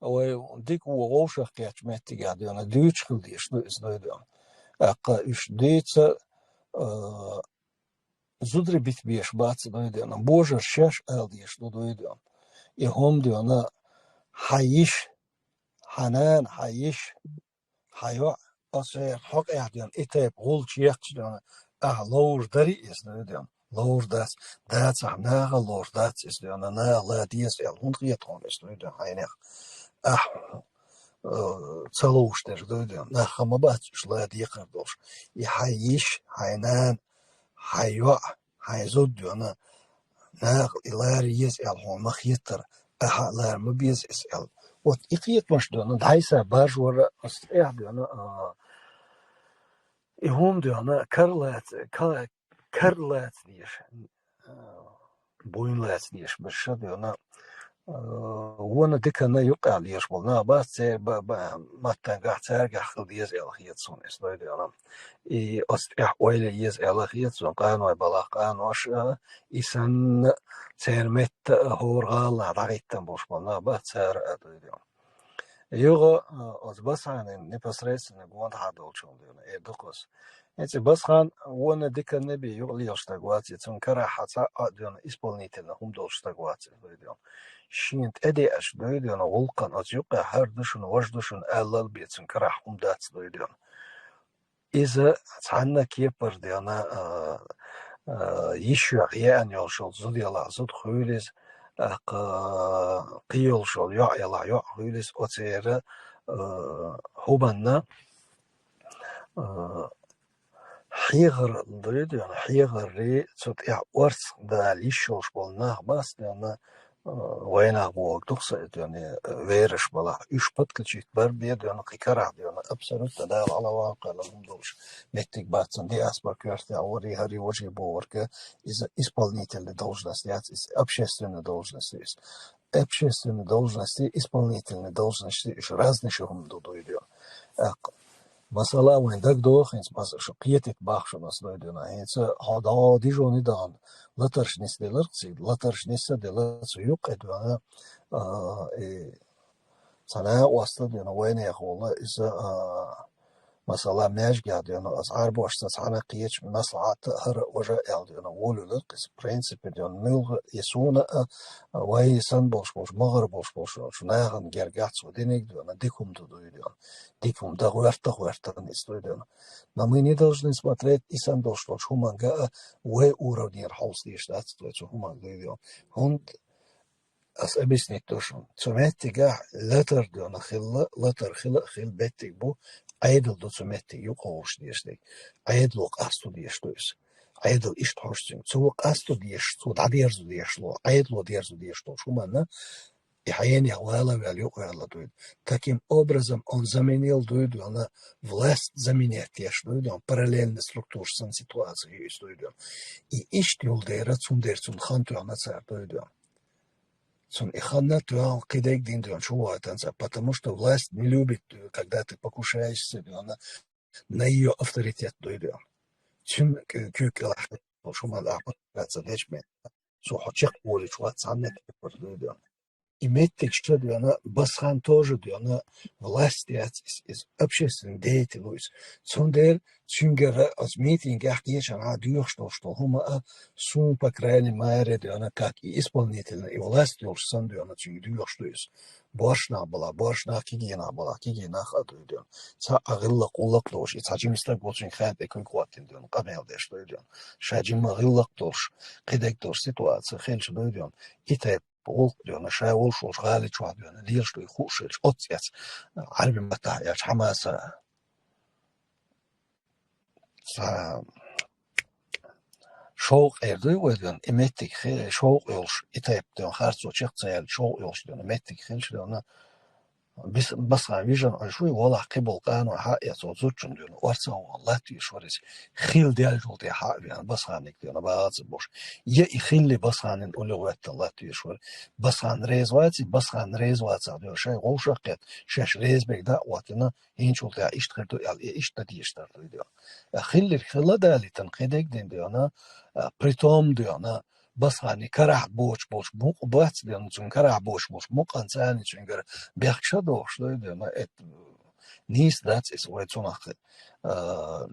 вай дика вон вовшах кхеттачу меттигехь, дуй ден, дуьйцуш хила дезаш ду иза, дуй ден. ТӀаккха уьш дийца, а, зударий бита безаш бац, дуй ден, божарша шаьш ала дезаш ду, дуй ден. И хӀума, дуй ден, хьан йиша, хьан нана, хьан йиша, хьан йоӀ, оцеран хьокъехь, дуй ден, и тайпа гӀулч етташ, дуй ден, ахь ловзуш дарий иза, дуй ден, ловзуш дац, дацахь, нахала ловзуш дац иза, дуй ден, наха ла деза аьлла, хӀунда хета хьуна иза, дуй ден, хьайнех? Ахь, э, ца ловзуш дерг, дуй ден, нах ма бац уьш ла декхар долуш. И хьайн йиша, хьайн нана, хьайн йоӀ, хьайн зуда, дуй ден, наха и лара еза аьлла хьуна ма хетара, ахьа а лара ма беза иза аьлла. Вот и кхетамаш, дуй ден, дӀасабаржор а, оцу тӀехь, дуй ден, а, и хӀума, дуй ден, кара лаца, ка-, кара лаца дезаш, а, буйна лаца дезаш берш а, дуй ден, а, вон диканна юккъехь лелаш болу нах бац, церан ба-, ба-, маттангахь, цаьргахь хила деза аьлла хета суна иза, дуй ден. И оцу тӀехь ойла еза аьлла хета суна, къаной балахь, къаноша а, и санна церан метта а хӀора гӀаланахь дӀахӀиттина болуш болу нах бац, цара а, дуй ден. Юха, а, оцу Басханан непосредственно гонахьа долчунна, дуй ден, эр ду-кх аса. ХӀинца Басхан вон диканна бен юкъа лелаш стаг вац, я цунна карахь цхьа а, дуй ден, исполнительно хӀума долуш стаг вац, дуй ден. Шена тӀедеача, дуй ден, гӀуллакхана оцу юккъехь хӀара ду шуна, важа ду шуна аллал бен цунна карахь хӀума дац, дуй ден. Иза цхьанна кепара, дуй ден, а, а, йиш йоьхна еана йолуш йолу зуда ялахь зуда хуьлу иза, тӀаккха кхин йолуш йолу йоӀ ялахь йоӀ хуьлу иза, оцеран, а, хӀуманна, а, хьехар, дуй ден, хьехарий, цу тӀехь орцах дала йиш йолуш болу нах бац, дуй ден, а, вайнах бохург ду-кх сан, дуй ден, вераш балахь. Уьш подключить бар бен, дуй ден, кхин карахь, дуй ден, абсолютно Дала хьалаван кхоьллина хӀума долуш меттиг бац цуьнан, диаспора коьртехь варий, хӀарий, важий бохург, иза исполнительная должность яц, иза общественная должность иза. Общественная должность, исполнительная должность, уьш разный хӀума ду, дуй ден. ТӀаккха Масала, вайн дагадоху хӀинца, масала, шу кхетийта бахаш ас дойдена. ХӀинца хьо дӀо дижони даан, латарш нисделар цига, латарш нисса дела цу юккъе доьна, а, и цхьана оста доьна вайнех волла, иза, а, масала, маьжгех доьна, ас Ӏарбошца цхьана кхеча маслахьата хӀара важа аьл доьна, волюлар кхис, в принципе, доьна, муьлха и суна, а, вай сан болш болш, магӀар болш болш, шу нахана гергахь цо диниг доьна, дикум ду дуй доьна. Дикум да гӀоьрта, гӀоьрта хан истой доьна. Но мы не должны смотреть и сан долш долш хӀуманга, а, вай уровнера хьовсадеш дац вай цу хӀуманга дуй доьна. ХӀунда ас объяснить ду шуна. Цу меттигахь латар доьна хилла, латар хила а хила беттиг бу, Ӏедал ду цу меттиг юкъа гӀуш дешдиг. Ӏедало къасто деш ду иза. Ӏедал иштта хьожу цуьнга. Цо къасто деш, цо дӀадерзо деш ло, Ӏедало дерзо деш ло, хӀуманна и хьенех вала ваьлла юкъа ваьлла дуй. Таким образом, он заменил дуй доьна, власть заменять еш дуй доьна, параллельно структура сан ситуация ю иза дуй доьна. И иштта юл дера, цундер цунна хан тоьхна цара дуй доьна. Цунна и ханна тоьхна кхидерг дин доьна шу вайтанца, потому что власть не любит, когда ты покушаешься доьна на её авторитет дуй доьна. Цуьнан куьг кӀелахь шу ма дахьа покушаться дечме. Цо хьо чекхволуьйтуш вац цхьанна кепара дуй доьна. И меттиг ша доьна, басхан тоже доьна, власть яц иза, иза общественный деятель ву иза. Цундела цуьнгара оцу митингехь кхечанхьа доьхуш долуш долу хӀума а, суна, по крайней мере, доьна, как и исполнительный, и власть йолуш санна доьна, цуьнга доьхуш ду иза. Боьрша нах балахь, боьрша нах, кегий нах балахь, кегий нах а дуй доьна. Цхьа а гӀиллакх, гӀуллакх долуш, и цхьа жима стаг волчуьнга хаьттина куьг хӀоттийна доьна, къамел деш дуй доьна. Ша жима гӀиллакх долуш, кхидерг долуш ситуация хилча дуй доьна. И тайпа гӀуллакх доьна, ша волуш волчу гӀали чохь доьна, лелаш дуй хууш хилча, оццу эца, Ӏаьрби маттахь аьлча, Хьамаса, цхьа шовкъ эр дуй вай доьна, и меттиг хе-, шовкъ йолуш, и тайпа доьна, харцо чекх ца яьлла, шовкъ йолуш доьна, меттиг хилча доьна, бис-, басхан вижина Ӏуьш вуй, валахь кхиболу къанойн хьаъ эца, оцу зудчунна доьна, орцах а вахана, латтавеш вара иза, хила даьллачул тӀаьхьа хьаъ веана, басханиг доьна, баха ца болуш. Я и хилли басханин уллехь хӀоьттина латтавеш вара. Басхан реза вац и, басхан реза вацахь доьна, шайн вовшах а кхетта, шаьш реза берг дӀа а хӀоттийна, хӀинцул тӀаьхьа иштта хир ду аьлла, и иштта дезаш дара дуй доьна. А хилларг хила далийтина, кхидерг дин доьна, а, притом доьна, басханиг карахь боцуш болчу мукъа бац доьна, цуьнан карахь боцуш болчу мукъан царна цуьнгара бехкаш а дохуш дуй доьна, эт-, нийса дац иза вай цунах, а,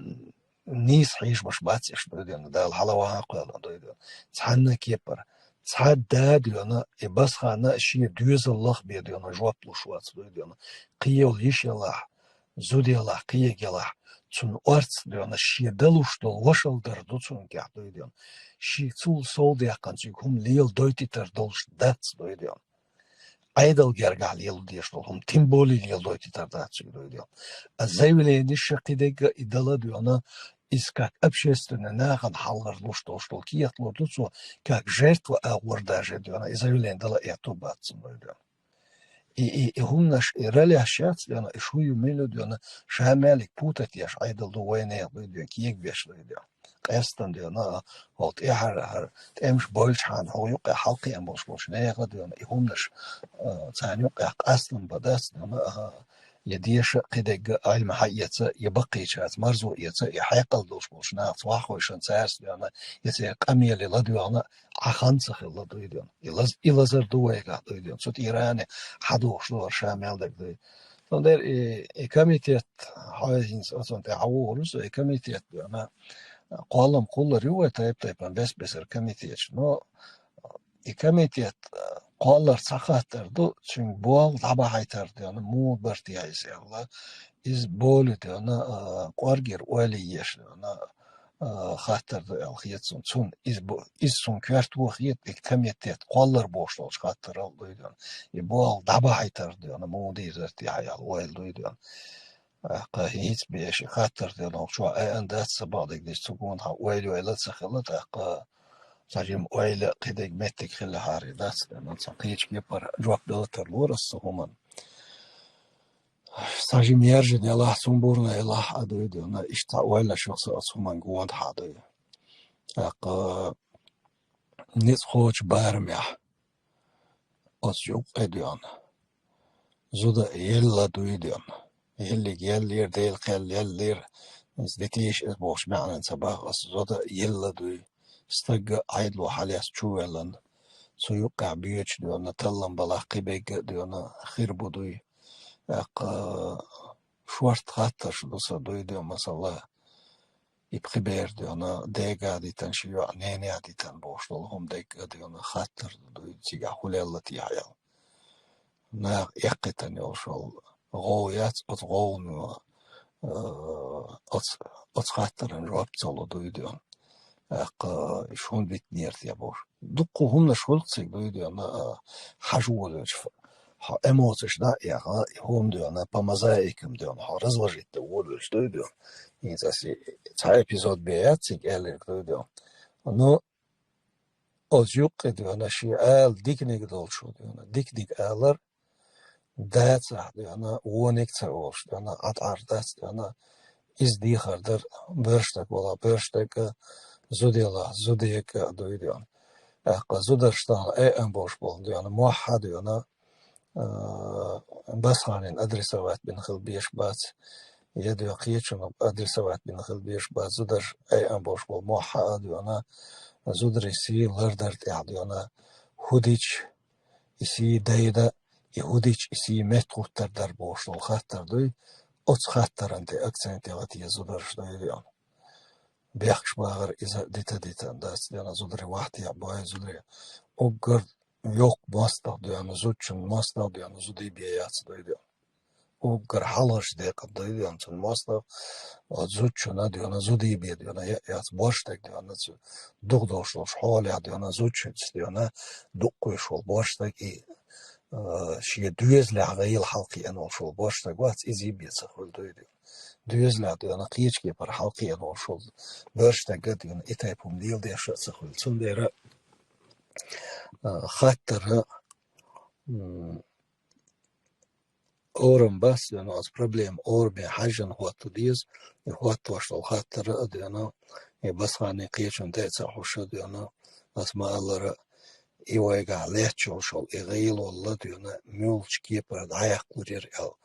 нийса хьежамаш бац иштта дуй доьна, Дала хьала ваха а кхоьллина дуй доьна. Цхьанна кепара, цхьа да доьна, и басхана шен доьзал лахбе доьна, жоп луш вац дуй доьна. Кхин йолу йиш ялахь, зуда ялахь, кхин ялахь, цунна орца доьна, шен далуш долу вашалла дар ду цунна тӀехь дуй доьна. Шен цул сов даьккхина цуьнга хӀума лела дойтуьйтур долуш дац дуй доьна. Ӏедал гергахь лела дезаш долу хӀума тем более лела дойтуьйтур дац цуьнга дуй доьна. А заявлени ша кхидерг а и дала доьна, иза как общественный нахана хьалхара луш долуш долу кехат лур ду цо, как жертва агӀор даже доьна, и заявлени дала а этто бац цунна дуй доьна. И, и, и хӀуманаш, и ралеш яц доьна, и шу ю мила доьна, ша маьлик путать еш Ӏедал ду вайнех дуй доьна, кегавеш дуй доьна. Къестан доьна, хӀокху тӀаьхьара хӀара тӀемаш бойлучхьана хӀокху юккъе хьалакхиъна болуш болчу нехан доьна, и хӀуманаш, а, царна юккъехь къастам бан дац доьна, а, я деша кхидерг а Ӏилма хьаэца, я баккхийчаьрца марзо эца, я хьекъал долуш болчу нахаца ваххойшан цаьрца доьна, я церан къамеле ладоьгӀна, Ӏа хан ца хилла дуй доьна. И лаз-, и лазар ду вайгахь дуй доьна. Цу тӀеране хьадохуш ду хӀара ша мел дерг дуй. Цундела и, и комитет, хьо хӀинца оцунна тӀе хьан вухур ву со, и комитет доьна, кхоллам кхуллар ю вай тайп-тайпана бес-бесара комитеташ. Но и комитет, кхоллар цхьа хаттар ду, цуьнга болу дӀабахьийтар доьна, муха барт яхьа иза аьлла. Иза болу доьна, а, кӀоргера ойла еш доьна, а, хаттар ду аьлла хета суна. Цунна иза бу-, иза суна коьрта ву хета, и комитет кхоллар бохуш долчу хаттарал дуй доьна. И болу дӀабахьийтар доьна, муха дийзар те хьан аьлла ойла дуй доьна. ТӀаккха хӀинца бен ши хаттар делахь чохь айан дац ца бакъдерг деш, цу гонахьа ойла-ойла ца хилла, тӀаккха цхьа жима ойла кхидерг меттиг хилла хьаре дац, амма цхьа кхечу кепара жоп дала тарлора аса цу хӀуманна. Цхьа жима яржина елахь, сумбурна елахь а дуй доьна, иштта цхьа ойланаш ю со оцу хӀуманна гонахьа дуй. ТӀаккха ницкъ кхочу барамехь оцу юккъе доьна. Зуда елла дуй доьна. Йиллиг еллера, Дела кхел еллера, из дитийша из бохуш маьӀнанца баха ас зуда йилла дуй. Стагга Ӏедало хьалаьцна чу а ваьллана, цу юккъехь боьдуш дуьйна, таллам балахь кхин бегга а дуьйна, хир бу дуй. ТӀаккха шорта хаттарш ду сан дуй дуьйна, масала, и пхи бер дуьйна, дега а дитина, ши йоӀ ненех а дитина бохуш долу хӀума дегга а дуьйна, хаттар ду дуй, цигахь хӀун лелла техьа аьлла. Наха эккхийтина йолуш йолу гӀов яц, оцу гӀовна, э, оцу, оцу хаттаран жоп ца ло дуй дуьйна. ТӀаккха, э, иш хӀунда битинера те бохуш. Дуккха хӀуманаш хуьлу цига дуй дуьйна, э, хьажа волуьйтуш. Хьо эмоцеш дӀа а яха, и хӀума дуьйна, по мозаикам дуьйна, хьо разложить дан волуьйтуш дуй дуьйна. ХӀинца аса цхьа эпизод бен яц цига аьлларг дуй дуьйна. Ну, оцу юккъе дуьйна, шен ала диканиг долчо дуьйна, диканиг алар, дацахь дуьйна, вониг ца олуш дуьйна, Ӏад-Ӏар дац дуьйна, иза дехар дара, боьрша стаг валахь, боьрша стаг а, зуда ялахь, зуда яга а дуй дуьйна. ТӀаккха зударш тахана айъан болуш болу дуьйна, мохь а дуьйна, а, Басханин адресовать бина хила безаш бац, я дуьйна кхечунна адресовать бина хила безаш бац, зударш айъан болуш болу мохь а дуьйна, зударий сий лардар тӀехь дуьйна, хӀун дича и сий дайна, и хӀун дича и сий меттахӀуттур дара бохуш долу хаттар дуй, оцу хаттаран тӀе акцент яла те зударш дуй дуьйна. Бехкаш бахар иза дита-дита дац дуьйна, зударий вахь техьа бой, зударий уггар йоккха мостагӀа дуьйна, зудчун мостагӀа дуьйна, зудий бен яц дуй дуьйна. Уггар хьалхарчу декъан дуй дуьйна, цуьнан мостагӀа, оцу зудчунна дуьйна, зудий бен дуьйна, я-, яц боьрша стаг дуьйна, цу дугӀу долуш долуш хьолехь дуьйна, зудчуьнца дуьйна, дуккхуьйш волу боьрша стаг и, а, шен доьзалехь гӀайла хьалакхиъна волуш волу боьрша стаг вац, изий бен ца хуьлу дуй дуьйна. Доьзалехь дуьйна, кхечу кепара хьалакхиъна волуш волу боьрша стаг а дуьйна, и тайпа хӀума леладеш а ца хуьлу. Цундела, а, хаттар а, м, орам бац дуьйна, оцу проблема орамехь хьаьжжина хӀотта деза, и хӀоттош долу хаттар а дуьйна, и Басханин кхечунна тӀе а ца хьуш а дуьйна, ас ма-аллара, и вайгахь лаьтташ йолуш йолу и гӀайла валла дуьйна, муьлхачу кепара дӀаяккхалур яра аьлла.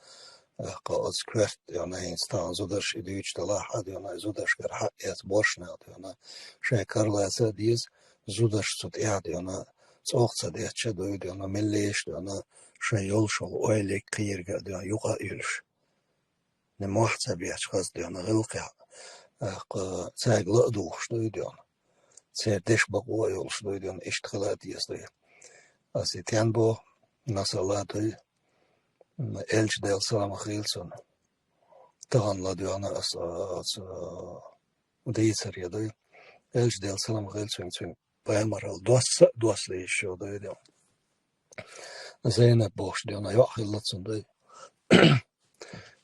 ТӀаккха оцу коьрта дуьйна, хӀинца тахана зударша и дуьйцуш далахь а дуьйна, и зударшкара хьаэца боьрша нах дуьйна, шайн кара лаца а деза, зударша цу тӀехь дуьйна, цӀогӀа ца детташ а дуй дуьйна, меллаша дуьйна, шайн йолуш йолу ойлиг кхийриг а дуьйна, юкъа а юьлуш. Ни мохь ца бетташ хаза дуьйна гӀиллакхехь, тӀаккха цаьрга ла а духуш дуй дуьйна. Церан дешан бакъо а йолуш дуй дуьйна, иштта хила а деза дуй. Ас и тен боху, масала дуй, Элча, Делан салам хуьлда цунна. Тахана ла дуьйна ас, а, ас, а, дийцаре дуй. Элча, Делан салам хуьлда цунна, цуьнан пайхамаралла доссо а доссале йиш йолу дуй дуьйна. Зайнаб бохуш дуьйна йоӀ хилла цунна дуй.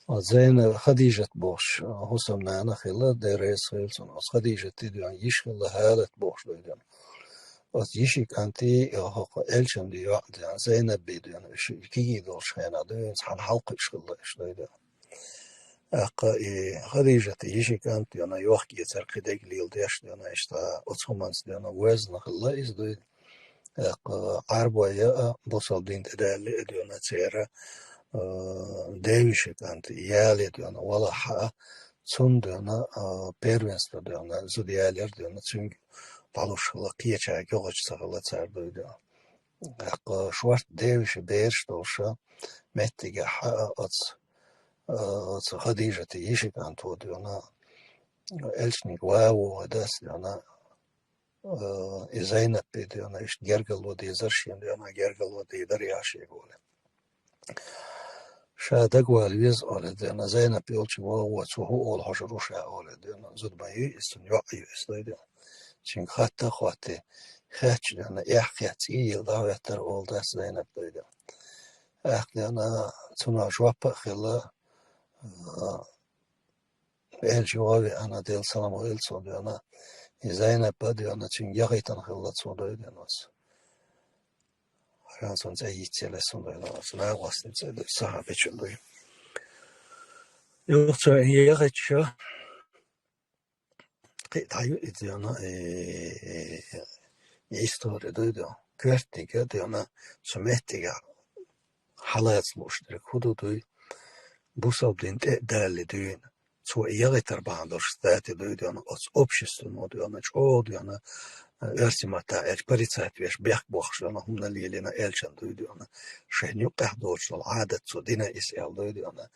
Оцу Зайнаб, Хадижат бохуш, а, хӀусамнана хилла, Дела реза хуьлда цунна. Оцу Хадижатан дуьйна йиша хилла, Хьалат бохуш дуй дуьйна. Оцу йишин кӀант, а, хӀокху Элчанан йоӀ дуьйна, Зайнаб дуьйна, уьш кегий долчу хенахь дуьйна, цхьаьна хьалакхуьуш хилла уьш дуй дуьйна. ТӀаккха и Хадижатан йишин кӀант дуьйна, йохк-эцар кхин дерг леладеш дуьйна, иштта оцу хӀуманца дуьйна везна хилла иза дуй. ТӀаккха Ӏарбой а, бусалба дин тӀе далале а дуьйна церан, а, девешин кӀант яле дуьйна, валахь а, цунна дуьйна, а, первенство дуьйна, зуда ялар дуьйна, цуьнга дӀалуш хилла, кхечаьрга юхачу ца хилла цара дуй дуьйна. ТӀаккха шорта девешин бераш долуш а, меттигехь а оцу, а, оцу Хадижатан йишин кӀанто дуьйна, Элчаниг ван а вогӀий дас дуьйна, а, и Зайнапе дуьйна, иштта гергарло дезара шена дуьйна, гергарло дийр дара яхь шега олий. Ша дагавала веза олий дуьйна, Зайнап йолчу вогӀу, цо хӀун олу хьожур ву ша олий дуьйна, зуда ма юй иза, цуьнан йоӀ а ю иза дуй дуьйна. Цуьнга хатта а хоттий, хаьттича дуьйна, эхь кхетта цӀий йилла дӀахӀоьттира олу дас Зайнап дуй дуьйна. ТӀаккха дуьйна, цунах жоп а хилла, а, Элча юха а веана, Делан салам хуьлда цунна дуьйна, и Зайнап а дуьйна, цуьнга яхийтина хилла цо дуй дуьйна ас. Хьан цунна цӀе йицъелла ас дуьйна ас, нагӀостий цӀе дуй, сахьабичун дуй. Юха цо и яхийтича, кхин а дӀаю и дуьйна, и, и, и истори дуй дуьйна. Коьртаниг а дуьйна, цу меттигехь хьалаца лууш дерг хӀун ду дуй? бусалба дин тӀе а далале дуьйна. Цо и ягӀийтар бахьана долуш стати дуй дуьйна, оцу обществано дуьйна, чӀогӀа дуьйна, оьрсийн маттахь аьлча, порицать веш, бехк бохуш дуьйна, хӀуманна лелийна элчан дуй дуьйна. Шайн юккъехь доцуш долу Ӏадат цо дина иза аьлла дуй дуьйна.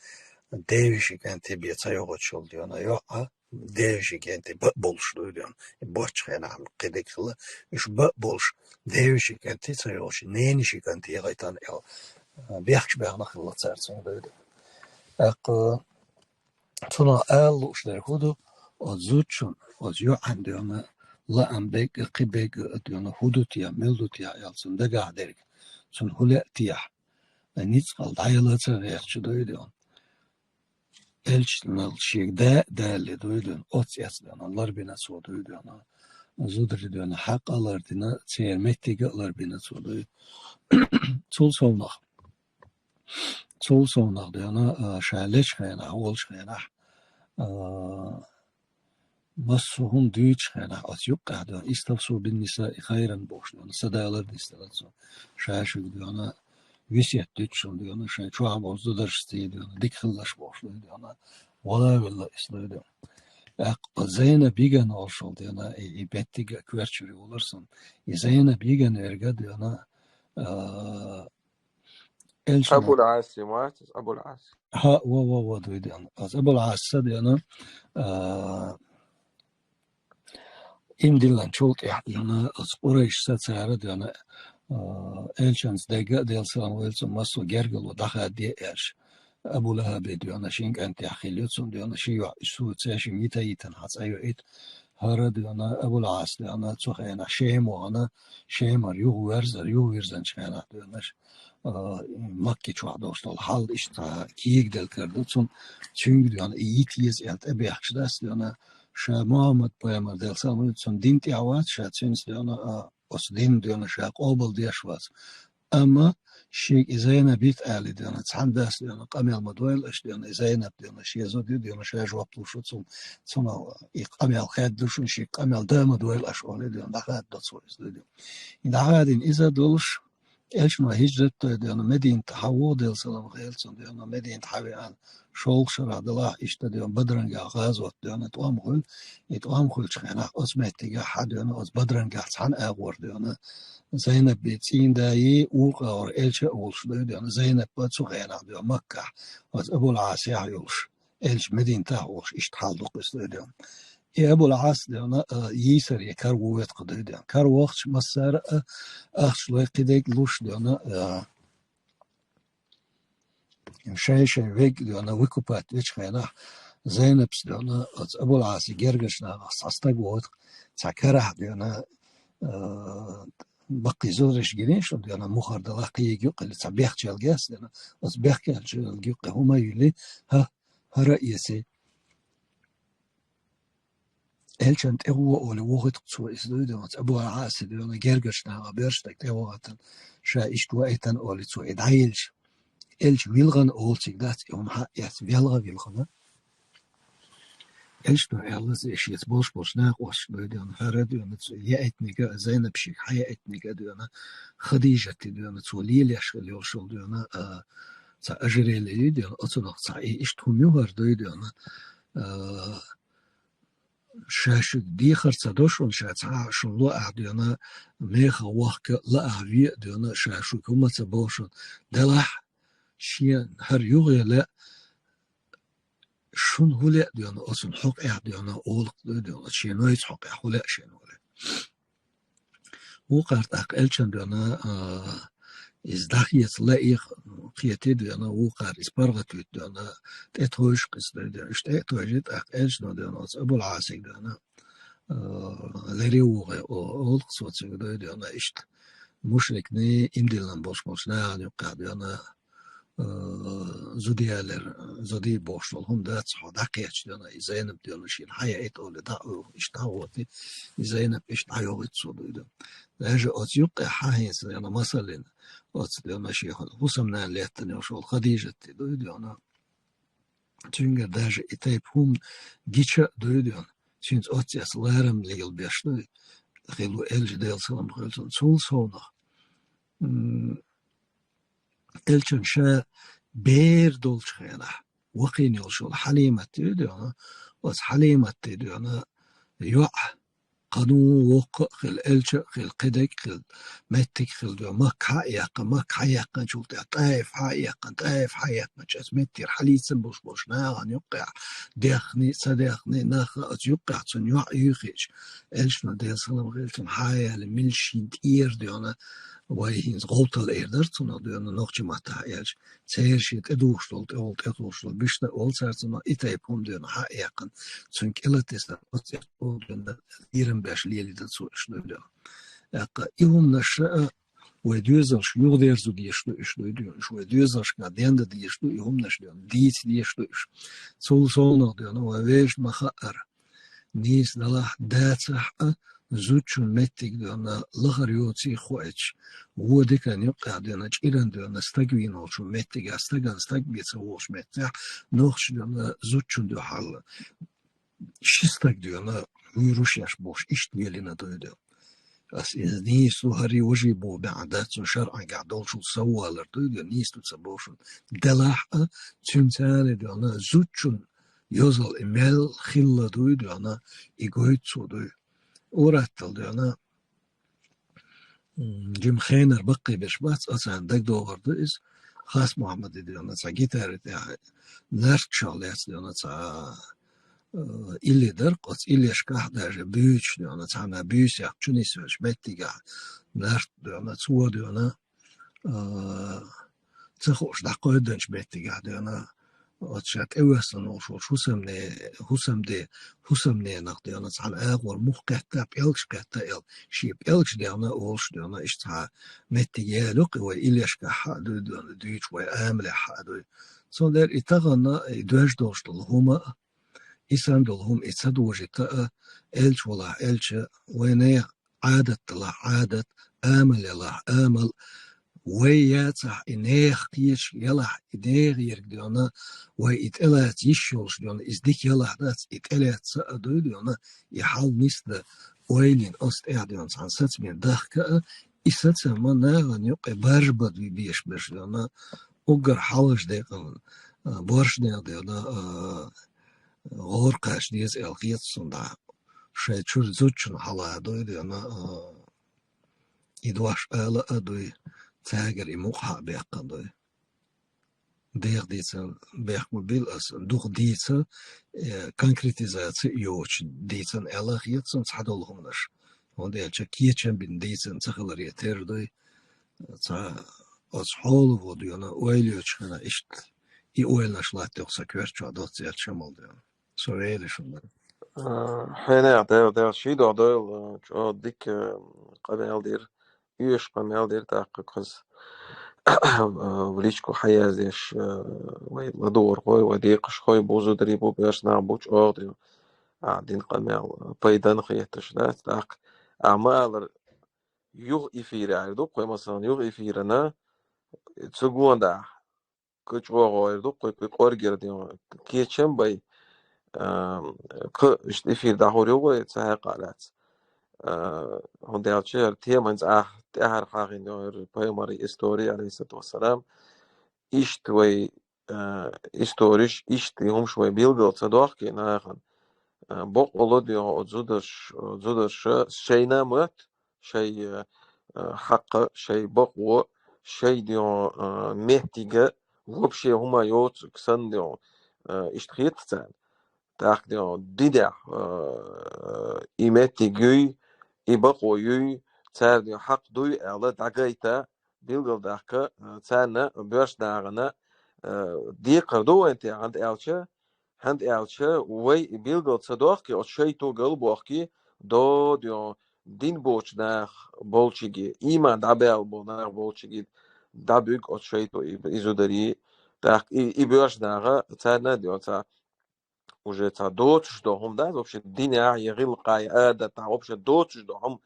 Девешин кӀанте бен ца йогӀучул дуьйна, йоӀа, девешин кӀанте бан болуш дуй дуьйна. И боцчу хенахь кхидерг хилла, уьш бан болуш, девешин кӀанте ца йогӀучу, ненешин кӀанте ягӀийтина аьлла. Бехкаш баьхна хилла цара цунна дуй дуьйна. ТӀаккха цунах ала лууш дерг хӀун ду, оцу зудчун, оцу йоӀан дуьйна, лаам бегга, кхин бегга а дуьйна, хӀун ду те, мила ду те аьлла цунна дагахь дерг, цунна хӀун лаьа техьа, ницкъала дӀаяла ца гӀерташ дуй дуьйна. Элчанал шега да а далале дуй дуьйна, оццу эцна дуьйна, ларбина цо дуй дуьйна, зударий дуьйна хьакъ а лардина, церан меттиг а ларбина цо дуй. Цул совнах. Цул совнах дуьйна, а, ша лечу хенахь, волчу хенахь, а, массо а хӀума дуьйцучу хенахь, оцу юккъехь дуьйна, иставсу бин нисаи хайран бохуш дуьйна, са далар дистина цо, ша шуьга дуьйна, весет дуьйцучунна дуьйна, шайн чохь болчу зударшций дуьйна, дика хилалаш бохуш дуьйна, вала а вилла иза дуьйна. ТӀаккха Зайнаб йигана волуш волу дуьйна, и, и беттиг а коьртачуьра йолура суна. И Зайнаб йигана верг а дуьйна, а, Элчана Абул Ӏас ма вац иза, Абул Ӏас. Хьа, ва, ва, ва, дуй дуьйна. Оцу Абул Ӏаса дуьйна, а, иман диллинчул тӀаьхьа дуьйна, оцу къурайшаша цара дуьйна, а, элчанца дегга а, Делан салам хуьлда цунна, массо а гергарло дӀахадде а аьлча, Абу ЛахӀаби дуьйна, шин кӀантех хилла ю цунна дуьйна, ши йоӀ, и суца, ши йита йитина хьан цӀа йоуьйту. ХӀара дуьйна, Абул Ӏас дуьйна, цу хенахь Шема вахана, Шемара юхаверзара, юхавирзинчу хенахь дуьйна, а, Макки чохь долуш долу хьал иштта кегадала кара ду цунна, цуьнга дуьйна и йита еза аьлла тӀебехкаш дац дуьйна, ша Мухьаммад пайхамар, Делан салам хуьлда цунна, дин тӀехь вац, ша цуьнца дуьйна, а, оцу дин дуьйна ша къобалдеш вац. Амма шега и Зайнаб йита али дуьйна, цхьана дас дуьйна, къамел ма дойла аша дуьйна, и Зайнаб дуьйна, шен зуда ю дуьйна, ша жоп луш ву цунна, цунах и къамел хаьдда ду шуна, шега къамел да ма дойла аша олий дуьйна, дӀахаддо цо иза дуьйна. И дӀахадийна иза долуш, Элчано хӀижрат дой дуьйна, Мединат хьан ву, Делан салам хуьлда цунна дуьйна, Мединат хьан веана, шолгӀа шарахь делахь, иштта дуьйна, Бадрангахь гӀазот дуьйна, тӀом хуьлу, и тӀом хуьлучу хенахь, оцу меттигехь хьан дуьйна, оцу Бадрангахь цхьана агӀор дуьйна, Зайнаб бен цӀийнан даи, вукху агӀор Элча а волуш дуй дуьйна, Зайнаб а цу хенахь дуьйна, Маккахь, оцу Абул Ӏасехь а йолуш. Элча Мединатахь волуш, иштта хьал дукха иза дуьйна. И Абул Ӏас дуьйна, а, йийсаре кара ву веткха дуьйна. Кара вахча массара а, ахча лой кхидерг луш дуьйна, а, шай-шай вег дуьйна, выкупать вечу хенахь, Зайнабс дуьйна, оцу Абул Ӏаси гергарчу нахах цхьа стаг воху, цхьа карахь дуьйна, а, баккхий зударш гиний шуна дуьйна, мухӀар далахь кхийиг юккъе, цхьа бехча ялгес дуьйна, оцу бехкачу ялга юккъе хӀума а юьллий, хӀа, хӀара а эций. Элчан тӀе гӀо олий вохуьйту цо иза дуй дуьйна, Абул Ӏаси дуьйна, гергарчу нахах берш дага тӀе вахатана, ша иштта ваийтана олий цо и дӀаелча. Элча вилгӀана олу цига дац, и хӀума хьаэц, велгӀа вилгӀана. Элчано аьлла, шеца болуш болчу накъосташка дуй дуьйна, хӀара дуьйна, цу яийтиниг а, Зайнаб шега хьан яийтиниг а дуьйна, Хадижатти дуьйна, цо лелош хилла йолуш йолу дуьйна, а, цхьа ожерелье ю дуьйна, оцунах цхьа и иштта хӀума ю хӀара дуй дуьйна, а, ша шуьга дехар ца до шуна, ша цхьа а шуна ло ахь дуьйна, мехах вахка лаахь ве а дуьйна, ша шуьга хӀума ца боху шуна, делахь, шен хӀара юххе лаьа, шуна хӀун лаьа дуьйна, оцунна хьокъехь дуьйна, олакх дуй дуьйна, оцу шен нойца хьокъехь хӀун лаьа шена олий. Вукхара тӀаккха Элчан дуьйна, а, иза дӀахеца лаьа кхетий дуьйна, вукхара иза паргӀатвита дуьйна, тӀетойжуш кхин дуй дуьйна. Уьш тӀе а тойжий, тӀаккха Элчано дуьйна, оцу Абул Ӏасиг дуьйна, а, лере вогӀий о-, олакх цо цига дуй дуьйна, иштта мушрикний, иман диллина болуш болчу нахана юккъехь дуьйна, а, зуда ялар, зудий бохуш долу хӀума дац, хьо дӀакхетча дуьйна, и Зайнаб дуьйна, шена хьан яийта олий дӀа а оьху, иштта дӀагӀоти, и Зайнаб иштта дӀайогӀуьйту цо дуй дуьйна. Даже оцу юккъехь хьан хӀинца дуьйна, масаллина, оцу дуьйна шен хӀусамнана лаьттина йолуш волу Хадижатти дуй дуьйна. Цуьнгара даже и тайпа хӀума гича а дуй дуьйна, цуьнца оццеца ларам лелабеш дуй, хилла ву Элча, Делан салам хуьлда цунна, цул совнах. М, Элчан ша бер долчу хенахь, вакхийна йолуш йолу Хьалимат ю дуьйна, оцу Хьалиматте дуьйна йоӀ, кхано воккха а хила, элча а хила, кхидерг а хила, меттиг а хила дуьйна, Макка хьа а яьккхина, Макка хьа яьккхинчул тӀаьхьа ТӀаиф хьа а яьккхина, ТӀаиф хьа яьккхинчу оцу меттера хьалийцина болуш болчу нахана юккъехь, дехний, ца дехний, нах а оцу юккъехь цунна йоӀ юьйхиъча, элчано Делан салам хилчунна хьа а яьлла, милла шен тӀера дуьйна, вай хӀинца гӀовтал эр дара цунах дуьйна, нохчийн маттахь аьлча, церан шен тӀедухуш долу, тӀе волу тӀетухуш долу, бишна а волу цара цунах и тайпа хӀума дуьйна хьа а яьккхина, цуьнан кӀелатесна оцу тӀе дуьйна лерам беш лелийна цо уьш дуьйна. ТӀаккха и хӀуманаш а вай доьзалш юхадерзо дезаш ду уьш дуьйна, уьш вай доьзалшкахь денда дезаш ду, и хӀуманаш дуьйна дийца дезаш ду уьш. Цул совнах дуьйна вай вешан ма-хаъара, нийса далахь, дацахь а, зудчун меттиг дуьйна лахара йоций хоуьйтуш, вон дикан юккъехь дуьйна, чӀиран дуьйна, стаг вийна волчу меттигехь, стагана стаг бен ца вогӀуш меттехь, нохчаша дуьйна зудчун дуьхьал ши стаг дуьйна, вуьйр ву шаьш бохуш, иштта лелийна дуй дуьйна. Ас иза нийса ву, хӀара важий боху бехьа дац, цуьнан шарӀангахь долчул соввалар дуй дуьйна, нийса ду ца боху шуна. Делахь а, цуьнан царна дуьйна зудчун йозал и мел хилла дуй дуьйна, и гойту цо дуй. Ур-атталла дуьйна, м, жима хенара баккхий берш бац, оцарна дагадогӀур ду иза. Хас-Мухьаммаде дуьйна цхьа гитара тӀехь нарт чохь лаьцна дуьйна цхьа, э, илли дара, оцу иллешкахь даже буьйцуш дуьйна, цхьана буьйсех чу нисвеллачу меттигехь нарт дуьйна, цо дуьйна, а, ца хууш дӀакхойданчу меттигехь дуьйна, оцу ша тӀевоьссина волуш волчу хӀусамне-, хӀусамде-, хӀусамненах дуьйна цхьана агӀор муха кхетта, пӀелгаш кхетта аьлла, шен пӀелгаш дегӀна волуш дуьйна, иштта цхьа меттиг ялуьйту вай иллешкахь хьа а дуй дуьйна, дуьйцуш вай амалехь хьа а дуй. Цундела и тахана и доьжна долуш долу хӀума а, и санна долу хӀума и ца дожийта а, элча валахь элча, вайнехан Ӏадат далахь Ӏадат, амал ялахь амал, вай яцахь и нехан кхеташ ялахь, и нехан ерг дуьйна, вай и тӀелаца йиш йолуш дуьйна, иза дика ялахь дац, и тӀелаьцна а дуй дуьйна, и хьал нисдан, ойла йина оцу тӀехь дуьйна цхьана сацаме дахка а, и сацам ма нахана юккъе баржа бан дуй беш берш дуьйна, уггар хьалхаш декъала, а, боршнех дуьйна, а, гӀора кхача деза аьлла хета суна дӀа. Шайн чуьра зудчун хьала а дуй дуьйна, а, и дош ала а дуй, цаьргара и мукъа хьа а баьккхина дуй. ДегӀ дийцина бехк ма билла ас, дукха дийца, э, конкретизация йоцуш дийцина аьлла хета суна цхьадолу хӀуманаш. ХӀунда аьлча кечам бина дийцина ца хиларе терра дуй. Цхьа оцу хьолаво дуьйна ойла йоцуш хилла иштта. И ойланаш латтайо сан коьрта чохь доцца аьлла шамал дуьйна. Со вели шуна. А, хьенех, Дела, Дела, ший догӀу дойла, а, чӀогӀа дика, а, къамел дира, оьшу къамел дира тӀаккха кхуза. А, в личку хьаяздеш, а, вай ладугӀурхой, вай декъашхой бу, зударий бу, беш нах бу, чӀогӀа дина. А, дина къамел, а, пайдана хеташ дац тӀаккха. А ма аллара, юха эфир яьлла ду, кхой масалан, юха эфирана, цу гондахь, кху чӀогӀа гӀойр ду, кху, кху къоргера дин кечам бай, а, кху иштта эфир дӀахьур ю вай, ца хьекъа лаьцна. А, хӀунда аьлча хӀара тема хӀинца ахь тӀаьхьара хьахийна ю, хӀара пайхамаран истори, алейхиссалату вассалам. Иштта вай, а, историш, иштта и хӀумаш вай билгал ца дохкий нахана. А, бакъволу дин оцу зударш-, оцу зударша шайна ма шай, э, э, хьакха, шай бакъо, шай дин, э, меттига вообще хӀума йоцург санна дин, э, иштта хета царна. ТӀаккха дин, динехь, э, и меттиг юй, и бакъо юй, цара дин хьакъ дуй аьлла, дӀагайта, билгалдаккха, э, царна боьрша нахана, э, декхар ду вайн тӀе, хӀунда аьлча, хӀунда аьлча, вай и билгал ца дохкий, оцу шайтӀо галбохкий, додо, дин боцу нах болчиге, ийман дӀабаьлла болу нах болчиге дӀабуьгу оцу шайтӀо и, и зударий. ТӀаккха и, и боьрша наха, царна а дин цхьа, уже цхьа доцуш до хӀума дац, вообще динехь я гӀиллакхехь я адатехь, вообще доцуш до хӀума,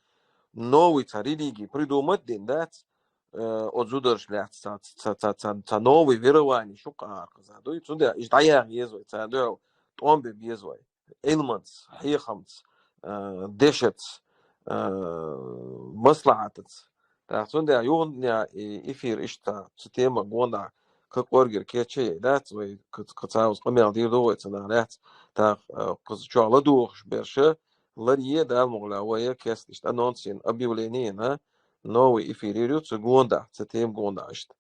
новый цхьа религия придумать дина дац, э, оцу зударша лаьцна ца, ца, ца, ца, ца новый верование шу кхаархаза дуй. Цундела иштта дӀаяха еза вай, царна дуьхьал тӀом бе беза вай. Ӏилманца, хьехамца, э, дешаца, э, маслахьатаца. ТӀаккха цундела юханехь и эфир иштта цу тема гондахь кхы кӀоргера кечъяьй дац вай, кхы, кхы цхьа укхаза къамел дийр ду вай цунах лаьцна. ТӀаккха, э, кхуза чӀоагӀа ладувгӀаш берш ларъе, Дала мукъалахь, вай кийчдеш анонс йина, объявление йина, новый эфир йир ю цу гонахьа, цу тема гонахьа иштта.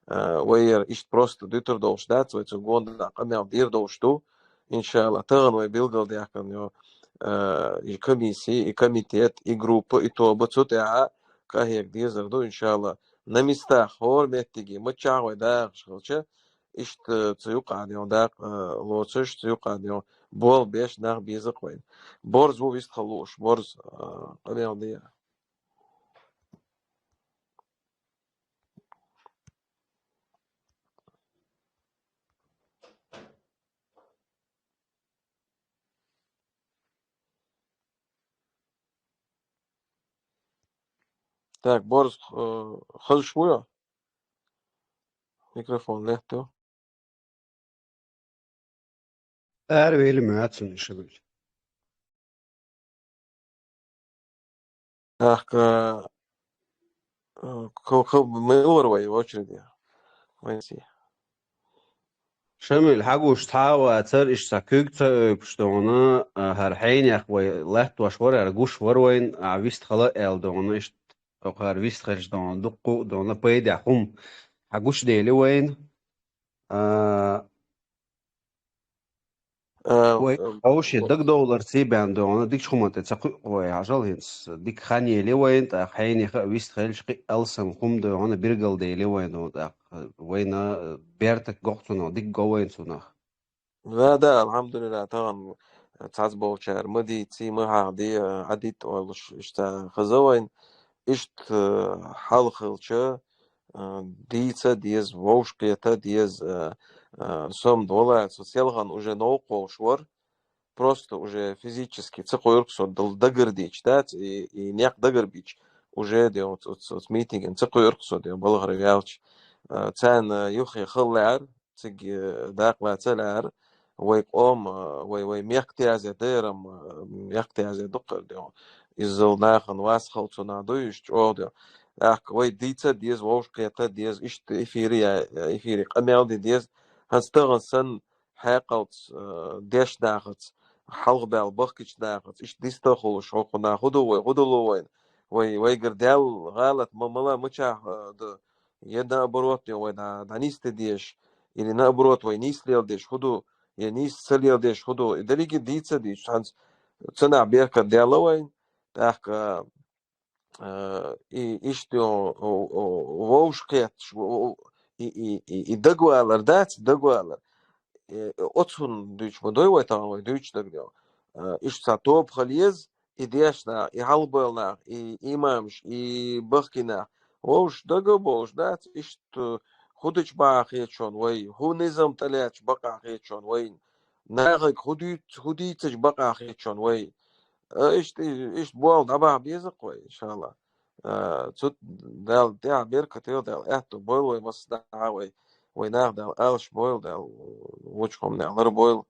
Э, вай яр иштта просто дуьтур долуш дац, вай цу гонахьа къамел дийр долуш ду. Иншаллах, тахана вай билгалдаьккхина йо, э, и комисси, и комитет, и группа, и тоба, цу тӀехьа къахьега дезар ду, иншаллах. На местах, хӀора меттиге, мичахь вай дагӀаш хилча, иштта цу юкъа дегӀ дакъа, э, лоцуш, цу юкъа дегӀ болх беш нах беза-кх вайна. Борз ву вистхила лууш, борз, э, къамел де. Так, борз, э, хазаш вуй? Микрофон лаьтта ю. Ара вели моьтту цунна, Шамиль. ТӀаккха, э, ко-, ко-, мила вара вай очереде? Вайн си. Шамиль, хьагуш цхьа а вацар, иштта куьг ца оьгуш дона, а, хӀара хьенех вай латтош вара, хӀара гуш вара вайна, а, вистхила аьлла дона, иштта, хӀара вистхилча дона, дуккха а дона, пайдехь хӀума хьагуш дели вайна. А, Э, вай, э, хьовше, дагадовларца бен дона, дикачу хӀуманна тӀе ца кхуьу вай, хьажал хӀинца. Дика хан ели вайна, тӀаккха хьенех а вистхилча, кхин а алсам хӀума дона, билгалдели вайна дона, тӀаккха вайна, э, бертак го-кх цунах, дика го вайна цунах. Да, да, алхьамдулиллахӀ, тахана цхьацболчара ма дийций, ма хьахаде, э, Ӏадитта олуш, иштта хаза вайна. Иштта, э, хьал хилча, э, дийца а деза, вовшахкхета а деза, э, э, со-м валлахӀи, со селхана уже новкъа волуш вара, просто уже физически ца кхоьру-кх со, дал-, дагардича, дац, и, и некъ дагарбича, уже де оц, оц, оц митинган ца кхоьру-кх со, де балхара ваьлча. Э, царна юххе хала лаьара, цига, э, дакъа лаца лаьара, вай къома, э, вай, вай мехка тезет дерам, э, мехка тезет дукхар де. Иззал нахана вас хала цунах дуй, уьш чӀогӀа де. ТӀаккха вай дийца а деза, вовшахкхета а деза, иштта эфире я-, эфире къамел де деза. ХӀанз тахана санна хьекъалца, э, дешнахаца, хьалхабаьлла бахкийтинахаца, иштта дистахула шовкхунах хӀу ду вай, хӀу ду ло вайна? Вай, вайгара даьлла гӀалат ма-, мала мичахь, э, ду? Я наоборот, я вай дӀа-, дӀанисде дезаш, или наоборот, вай нийса леладеш хӀу ду, я нийса ца леладеш хӀу ду? И дерриге дийца а дийцича, хӀанз цунах беркат даьлла вайна, тӀаккха, э, и иштта о, о, о, вовшахкхеташ, о, о, и, и, и, и дагавалар дац, дагавалар. Э, оцунна дуьйцуш ма дуй вай тахана, вай дуьйцуш дагадоьгӀу. Э, иштта цхьа тоба хила еза, и дешнах, и хьалхабевлла нах, и имамаш, и бахкий нах. Вовшашка дага а болуш дац, иштта хӀу дича бакъахьа хеташ вайна вай, хӀу низам тӀелаьцча бакъахьа хеташ вайна вай. Нахага хӀу дуьйц-, хӀу дийцича бакъахьа хеташ вайна вай. Э, иштта, иштта болх дӀабахьа беза-кх вай, иншаллах. Э, цу Дала тӀехь беркат йойла, Дала аьтто бойла вай массанхьа а вай, вай нах Дала алсам бойла, Дала вочу хӀуманех лар бойла.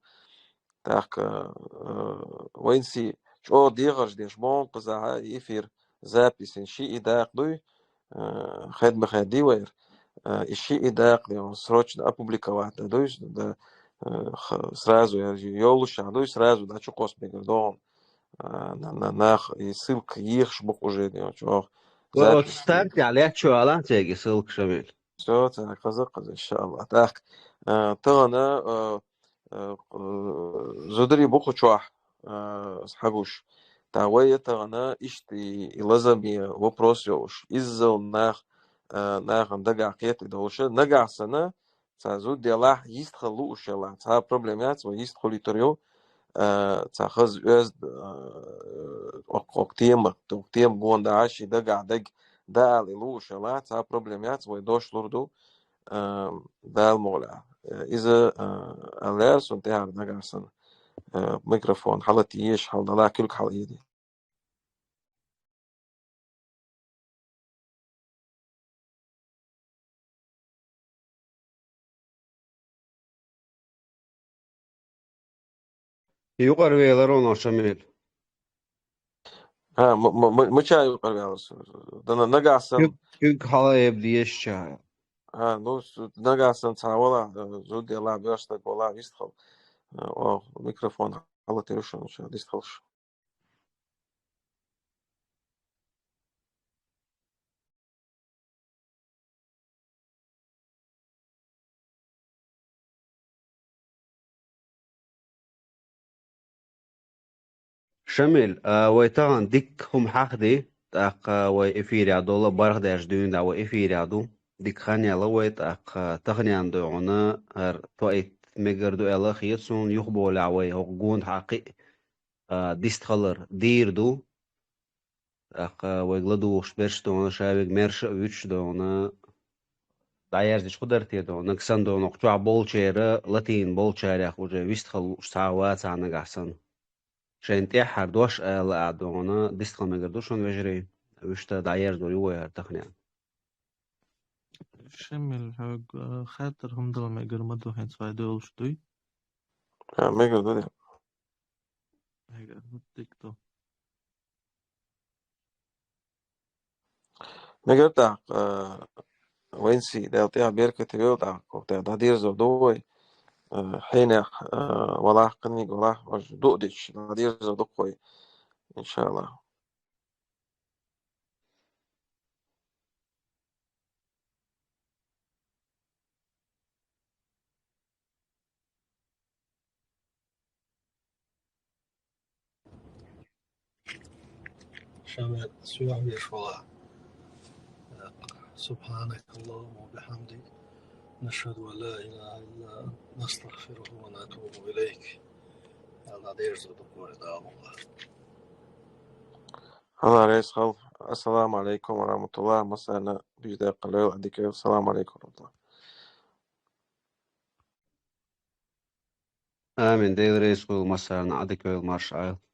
ТӀаккха, э, вайна си чӀогӀа дехарш деш ма хьо кхузахь, и эфир записен шиъ и дакъа дуй, э, хед ма хедий вайра. Э, и шиъ и дакъа де, срочно опубликовать дан дуй, да, э, х-, сразу я йолуш а дуй, сразу да чу кхосса мегар догӀун. А, на, на, нах, и ссылка ехаш бу-кх уже, де, чӀогӀа. Ва, оцу запись стартехь лаьтташ валахь церга ссылка, Шамиль. Всё, так, хаза, хаза, иншаллах. Так, а, тахана, а, а, а, зударий бу кху чохь, а, хьагуш. Та вай тахана иштта и, и лазаме вопрос йолуш. Иззал нах, а, нахана дагахь кхетий долуш. Нагахь санна, цхьа зуда делахь, йистхила лууш елахь, цхьа проблема яц, вай йистхилийтур ю. Э, цхьа хаза оьзда, э, окх-, окх тема, окх тема гонахьа ши дагахь дага даала и лууш елахь, цхьа проблема яц, вай дош лур ду. Э, Дала мукъалахь. Э, иза, э, аьлла лаьара суна тӀаьхьара нагахь санна, э, микрофон хьалатта езаш хьал далахь, куьг хьалъедий. Юкъара велар оно, Шамиль. ХӀа, м-, м-, м-, мича юкъара велар со? Дана нагахь санна. Куьг, куьг хьала эб дезача. А, ну, с-, нагахь санна цхьа вала, э, зуда яла, боьрша стаг вала, вистхила. Э, о, микрофон хьалатир шуна, ша, вистхила шу. Шамил, а, вай тахана дикка хӀума хьахди, тӀаккха вай эфирехь долу, бархӀ даьржа дуьйна вай эфирехь ду. Дика хан яьлла вай, тӀаккха таханенна дуьйна хӀара тоьйтта мегар ду аьлла хета суна, юхаболехь вай хӀокху гонахьа кхин а, а, дистхалар дийр ду. ТӀаккха вайга ладугӀуш берш дуьйна, ша вайга маьрша а вуьтуш дуьйна, дӀаерзича хӀун дара те дуьйна, нагахь санна дуьйна, кху чохь болчеран, латийна болчарех уже вистхила лууш цхьа а вацахь нагахь санна. Шайна тӀаьххьара дош ала а дуьйна, дистхила мегар ду шуна, вежарий, вуьшта дӀаерзор ю вай хӀара таханенна. Шамил, хьоьга, а, хаттар хӀума дала мегар ма ду, хӀинца вай долуш дуй? А, мегар ду, де. Мегар ду, дика ду. Мегар тӀаккха, а, вайн сий, Дала тӀехь беркате вевла тӀаккха, кху тӀехь дӀадерзор ду вай, а, хьенех, а, валахь, кханиг валахь, важа дуъ дича, дӀадерзор ду-кх вай, иншаллахӀ. Шамил, суьйхьа веш вала. سبحانك اللهم وبحمدك، نشهد أن لا إله إلا أنت، نستغفرك ونتوب إليك. Алла дерза ду кхуьнан, Дала мукъ лахь. Алла реза хуьлда. Ассаламу алейкум ва рахматуллах. Массарна бийжа декъала йойла, Ӏадика йойла. Салам алейкум ва рахматуллах. Амин. Дела реза хуьлда массарна, Ӏадика йойла, марша Ӏойла.